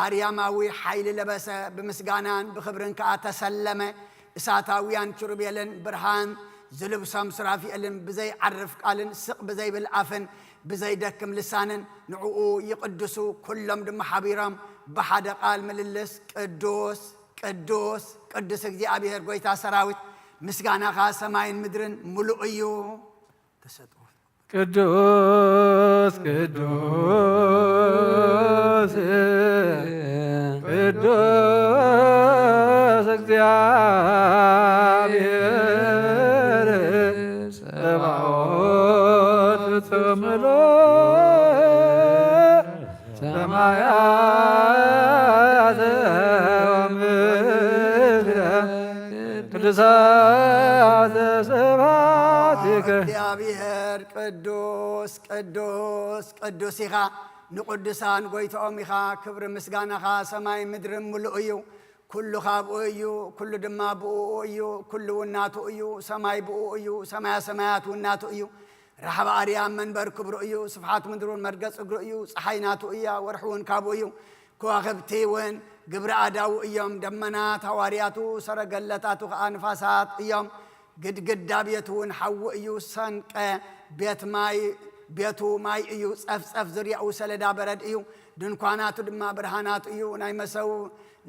ኣርያማዊ ሓይሊ ለበሰ፣ ብምስጋናን ብኽብርን ከኣ ተሰለመ። እሳታውያን ኪሩቤልን ብርሃን ዝልብሶም ሱራፊኤልን ብዘይዓርፍ ቃልን ስቕ ብዘይብል ኣፍን ብዘይደክም ልሳንን ንዕኡ ይቕድሱ። ኩሎም ድማ ሓቢሮም ብሓደ ቃል ምልልስ፣ ቅዱስ ቅዱስ ቅዱስ እግዚኣብሔር ጐይታ ሰራዊት፣ ምስጋናኻ ሰማይን ምድርን ምሉእ እዩ። ተሰጥኦ። ቅዱስ ቅዱስ ቅዱስ እግዚአብሔር ጸባኦት ፍጹም ምሉእ ሰማያት ወምድር ቅዱሳት ስብሐቲከ። እግዚአብሔር ቅዱስ ቅዱስ ቅዱስ ኢኻ፣ ንቅዱሳን ጐይትኦም ኢኻ። ክብሪ ምስጋናኻ ሰማይ ምድርን ምሉእ እዩ። ኩሉ ካብኡ እዩ፣ ኩሉ ድማ ብእኡ እዩ፣ ኩሉ እውን ናቱ እዩ። ሰማይ ብእኡ እዩ፣ ሰማያ ሰማያት እውን ናቱ እዩ። ራሕባ ኣርያም መንበር ክብሩ እዩ፣ ስፍሓት ምድሪ እውን መርገጽ እግሩ እዩ። ጸሓይ ናቱ እያ፣ ወርሒ እውን ካብኡ እዩ። ከዋኽብቲ እውን ግብሪ ኣዳዉ እዮም። ደመናት ሃዋርያቱ፣ ሰረገለታቱ ኸኣ ንፋሳት እዮም። ግድግዳ ቤቱ እውን ሓዊ እዩ። ሰንቀ ቤት ማይ፣ ቤቱ ማይ እዩ። ጸፍጸፍ ዙርያኡ ሰለዳ በረድ እዩ። ድንኳናቱ ድማ ብርሃናት እዩ። ናይ መሰው-፣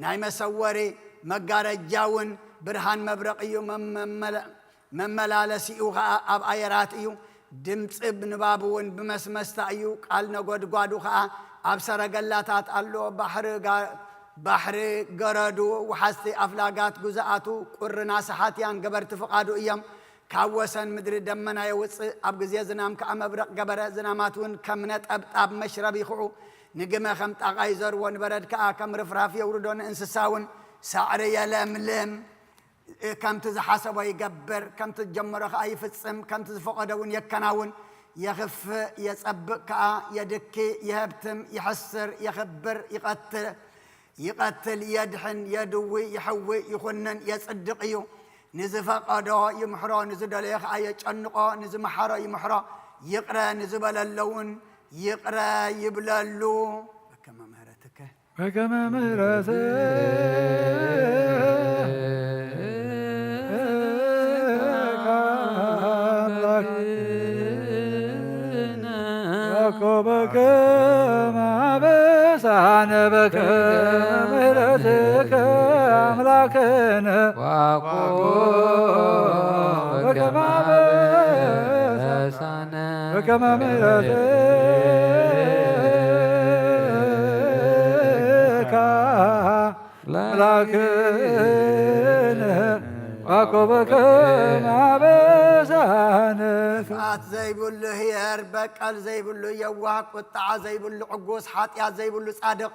ናይ መሰወሪ መጋረጃ እውን ብርሃን መብረቕ እዩ። መመመለ-፣ መመላለሲኡ ኸኣ ኣብ ኣየራት እዩ። ድምጺ ብንባብ እውን ብመስመስታ እዩ። ቃል ነጎድጓዱ ኸኣ ኣብ ሰረገላታት ኣሎ። ባሕሪ ጋ-፣ ባሕሪ ገረዱ፣ ወሓዝቲ ኣፍላጋት ግዙኣቱ፣ ቁሪ ናስሓት ያን ገበርቲ ፍቓዱ እዮም። ካብ ወሰን ምድሪ ደመና የውጽእ፣ ኣብ ግዜ ዝናም ከኣ መብረቕ ገበረ። ዝናማት እውን ከም ነጠብጣብ መሽረብ ይኹዑ። ንግመ ከም ጣቓ ይዘርዎ፣ ንበረድ ከኣ ከም ርፍራፍ የውርዶ። ንእንስሳ እውን ሳዕሪ የለምልም። ከምቲ ዝሓሰቦ ይገብር፣ ከምቲ ዝጀመሮ ከኣ ይፍጽም፣ ከምቲ ዝፈቐዶ እውን የከናውን። የኽፍእ፣ የጸብቕ ከኣ፣ የድኪ፣ የሀብትም፣ ይሐስር፣ የኽብር፣ ይቐትል፣ ይቐትል፣ የድሕን፣ የድዊ፣ ይሕዊ፣ ይኹንን፣ የጽድቕ እዩ። ንዝፈቐዶ ይምሕሮ፣ ንዝደለዮ ከኣ የጨንቖ። ንዝመሓሮ ይምሕሮ፣ ይቕረ ንዝበለሎ እውን ይቕረ ይብለሉ። በከመ ምሕረትከ በከመ ምሕረትከ ኣምላክነ ወኮ በከመ አበሳነ በከመ ምሕረትከ አምላክነ ዋኮ በከመ አበሳነ በከመ ምሕረትከ ለአምላክነ ዋኮ በከመ አበሳነ። ክፍኣት ዘይብሉ ህየር፣ በቀል ዘይብሉ የዋህ፣ ቁጥዓ ዘይብሉ ዕጉስ፣ ሓጢኣት ዘይብሉ ጻድቕ፣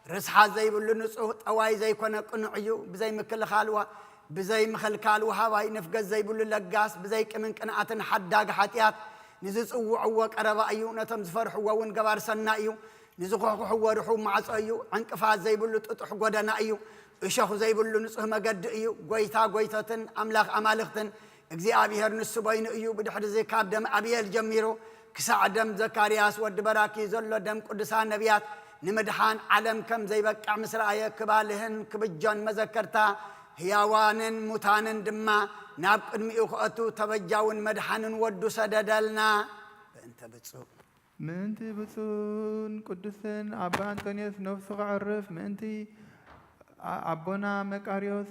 ርስሓት ዘይብሉ ንጹህ፣ ጠዋይ ዘይኮነ ቅኑዕ እዩ። ብዘይ ምክልኻል ዋ-፣ ብዘይ ምኽልካል ወሃባይ፣ ንፍገት ዘይብሉ ለጋስ፣ ብዘይ ቅምን ቅንኣትን ሓዳግ ሓጢኣት፣ ንዝጽውዕዎ ቀረባ እዩ። ነቶም ዝፈርሕዎ እውን ገባር ሰናይ እዩ። ንዝኹሕኩሕዎ ርሑው ማዕጾ እዩ። ዕንቅፋት ዘይብሉ ጥጡሕ ጎደና እዩ። እሾኽ ዘይብሉ ንጹህ መገዲ እዩ። ጐይታ ጐይቶትን ኣምላኽ ኣማልኽትን እግዚኣብሔር ንሱ በይኑ እዩ። ብድሕሪዚ ካብ ደም ኣብየል ጀሚሩ ክሳዕ ደም ዘካርያስ ወዲ በራኪ ዘሎ ደም ቅዱሳን ነቢያት ንምድሓን ዓለም ከም ዘይበቅዕ ምስ ረኣየ ክባልህን ክብጆን መዘከርታ ህያዋንን ሙታንን ድማ ናብ ቅድሚኡ ክእቱ ተበጃውን መድሓንን ወዱ ሰደደልና። በእንተ ብፁዕ ምእንቲ ብፁዕን ቅዱስን ኣባ ኣንጦንዮስ ነፍሱ ከዕርፍ፣ ምእንቲ ኣ-፣ ኣቦና መቃርዮስ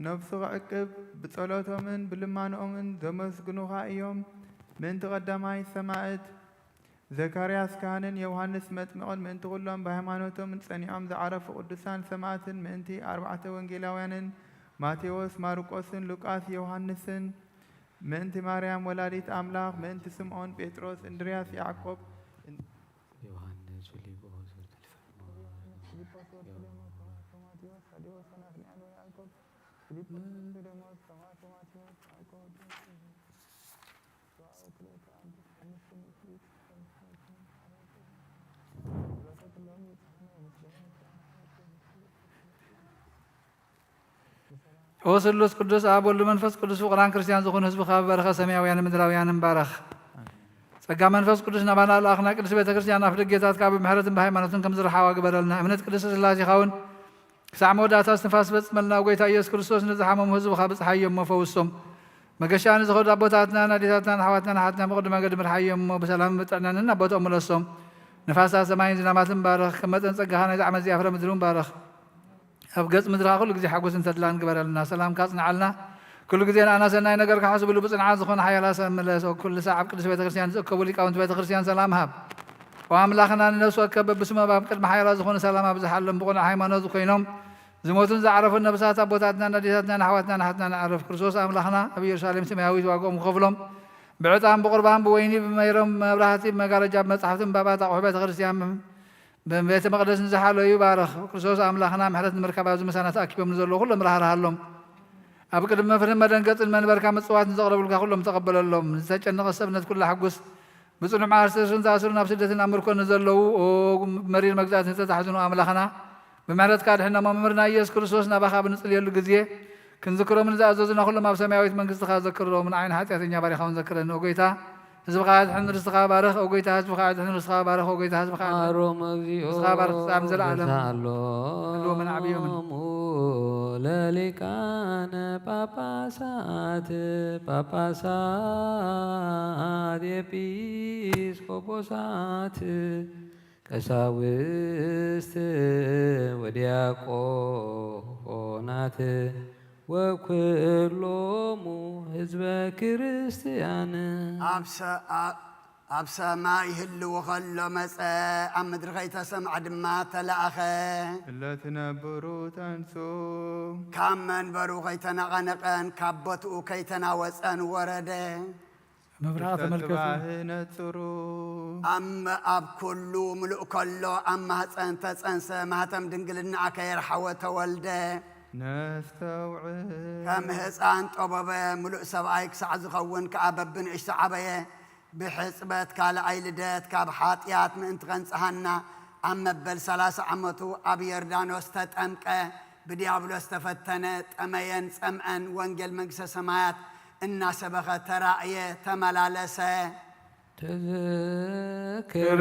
ነፍሱ ክዕቅብ፣ ብጸሎቶምን ብልማኖኦምን ዘመስግኑኻ እዮም። ምእንቲ ቀዳማይ ሰማዕት ዘካርያስ ካህንን ዮሃንስ መጥምቕን፣ ምእንቲ ኩሎም ብሃይማኖቶም ጸኒዖም ዝዓረፉ ቅዱሳን ሰማዕትን፣ ምእንቲ ኣርባዕተ ወንጌላውያንን ማቴዎስ፣ ማርቆስን ሉቃስ፣ ዮሃንስን፣ ምእንቲ ማርያም ወላዲት ኣምላኽ፣ ምእንቲ ስምዖን ጴጥሮስ፣ እንድርያስ፣ ያዕቆብ፣ ዮሃንስ፣ ፊልጶስ፣ ፊልጶስ፣ ፊልጶስ፣ ቶማቴዎስ፣ ታዴዎስ፣ ናትናኤል ወያዕቆብ፣ ፊልጶስ፣ ኒቆዲሞስ፣ ቶማስ፣ ቶማቴዎስ፣ ያዕቆብ፣ ኦ ስሉስ ቅዱስ ኣብ ወልድ መንፈስ ቅዱስ ፍቁራን ክርስቲያን ዝኾኑ ህዝብኻ ብበረኸ ሰማያውያንን ምድራውያንን ባረኽ። ጸጋ መንፈስ ቅዱስ ናባና ልኣኽ፣ ናይ ቅድስት ቤተ ክርስቲያን ኣፍ ደጌታት ከኣ ብምሕረትን ብሃይማኖትን ከም ዝረሓዋ ግበረልና። እምነት ቅድስት ስላሴኻ እውን ክሳዕ መወዳእታ እስትንፋስ ፈጽመልና። ጎይታ ኢየሱስ ክርስቶስ ንዝሓመሙ ህዝብኻ ብጽሓዮም እሞ ፈውሶም። መገሻ ንዝኸዱ ኣቦታትና፣ ንኣዴታትና፣ ንኣሕዋትና፣ ንሓትና ብቕዱም መገዲ ምርሓዮም እሞ ብሰላምን ብጥዕናን ናብ ቦትኦም ምለሶም። ንፋሳት ሰማይን ዝናማትን ባርኽ። ከም መጠን ጸጋኻ ናይዛ ዓመት እዚኣ ፍረ ምድሪ እውን ባርኽ። ኣብ ገጽ ምድርኻ ኩሉ ግዜ ሓጎስን ተድላን ግበረልና። ሰላምካ ኣጽንዓልና። ኩሉ ግዜ ንኣና ሰናይ ነገር ክሓስብሉ ብጽንዓት ዝኾነ ሓያል ሰብ ምለስ። ኩሉ ሳዕ ኣብ ቅድስት ቤተ ክርስቲያን ዝእከቡ ሊቃውንቲ ቤተ ክርስቲያን ሰላም ሃብ። ኦ ኣምላኽና፣ ንነፍሲ ወከፍ በብስሞም ኣብ ቅድሚ ሓያላት ዝኾኑ ሰላም ኣብዝሓሎም። ብቕኑዕ ሃይማኖት ኮይኖም ዝሞቱን ዝዓረፉን ነብሳት ኣቦታትናን ኣዴታትናን ኣሕዋትናን ኣሓትናን ኣዕርፍ። ክርስቶስ ኣምላኽና ኣብ ኢየሩሳሌም ሰማያዊት ዋጋኦም ክኸፍሎም ብዕጣን ብቑርባን ብወይኒ ብመይሮም መብራህቲ ብመጋረጃ ብመጻሕፍትን ባባት ኣቑሑ ቤተ ክርስቲያን ብቤተ መቕደስ ንዝሓለዩ ባርኽ። ክርስቶስ ኣምላኽና ምሕረት ንምርካብ ኣብዚ ምሳና ተኣኪቦም ንዘለዉ ኩሎም ራህራሃሎም። ኣብ ቅድሚ መፍርህን መደንገጽን መንበርካ ምጽዋት ንዘቕረቡልካ ኩሎም ተቐበለሎም። ንዝተጨነቐ ሰብነት ኩላ ሕጉስ። ብጽኑዕ ማእሰርቲ ዝኣስሩ፣ ናብ ስደትን ኣብ ምርኮን ንዘለዉ፣ ኦ መሪር መግዛእቲ ንተታሕዝኑ ኣምላኽና፣ ብምሕረትካ ኣድሕኖም። መምህርና ኢየሱስ ክርስቶስ ናባኻ ብንጽልየሉ ግዜ፣ ክንዝክሮምን ዝኣዘዙና ኩሎም ኣብ ሰማያዊት መንግስትኻ ዘክሮም። ንዓይ ንሓጢኣተኛ ባሪኻ እውን ዘክረኒ። ኦ ጎይታ፣ ህዝብኻ ኣድሕን፣ ርስትኻ ባርኽ። ኦ ጎይታ፣ ህዝብኻ ኣድሕን፣ ርስትኻ ባርኽ። ኦ ጎይታ፣ ህዝብኻ ኣድሕን፣ መሃሮም እግዚኦ ርስትኻ ባርኽ። ክሳብ ንዘለኣለም መሳሎም። ህልዎምን ዓብዮምን። ለሊቃነ ጳጳሳት ጳጳሳት ኤጲስቆጶሳት ቀሳውስት ወዲያቆናት ወኩሎሙ ህዝበ ክርስቲያን። ኣብ ሰ-፣ ኣ-፣ ኣብ ሰማይ ህልው ከሎ መጸ፣ ኣብ ምድሪ ከይተሰምዐ ድማ ተላእኸ። እለ ትነብሩ ተንሱ። ካብ መንበሩ ከይተነቐነቐን ካብ ቦትኡ ከይተናወጸን ወረደ። መብርሃ ውስተ ተመልከቱ። ጽባህ ነጽሩ። ኣብ፣ ኣብ ኩሉ ምሉእ ከሎ ኣብ ማህፀን ተጸንሰ፣ ማህተም ድንግልና ከየርሓወ ተወልደ። ነስተውዕል። ከም ህፃን ጠቦበ፣ ምሉእ ሰብኣይ ክሳዕ ዝኸውን ከኣ በብንእሽቶ ዓበየ። ብሕፅበት ካልኣይ ልደት ካብ ሓጢኣት ምእንቲ ከንጽሃና ኣብ መበል ሰላሳ ዓመቱ ኣብ ዮርዳኖስ ተጠምቀ፣ ብድያብሎስ ተፈተነ፣ ጠመየን ጸምአን፣ ወንጌል መንግስተ ሰማያት እናሰበኸ ተራእየ፣ ተመላለሰ። ተዘክር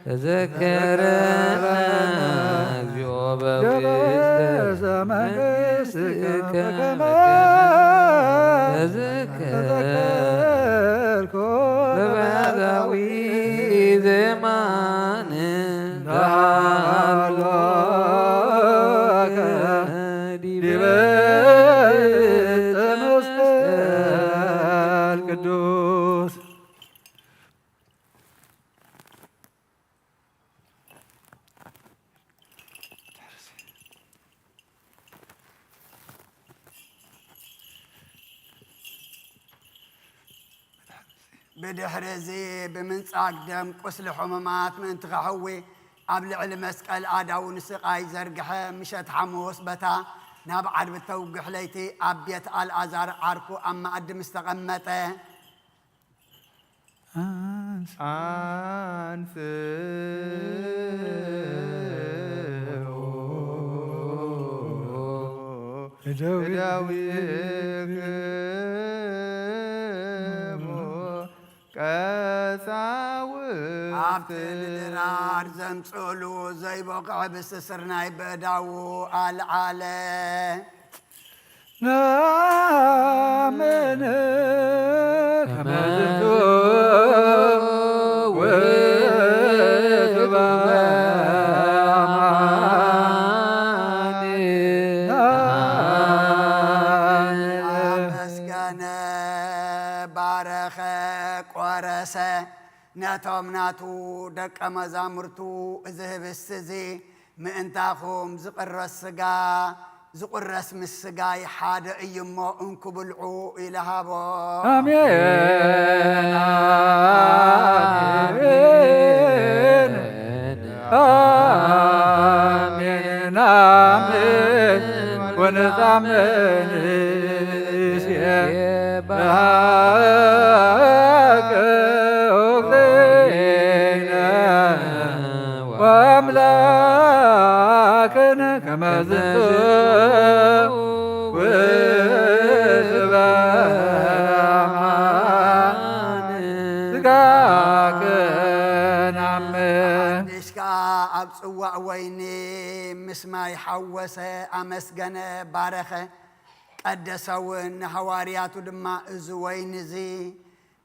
ተዘከረነ እግዚኦ በውስተ መንግሥትከ ተዘከርኩ በባህታዊ ዜማን ዳሃሎከ ዲበ ዕፀ መስቀል ቅዱስ። ብድሕሪ እዚ ብምንጻግ ደም ቁስሊ ሕሙማት ምእንቲ ከሕዊ ኣብ ልዕሊ መስቀል ኣእዳዉ ንስቓይ ዘርግሐ። ምሸት ሓሙስ በታ ናብ ዓርቢ እተውግሕ ለይቲ ኣብ ቤት ኣልኣዛር ዓርኩ ኣብ መኣዲ ምስ ተቐመጠ፣ አንስ- አንስኡ እደዊክሙ ቀሳውስት። ኣብቲ ንድራር ዘምጽእሉ ዘይበቕዐ ብስስር ናይ በእዳዉ ኣልዓለ። ነአምን ከመ ዝንቱ ውእቱ በአማን። ኣመስገነ፣ ባረኸ፣ ቆረሰ። ነቶም ናቱ ደቀ መዛሙርቱ፣ እዚ ህብስቲ እዚ ምእንታኹም ዝቕረስ ስጋ፣ ዝቑረስ ምስ ስጋይ ሓደ እዩ እሞ፣ እንኩ ብልዑ ኢለ ሃቦ። ኣሜን፣ ኣሜን፣ ኣሜን፣ ኣሜን። ወነታመን እስየ በሃከ ኦክቴነ ወአምላክነ ከመ ዝንቱ ውእቱ በአማን። ስጋከ ነአምን። ሓድሽ ከኣ ኣብ ጽዋእ ወይኒ ምስ ማይ ሓወሰ፣ ኣመስገነ፣ ባረኸ፣ ቀደሰ እውን። ንሃዋርያቱ ድማ፣ እዚ ወይኒ እዚ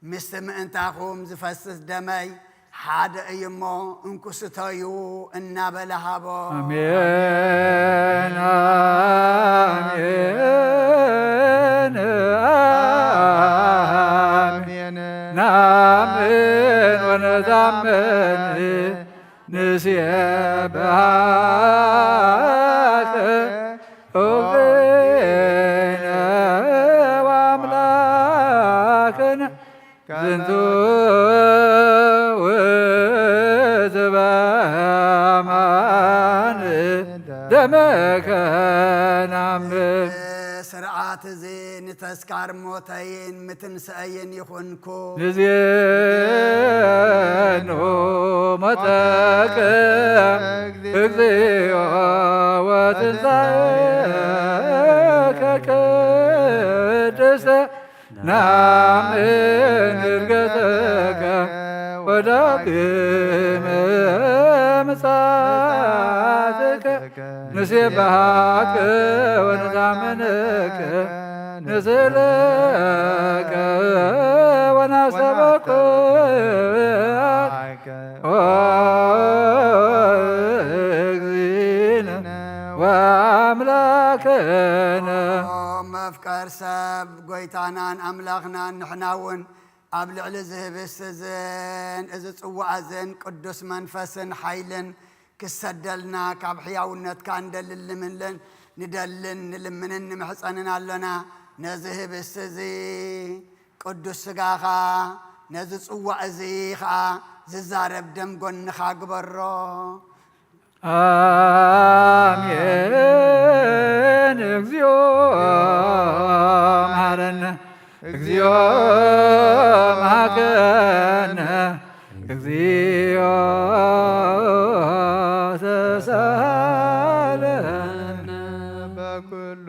ምስቲ ምእንታኹም ዝፈስስ ደመይ ሓደ እዩ እሞ፣ እንኩ ስተዩ እናበለ ሃቦም። ኣሜን፣ ኣሜን፣ ኣሜን። ነአምን ወነታመን ንሴብሐከ ኦክቴነ ወአምላክነ ዝንቱ ውእቱ በአማን ደመከ ነአምን። ስርዓተ ሰዓት እዚ ንተስካር ሞተይን ምትንስአይን ይኹንኩ። ንዜኑ ሞተከ እግዚኦ ወትንሳኤከ ቅድስተ ናምን እርገተከ ወዳግመ ምጽኣትከ ንሴብሐከ ወንታመነከ ንስእለከ ወናሰበኮ ኦ እግዚእነ ወአምላክነ። ኦ መፍቀር ሰብ፣ ጎይታናን ኣምላኽናን፣ ንሕና እውን ኣብ ልዕሊ እዚ ህብስት እዝን እዚ ጽዋእ እዝን ቅዱስ መንፈስን ሓይልን ክሰደልና ካብ ሕያውነትካ እንደልን ልምንን ንደልን ንልምንን ንምሕጸንን ኣሎና። ነዚ ህብስት እዚ ቅዱስ ስጋኻ፣ ነዚ ጽዋእ እዚ ኸኣ ዝዛረብ ደም ጎንኻ ግበሮ። ኣሜን። እግዚኦ መሐረነ፣ እግዚኦ መሐከነ፣ እግዚኦ ተሳለነ። በኩሉ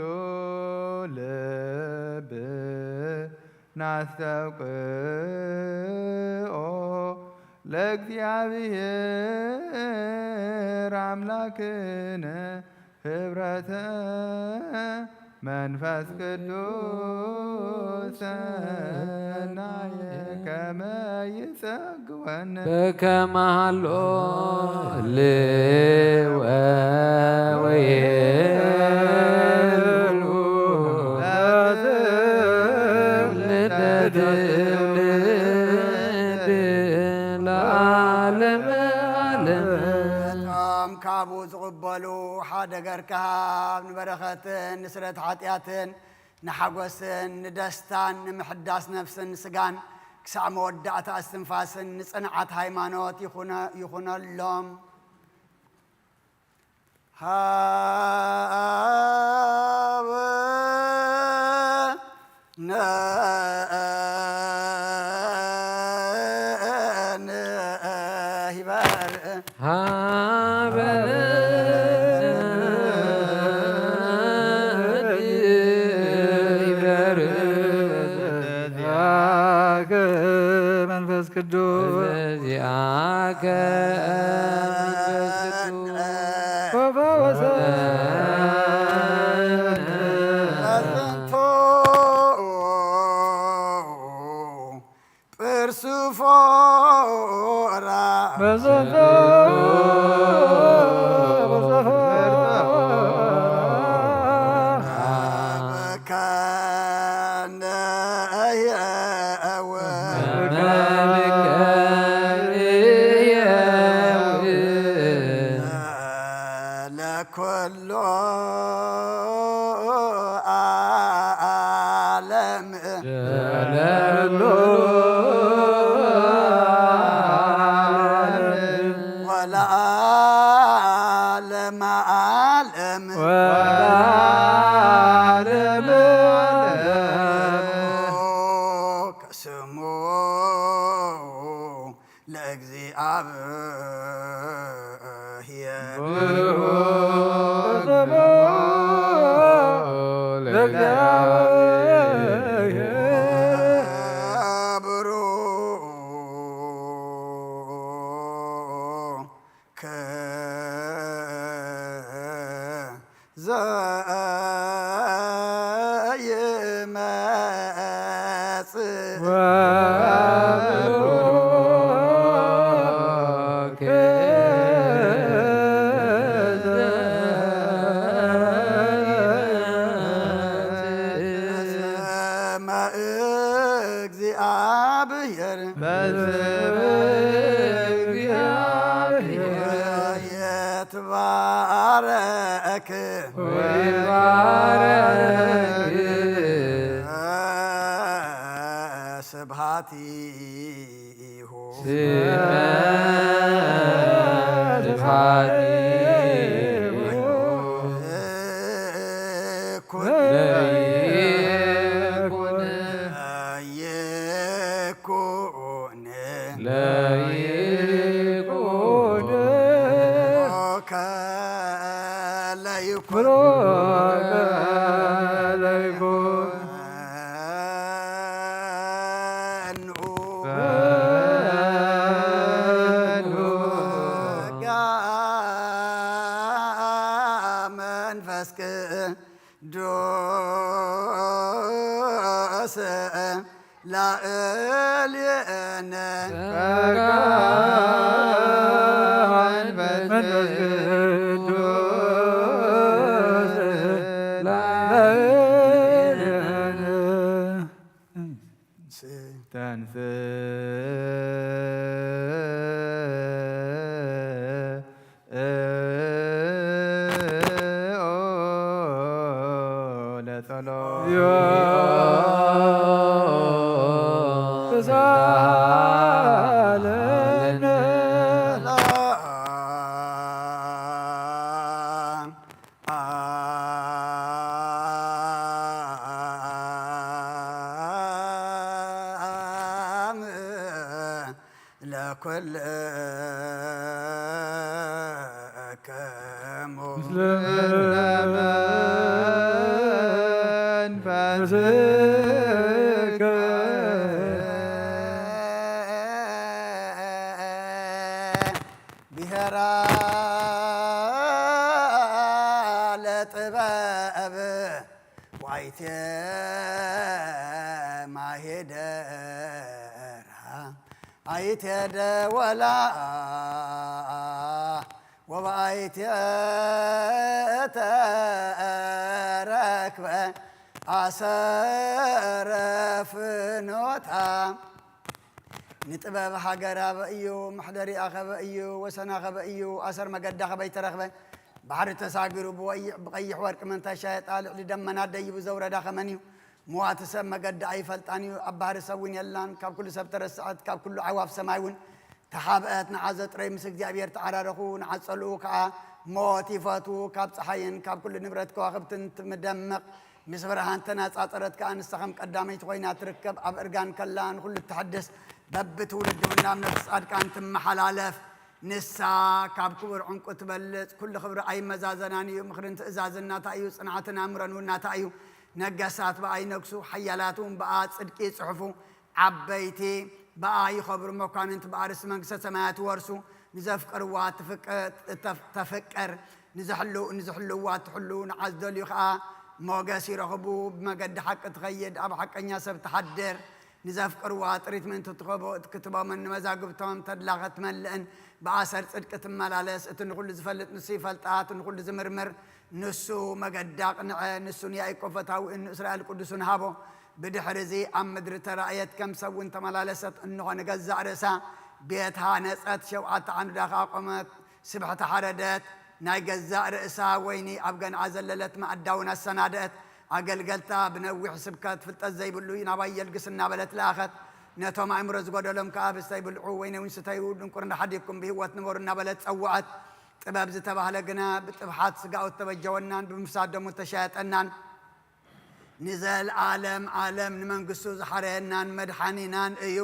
ልብ ናስተውቅኦ ለእግዚኣብሔር ኣምላክነ ህብረተ መንፈስ ቅዱስ ሰናየ ከመ ይጸግወነ በከመ ሀሎ ልወ ወይሉ ለትውልደ ትውልድ ለዓለመ ዓለም። እቶም ካብኡ ዝቕበሉ ሓደ ገርካ ሃብ፣ ንበረኸትን ንስረት ሓጢኣትን ንሓጎስን ንደስታን ንምሕዳስ ነፍስን ስጋን ክሳዕ መወዳእታ እስትንፋስን ንጽንዓት ሃይማኖት ይኹነ-፣ ይኹነሎም። ሃበ ንበል። ሃበነ ይበርእ። መንፈስ ቅዱስ በዚአከ መንፈስ ቅዱስ ወፈወሰ። በዝንቱ ጵርሱ ፎራ በዘንተ በዘፈ ከነ የእወ ለኩሎ ዓለም ለኩሎ ዓለም ወለዓለመ ዓለም ወለዓለመ ዓለም። ስሙ ለእግዚኣብሔር። ብሩክ ስሙ ለእግዚኣብሔር። ብሩክ እግዚአብሔር በስም እግዚአብሔር ይትባረክ ወይትባረክ ስብሐቲሁ ስብሐቲሁ ኩሉ ላእሌነ መንፈስ ቅዱስ ላእሌነ። ተንሥኦ ለጸሎት ለኩልክሙ ምስለ መንፈስከ ብሔራ ለጥበብ ዋይቴ ማሄደራ ኣይቴ ደወላ ወባይቴ ተረክበ ኣሰረ ፍኖታ። ንጥበብ ሃገር ኣበ እዩ፣ መሕደሪኣ ከበ እዩ፣ ወሰና ከበ እዩ፣ ኣሰር መገዳ ከበ ይተረኽበ። ባሕሪ ተሳጊሩ ብወይዕ ብቐይሕ ወርቂ መንታሻ የጣ፣ ልዕሊ ደመና ደይቡ ዘውረዳ ከመን እዩ። ምዋቲ ሰብ መገዳ ኣይፈልጣን እዩ፣ ኣብ ባሕሪ ሰብ እውን የላን። ካብ ኩሉ ሰብ ተረስዐት፣ ካብ ኩሉ ኣዕዋፍ ሰማይ እውን ተሓብአት። ንዓ ዘጥረይ ምስ እግዚኣብሔር ተዓራረኹ፣ ንዓ ጸልኡ ከኣ ሞት ይፈትዉ። ካብ ጸሓይን ካብ ኩሉ ንብረት ከዋኽብትን ትምደምቕ፣ ምስ ብርሃን ተነጻጸረት ከኣ ንሳ ከም ቀዳመይቲ ኮይና ትርከብ። ኣብ እርጋን ከላ ንኹሉ እተሐድስ፣ በብትውልዲ እውን ናብ ነፍሲ ጻድቃን ትመሓላለፍ። ንሳ ካብ ክቡር ዕንቁ ትበልጽ፣ ኩሉ ክብሪ ኣይመዛዘናን እዩ። ምኽርን ትእዛዝን ናታ እዩ፣ ጽንዓትን ኣእምሮን እውን ናታ እዩ። ነገሳት ብኣ ይነግሱ፣ ሓያላት እውን ብኣ ጽድቂ ይጽሕፉ። ዓበይቲ ብኣ ይኸብሩ፣ መኳንንት ብኣ ርስቲ መንግስተ ሰማያት ይወርሱ። ንዘፍቅርዋ ትፍቀ-፣ ተፍ-፣ ተፍቅር፣ ንዝሕሉ-፣ ንዝሕልዋ ትሕሉ፣ ንዓ ዝደልዩ ኸኣ ሞገስ ይረኽቡ። ብመገዲ ሓቂ ትኸይድ፣ ኣብ ሓቀኛ ሰብ ትሓድር። ንዘፍቅርዋ ጥሪት ምእንቲ ትኸቦ ክትቦምን ንመዛግብቶም ተድላ ከትመልእን ብኣሰር ጽድቂ ትመላለስ። እቲ ንኹሉ ዝፈልጥ ንሱ ይፈልጣ፣ እቲ ንኹሉ ዝምርምር ንሱ መገዳ ኣቕንዐ። ንሱ ንያእቆብ ፈታዊኡን ንእስራኤል ቅዱሱን ሃቦ። ብድሕሪ እዚ ኣብ ምድሪ ተራእየት፣ ከም ሰብ እውን ተመላለሰት። እንሆ ንገዛእ ርእሳ ቤት ሃነጸት፣ ሸውዓተ ዓንዱዳ ከኣ ቆመት። ስብሕቲ ሓረደት፣ ናይ ገዛእ ርእሳ ወይኒ ኣብ ገንዓ ዘለለት መኣዳ እውን ኣሰናደአት። ኣገልገልታ ብነዊሕ ስብከት ፍልጠት ዘይብሉ እዩ፣ ናባይ የልግስ እናበለት ለኣኸት። ነቶም ኣእምሮ ዝጎደሎም ከኣ ብስተይ ብልዑ፣ ወይኒ እውን ስተዩ፣ ድንቁርና ሓዲግኩም ብህይወት ንበሩ እናበለት ጸውዐት። ጥበብ ዝተባህለ ግና ብጥብሓት ስጋኡ እተበጀወናን ብምፍሳት ደሙ እተሻየጠናን ንዘለዓለም ዓለም ንመንግስቱ ዝሓረየናን መድሓኒናን እዩ።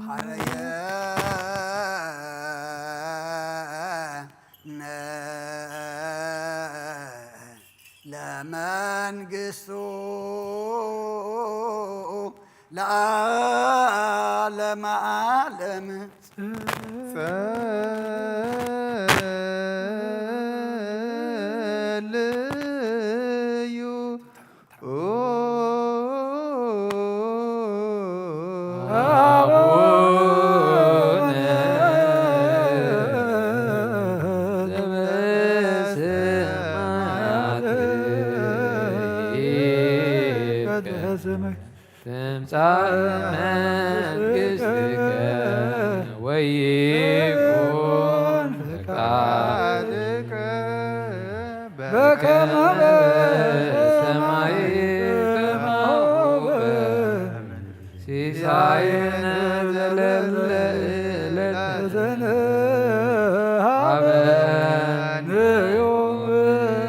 ሓረየ ለመንግስቱ ለዓለመ ዓለም። ጸልዩ አቡነ ዘበሰማያት ይትቀደስ ስምከ ትምጻእ መንግስትከ ወይኩን ፍቃድከ በከመ በሰማይ ከማሁ በምድር። ሲሳየነ ዘለለ ዕለትነ ሀበነ ዮም።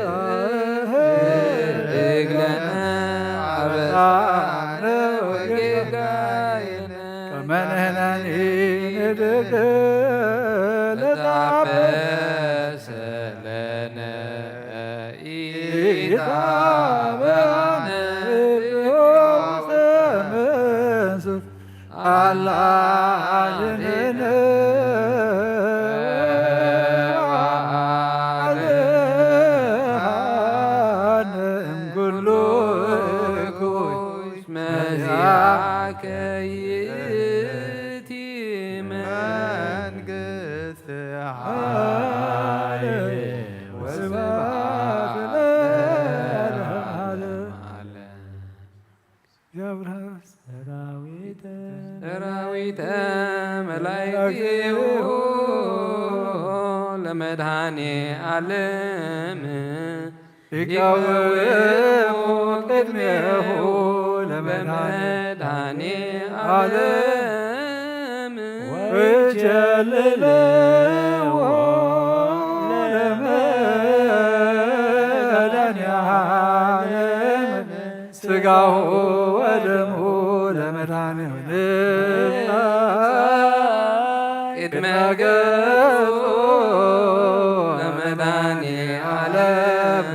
ወህብ ለነ አበሳነ ወጌጋየነ ከመ ንሕነኒ ንድግል ለተአበሰ ለነ ኢታብአነ ውስተ መንሱት አላ አድነነ ወአድነነ እምኩሉ እኩይ። መዚኣከ ይእቲ መንግስቲ፣ ሓይሊ ወስብሐት ወስብሐት ለዓለመ ለዓለም። ዓለም። ሰራዊተ ሰራዊተ መላእክቲሁ ለመድኃኔ ዓለም ይቀውሙ ቅድሜሁ ለመድኃኔ ዓለም ወይጀልልዎ ለመድኃኔ ዓለም ሥጋሁ ወደሙ ለመድኃኔ ዓለም ቅድመ ገጹ ለመድኃኔ ዓለም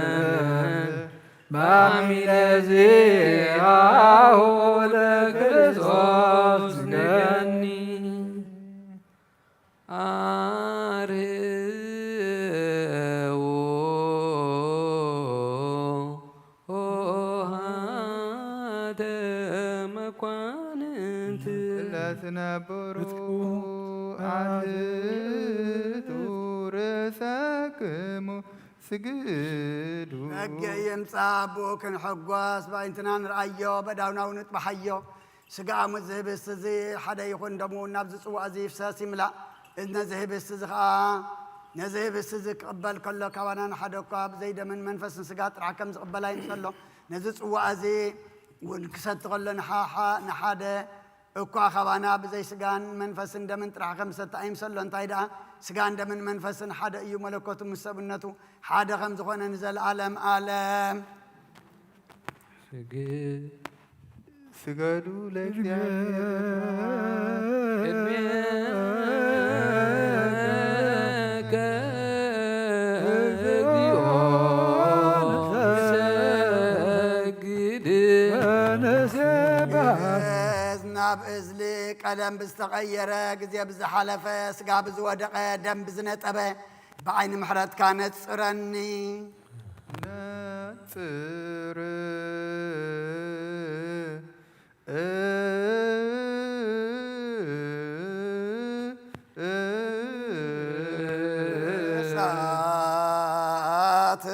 በአሚነ ዚአሁ ለክርስቶስ ንገኒ። አርህዉ ኆኃተ መኳንንት ለትነብሩ አትቱ ርእሰክሙ ስግዱ። በገ የምጻ ኣቦ ክንሕጓስ ብኣይንትና ንርኣዮ በዳውናው ንጥባሓዮ። ስጋ ኣሙት ዝህብስቲ እዚ ሓደ ይኹን ደሙ ናብዚ ጽዋእ እዚ ይፍሰስ ይምላእ። ነዚ ህብስቲ እዚ ኸኣ ነዚ ህብስቲ እዚ ክቕበል ከሎ ካባና ንሓደ እኳ ብዘይ ደምን መንፈስን ስጋ ጥራሕ ከም ዝቕበል ኣይምሰሎ። ነዚ ጽዋእ እዚ እውን ክሰቲ ከሎ ንሓ- ንሓደ እኳ ካባና ብዘይ ስጋን መንፈስን ደምን ጥራሕ ከም ዝሰቲ ኣይምሰሎ። እንታይ ደኣ ስጋን ደምን መንፈስን ሓደ እዩ፣ መለኮቱ ምስ ሰብነቱ ሓደ ከም ዝኾነ ንዘለኣለም ኣለም። ስግ- ስገዱ ለእግዚኣብሔር። ቅድሜከ እግዚኦ ንሰግድ። ግእዝ ናብ እዝሊ ቀለም ብዝተቐየረ ግዜ ብዝሓለፈ ስጋ ብዝወደቐ ደም ብዝነጠበ ብዓይኒ ምሕረትካ ነጽረኒ። ነጽር እሳት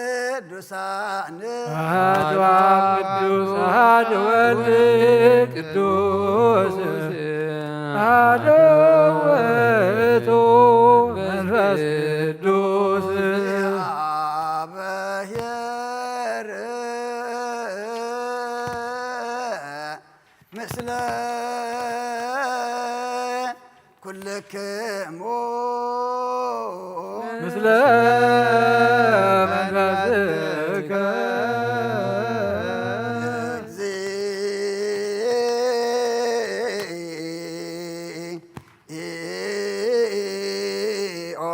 ለቅዱሳን አሐዱ አብ ቅዱስ አሐዱ ወልድ ቅዱስ አሐዱ ውእቱ መንፈስ ቅዱስ። አበየር ምስለ ኩልክሙ ምስለ መንፈስከ እግዚኦ።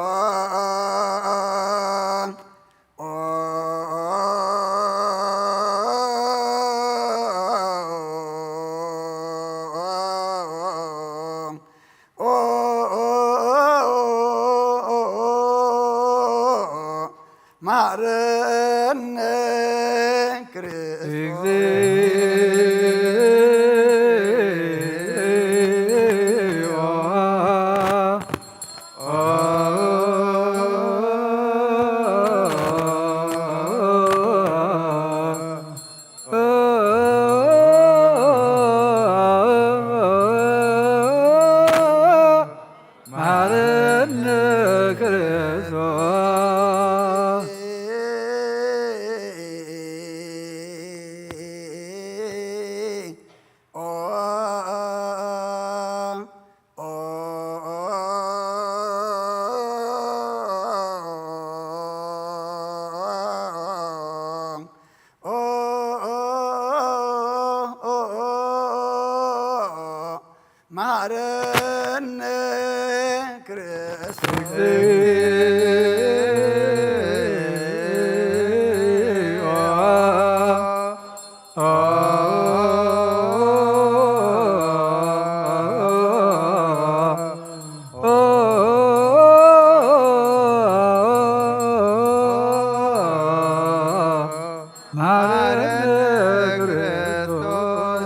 መሐረነ ክርስቶስ። እግዚኦ። መሐረነ ክርስቶስ። መሐረነ ክርስቶስ። መሐረነ ክርስቶስ።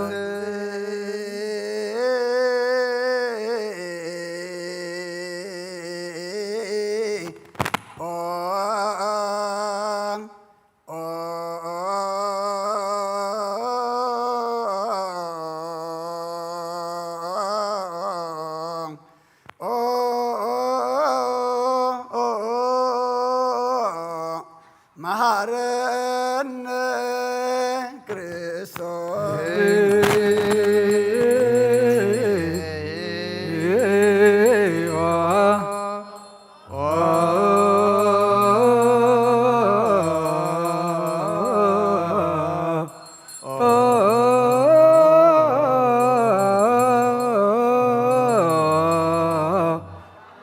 መሐረነ ክርስቶስ።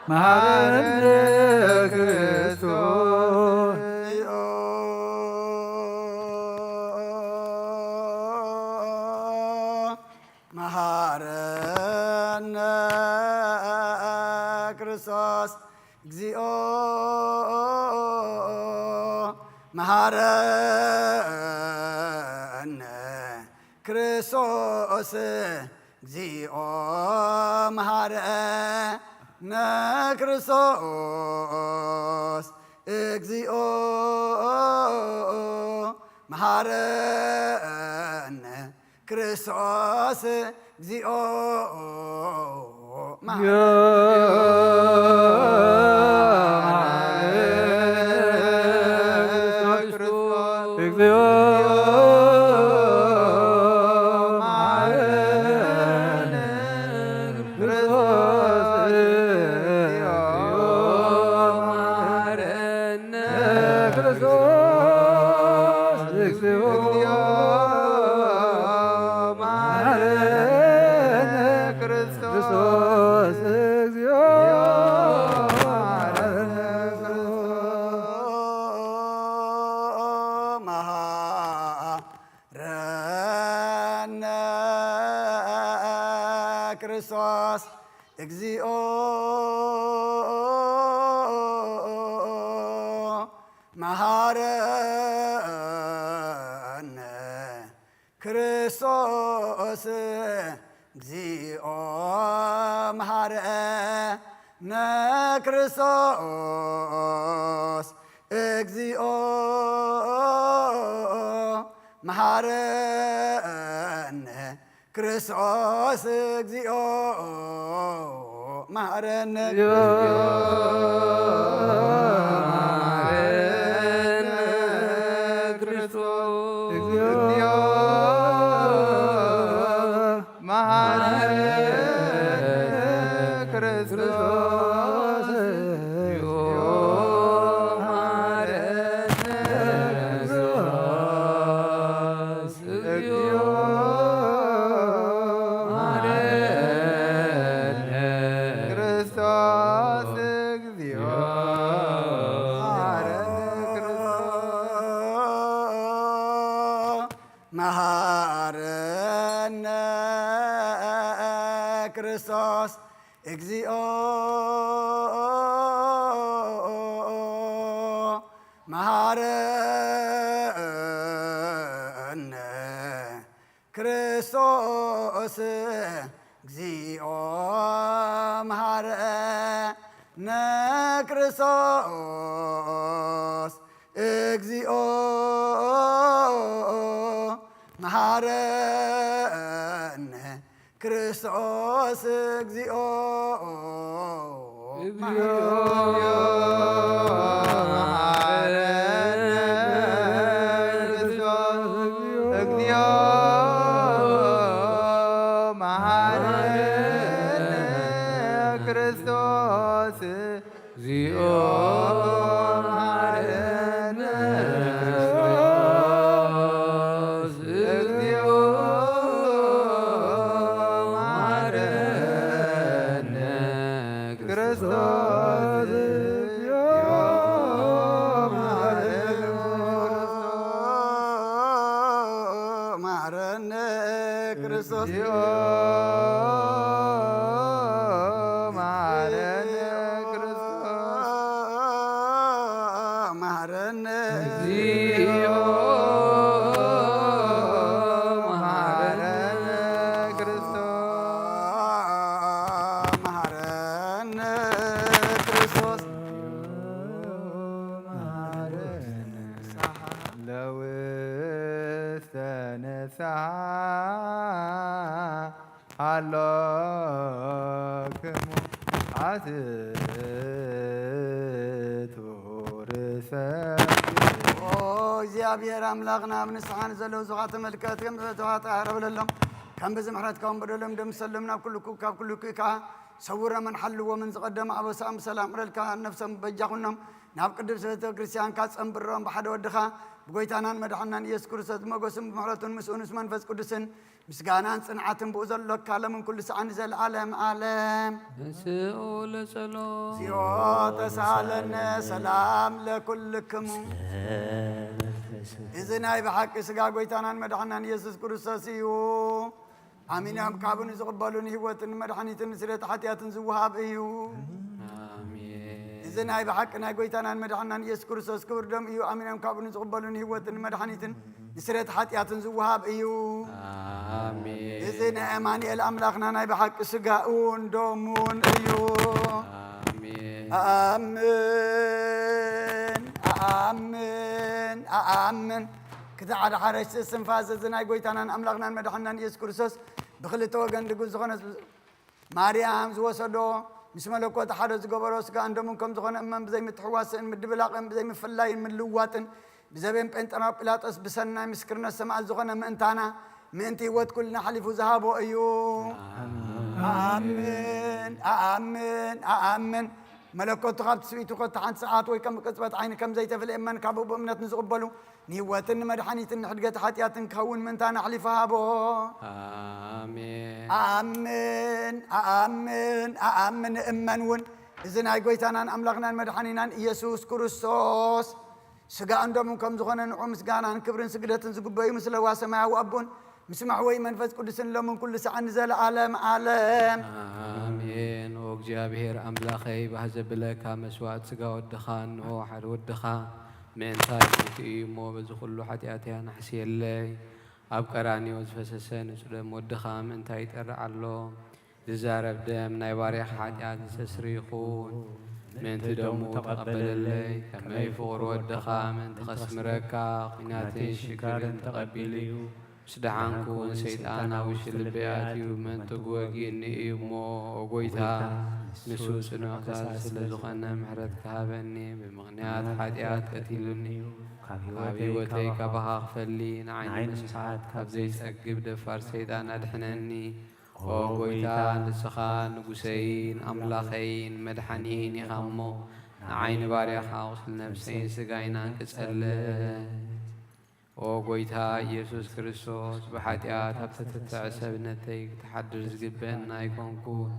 መሐረነ ክርስቶስ። መሐረነ ክርስቶስ። እግዚኦ መሐረነ ክርስቶስ። እግዚኦ መሐረነ ክርስቶስ። እግዚኦ መሐረነ ክርስቶስ። እግዚኦ መሐረነ ክርስቶስ። እግዚኦ መሐረነ ክርስቶስ። እግዚኦ መሐረነ ክርስቶስ። እግዚኦ መሐረነ ክርስቶስ። እግዚኦ መሐረነ ክርስቶስ። መሐረነ ክርስቶስ። እግዚኦ መሐረነ ክርስቶስ። እግዚኦ መሐረነ ክርስቶስ። እግዚኦ መሐረነ ክርስቶስ። እግዚኦ መሐረነ። እግዚኦ መሐረነ ክርስቶስ። እግዚኦ መሐረነ ክርስቶስ። እግዚኦ መሐረነ ክርስቶስ። እግዚኦ መሐረነ ክርስቶስ። እግዚኦ መሐረነ ክርስቶስ። መሐረነ ክርስቶስ። እግዚኦ መሐረነ ክርስቶስ። እግዚኦ መሐረነ ክርስቶስ። እግዚኦ መሐረነ ክርስቶስ። እግዚኦ እግዚኦ መሐረነ ክርስቶስ። እግዚኦ መሐረነ ክርስቶስ። እግዚኦ መሐረነ ክርስቶስ። እግዚኦ መሐረነ ክርስቶስ። እግዚኦ መሐረነ ክርስቶስ። እግዚኦ መሐረነ ክርስቶስ መሐረነ እግዚኦ መሐረነ ክርስቶስ መሐረነ ክርስቶስ ለውስተ ንስሓ ሃሎክሙ ኣትቱ ርእሰ ኦ እግዚኣብሔር ኣምላኽና፣ ኣብ ንስሓ ንዘለዉ ዙኻ ተመልከት፣ ከም ብሕቶኻ ተሃረብ ለሎም፣ ከም ብዚ ምሕረትካ እውን በደሎም ደምሰሎም፣ ናብ ኩሉ እኩይ ካብ ኩሉ እኩይ ከኣ ሰውሮምን ሓልዎምን፣ ዝቐደመ ኣበሳኦም ብሰላም እረልካ፣ ነፍሶም በጃ ኩኖም፣ ናብ ቅድስት ቤተ ክርስቲያንካ ጸንብሮም፣ ብሓደ ወድኻ ብጎይታናን መድሓናን ኢየሱስ ክርስቶስ ብመጎስን ብምሕረቱን ምስኡን ምስ መንፈስ ቅዱስን ምስጋናን ጽንዓትን ብኡ ዘሎካ ለምን ኩሉ ሰዓን ንዘለዓለም ዓለም። ንስኡ ለጸሎ እግዚኦ ተሳለነ ሰላም ለኩልክሙ። እዚ ናይ ብሓቂ ስጋ ጎይታናን መድሓናን ኢየሱስ ክርስቶስ እዩ። ኣሚኖም ካብኡ ንዝቕበሉ ንህይወትን ንመድሓኒትን ንስርየት ሓጢኣትን ዝወሃብ እዩ። ኣሜን። እዚ ናይ ብሓቂ ናይ ጎይታናን መድሓናን ኢየሱስ ክርስቶስ ክቡር ደም እዩ። ኣሚኖም ካብኡ ንዝቕበሉ ንህይወትን ንመድሓኒትን ንስርየት ሓጢኣትን ዝወሃብ እዩ። ኣሜን። እዚ ናይ ኣማኑኤል ኣምላኽና ናይ ብሓቂ ስጋኡን ደሙን እዩ። ኣሜን። ኣኣምን ኣኣምን ኣኣምን። ክታዕ ሓደሓደ እስትንፋስ እዚ ናይ ጎይታናን ኣምላኽናን መድሓናን ኢየሱስ ክርስቶስ ብክልተ ወገን ድጉ ዝኾነ ማርያም ዝወሰዶ ምስ መለኮት ሓደ ዝገበሮ ስጋን ደሙን ከም ዝኾነ እመን ብዘይምትሕዋስን ምድብላቕን ብዘይምፍላይን ምልዋጥን ብዘበን ጴንጠናዊ ጲላጦስ ብሰናይ ምስክርነት ሰማዕት ዝኾነ ምእንታና ምእንቲ ህይወት ኩልና ሓሊፉ ዝሃቦ እዩ። ኣኣምን ኣኣምን ኣኣምን። መለኮቱ ካብ ትስብእቱ ኮታ ሓንቲ ሰዓት ወይ ከም ቅጽበት ዓይኒ ከም ዘይተፍልየ እመን ካብኡ ብእምነት ንዝቕበሉ ንህይወትን ንመድሓኒትን ንሕድገት ሓጢኣትን ክኸውን ምእንታና ኣሕሊፉ ሃቦ። ኣሜን። ኣኣምን ኣኣምን ኣኣምን እመን እውን እዚ ናይ ጎይታናን ኣምላኽናን መድሓኒናን ኢየሱስ ክርስቶስ ስጋኡን ደሙን ከም ዝኾነ ንዑ ምስጋናን ክብርን ስግደትን ዝግበዩ ምስለዋ ሰማያዊ ኣቦን ምስ መሕወይ መንፈስ ቅዱስን ሎምን ኩሉ ሰዓን ንዘለዓለም ዓለም። ኣሜን። ኦ እግዚኣብሔር ኣምላኸይ፣ ባህ ዘብለካ መስዋዕት ስጋ ወድኻ፣ እንሆ ሓደ ወድኻ ምእንታይ ሞይቱ እዩ እሞ፣ በዚ ኩሉ ሓጢኣተይ ኣናሕስየለይ። ኣብ ቀራንዮ ዝፈሰሰ ንጹህ ደም ወድኻ ምእንታይ ይጠርዕ ኣሎ። ዝዛረብ ደም ናይ ባርያኻ ሓጢኣት ዘስተስሪ ይኹን። ምእንቲ ደሙ ተቐበለለይ፣ ከመይ ፍቑር ወድኻ ምእንቲ ከስምረካ፣ ኲናትን ሽግርን ተቐቢሉ እዩ። ምስ ደሓንኩ እውን ሰይጣን ኣብ ውሽጢ ልበይ ኣትዩ፣ ምእንቲ ክወግእኒ እዩ እሞ፣ ኦ ጐይታ፣ ንሱ ጽኑዕ ክሳድ ስለ ዝኾነ፣ ምሕረትካ ሃበኒ። ብምኽንያት ሓጢኣት ቀቲሉኒ እዩ። ካብ ህይወተይ ካባኻ ክፈሊ፣ ንዓይ ንምስሓት ካብ ዘይጸግብ ደፋር ሰይጣን ኣድሕነኒ። ኦ ጐይታ፣ ንስኻ ንጉሰይን ኣምላኸይን መድሓኒየይን ኢኻ እሞ፣ ንዓይ ንባርያኻ ቁስሊ ነብሰይን ስጋይን ኣንቅጸለይ። ኦ ጐይታ ኢየሱስ ክርስቶስ፣ ብሓጢኣት ኣብ ተተትዐ ሰብነተይ ክትሓድር ዝግበአኒ ኣይኮንኩን።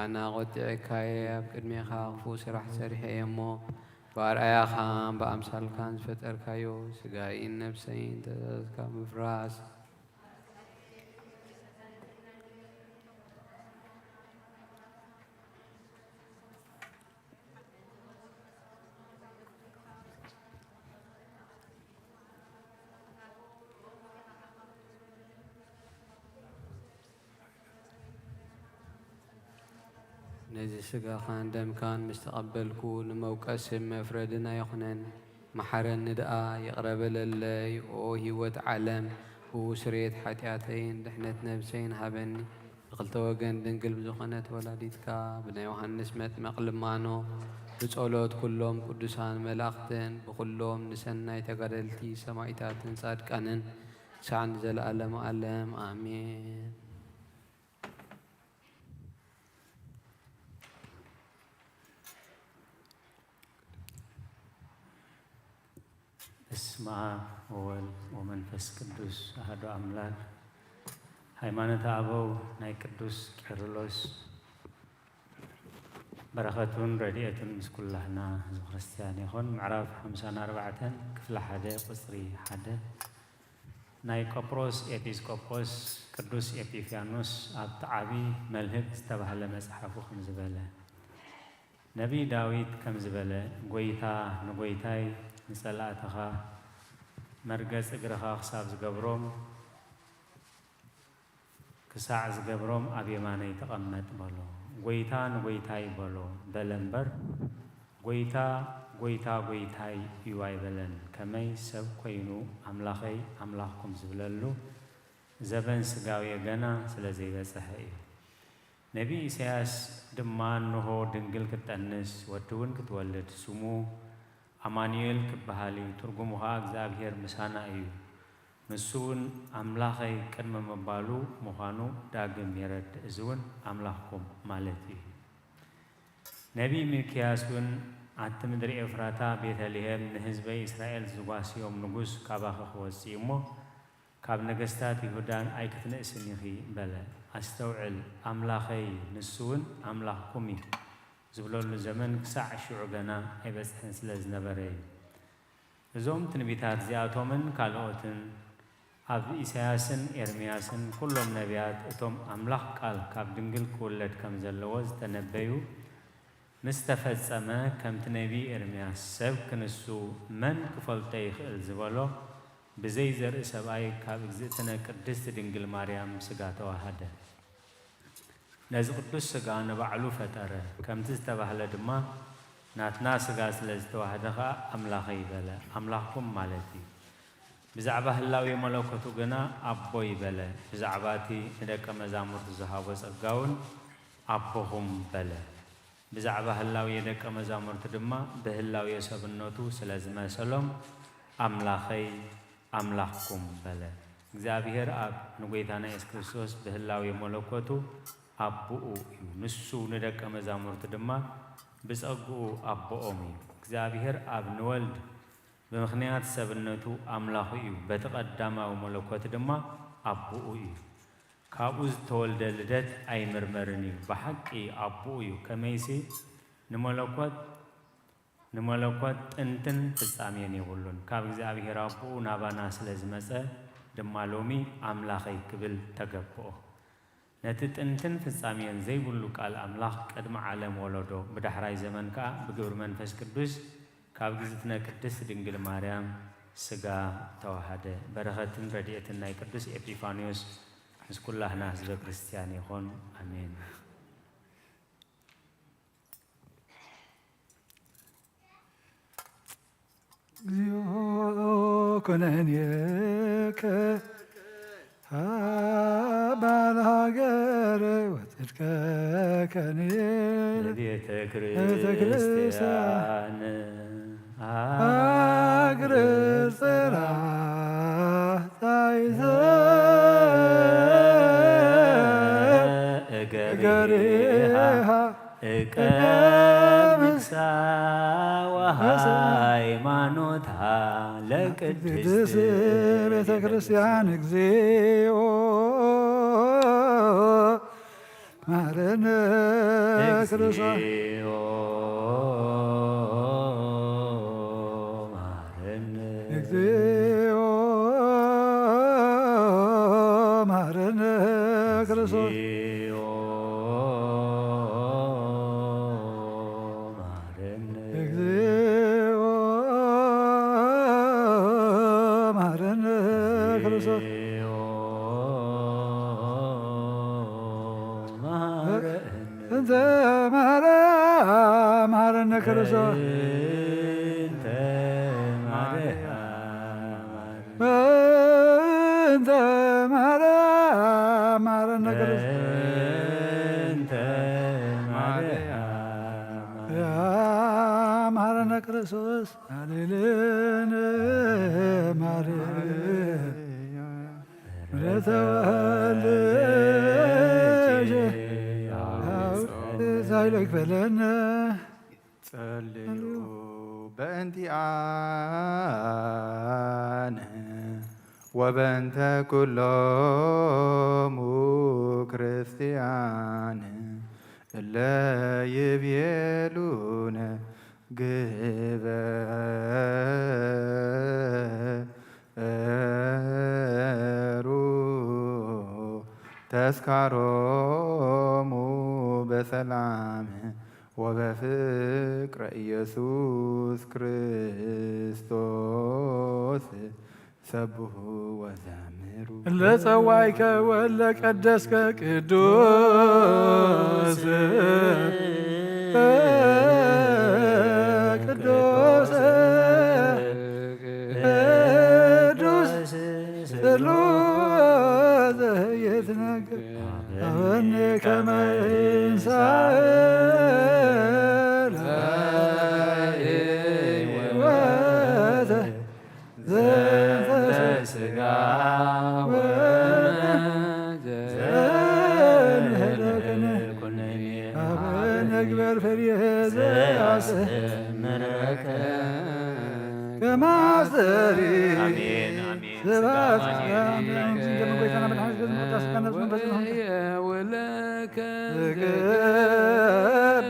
ኣነ ኣቖጢዐካ'የ፣ ኣብ ቅድሜኻ ክፉእ ስራሕ ሰሪሐ'የ እሞ፣ ብኣርኣያኻን ብኣምሳልካን ዝፈጠርካዮ ስጋይን ነብሰይን ትእዛዝካ ምፍራስ ነዚ ስጋኻን ደምካን ምስ ተቐበልኩ፣ ንመውቀስን መፍረድን ኣይኹነን። መሓረኒ ደኣ፣ ይቕረ በለለይ። ኦ ህይወት ዓለም፣ ብኡ ስርየት ሓጢኣተይን ድሕነት ነብሰይን ሃበኒ። ብኽልተ ወገን ድንግል ብዝኾነት ወላዲትካ፣ ብናይ ዮሃንስ መጥመቕ ልማኖ፣ ብጸሎት ኩሎም ቅዱሳን መላእኽትን፣ ብኹሎም ንሰናይ ተጋደልቲ ሰማዕታትን ጻድቃንን፣ ክሳዕ ንዘለኣለመ ዓለም ኣሜን። በስመ አብ ወወልድ ወመንፈስ ቅዱስ አሐዱ አምላክ። ሃይማኖተ አበው ናይ ቅዱስ ቄርሎስ በረኸቱን ረድኤቱን ምስ ኩላህና ህዝበ ክርስቲያን ይኹን። ምዕራፍ ሓምሳን ኣርባዕተን ክፍሊ ሓደ ቁጽሪ ሓደ። ናይ ቆጵሮስ ኤጲስቆጶስ ቅዱስ ኤጲፍያኖስ ኣብቲ ዓቢ መልህቅ ዝተባህለ መጽሓፉ ከምዚ በለ። ነቢይ ዳዊት ከምዚ በለ፣ ጐይታ ንጐይታይ፣ ንጸላእትኻ መርገጽ እግርኻ ክሳብ ዝገብሮም፣ ክሳዕ ዝገብሮም ኣብ የማነይ ተቐመጥ በሎ። ጐይታ ንጐይታይ በሎ በለ እምበር፣ ጐይታ፣ ጐይታ፣ ጐይታይ እዩ ኣይበለን። ከመይ ሰብ ኰይኑ ኣምላኸይ ኣምላኽኩም ዝብለሉ ዘበን ስጋዌ ገና ስለ ዘይበጽሐ እዩ። ነቢይ ኢሳያስ ድማ፣ እንሆ፣ ድንግል ክትጠንስ፣ ወዲ እውን ክትወልድ፣ ስሙ ኣማኑኤል ክበሃል እዩ። ትርጉሙ ኸኣ እግዚኣብሔር ምሳና እዩ። ንሱ እውን ኣምላኸይ ቅድሚ ምባሉ ምዃኑ ዳግም የረድእ። እዚ እውን ኣምላኽኩም ማለት እዩ። ነቢይ ሚልክያስ እውን፣ ኣቲ ምድሪ ኤፍራታ፣ ቤተልሔም፣ ንህዝበይ እስራኤል ዝጓስዮም ንጉስ ካባኺ ክወጽእ እዩ እሞ፣ ካብ ነገስታት ይሁዳን ኣይክትንእስን ኢኺ በለ። ኣስተውዕል፣ ኣምላኸይ ንሱ እውን ኣምላኽኩም እዩ ዝብለሉ ዘመን ክሳዕ ሽዑ ገና ኣይበጽሐን ስለ ዝነበረ እዩ። እዞም ትንቢታት እዚኣቶምን ካልኦትን ኣብ ኢሳያስን ኤርምያስን ኩሎም ነቢያት እቶም ኣምላኽ ቃል ካብ ድንግል ክውለድ ከም ዘለዎ ዝተነበዩ ምስ ተፈጸመ፣ ከምቲ ነቢይ ኤርምያስ፣ ሰብ ክንሱ መን ክፈልጦ ይኽእል ዝበሎ፣ ብዘይ ዘርኢ ሰብኣይ ካብ እግዝእትነ ቅድስት ድንግል ማርያም ስጋ ተዋሃደ። ነዚ ቅዱስ ስጋ ንባዕሉ ፈጠረ፣ ከምቲ ዝተባህለ ድማ፣ ናትና ስጋ ስለ ዝተዋህደ ኸኣ ኣምላኸይ በለ፣ ኣምላኽኩም ማለት እዩ። ብዛዕባ ህላዌ መለኮቱ ግና ኣቦይ በለ፣ ብዛዕባ እቲ ንደቀ መዛሙርቱ ዝሃቦ ጸጋ እውን ኣቦኹም በለ። ብዛዕባ ህላዌ ደቀ መዛሙርቱ ድማ ብህላዌ ሰብነቱ ስለ ዝመሰሎም ኣምላኸይ ኣምላኽኩም በለ። እግዚኣብሔር ኣብ ንጐይታና የሱስ ክርስቶስ ብህላዌ መለኮቱ ኣቦኡ እዩ። ንሱ ንደቀ መዛሙርቱ ድማ ብጸግኡ ኣቦኦም እዩ። እግዚኣብሔር ኣብ ንወልድ ብምኽንያት ሰብነቱ ኣምላኹ እዩ፣ በቲ ቀዳማዊ መለኮት ድማ ኣቦኡ እዩ። ካብኡ ዝተወልደ ልደት ኣይምርመርን እዩ፣ ብሓቂ ኣቦኡ እዩ። ከመይሲ ንመለኮት፣ ንመለኮት ጥንትን ፍጻሜን የብሉን። ካብ እግዚኣብሔር ኣቦኡ ናባና ስለ ዝመጸ ድማ ሎሚ ኣምላኸይ ክብል ተገብኦ። ነቲ ጥንትን ፍጻሜን ዘይብሉ ቃል ኣምላኽ ቅድሚ ዓለም ወለዶ፣ ብዳሕራይ ዘመን ከኣ ብግብሪ መንፈስ ቅዱስ ካብ እግዝእትነ ቅድስት ድንግል ማርያም ስጋ ተዋሃደ። በረኸትን ረድኤትን ናይ ቅዱስ ኤጲፋንዮስ ምስ ኩላህና ህዝበ ክርስቲያን ይኹን። ኣሜን። እግዚኦ ኩነኔከ አባ ለሀገር ወጽድቀከኒ ለቤተ ቤተ ክርስቲያን አግርር ጽራ ጻይዘ እገሪሃ እቀምሳ ወሃይማኖታ ለቅድስት ቤተ ክርስቲያን። እግዚኦ ማረነ ክርስቶስ። እግዚኦ ማረነ። እግዚኦ ማረነ ክርስቶስ። እግዚኦ ማረነ። እግዚኦ ማረነ ክርስቶስ። እግዚኦ ማረነ። እንተ ማርያም ማረነ ክርስቶስ። እንተ ማርያም ማረነ። እንተ ማርያም ማረነ ክርስቶስ። እንተ ማርያም ማረነ። ያ ማረነ ክርስቶስ። ሃሌሉያ ማርያም። ምሕረተ ወልድ ሳይሎ ይክፈለነ። ጸልዩ በእንቲኣነ ወበእንተ ኩሎሙ ክርስቲያን እለ ይቤሉነ ግበሩ ተስካሮሙ በሰላም ወበፍቅረ ኢየሱስ ክርስቶስ ሰብሑ ወዘምሩ። ለጸዋይከ ወለቀደስከ ቅዱስ ቅዱስ ቅዱስ ስሉስ ይትነገር። አበኒ ከመ ይንሳእ ለሕይወት ዘንተ ስጋ ወዘንህለክነ ኩነኔ። አበኒ ግበር ፍሬ ዘያስተምረከ ከማስተሪ አሜን፣ አሜን። ስብሐት ስብሐት ለአብ። አሜን። እንደምን ቆይተና መድኃኒት ከዚህ መጣ ስጋ ነፍስ መንፈስ ነው። ወለከ ትገብር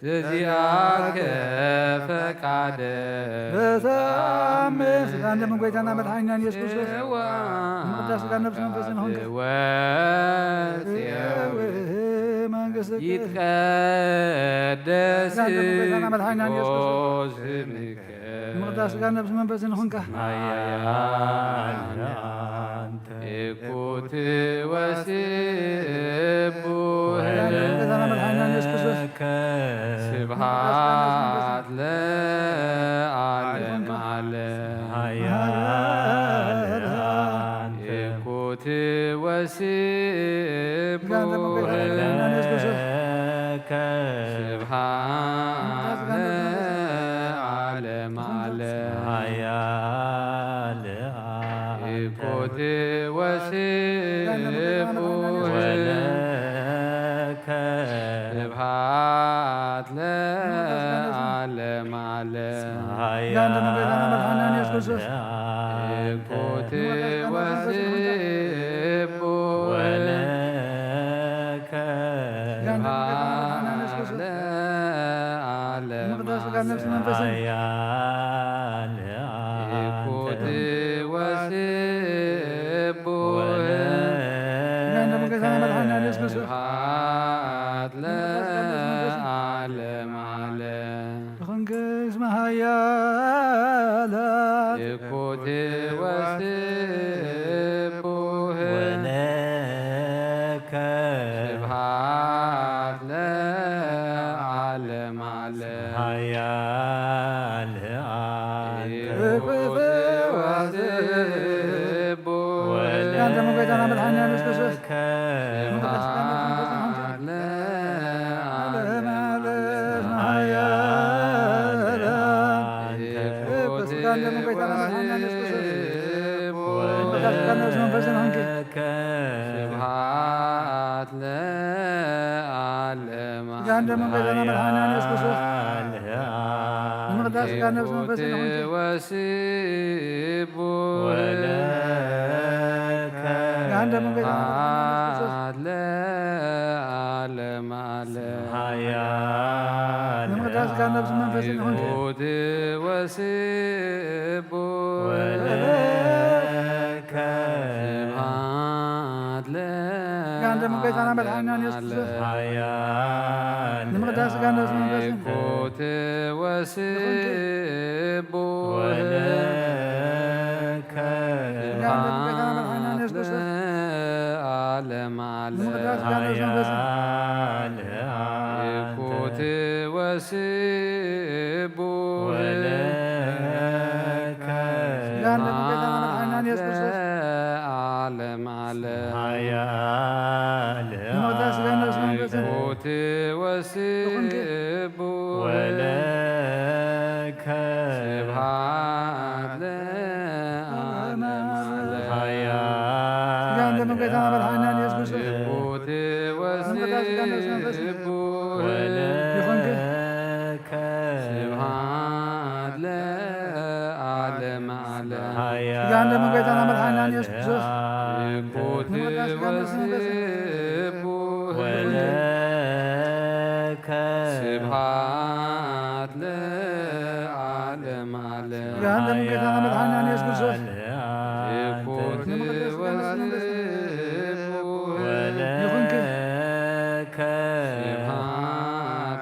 ዘዚአከ ፈቃደ በሰላም ስጋ እንደምን ቆይተና መድኃኒና ኢየሱስ ክርስቶስ። ዋ መቅደስ ስጋ ነፍስ መንፈስ ነው። ወጽየው መንግስት ይትቀደስ ስጋ እንደምን ቆይተና መድኃኒና ኢየሱስ ክርስቶስ። ስምከ መቅደስ ስጋ ነፍስ መንፈስ ንኹንካ። ማያን አንተ እኩት ወስቡህ ለከ ስብሐት ለዓለም ዓለም። እኩት ወስቡህ ለከ ስብሐት ለዓለም ዓለም። እኩት ወስቡህ ወለከ ስብሐት ለዓለም ዓለም። እኩት ወስቡህ ወለከ ስብሐት ለዓለም ዓለም። እኩት ወስቡህ ስብሐት ለዓለም ዓለም። እስመ ኃያላት እኩት ወስቡህ ወለከ ስብሐት ለዓለም ዓለም። ኃያል አንተ እኩት ወስቡህ ወለከ ስብሐት ለዓለም ዓለም። ኃያል አንተ እኩት ወስቡህ ወለከ ስብሐት ለዓለም ስጋ እንደምን ገዛና መድኃኒዓለም ኢየሱስ ክርስቶስ። ኃያል ለመቅደስ ስጋ ነፍስ መንፈስ እኩት ይሁን። ወስቡህ ወለከ ስጋ እንደምን ገዛና መድኃኒዓለም ኢየሱስ ክርስቶስ። ለዓለም ዓለም። ኃያል ለመቅደስ ስጋ ነፍስ መንፈስ ይሁን። እኩት ወስቡህ ወለከ ስብሐት ስጋ እንደምን ገዛና መድኃኒዓለም ኢየሱስ ክርስቶስ። ኃያል ለመቅደስ ስጋ ነፍስ መንፈስ ይሁን። እኩት ወስቡህ ወለከ ስብሐት ለዓለም ዓለም። ኃያል እኩት ወስቡህ ወለከ ስብሐት ለዓለም ዓለም። ኃያል እኩት ወስቡህ ወለከ ስብሐት ለዓለም ዓለም። ኃያል ስጋ እንደምን ገዛና መድኃኒዓለም ኢየሱስ ክርስቶስ። እኩት ወስቡህ ይኹንክ። ወለከ ስብሐት ለዓለም ዓለም። ስጋ እንደምን ገዛና መድኃኒዓለም ኢየሱስ ክርስቶስ። እኩት ወስቡህ ወለከ ስብሐት ለዓለም ዓለም። ስጋ እንደምን ገዛና መድኃኒዓለም ኢየሱስ ክርስቶስ። እኩት ወስቡህ ወለከ ስብሐት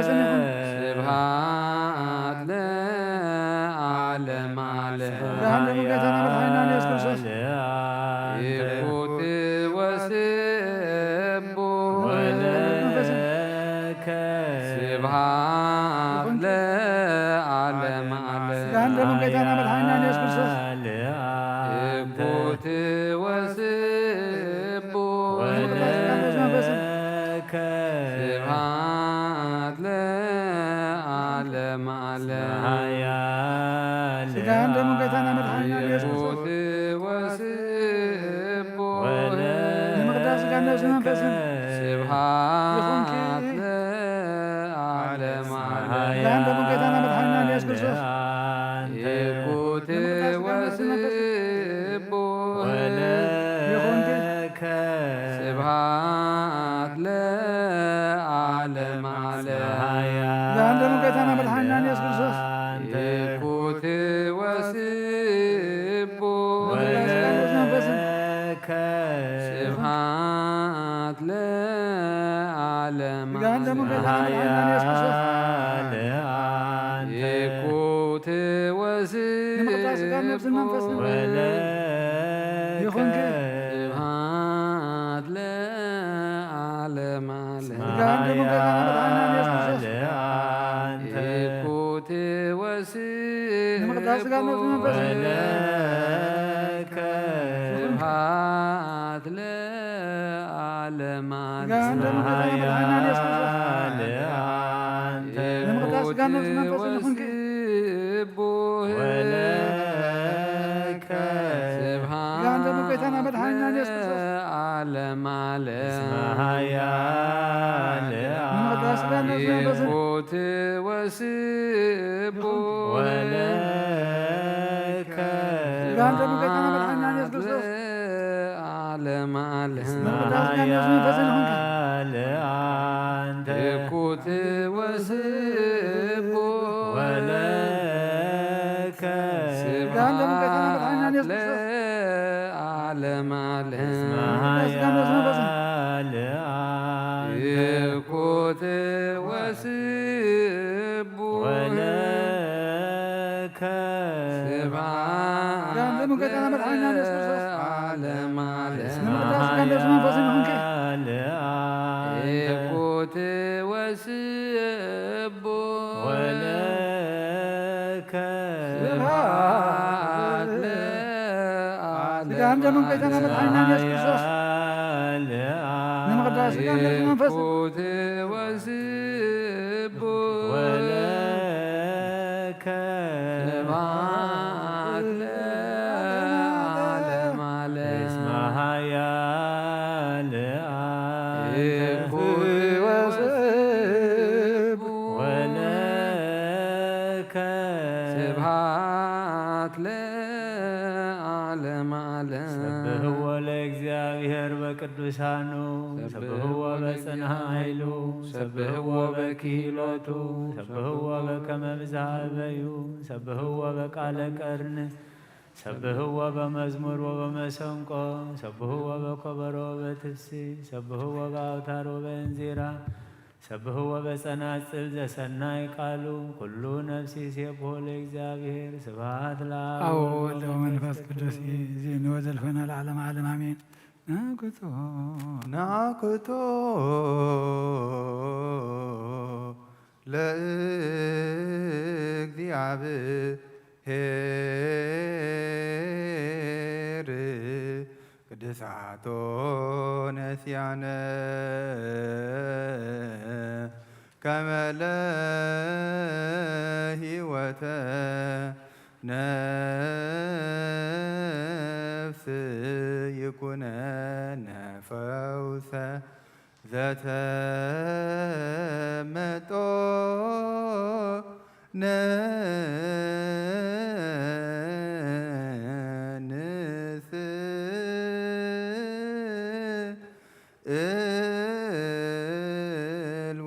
መንፈስን ይኹን። ስብሐት ለዓለመ ዓለም። ብርሃን ደሙ ጌታና መድኃኒና ኢየሱስ ክርስቶስ። ይኩት ወስቡ ወለከ ስብሐት ለዓለመ ዓለም። ብርሃን ደሙ ጌታና መድኃኒና ኢየሱስ ክርስቶስ። ይኩት ወስቡ ወለከ ስብሐት ለዓለመ ዓለም። ስጋን ደሙን ጌታና መድኃኒና ኢየሱስ ክርስቶስ። ይኩት ወስቡ ንምቅዳስ ስጋን ነፍስን መንፈስን ስብሐት ይኹንኪ። ለዓለመ ዓለም። ስጋን ደሙን ጌታና መድኃኒና ኢየሱስ ክርስቶስ። ይኩት ወስቡ ይኹንኪ። ስብሐት ለዓለመ ዓለም። ስጋን ደሙን ጌታና መድኃኒና ኢየሱስ ክርስቶስ። ይኩት ወስቡ ወለከ ስብሐት ለዓለመ ስጋን ደሙን ጌታና መድኃኒና ኢየሱስ ክርስቶስ። ይኩት ወስቡ ስጋን ነፍስን መንፈስን ወለከ ይኹንኪ። ስብሐት ለዓለመ ዓለም ስጋን ደሙን ጌታና መድኃኒና ኢየሱስ ክርስቶስ ለአንተ ይኩቴ ወስብ ንምቅዳስ ስጋን ነፍስን መንፈስን ወለከ ስብሐት ለዓለመ ዓለም ስጋን ደሙን ጌታና መድኃኒና ኢየሱስ ክርስቶስ ለአንተ ንምቅዳስ ስጋን ነፍስን መንፈስን ይኹንኪ። ወስቡህ ወለከ ስጋን ደሙን ጌታና መድኃኒና ኢየሱስ ክርስቶስ ዓለም ዓለም ኃያል ንምቅዳስ ስጋን ነፍስን መንፈስን ይኩት ወስቡህ ወለከ ስጋን ደሙን ጌታና መድኃኒና ኢየሱስ ክርስቶስ ዓለም ዓለም ንምቅዳስ ስጋን ነፍስን መንፈስን ይኹንኪ። ኃያል አንተ ይኩት ወስቡህ ወለከ ስጋን ደሙን ጌታና መድኃኒና ኢየሱስ ክርስቶስ ለዓለም ዓለም ኃያል አንተ ይኩት ወስቡህ ወለከ ስጋን ደሙን ጌታና መድኃኒና ኢየሱስ ክርስቶስ ዓለም ዓለም ንምቅዳስ ስጋን ነፍስን መንፈስን ይኹንኪ። ኃያል አንተ ይኩት ወስቡህ ወለከ ስብሐት ለዓለም ስጋን ደሙን ጌታና መድኃኒና ኢየሱስ ክርስቶስ ኃያል ንምቅዳስ ስጋን ነፍስን መንፈስን ይኩት ወስቡህ ወለከ ስብሐት ለዓለም ዓለም እስመ ኃያል አንተ ይኩት ወስቡህ ወለከ ስብሐት ለዓለም ዓለም ሰብህዎ ለእግዚአብሔር በቅዱሳኑ ሰብህዎ በጽንሐ ኃይሉ ሰብህዎ በክህሎቱ ሰብህዎ በከመ ብዝሃ እበዩ ሰብህዎ በቃለ ቀርን ሰብህዎ በመዝሙር ወበመሰንቆ ሰብህዎ በኮበሮ ወበትፍሲ ሰብህዎ በአውታር ወበእንዚራ ሰብህዎ በጸናጽል ዘሰናይ ቃሉ ኩሉ ነፍሲ ሴብሖ ለእግዚአብሔር ስብሐት ለአብ አዎ ወወልድ ወመንፈስ ቅዱስ ይእዜኒ ወዘልፈና ለዓለም ዓለም አሜን። ናኩቶ ናኩቶ ለእግዚአብሔር ቅድሳቶ ነስያነ ከመ ለህይወተ ነፍስ ይኩነነ ፈውሰ ዘተመጦ ንስእል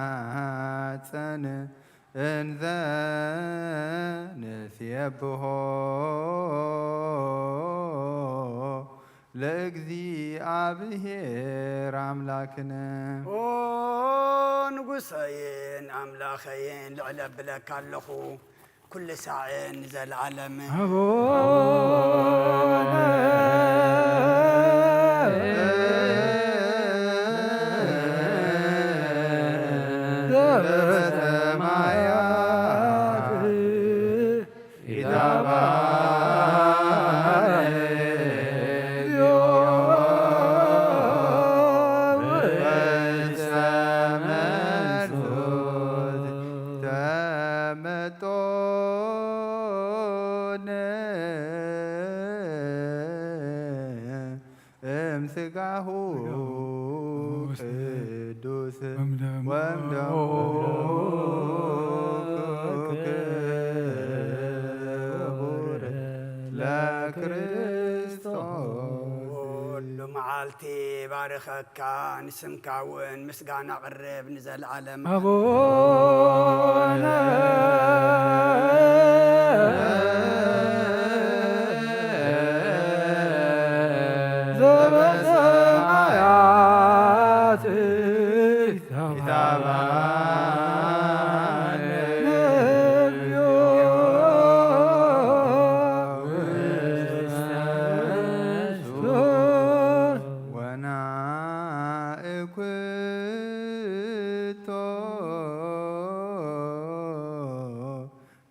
ወንትማሐፀን እንዘ ንሴብሖ ለእግዚአብሔር አምላክነ። ኦ ንጉሰይን ኣምላኸይን ልዕለ ብለካ ኣለኹ ኩሉ ሳዕን ንዘለዓለም። አቡነ ዘበሰማያት እምስጋሁ ቅዱስ ወምደሙ ክቡር ለክርስቶስ። ኩሉ መዓልቲ ባርኸካ ንስምካ እውን ምስጋና ቅርብ ንዘለዓለም። አቡነ ዘበሰማያት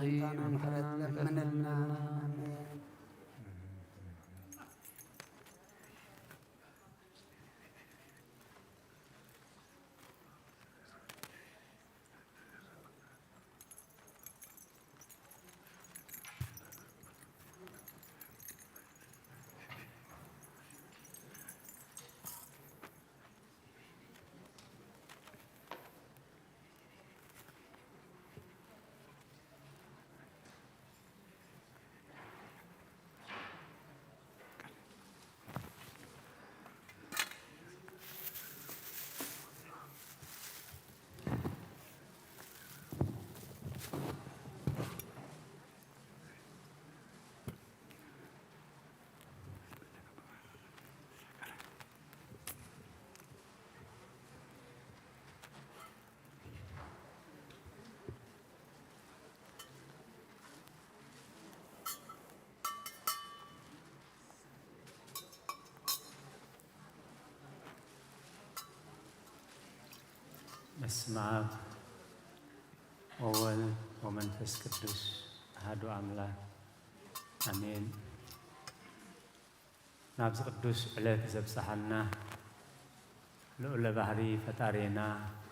ምሕረትካ ምሕረት ለምንልና። ኣሜን። በስመ አብ ወወልድ ወመንፈስ ቅዱስ አሐዱ አምላክ አሜን። ናብዚ ቅዱስ ዕለት ዘብጽሓና ልዑለ ባህሪ ፈጣሪና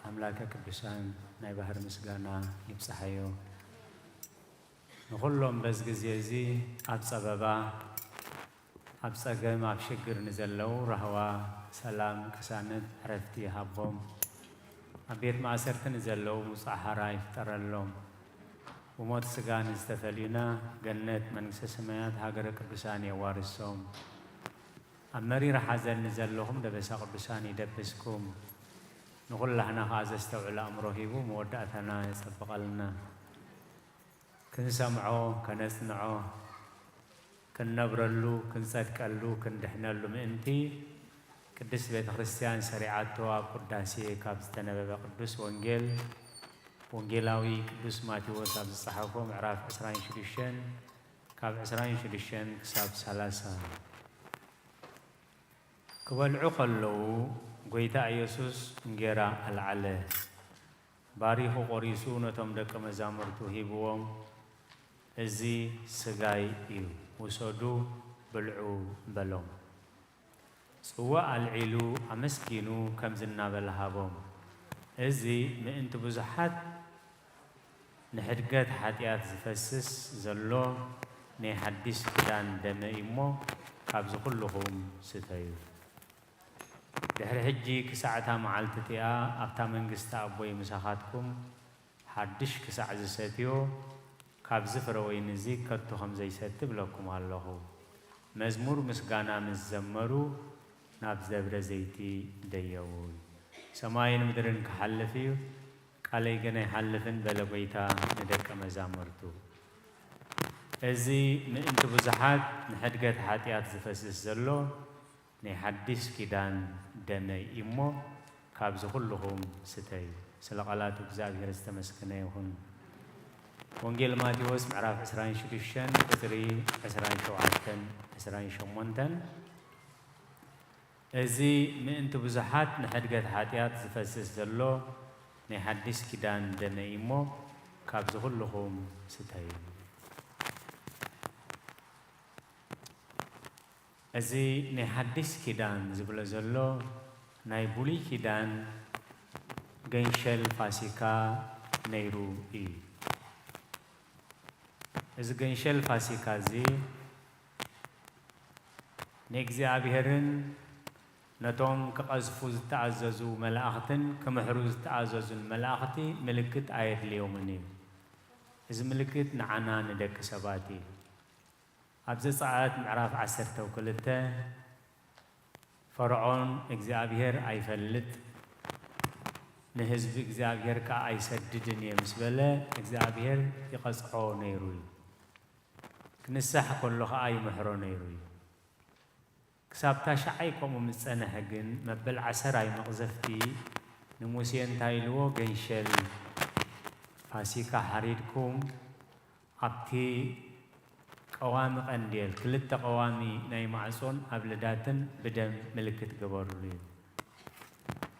ኣምላከ ቅዱሳን ናይ ባህሪ ምስጋና ይብጽሓዮ። ንኹሎም በዚ ግዜ እዚ ኣብ ጸበባ፣ ኣብ ጸገም፣ ኣብ ሽግር ንዘለዉ ራህዋ፣ ሰላም፣ ቅሳነት፣ ዕረፍቲ ይሃቦም። ኣብ ቤት ማእሰርቲ ንዘለዉ ሙጻእ ሓራ ይፍጠረሎም። ብሞት ስጋ ንዝተፈልዩና ገነት መንግስተ ሰማያት ሃገረ ቅዱሳን የዋርሶም። ኣብ መሪር ሓዘን ንዘለኹም ደበሳ ቅዱሳን ይደብስኩም። ንኹላህና ኸኣ ዘስተውዕል ኣእምሮ ሂቡ መወዳእታና የጸብቐልና። ክንሰምዖ፣ ከነጽንዖ፣ ክንነብረሉ፣ ክንጸድቀሉ፣ ክንድሕነሉ ምእንቲ ቅድስት ቤተ ክርስቲያን ሰሪዓቶ ኣብ ቅዳሴ ካብ ዝተነበበ ቅዱስ ወንጌል ወንጌላዊ ቅዱስ ማቴዎስ ኣብ ዝጸሓፎ ምዕራፍ ዕስራን ሽዱሽተን ካብ ዕስራን ሽዱሽተን ክሳብ ሰላሳ። ክበልዑ ከለዉ ጐይታ ኢየሱስ እንጌራ ኣልዓለ፣ ባሪኹ ቖሪሱ ነቶም ደቀ መዛሙርቱ ሂብዎም፣ "እዚ ስጋይ እዩ፣ ውሰዱ ብልዑ" በሎም። ጽዋእ ኣልዒሉ ኣመስጊኑ ከምዚ እናበለ ሃቦም፣ "እዚ ምእንቲ ብዙሓት ንሕድገት ሓጢኣት ዝፈስስ ዘሎ ናይ ሓድሽ ኪዳን ደመይ እሞ ካብዚ ኩልኹም ስተዩ። ድሕሪ ሕጂ ክሳዕ እታ መዓልቲ እቲኣ ኣብታ መንግስቲ ኣቦይ ምሳኻትኩም ሓድሽ ክሳዕ ዝሰትዮ ካብዚ ፍረ ወይኒ እዚ ከቶ ከም ዘይሰቲ እብለኩም ኣለኹ።" መዝሙር ምስጋና ምስ ዘመሩ ናብ ደብረ ዘይቲ ደየቡ። ሰማይን ምድርን ክሓልፍ እዩ፣ ቃለይ ግን ኣይሓልፍን በለ ጐይታ ንደቀ መዛሙርቱ። እዚ ምእንቲ ብዙሓት ንሕድገት ሓጢኣት ዝፈስስ ዘሎ ናይ ሓድሽ ኪዳን ደመይ እሞ ካብዚ ኩልኹም ስተዩ። ስለ ቃላቱ እግዚኣብሔር ዝተመስገነ ይኹን። ወንጌል ማቴዎስ ምዕራፍ ዕስራን ሽዱሽተን ቁጽሪ ዕስራን ሸውዓተን ዕስራን ሸሞንተን፣ "እዚ ምእንቲ ብዙሓት ንሕድገት ሓጢኣት ዝፈስስ ዘሎ ናይ ሓድሽ ኪዳን ደመይ እሞ ካብዚ ኩልኹም ስተዩ።" እዚ ናይ ሓድሽ ኪዳን ዝብሎ ዘሎ ናይ ብሉይ ኪዳን ገንሸል ፋሲካ ነይሩ እዩ። እዚ ገንሸል ፋሲካ እዚ ንእግዚኣብሔርን ነቶም ክቐዝፉ ዝተኣዘዙ መላእኽትን ክምሕሩ ዝተኣዘዙን መላእኽቲ ምልክት ኣየድልዮምን እዩ። እዚ ምልክት ንዓና ንደቂ ሰባት እዩ። ኣብ ዘጸኣት ምዕራፍ ዓሰርተ ክልተ ፈርዖን እግዚኣብሔር ኣይፈልጥ፣ ንህዝቢ እግዚኣብሔር ከኣ ኣይሰድድን እየ ምስ በለ እግዚኣብሔር ይቐጽዖ ነይሩ እዩ። ክንሳሕ ከሎ ከኣ ይምሕሮ ነይሩ እዩ። ክሳብ ታሽዓይ ከምኡ ምስ ጸንሐ ግን መበል ዓሰራይ መቕዘፍቲ ንሙሴ እንታይ ኢልዎ? ገንሸል ፋሲካ ሓሪድኩም ኣብቲ ቀዋሚ ቀንዴል፣ ክልተ ቀዋሚ ናይ ማዕጾን ኣብ ልዳትን ብደም ምልክት ግበሩሉ እዩ።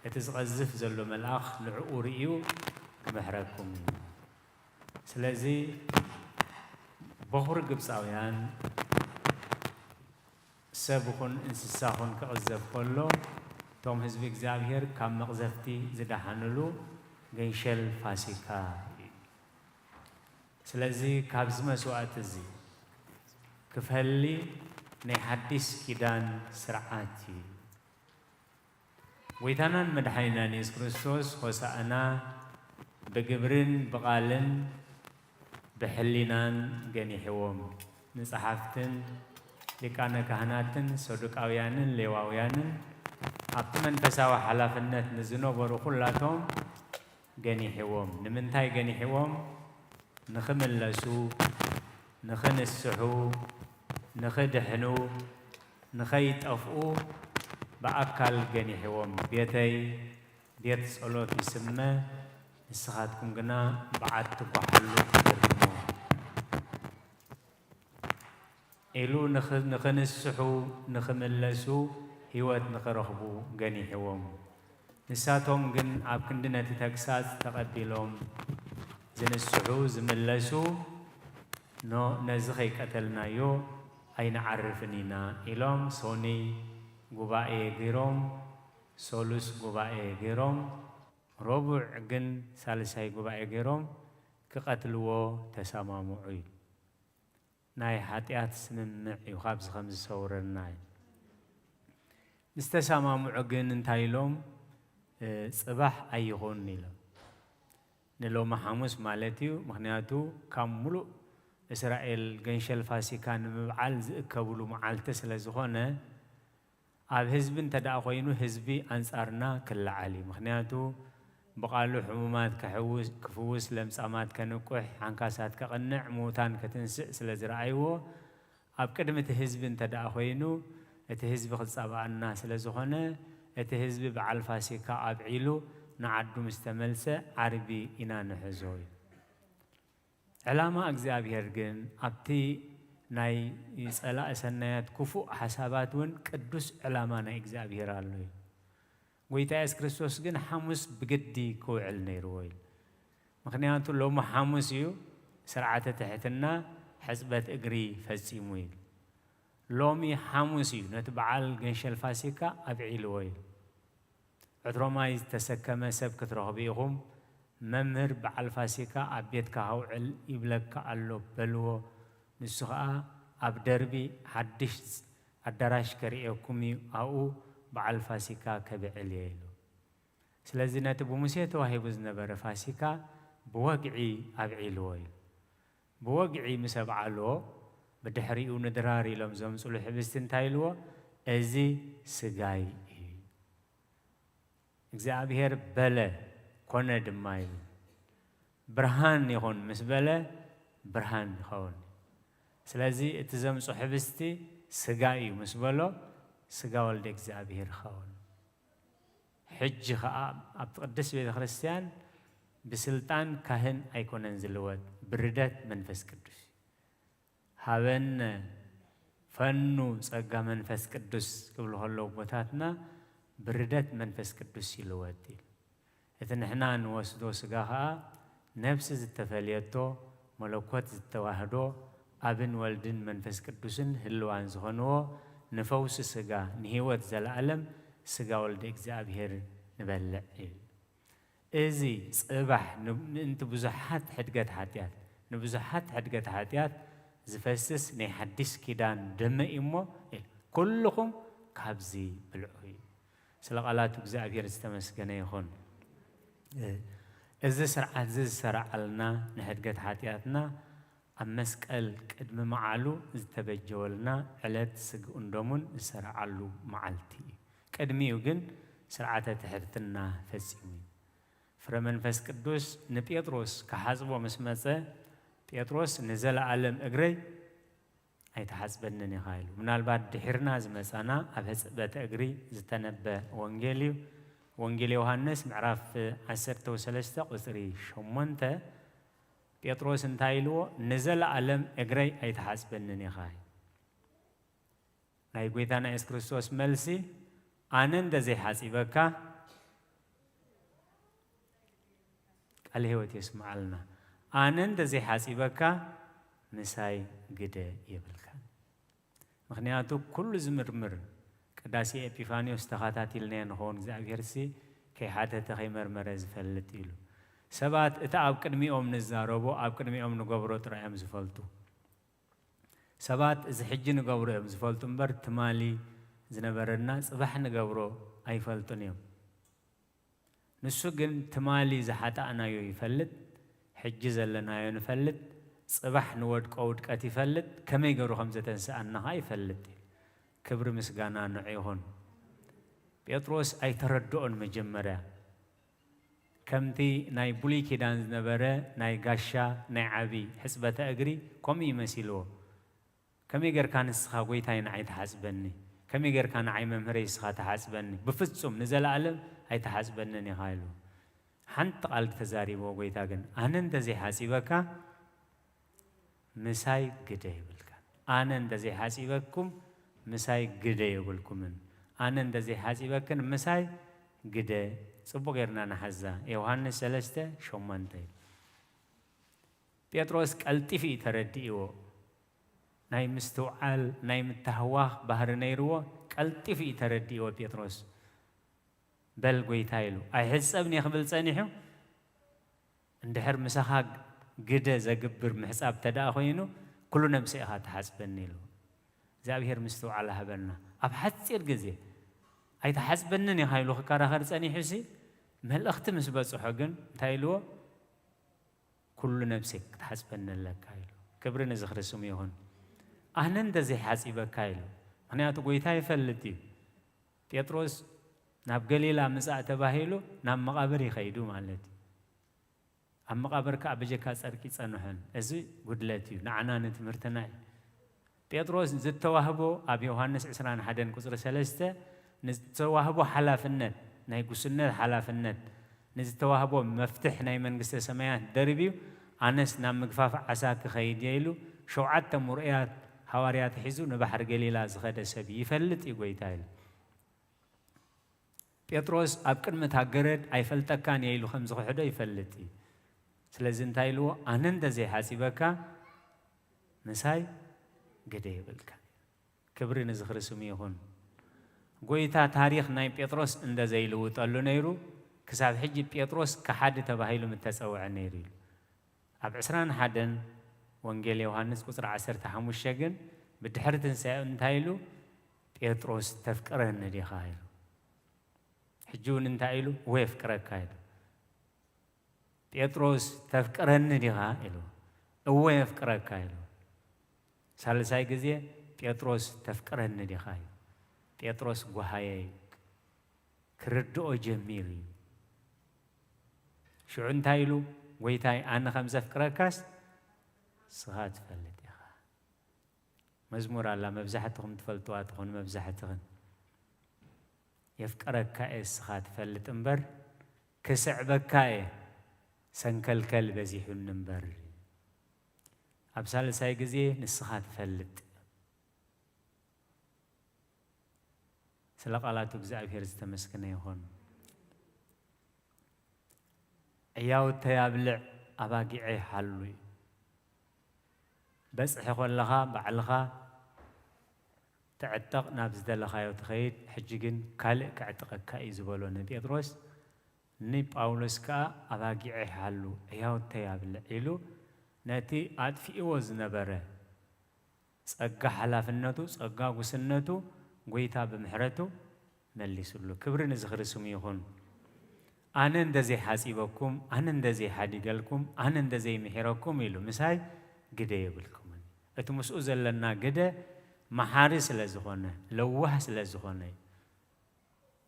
እቲ ዝቐዝፍ ዘሎ መልኣኽ ንዕኡ ርእዩ ክምሕረኩም እዩ። ስለዚ በኹሪ ግብጻውያን ሰብ ኹን እንስሳ ኹን ክቕዘፍ ከሎ እቶም ህዝቢ እግዚኣብሔር ካብ መቕዘፍቲ ዝደሓንሉ ገንሸል ፋሲካ እዩ። ስለዚ ካብዚ መስዋእቲ እዚ ክፈሊ ናይ ሓዲስ ኪዳን ስርዓት እዩ። ጎይታናን መድሓኒናን የሱስ ክርስቶስ ሆሳእና ብግብርን ብቓልን ብሕሊናን ገኒሕዎም። ንጸሓፍትን ሊቃነ ካህናትን ሰዱቃውያንን ሌዋውያንን ኣብቲ መንፈሳዊ ሓላፍነት ንዝነበሩ ኩላቶም ገኒሕዎም። ንምንታይ ገኒሕዎም? ንኽምለሱ፣ ንኽንስሑ፣ ንኽድሕኑ፣ ንኸይጠፍኡ ብኣካል ገኒሕዎም። ቤተይ ቤት ጸሎት ይስመ፣ ንስኻትኩም ግና በዓቲ ጓሓሉ ትደርግሞ ኢሉ ንኽ-፣ ንኽንስሑ፣ ንኽምለሱ፣ ህይወት ንኽረኽቡ ገኒሕዎም። ንሳቶም ግን ኣብ ክንዲ ነቲ ተግሳጽ ተቐቢሎም ዝንስሑ ዝምለሱ፣ ኖ ነዚ ከይቀተልናዮ ኣይንዓርፍን ኢና ኢሎም ሶኒ ጉባኤ ገይሮም፣ ሶሉስ ጉባኤ ገይሮም፣ ረቡዕ ግን ሳልሳይ ጉባኤ ገይሮም ክቐትልዎ ተሰማምዑ እዩ። ናይ ሓጢኣት ስምምዕ እዩ ካብዚ ከም ዝሰውረና እዩ። ምስ ተሰማምዑ ግን እንታይ ኢሎም? ጽባሕ ኣይኹን ኢሎም። ንሎሚ ሓሙስ ማለት እዩ። ምኽንያቱ ካብ ሙሉእ እስራኤል ገንሸል ፋሲካ ንምብዓል ዝእከብሉ መዓልቲ ስለ ዝኾነ፣ ኣብ ህዝቢ እንተ ደኣ ኮይኑ ህዝቢ ኣንጻርና ክለዓል እዩ። ምኽንያቱ ብቓሉ ሕሙማት ክሕውስ፣ ክፍውስ፣ ለምጻማት ከንቁሕ፣ ሓንካሳት ከቕንዕ፣ ምዉታን ከትንስእ ስለ ዝረኣይዎ፣ ኣብ ቅድሚ እቲ ህዝቢ እንተ ደኣ ኮይኑ እቲ ህዝቢ ክጻባኣና ስለ ዝኾነ፣ እቲ ህዝቢ በዓል ፋሲካ ኣብዒሉ ንዓዱ ምስ ተመልሰ ዓርቢ ኢና ንሕዞ እዩ። ዕላማ እግዚኣብሔር ግን ኣብቲ ናይ ጸላኢ ሰናያት ክፉእ ሓሳባት እውን ቅዱስ ዕላማ ናይ እግዚኣብሔር ኣሎ እዩ። ጎይታ የሱስ ክርስቶስ ግን ሓሙስ ብግዲ ክውዕል ነይርዎ እዩ። ምኽንያቱ ሎሚ ሓሙስ እዩ፣ ስርዓተ ትሕትና ሕጽበት እግሪ ፈጺሙ እዩ። ሎሚ ሓሙስ እዩ፣ ነቲ በዓል ገንሸል ፋሲካ ኣብዒልዎ እዩ። ዕትሮ ማይ ዝተሰከመ ሰብ ክትረኽቡ ኢኹም፣ መምህር በዓል ፋሲካ ኣብ ቤትካ ከውዕል ይብለካ ኣሎ በልዎ። ንሱ ኸኣ ኣብ ደርቢ ሓድሽ ኣዳራሽ ከርእየኩም እዩ፣ ኣብኡ በዓል ፋሲካ ከብዕል እየ ኢሉ። ስለዚ ነቲ ብሙሴ ተዋሂቡ ዝነበረ ፋሲካ ብወግዒ ኣብዒልዎ እዩ። ብወግዒ ምስ ኣብዓልዎ፣ ብድሕሪኡ ንድራር ኢሎም ዘምጽሉ ሕብስቲ እንታይ ኢልዎ? እዚ ስጋይ እዩ። እግዚኣብሔር በለ፣ ኮነ ድማ ይብል። ብርሃን ይኹን ምስ በለ፣ ብርሃን ይኸውን። ስለዚ እቲ ዘምጾ ሕብስቲ ስጋ እዩ ምስ በሎ፣ ስጋ ወልደ እግዚኣብሔር ይኸውን። ሕጂ ኸኣ ኣብቲ ቅድስት ቤተ ክርስቲያን ብስልጣን ካህን ኣይኮነን ዝልወጥ፣ ብርደት መንፈስ ቅዱስ። ሃበነ ፈኑ ጸጋ መንፈስ ቅዱስ ክብሉ ከለዉ ኣቦታትና፣ ብርደት መንፈስ ቅዱስ ይልወጥ እዩ። እቲ ንሕና ንወስዶ ስጋ ኸኣ ነፍሲ ዝተፈልየቶ፣ መለኮት ዝተዋህዶ፣ ኣብን ወልድን መንፈስ ቅዱስን ህልዋን ዝኾንዎ፣ ንፈውሲ ስጋ፣ ንህይወት ዘለኣለም ስጋ ወልደ እግዚኣብሔር ንበልዕ እዩ። እዚ ጽባሕ ን-፣ ምእንቲ ብዙሓት ሕድገት ሓጢኣት፣ ንብዙሓት ሕድገት ሓጢኣት ዝፈስስ ናይ ሓዲስ ኪዳን ደመ እዩ እሞ፣ ኢሉ፣ "ኩልኹም ካብዚ ብልዑ" እዩ። ስለ ቃላቱ እግዚኣብሔር ዝተመስገነ ይኹን። እዚ ስርዓት እዚ ዝሰረዓልና ንሕድገት ሓጢኣትና ኣብ መስቀል ቅድሚ መዓሉ ዝተበጀወልና ዕለት ስግኡን ደሙን ዝሰረዓሉ መዓልቲ እዩ። ቅድሚኡ ግን ስርዓተ ትሕትና ፈጺሙ እዩ። ፍረ መንፈስ ቅዱስ ንጴጥሮስ ክሓጽቦ ምስ መጸ፣ ጴጥሮስ "ንዘለኣለም እግረይ ኣይትሓጽበንን ኢኻ" ኢሉ። ምናልባት ድሒርና ዝመጻና ኣብ ሕጽበተ እግሪ ዝተነበ ወንጌል እዩ። ወንጌል ዮሃንስ ምዕራፍ ዓሰርተ ወሰለስተ ቁጽሪ ሸሞንተ፣ ጴጥሮስ እንታይ ኢልዎ? "ንዘለኣለም እግረይ ኣይትሓጽበንን ኢኻ" እዩ። ናይ ጎይታና የሱስ ክርስቶስ መልሲ፣ "ኣነ እንተ ዘይሓጺበካ"፣ ቃለ ህይወት የስምዓልና፣ "ኣነ እንተ ዘይሓጺበካ ምሳይ ግደ የብልካን።" ምኽንያቱ ኩሉ ዝምርምር ቅዳሴ ኤጲፋንዮስ ተኸታቲልናዮ ንኸውን፣ እግዚኣብሔርሲ ከይሓተተ ከይመርመረ ዝፈልጥ ኢሉ። ሰባት እቲ ኣብ ቅድሚኦም ንዛረቦ፣ ኣብ ቅድሚኦም ንገብሮ ጥራይ እዮም ዝፈልጡ። ሰባት እዚ ሕጂ ንገብሮ እዮም ዝፈልጡ እምበር፣ ትማሊ ዝነበረና ጽባሕ ንገብሮ ኣይፈልጡን እዮም። ንሱ ግን ትማሊ ዝሓጣእናዮ ይፈልጥ፣ ሕጂ ዘለናዮ ንፈልጥ፣ ጽባሕ ንወድቆ ውድቀት ይፈልጥ፣ ከመይ ገይሩ ከም ዘተንስኣና ኸኣ ይፈልጥ እዩ። ክብሪ ምስጋና ንዑ ይኹን። ጴጥሮስ ኣይተረድኦን መጀመርያ። ከምቲ ናይ ብሉይ ኪዳን ዝነበረ ናይ ጋሻ፣ ናይ ዓቢ ሕጽበተ እግሪ ከምኡ እዩ መሲልዎ። "ከመይ ጌርካ ንስኻ ጎይታይ ንዓይ ትሓጽበኒ? ከመይ ጌርካ ንዓይ መምህረይ ንስኻ ትሓጽበኒ? ብፍጹም ንዘለኣለም ኣይትሓጽበንን ኢኻ" ኢሉ። ሓንቲ ቃል ተዛሪብዎ ጎይታ ግን፣ "ኣነ እንተ ዘይሓጺበካ ምሳይ ግደ የብልካን። ኣነ እንተ ዘይሓጺበኩም ምሳይ ግደ የብልኩምን። ኣነ እንተ ዘይሓጺበክን ምሳይ ግደ ጽቡቕ ጌርና ንሓዛ። ዮሃንስ ሰለስተ ሸሞንተ። ጴጥሮስ ቀልጢፉ እዩ ተረዲእዎ። ናይ ምስትውዓል፣ ናይ ምትህዋኽ ባህሪ ነይርዎ። ቀልጢፉ እዩ ተረዲእዎ ጴጥሮስ። "በል ጎይታ" ኢሉ። "ኣይሕጸብን እየ" ክብል ጸኒሑ፣ "እንድሕር ምሳኻ ግደ ዘግብር ምሕጻብ ተደኣ ኮይኑ፣ ኩሉ ነብሰ ኢኻ ትሓጽበኒ" ኢሉ። እግዚኣብሔር ምስትውዓል ሃበና። ኣብ ሓጺር ግዜ "ኣይትሓጽበንን ኢኻ" ኢሉ ክከራኸር ጸኒሑሲ፣ መልእኽቲ ምስ በጽሖ ግን እንታይ ኢልዎ? "ኩሉ ነብሰይ ክትሓጽበኒ ኣለካ" ኢሉ። ክብሪ ንዝኽሪ ስሙ ይኹን። "ኣነ እንተዘይሓጺበካ" ኢሉ። ምኽንያቱ ጎይታ ይፈልጥ እዩ። ጴጥሮስ ናብ ገሊላ ምጻእ ተባሂሉ ናብ መቓብር ይኸይዱ ማለት እዩ። ኣብ መቓብር ከኣ ብጀካ ጸርቂ ጸንሑን። እዚ ጉድለት እዩ፣ ንዓና ንትምህርትና እዩ። ጴጥሮስ ዝተዋህቦ ኣብ ዮሃንስ ዕስራን ሓደን ቁጽሪ ሰለስተ ንዝተዋህቦ ሓላፍነት፣ ናይ ጉስነት ሓላፍነት፣ ንዝተዋህቦ መፍትሕ ናይ መንግስተ ሰማያት ደርብዩ፣ "ኣነስ ናብ ምግፋፍ ዓሳ ክኸይድ እየ" ኢሉ ሸውዓተ ምርኡያት ሃዋርያት ሒዙ ንባሕሪ ገሊላ ዝኸደ ሰብ ይፈልጥ እዩ ጎይታ ኢሉ። ጴጥሮስ ኣብ ቅድሚ እታ ገረድ "ኣይፈልጠካን እየ" ኢሉ ከም ዝኽሕዶ ይፈልጥ እዩ። ስለዚ እንታይ ኢልዎ? "ኣነ እንተ ዘይሓጺበካ ምሳይ ግደ የብልካ።" ክብሪ ንዝኽሪ ስሙ ይኹን። ጎይታ ታሪኽ ናይ ጴጥሮስ እንደ ዘይልውጠሉ ነይሩ፣ ክሳብ ሕጂ ጴጥሮስ ከሓዲ ተባሂሉ ምተጸውዐ ነይሩ ኢሉ። ኣብ ዕስራን ሓደን ወንጌል ዮሃንስ ቁጽሪ ዓሰርተ ሓሙሽተ ግን ብድሕሪ ትንሳኤኡ እንታይ ኢሉ? "ጴጥሮስ ተፍቅረኒ ዲኻ?" ኢሉ። ሕጂ እውን እንታይ ኢሉ? "እወ የፍቅረካ" ኢሉ። "ጴጥሮስ ተፍቅረኒ ዲኻ?" ኢሉ። "እወ የፍቅረካ" ኢሉ። ሳልሳይ ግዜ "ጴጥሮስ ተፍቅረኒ ዲኻ?" ኢሉ። ጴጥሮስ ጓሃየ እዩ። ክርድኦ ጀሚሩ እዩ። ሽዑ እንታይ ኢሉ? "ጎይታይ፣ ኣነ ከም ዘፍቅረካስ ንስኻ ትፈልጥ ኢኻ።" መዝሙር ኣላ፣ መብዛሕትኹም ትፈልጥዋ ትኾኑ፣ መብዛሕትኽን። "የፍቅረካ እየ ንስኻ ትፈልጥ እምበር፣ ክስዕበካ እየ ሰንከልከል በዚሑኒ እምበር።" ኣብ ሳልሳይ ግዜ "ንስኻ ትፈልጥ።" ስለ ቃላቱ እግዚኣብሔር ዝተመስገነ ይኹን። "ዕያውተይ ኣብልዕ፣ ኣባጊዐይ ሓሉ" እዩ። በጽሒ ኮለኻ ባዕልኻ ትዕጠቕ፣ ናብ ዝደለኻዮ ትኸይድ፣ ሕጂ ግን ካልእ ከዕጥቐካ እዩ ዝበሎ ንጴጥሮስ። ንጳውሎስ ከኣ "ኣባጊዐይ ሓሉ፣ ዕያውተይ ኣብልዕ" ኢሉ ነቲ ኣጥፊእዎ ዝነበረ ጸጋ ሓላፍነቱ፣ ጸጋ ጉስነቱ ጎይታ ብምሕረቱ መሊሱሉ። ክብሪ ንዝኽሪ ስሙ ይኹን። "ኣነ እንደ ዘይሓጺበኩም፣ ኣነ እንደ ዘይሓዲገልኩም፣ ኣነ እንደ ዘይምሒረኩም" ኢሉ፣ "ምሳይ ግደ የብልኩምን።" እቲ ምስኡ ዘለና ግደ መሓሪ ስለ ዝኾነ፣ ለዋህ ስለ ዝኾነ እዩ።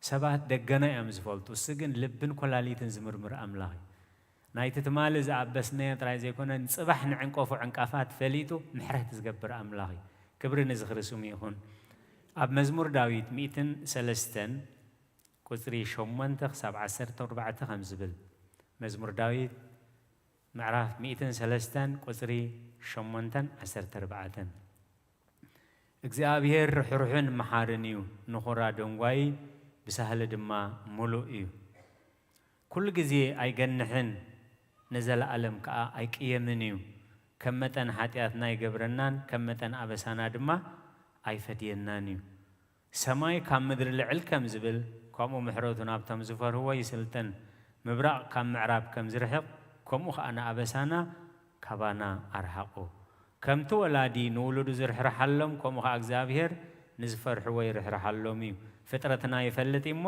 ሰባት ደገና እዮም ዝፈልጡ፣ እሱ ግን ልብን ኮላሊትን ዝምርምር ኣምላኽ እዩ። ናይቲ ትማሊ ዝኣበስናዮ ጥራይ ዘይኮነ፣ ንጽባሕ ንዕንቀፎ ዕንቃፋት ፈሊጡ ምሕረት ዝገብር ኣምላኽ እዩ። ክብሪ ንዝኽሪ ስሙ ይኹን። ኣብ መዝሙር ዳዊት ሚእትን ሰለስተን ቁጽሪ ሸሞንተ ክሳብ ዓሰርተ ኣርባዕተ ከም ዝብል፣ መዝሙር ዳዊት ምዕራፍ ሚእትን ሰለስተን ቁጽሪ ሸሞንተን ዓሰርተ ኣርባዕተን፣ "እግዚኣብሔር ርሕሩሕን መሓርን እዩ፣ ንኹራ ደንጓዪ ብሳህሊ ድማ ምሉእ እዩ። ኩሉ ግዜ ኣይገንሕን፣ ንዘለኣለም ከኣ ኣይቅየምን እዩ። ከም መጠን ሓጢኣትና ኣይገብረናን፣ ከም መጠን ኣበሳና ድማ ኣይፈድየናን እዩ። ሰማይ ካብ ምድሪ ልዕል ከም ዝብል፣ ከምኡ ምሕረቱ ናብቶም ዝፈርህዎ ይስልጥን። ምብራቕ ካብ ምዕራብ ከም ዝርሕቕ፣ ከምኡ ኸኣ ንኣበሳና ካባና ኣርሓቑ። ከምቲ ወላዲ ንውሉዱ ዝርሕርሓሎም፣ ከምኡ ኸኣ እግዚኣብሔር ንዝፈርሕዎ ይርሕርሓሎም እዩ። ፍጥረትና ይፈልጥ እዩ እሞ፣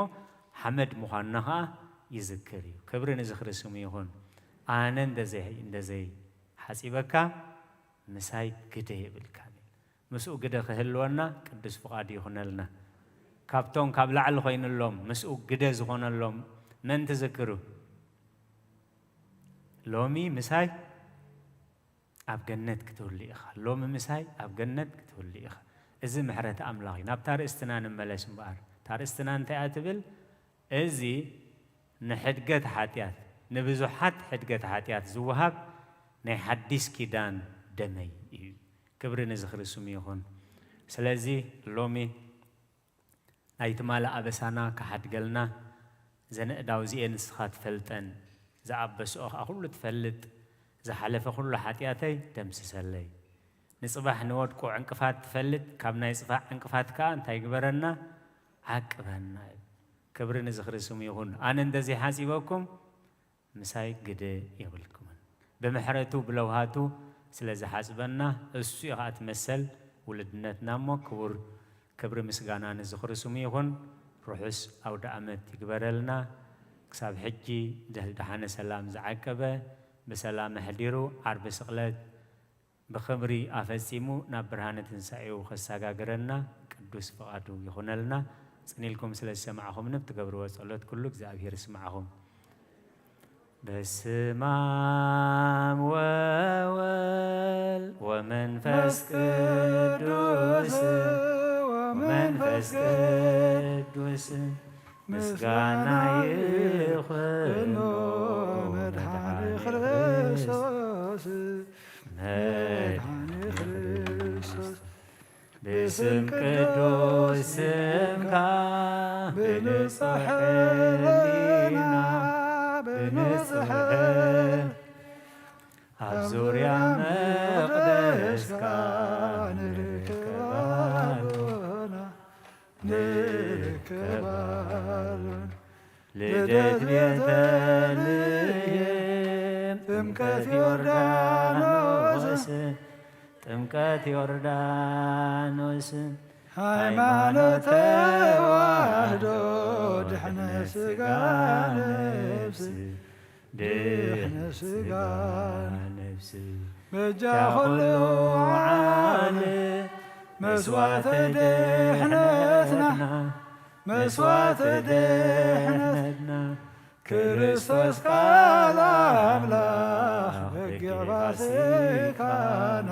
ሓመድ ምዃንና ኸኣ ይዝክር እዩ።" ክብሪ ንዝኽሪ ስሙ ይኹን። "ኣነ እንደዘይ፣ እንደዘይ ሓጺበካ፣ ምሳይ ግደ የብልካን" ኢሉ። ምስኡ ግደ ክህልወና ቅዱስ ፍቓዱ ይኹነልና። ካብቶም ካብ ላዕሊ ኮይኑሎም ምስኡ ግደ ዝኾነሎም መን ትዝክሩ? ሎሚ ምሳይ ኣብ ገነት ክትህሉ ኢኻ። ሎሚ ምሳይ ኣብ ገነት ክትህሉ ኢኻ። እዚ ምሕረት ኣምላኽ እዩ። ናብታ ርእስትና ንመለስ እምበኣር። እታ ርእስትና እንታይ እያ ትብል? እዚ ንሕድገት ሓጢኣት፣ ንብዙሓት ሕድገት ሓጢኣት ዝወሃብ ናይ ሓዲስ ኪዳን ደመይ እዩ። ክብሪ ንዝኽሪ ስሙ ይኹን። ስለዚ ሎሚ ናይ ትማሊ ኣበሳና ክሓድገልና፣ ዘን ኣእዳው እዚኤን ንስኻ ትፈልጠን፣ ዝኣበስኦ ኸኣ ኩሉ ትፈልጥ፣ ዝሓለፈ ኩሉ ሓጢኣተይ ደምስሰለይ። ንጽባሕ ንወድቆ ዕንቅፋት ትፈልጥ፣ ካብ ናይ ጽባሕ ዕንቅፋት ከኣ እንታይ ግበረና? ዓቅበና። ክብሪ ንዝኽሪ ስሙ ይኹን። ኣነ እንተዘይሓጺበኩም ምሳይ ግደ የብልኩምን። ብምሕረቱ ብለውሃቱ ስለ ዝሓጽበና፣ እሱ እዩ ኸኣ እቲ መሰል ውልድነትና እሞ፣ ክቡር ክብሪ ምስጋና ንዝኽሪ ስሙ ይኹን። ርሑስ ኣውደ ኣመት ይግበረልና። ክሳብ ሕጂ ደህል ደሓነ ሰላም ዝዓቀበ፣ ብሰላም ኣሕዲሩ፣ ዓርቢ ስቕለት ብኽብሪ ኣፈጺሙ ናብ ብርሃነ ትንሳኤኡ ከሰጋግረና ቅዱስ ፍቓዱ ይኹነልና። ጽን ኢልኩም ስለ ዝሰማዕኹምኒ፣ ብትገብርዎ ጸሎት ኩሉ እግዚኣብሔር ይስማዕኹም። በስመ አብ ወወልድ ወመንፈስ ቅዱስ፣ ወመንፈስ ቅዱስ ምስጋና ይኹኖ መድኃኔ ክርስቶስ፣ መድኃኔ ክርስቶስ። ብስም ቅዱስ ስምካ ብንጹሕ ሕሊና፣ ብንጹሕ ኣብ ዙርያ መቕደስካ ንርከብ ኣሎና፣ ንርከብ ኣሎና። ልደት ቤተልሔም፣ ጥምቀት ዮርዳኖስ፣ ጥምቀት ዮርዳኖስ፣ ሃይማኖት ተዋህዶ፣ ድሕነት ሥጋ ነፍስ፣ ድሕነት ሥጋ ነፍስ፣ በጃ ኩሉ ዓለም፣ መስዋዕተ ድሕነትና፣ መስዋዕተ ድሕነትና፣ ክርስቶስ ቃል ኣምላኽ፣ በጊዕ ፋሲካና፣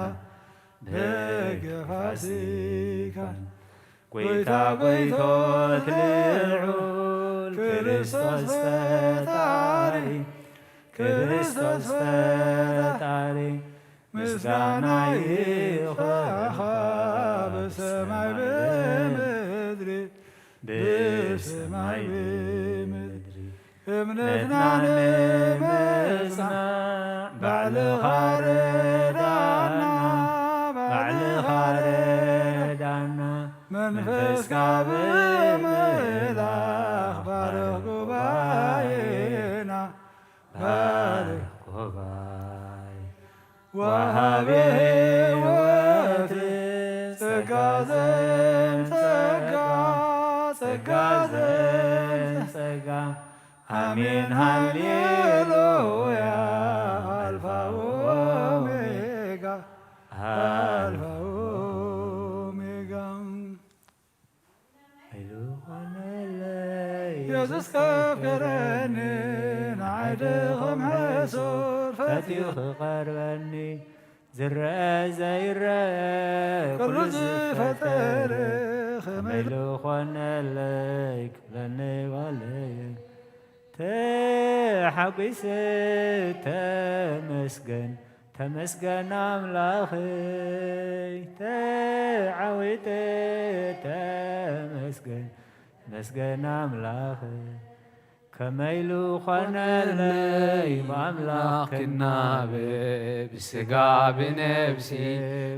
በጊዕ ፋሲካና። ጐይታ ጐይቶት ልዑል ክርስቶስ ፈጣሪ፣ ክርስቶስ ፈጣሪ፣ ምስጋና ይኹንኻ ብሰማይ ብምድሪ፣ ብሰማይ ብምድሪ። እምነትና ንምጽናዕ ባዕልኻ ርዳና፣ ባዕልኻ ርዳና። መንፈስካ ብምልኣኽ ባርኽ ጉባኤና፣ ባርኽ ጉባኤ። ወሃቤ ሕይወት ጸጋ ዘንጸጋ፣ ጸጋ ዘንጸጋ። ኣሜን ሃሌሉያ፣ ኣልፋ ወኦሜጋ፣ ኣልፋ ወኦሜጋ። ኢሉ ኾነለይ። የሱስ ከፍቀረኒ፣ ንዓይ ድኹም ሕሱር ፈትዩ ክቐርበኒ፣ ዝረአ ዘይረአ ኩሉ ዝፈጠረ፣ ከመይ ኢሉ ኾነለይ ክብለኒ ዋለየ። ተሓጒሰ ተመስገን፣ ተመስገን ኣምላኸይ፣ ተዓዊተ ተመስገን፣ ተመስገን ኣምላኸይ። ከመይ ኢሉ ኾነለይ ብኣምላኽ ክናበ፣ ብስጋ ብነብሲ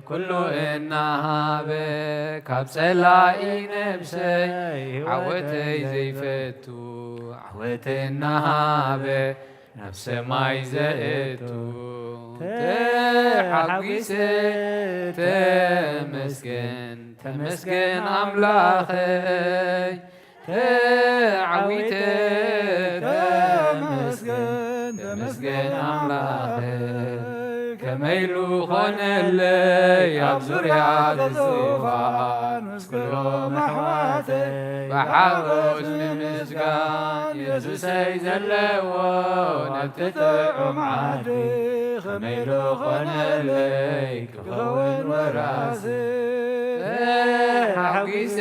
ኩሉ እናሃበ፣ ካብ ጸላኢ ነብሰይ ዓወተይ ዘይፈቱ፣ ዓወተይ እናሃበ ናብ ሰማይ ዘእቱ። ተሓጒሰ ተመስገን፣ ተመስገን ኣምላኸይ፣ ተዓዊተ ተመስገን፣ ተመስገን ኣምላኸይ። ከመይ ኢሉ ኾነለይ ኣብ ዙርያ እቲ ዙፋን ምስ ኩሎም ኣሕዋተይ ብሓጎስ ንምስጋን የሱሰይ ዘለዎ ናብቲ ጥዑም ዓዲ ከመይ ኢሉ ኾነለይ ክኸውን ወራሲ። ተሓጒሰ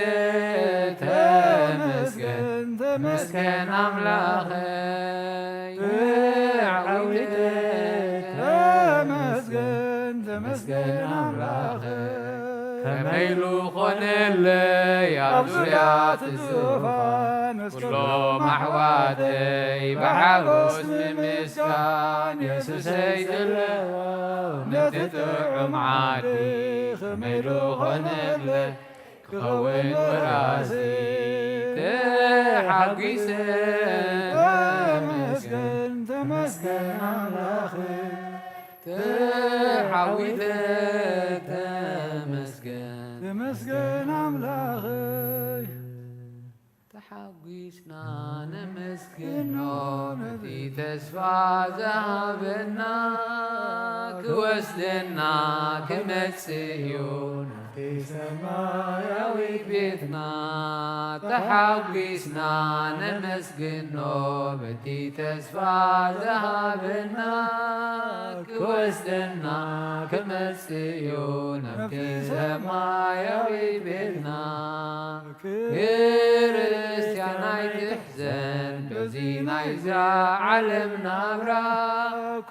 ተመስገን፣ ተመስገን ኣምላኸይ። ተዓዊተ ተመስገን፣ ተመስገን ኣምላኸይ። ከመይ ኢሉ ኾነለይ ኣብ ዙርያ እቲ ዙፋን ኩሎም ኣሕዋተይ ብሓጎስ ንምስጋን የሱሰይ ዘለዎም ነቲ ጥዑም ዓዲ ከመይ ዶ ኾነለይ ክኸውን ወራሲ ተሓጒሰ ተመስገን ተመስገን ኣምላኽ ተሓጒሰ ተመስገን ተመስገን ኣምላኽ ተሓጒስና ነመስግኖ ነቲ ተስፋ ዝሃበና ክወስደና ክመጽእ እዩ ናብቲ ሰማያዊ ቤትና ተሓጒስና ነመስግኖ በቲ ተስፋ ዝሃበና ክወስደና ክመጽእ እዩ ናብቲ ሰማያዊ ቤትና ክርስቲያን ኣይትሕዘን በዚ ናይዛ ዓለም ናብራ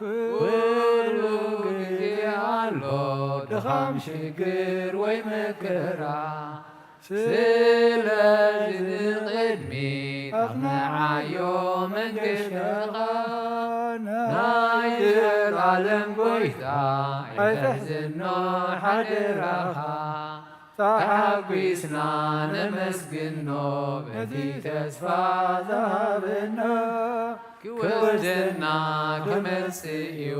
ኩሉ ግዜ ኣሎ ድኻም ሽግር ወይ መከራ ስለዚ ንቕድሚት ኣቕንዓዮ መንገድኻ ናይ ዘላለም ጎይታ ኣይተሕዝኖ ሓደራኻ ተሓጒስና ነመስግኖ በቲ ተስፋ ዝሃበና ክወስደና ክመጽእ እዩ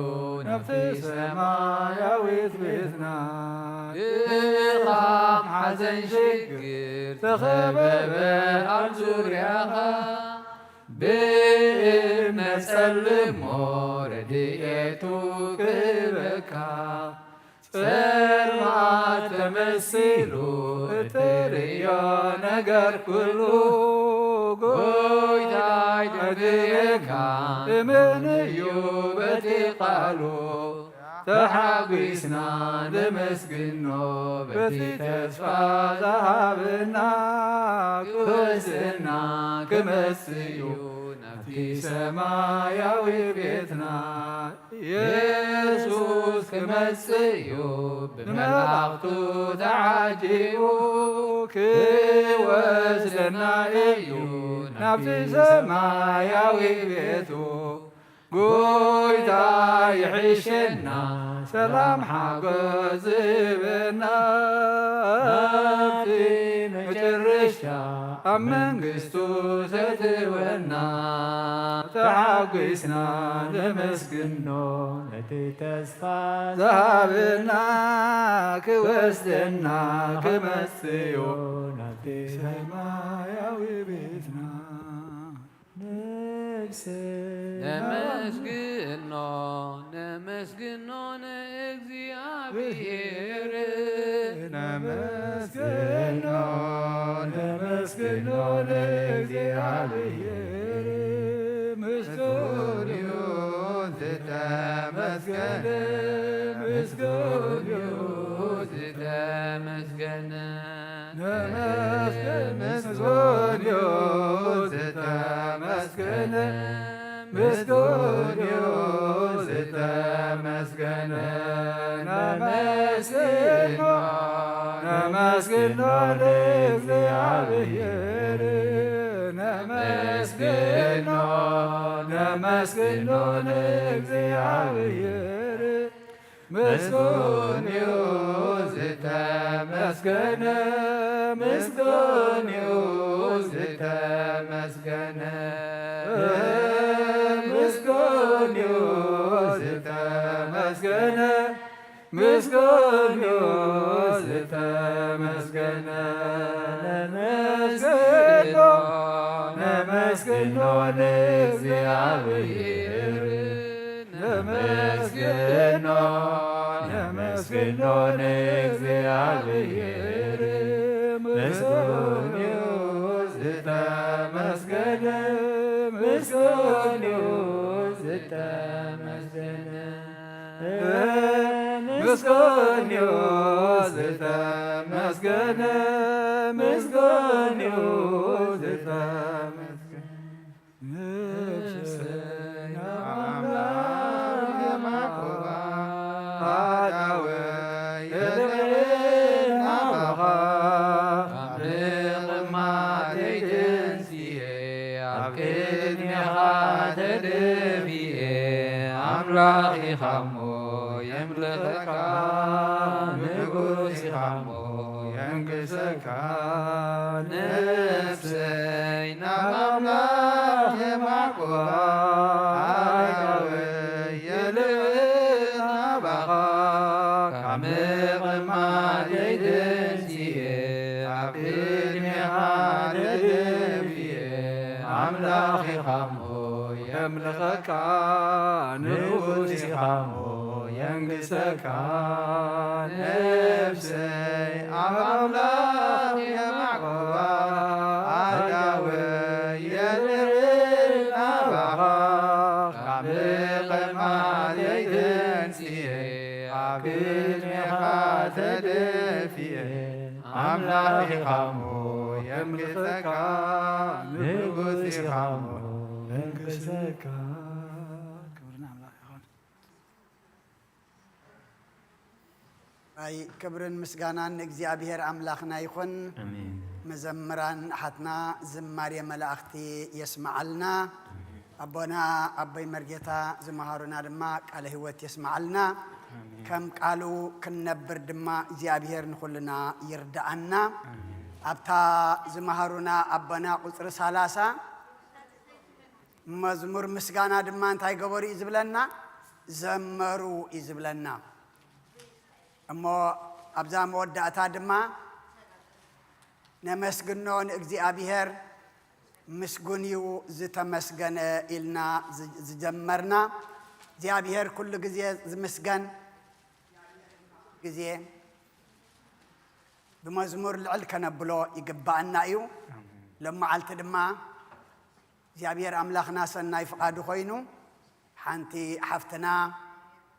ናብቲ ሰማያዊት ቤትና ድኻም ሓዘን ሽግር ተኸበበ ኣብ ዙርያኻ ብእምነት ጸልሞ ረድኤቱ ክህበካ ጸልማት ተመሲሉ እትርእዮ ነገር ኩሉ ጎይታ ኣይተግየካ እመን እዩ በቲ ቃሉ ተሓጒስና ነመስግኖ በቲ ተስፋ ዝሃበና ክወስደና ክመጽእ እዩ ናብቲ ሰማያዊ ቤትና የሱስ ክመጽእ እዩ ብመላእኽቱ ተዓጂቡ ክወስደና እዩ ናብቲ ሰማያዊ ቤቱ ጎይታ ይሕሸና ሰላም ሓጎስ ዝህበና ኣብቲ መጨረሻ ኣብ መንግስቱ ዘእትወና ተሓጒስና ነመስግኖ ነቲ ተስፋ ዝሃበና ክወስደና ክመጽእ እዩ ናብቲ ሰማያዊ ቤትና ነመስግኖ ነመስግኖ ንእግዚኣብሔር ነመስግኖ ነመስግኖ ንእግዚኣብሔር ምስጉን እዩ ዝተመስገነ ምስጉን እዩ ዝተመስገነ ነመስግን ምስጉን እዩ ዝተመስገነ ምስጉን እዩ ዝተመስገነ ነመስግኖ ነመስግኖ ንእግዚኣብሔር ነመስግኖ ነመስግኖ ንእግዚኣብሔር ምስጉን እዩ ዝተመስገነ ምስጉን እዩ ዝተመስገነ ምስጉን እዩ ዝተመስገነ ምስጉን እዩ ዝተመስገነ ነመስግኖ ነመስግኖ ንእግዚኣብሔር ነመስግኖ ነመስግኖ ንእግዚኣብሔር ምስጉን እዩ ዝተመስገነ ምስጉን እዩ ዝተመስገነ ምስጉን እዩ ዝተመስገነ ምስጉን እዩ ዝተመስገነ ነፍሰይ ናብ ኣምላኽ የማዕቁባ ሃጣወይ የድሕን ናባኻ ካብ ምቕማተይ ተንሲኤ ኣምላኽ ኢኻ እሞ የምልኸካ፣ ንጉስ ኢኻ እሞ የንግሰካ። ነፍሰይ ናብ ኣምላኽ የማዕቆባ፣ ኣእዳወይ የልዕል ናባኻ፣ ካብ ምቕማጠይ ተንሲኤ፣ ኣብ ቅድሜኻ ተደፊኤ። ኣምላኽ ኢኻ እሞ የምልኸካ፣ ንጉስ ኢኻ እሞ የንግሰካ። ነፍሰይ ኣብ ኣምላኽ የማዕቆባ፣ ኣእዳወይ የልዕል ናባኻ፣ ካብ ምቕማጠይ ተንሲኤ፣ ኣብ ቅድሜኻ ተደፊኤ። ኣምላኽ ኢኻ እሞ የንግሰካ፣ ንጉስ ኢኻ እሞ የንግሰካ። ክብሪ ንኣምላኽ ይኹን። ኣይ፣ ክብርን ምስጋናን ንእግዚኣብሔር ኣምላኽና ይኹን። ኣሜን። መዘምራን ኣሓትና ዝማሬ መላእኽቲ የስምዓልና። ኣቦና ኣቦይ መርጌታ ዝመሃሩና ድማ ቃለ ህይወት የስምዓልና። ኣሜን። ከም ቃሉ ክንነብር ድማ እግዚኣብሔር ንኹልና ይርድኣና። ኣሜን። ኣብታ ዝመሃሩና ኣቦና ቁጽሪ ሰላሳ መዝሙር ምስጋና ድማ እንታይ ገበሩ እዩ ዝብለና? ዘመሩ እዩ ዝብለና። እሞ ኣብዛ መወዳእታ ድማ ነመስግኖ ንእግዚኣብሔር፣ ምስጉን እዩ ዝተመስገነ ኢልና ዝ-፣ ዝጀመርና። እግዚኣብሔር ኩሉ ግዜ ዝምስገን፣ ግዜ ብመዝሙር ልዕል ከነብሎ ይግባኣና እዩ። ኣሜን። ሎመዓልቲ ድማ እግዚኣብሔር ኣምላኽና ሰናይ ፍቓዱ ኮይኑ፣ ሓንቲ ሓፍትና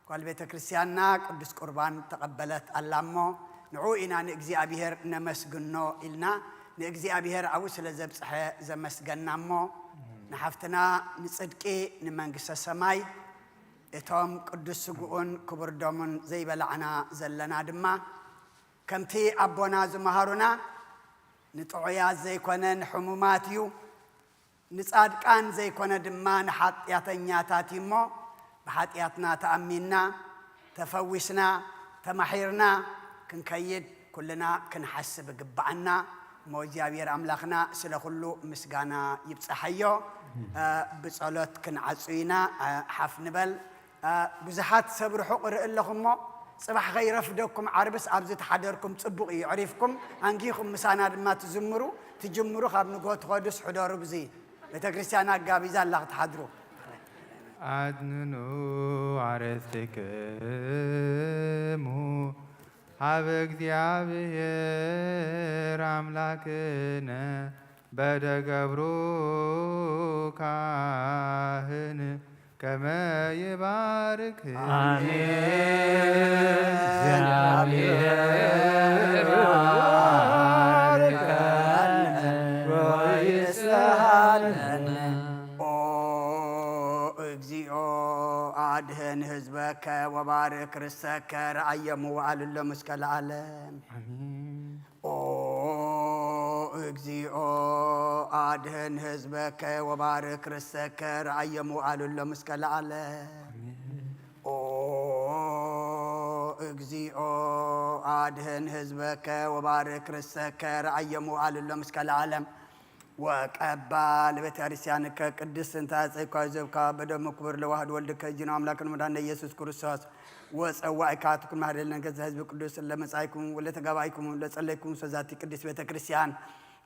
ጓል ቤተ ክርስቲያንና ቅዱስ ቁርባን ተቐበለት ኣላ እሞ፣ ንዕኡ ኢና ንእግዚኣብሔር ነመስግኖ ኢልና፣ ንእግዚኣብሔር ኣብኡ ስለ ዘብጽሐ ዘመስገና እሞ፣ ንሓፍትና ንጽድቂ ንመንግስተ ሰማይ፣ እቶም ቅዱስ ስግኡን ክቡር ደሙን ዘይበላዕና ዘለና ድማ፣ ከምቲ ኣቦና ዝመሃሩና፣ ንጥዑያት ዘይኮነ ንሕሙማት እዩ፣ ንጻድቃን ዘይኮነ ድማ ንሓጢኣተኛታት እዩ እሞ፣ ብሓጢኣትና ተኣሚንና፣ ተፈዊስና፣ ተማሒርና ክንከይድ ኩልና ክንሓስብ ይግብኣና። እሞ እግዚኣብሔር ኣምላኽና ስለ ኩሉ ምስጋና ይብጽሓዮ። እ፣ ብጸሎት ክንዓጹ ኢና። እ፣ ሓፍ ንበል። እ፣ ብዙሓት ሰብ ርሑቕ እርኢ ኣለኹ እሞ፣ ጽባሕ ከይረፍደኩም ዓርብስ ኣብዚ ተሓደርኩም ጽቡቕ እዩ። ኣዕሪፍኩም ኣንጊኹም ምሳና ድማ ትዝምሩ፣ ትጅምሩ፣ ካብ ንግሆ ትኸዱስ ሕደሩ። ብዚ ቤተ ክርስቲያን ኣጋቢዛ ኣላ ክትሓድሩ። ኣድንኑ ኣርእስቲክሙ ሀበ እግዚአብሔር አምላክነ በደገብሩ ካህን ከመ ይባርክ። አሜን። እግዚአብሔር ይባርከነ ወይስሐቀነ። ኦ እግዚኦ አድህን ህዝበከ ወባርክ ርሰከ ረአየሙ ወአልሎም እስከ ለዓለም። አሜን። ኦ እግዚኦ አድህን ህዝበከ ወባርክ ርሰከ ረአየሙ ወአልሎም እስከ ለዓለም። አሜን። ኦ እግዚኦ አድህን ህዝበከ ወባርክ ርሰከ ረአየሙ ወአልሎም እስከ ለዓለም። ወቀባ ለቤተ ክርስቲያንከ ቅድስት እንተ አጸይኳ ዘብካ በደሙ ክቡር ለዋህድ ወልድከ እጅኖ አምላክን መድኃኒነ ኢየሱስ ክርስቶስ ወጸዋዕካ ትኩን ማህደልነ ገዛ ህዝብ ቅዱስ ለመጻይኩም ወለተጋባይኩም ለጸለይኩም ሰዛቲ ቅድስት ቤተ ክርስቲያን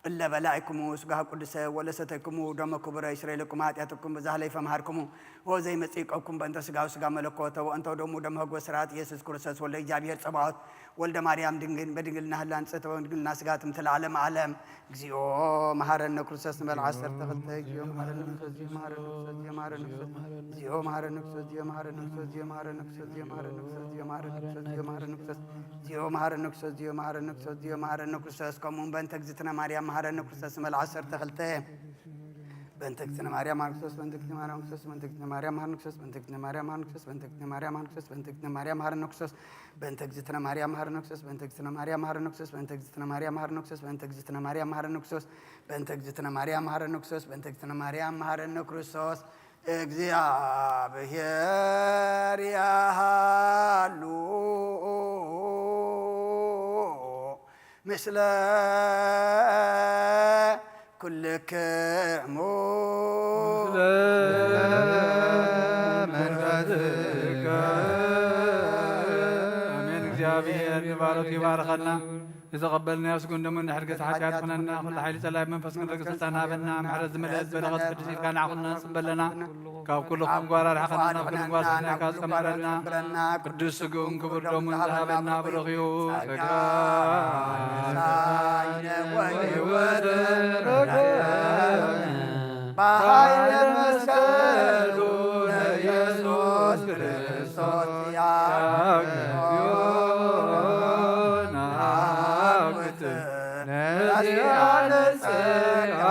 እለ በላዕኩም ስጋሁ ቅዱሰ ወለሰተይኩም ደሞ ክቡረ ይስረይለኩም ኃጢአትኩም በዛ ኃለይፈ መሃርኩሙ ወዘይ መጽእቀኩም በእንተ ስጋሁ ስጋ መለኮተ ወእንተ ደሙ ደሞ ህግ ወስርዓት ኢየሱስ ክርስቶስ ወልደ እግዚአብሔር ጸባዖት ወልደ ማርያም ድንግል በድንግልና ህላን ጽሕተ ወድንግልና ስጋ ትምትል ዓለም ዓለም። እግዚኦ መሐረነ ክርስቶስ ንበል ዓሰርተ ክልተ። እግዚኦ መሐረነ ክርስቶስ፣ እግዚኦ መሐረነ ክርስቶስ፣ እግዚኦ መሐረነ ክርስቶስ፣ እግዚኦ መሐረነ ክርስቶስ፣ እግዚኦ መሐረነ ክርስቶስ፣ እግዚኦ መሐረነ ክርስቶስ፣ እግዚኦ መሐረነ ክርስቶስ፣ እግዚኦ መሐረነ ክርስቶስ፣ እግዚኦ መሐረነ ክርስቶስ፣ እግዚኦ መሐረነ ክርስቶስ፣ እግዚኦ መሐረነ ክርስቶስ። ከምኡውን በእንተ እግዝእትነ ማርያም መሐረነ ክርስቶስ ንበል ዓሰርተ ክልተ። በእንተ እግዝእትነ ማርያም መሐረነ ክርስቶስ፣ በእንተ እግዝእትነ ማርያም መሐረነ ክርስቶስ፣ በእንተ እግዝእትነ ማርያም መሐረነ ክርስቶስ፣ በእንተ እግዝእትነ ማርያም መሐረነ ክርስቶስ፣ በእንተ እግዝእትነ ማርያም መሐረነ ክርስቶስ፣ በእንተ እግዝእትነ ማርያም መሐረነ ክርስቶስ፣ በእንተ እግዝእትነ ማርያም መሐረነ ክርስቶስ፣ በእንተ እግዝእትነ ማርያም መሐረነ ክርስቶስ፣ በእንተ እግዝእትነ ማርያም መሐረነ ክርስቶስ፣ በእንተ እግዝእትነ ማርያም መሐረነ ክርስቶስ፣ እግዚኣብሔር ያሃሉ ምስለ ኩልክሙ። መንፈስከ። ኣሜን። እግዚኣብሔር ንባሮት ይባርኸልና። ንዘቐበልናዮ ስጉን ደሙን ንሕድገት ሓጢኣት ኩነና፣ ኩሉ ሓይሊ ጸላኢ መንፈስ ክንረግጽ ስልጣን ሃበና። ምሕረት ዝመልአት በረኸት ቅድስ ኢልካ ንዓኹልና ንጽበ ኣለና። ካብ ኩሉ ክፉእ ምግባር ኣርሕቐና፣ ናብ ኩሉ ምግባር ሰናይ ከኣ ኣጽንበረና። ቅዱስ ስግኡን ክቡር ደሙን ዝሃበና ብሩኽ እዩ። ጸጋ ወሕይወት ብሓይለ መስቀሉ ለኢየሱስ ክርስቶስ ያግዮ ናኩት ነዚኣነ ጸጋ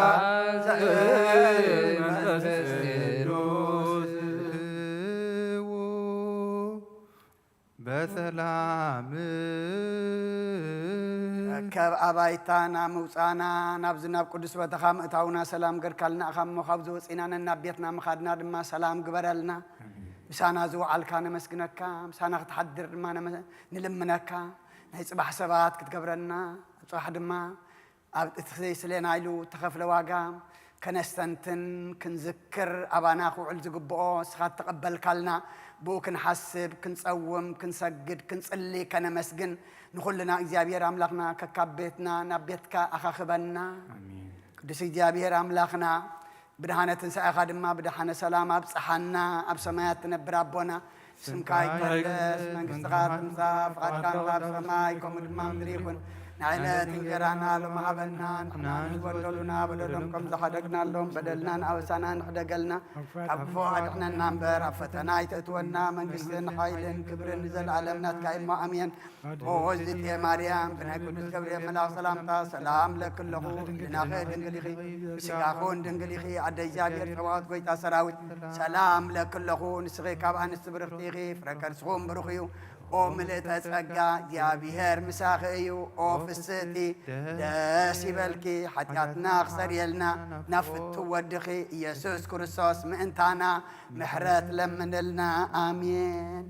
ዘእመንፈስ ቅዱስ በሰላም። ካብ ኣባይታና ምውፃና ናብዚ ናብ ቅዱስ ቦታኻ ምእታውና ሰላም ገርካልና ኢኻ እሞ፣ ካብዚ ወፂና ነናብ ቤትና ምኻድና ድማ ሰላም ግበረልና። ምሳና ዝወዓልካ ነመስግነካ፣ ምሳና ክትሓድር ድማ ነመ- ንልምነካ። ናይ ፅባሕ ሰባት ክትገብረና፣ ኣብ ፅባሕ ድማ ኣብ እቲ ስሌና ኢሉ እተኸፍለ ዋጋ ከነስተንትን ክንዝክር ኣባና ክውዕል ዝግብኦ እስኻ እተቐበልካልና፣ ብኡ ክንሓስብ፣ ክንጸውም፣ ክንሰግድ፣ ክንጽሊ፣ ከነመስግን ንኹልና እግዚኣብሔር ኣምላኽና ከካብ ቤትና ናብ ቤትካ ኣኻኽበና። ኣሜን። ቅዱስ እግዚኣብሔር ኣምላኽና ብድሓነ ትንሳኤኻ ድማ ብድሓነ ሰላም ኣብጽሓና። ኣብ ሰማያት ትነብር ኣቦና ስምካ ይቀደስ፣ መንግስትኻ ትምጻእ፣ ፍቓድካ ኣብ ሰማይ ከምኡ ድማ ምድሪ ይኹን። ንዕለት እንጀራና ሎሚ ሃበና፣ ንሕና ንዝበደሉና በደሎም ከም ዝሓደግናሎም በደልናን ኣበሳናን ሕደገልና፣ ካብ ክፉእ ኣድሕነና እምበር ኣብ ፈተና ኣይተእትወና። መንግስትን ሓይልን ክብርን ንዘለኣለም ናትካ እሞ ኣሜን። ኦ እግዝእትየ ማርያም፣ ብናይ ቅዱስ ገብርኤል መልኣኽ ሰላምታ ሰላም እለኪ ኣለኹ። ህሊናኺ ድንግል ኢኺ፣ ስጋኹን ድንግል ኢኺ። ኣደ እግዚኣብሔር ጸባኦት፣ ጎይታ ሰራዊት፣ ሰላም እለኪ ኣለኹ። ንስኺ ካብ ኣንስቲ ብርኽቲ ኢኺ፣ ፍረ ከርስኹም ብሩኽ እዩ። ኦ ምልእተ ጸጋ፣ እግዚኣብሔር ምሳኺ እዩ። ኦ ፍስህቲ፣ ደስ ይበልኪ፣ ሓጢኣትና ክሰርየልና ናብ ፍቱው ወድኺ ኢየሱስ ክርስቶስ ምእንታና ምሕረት ለምንልና። ኣሜን።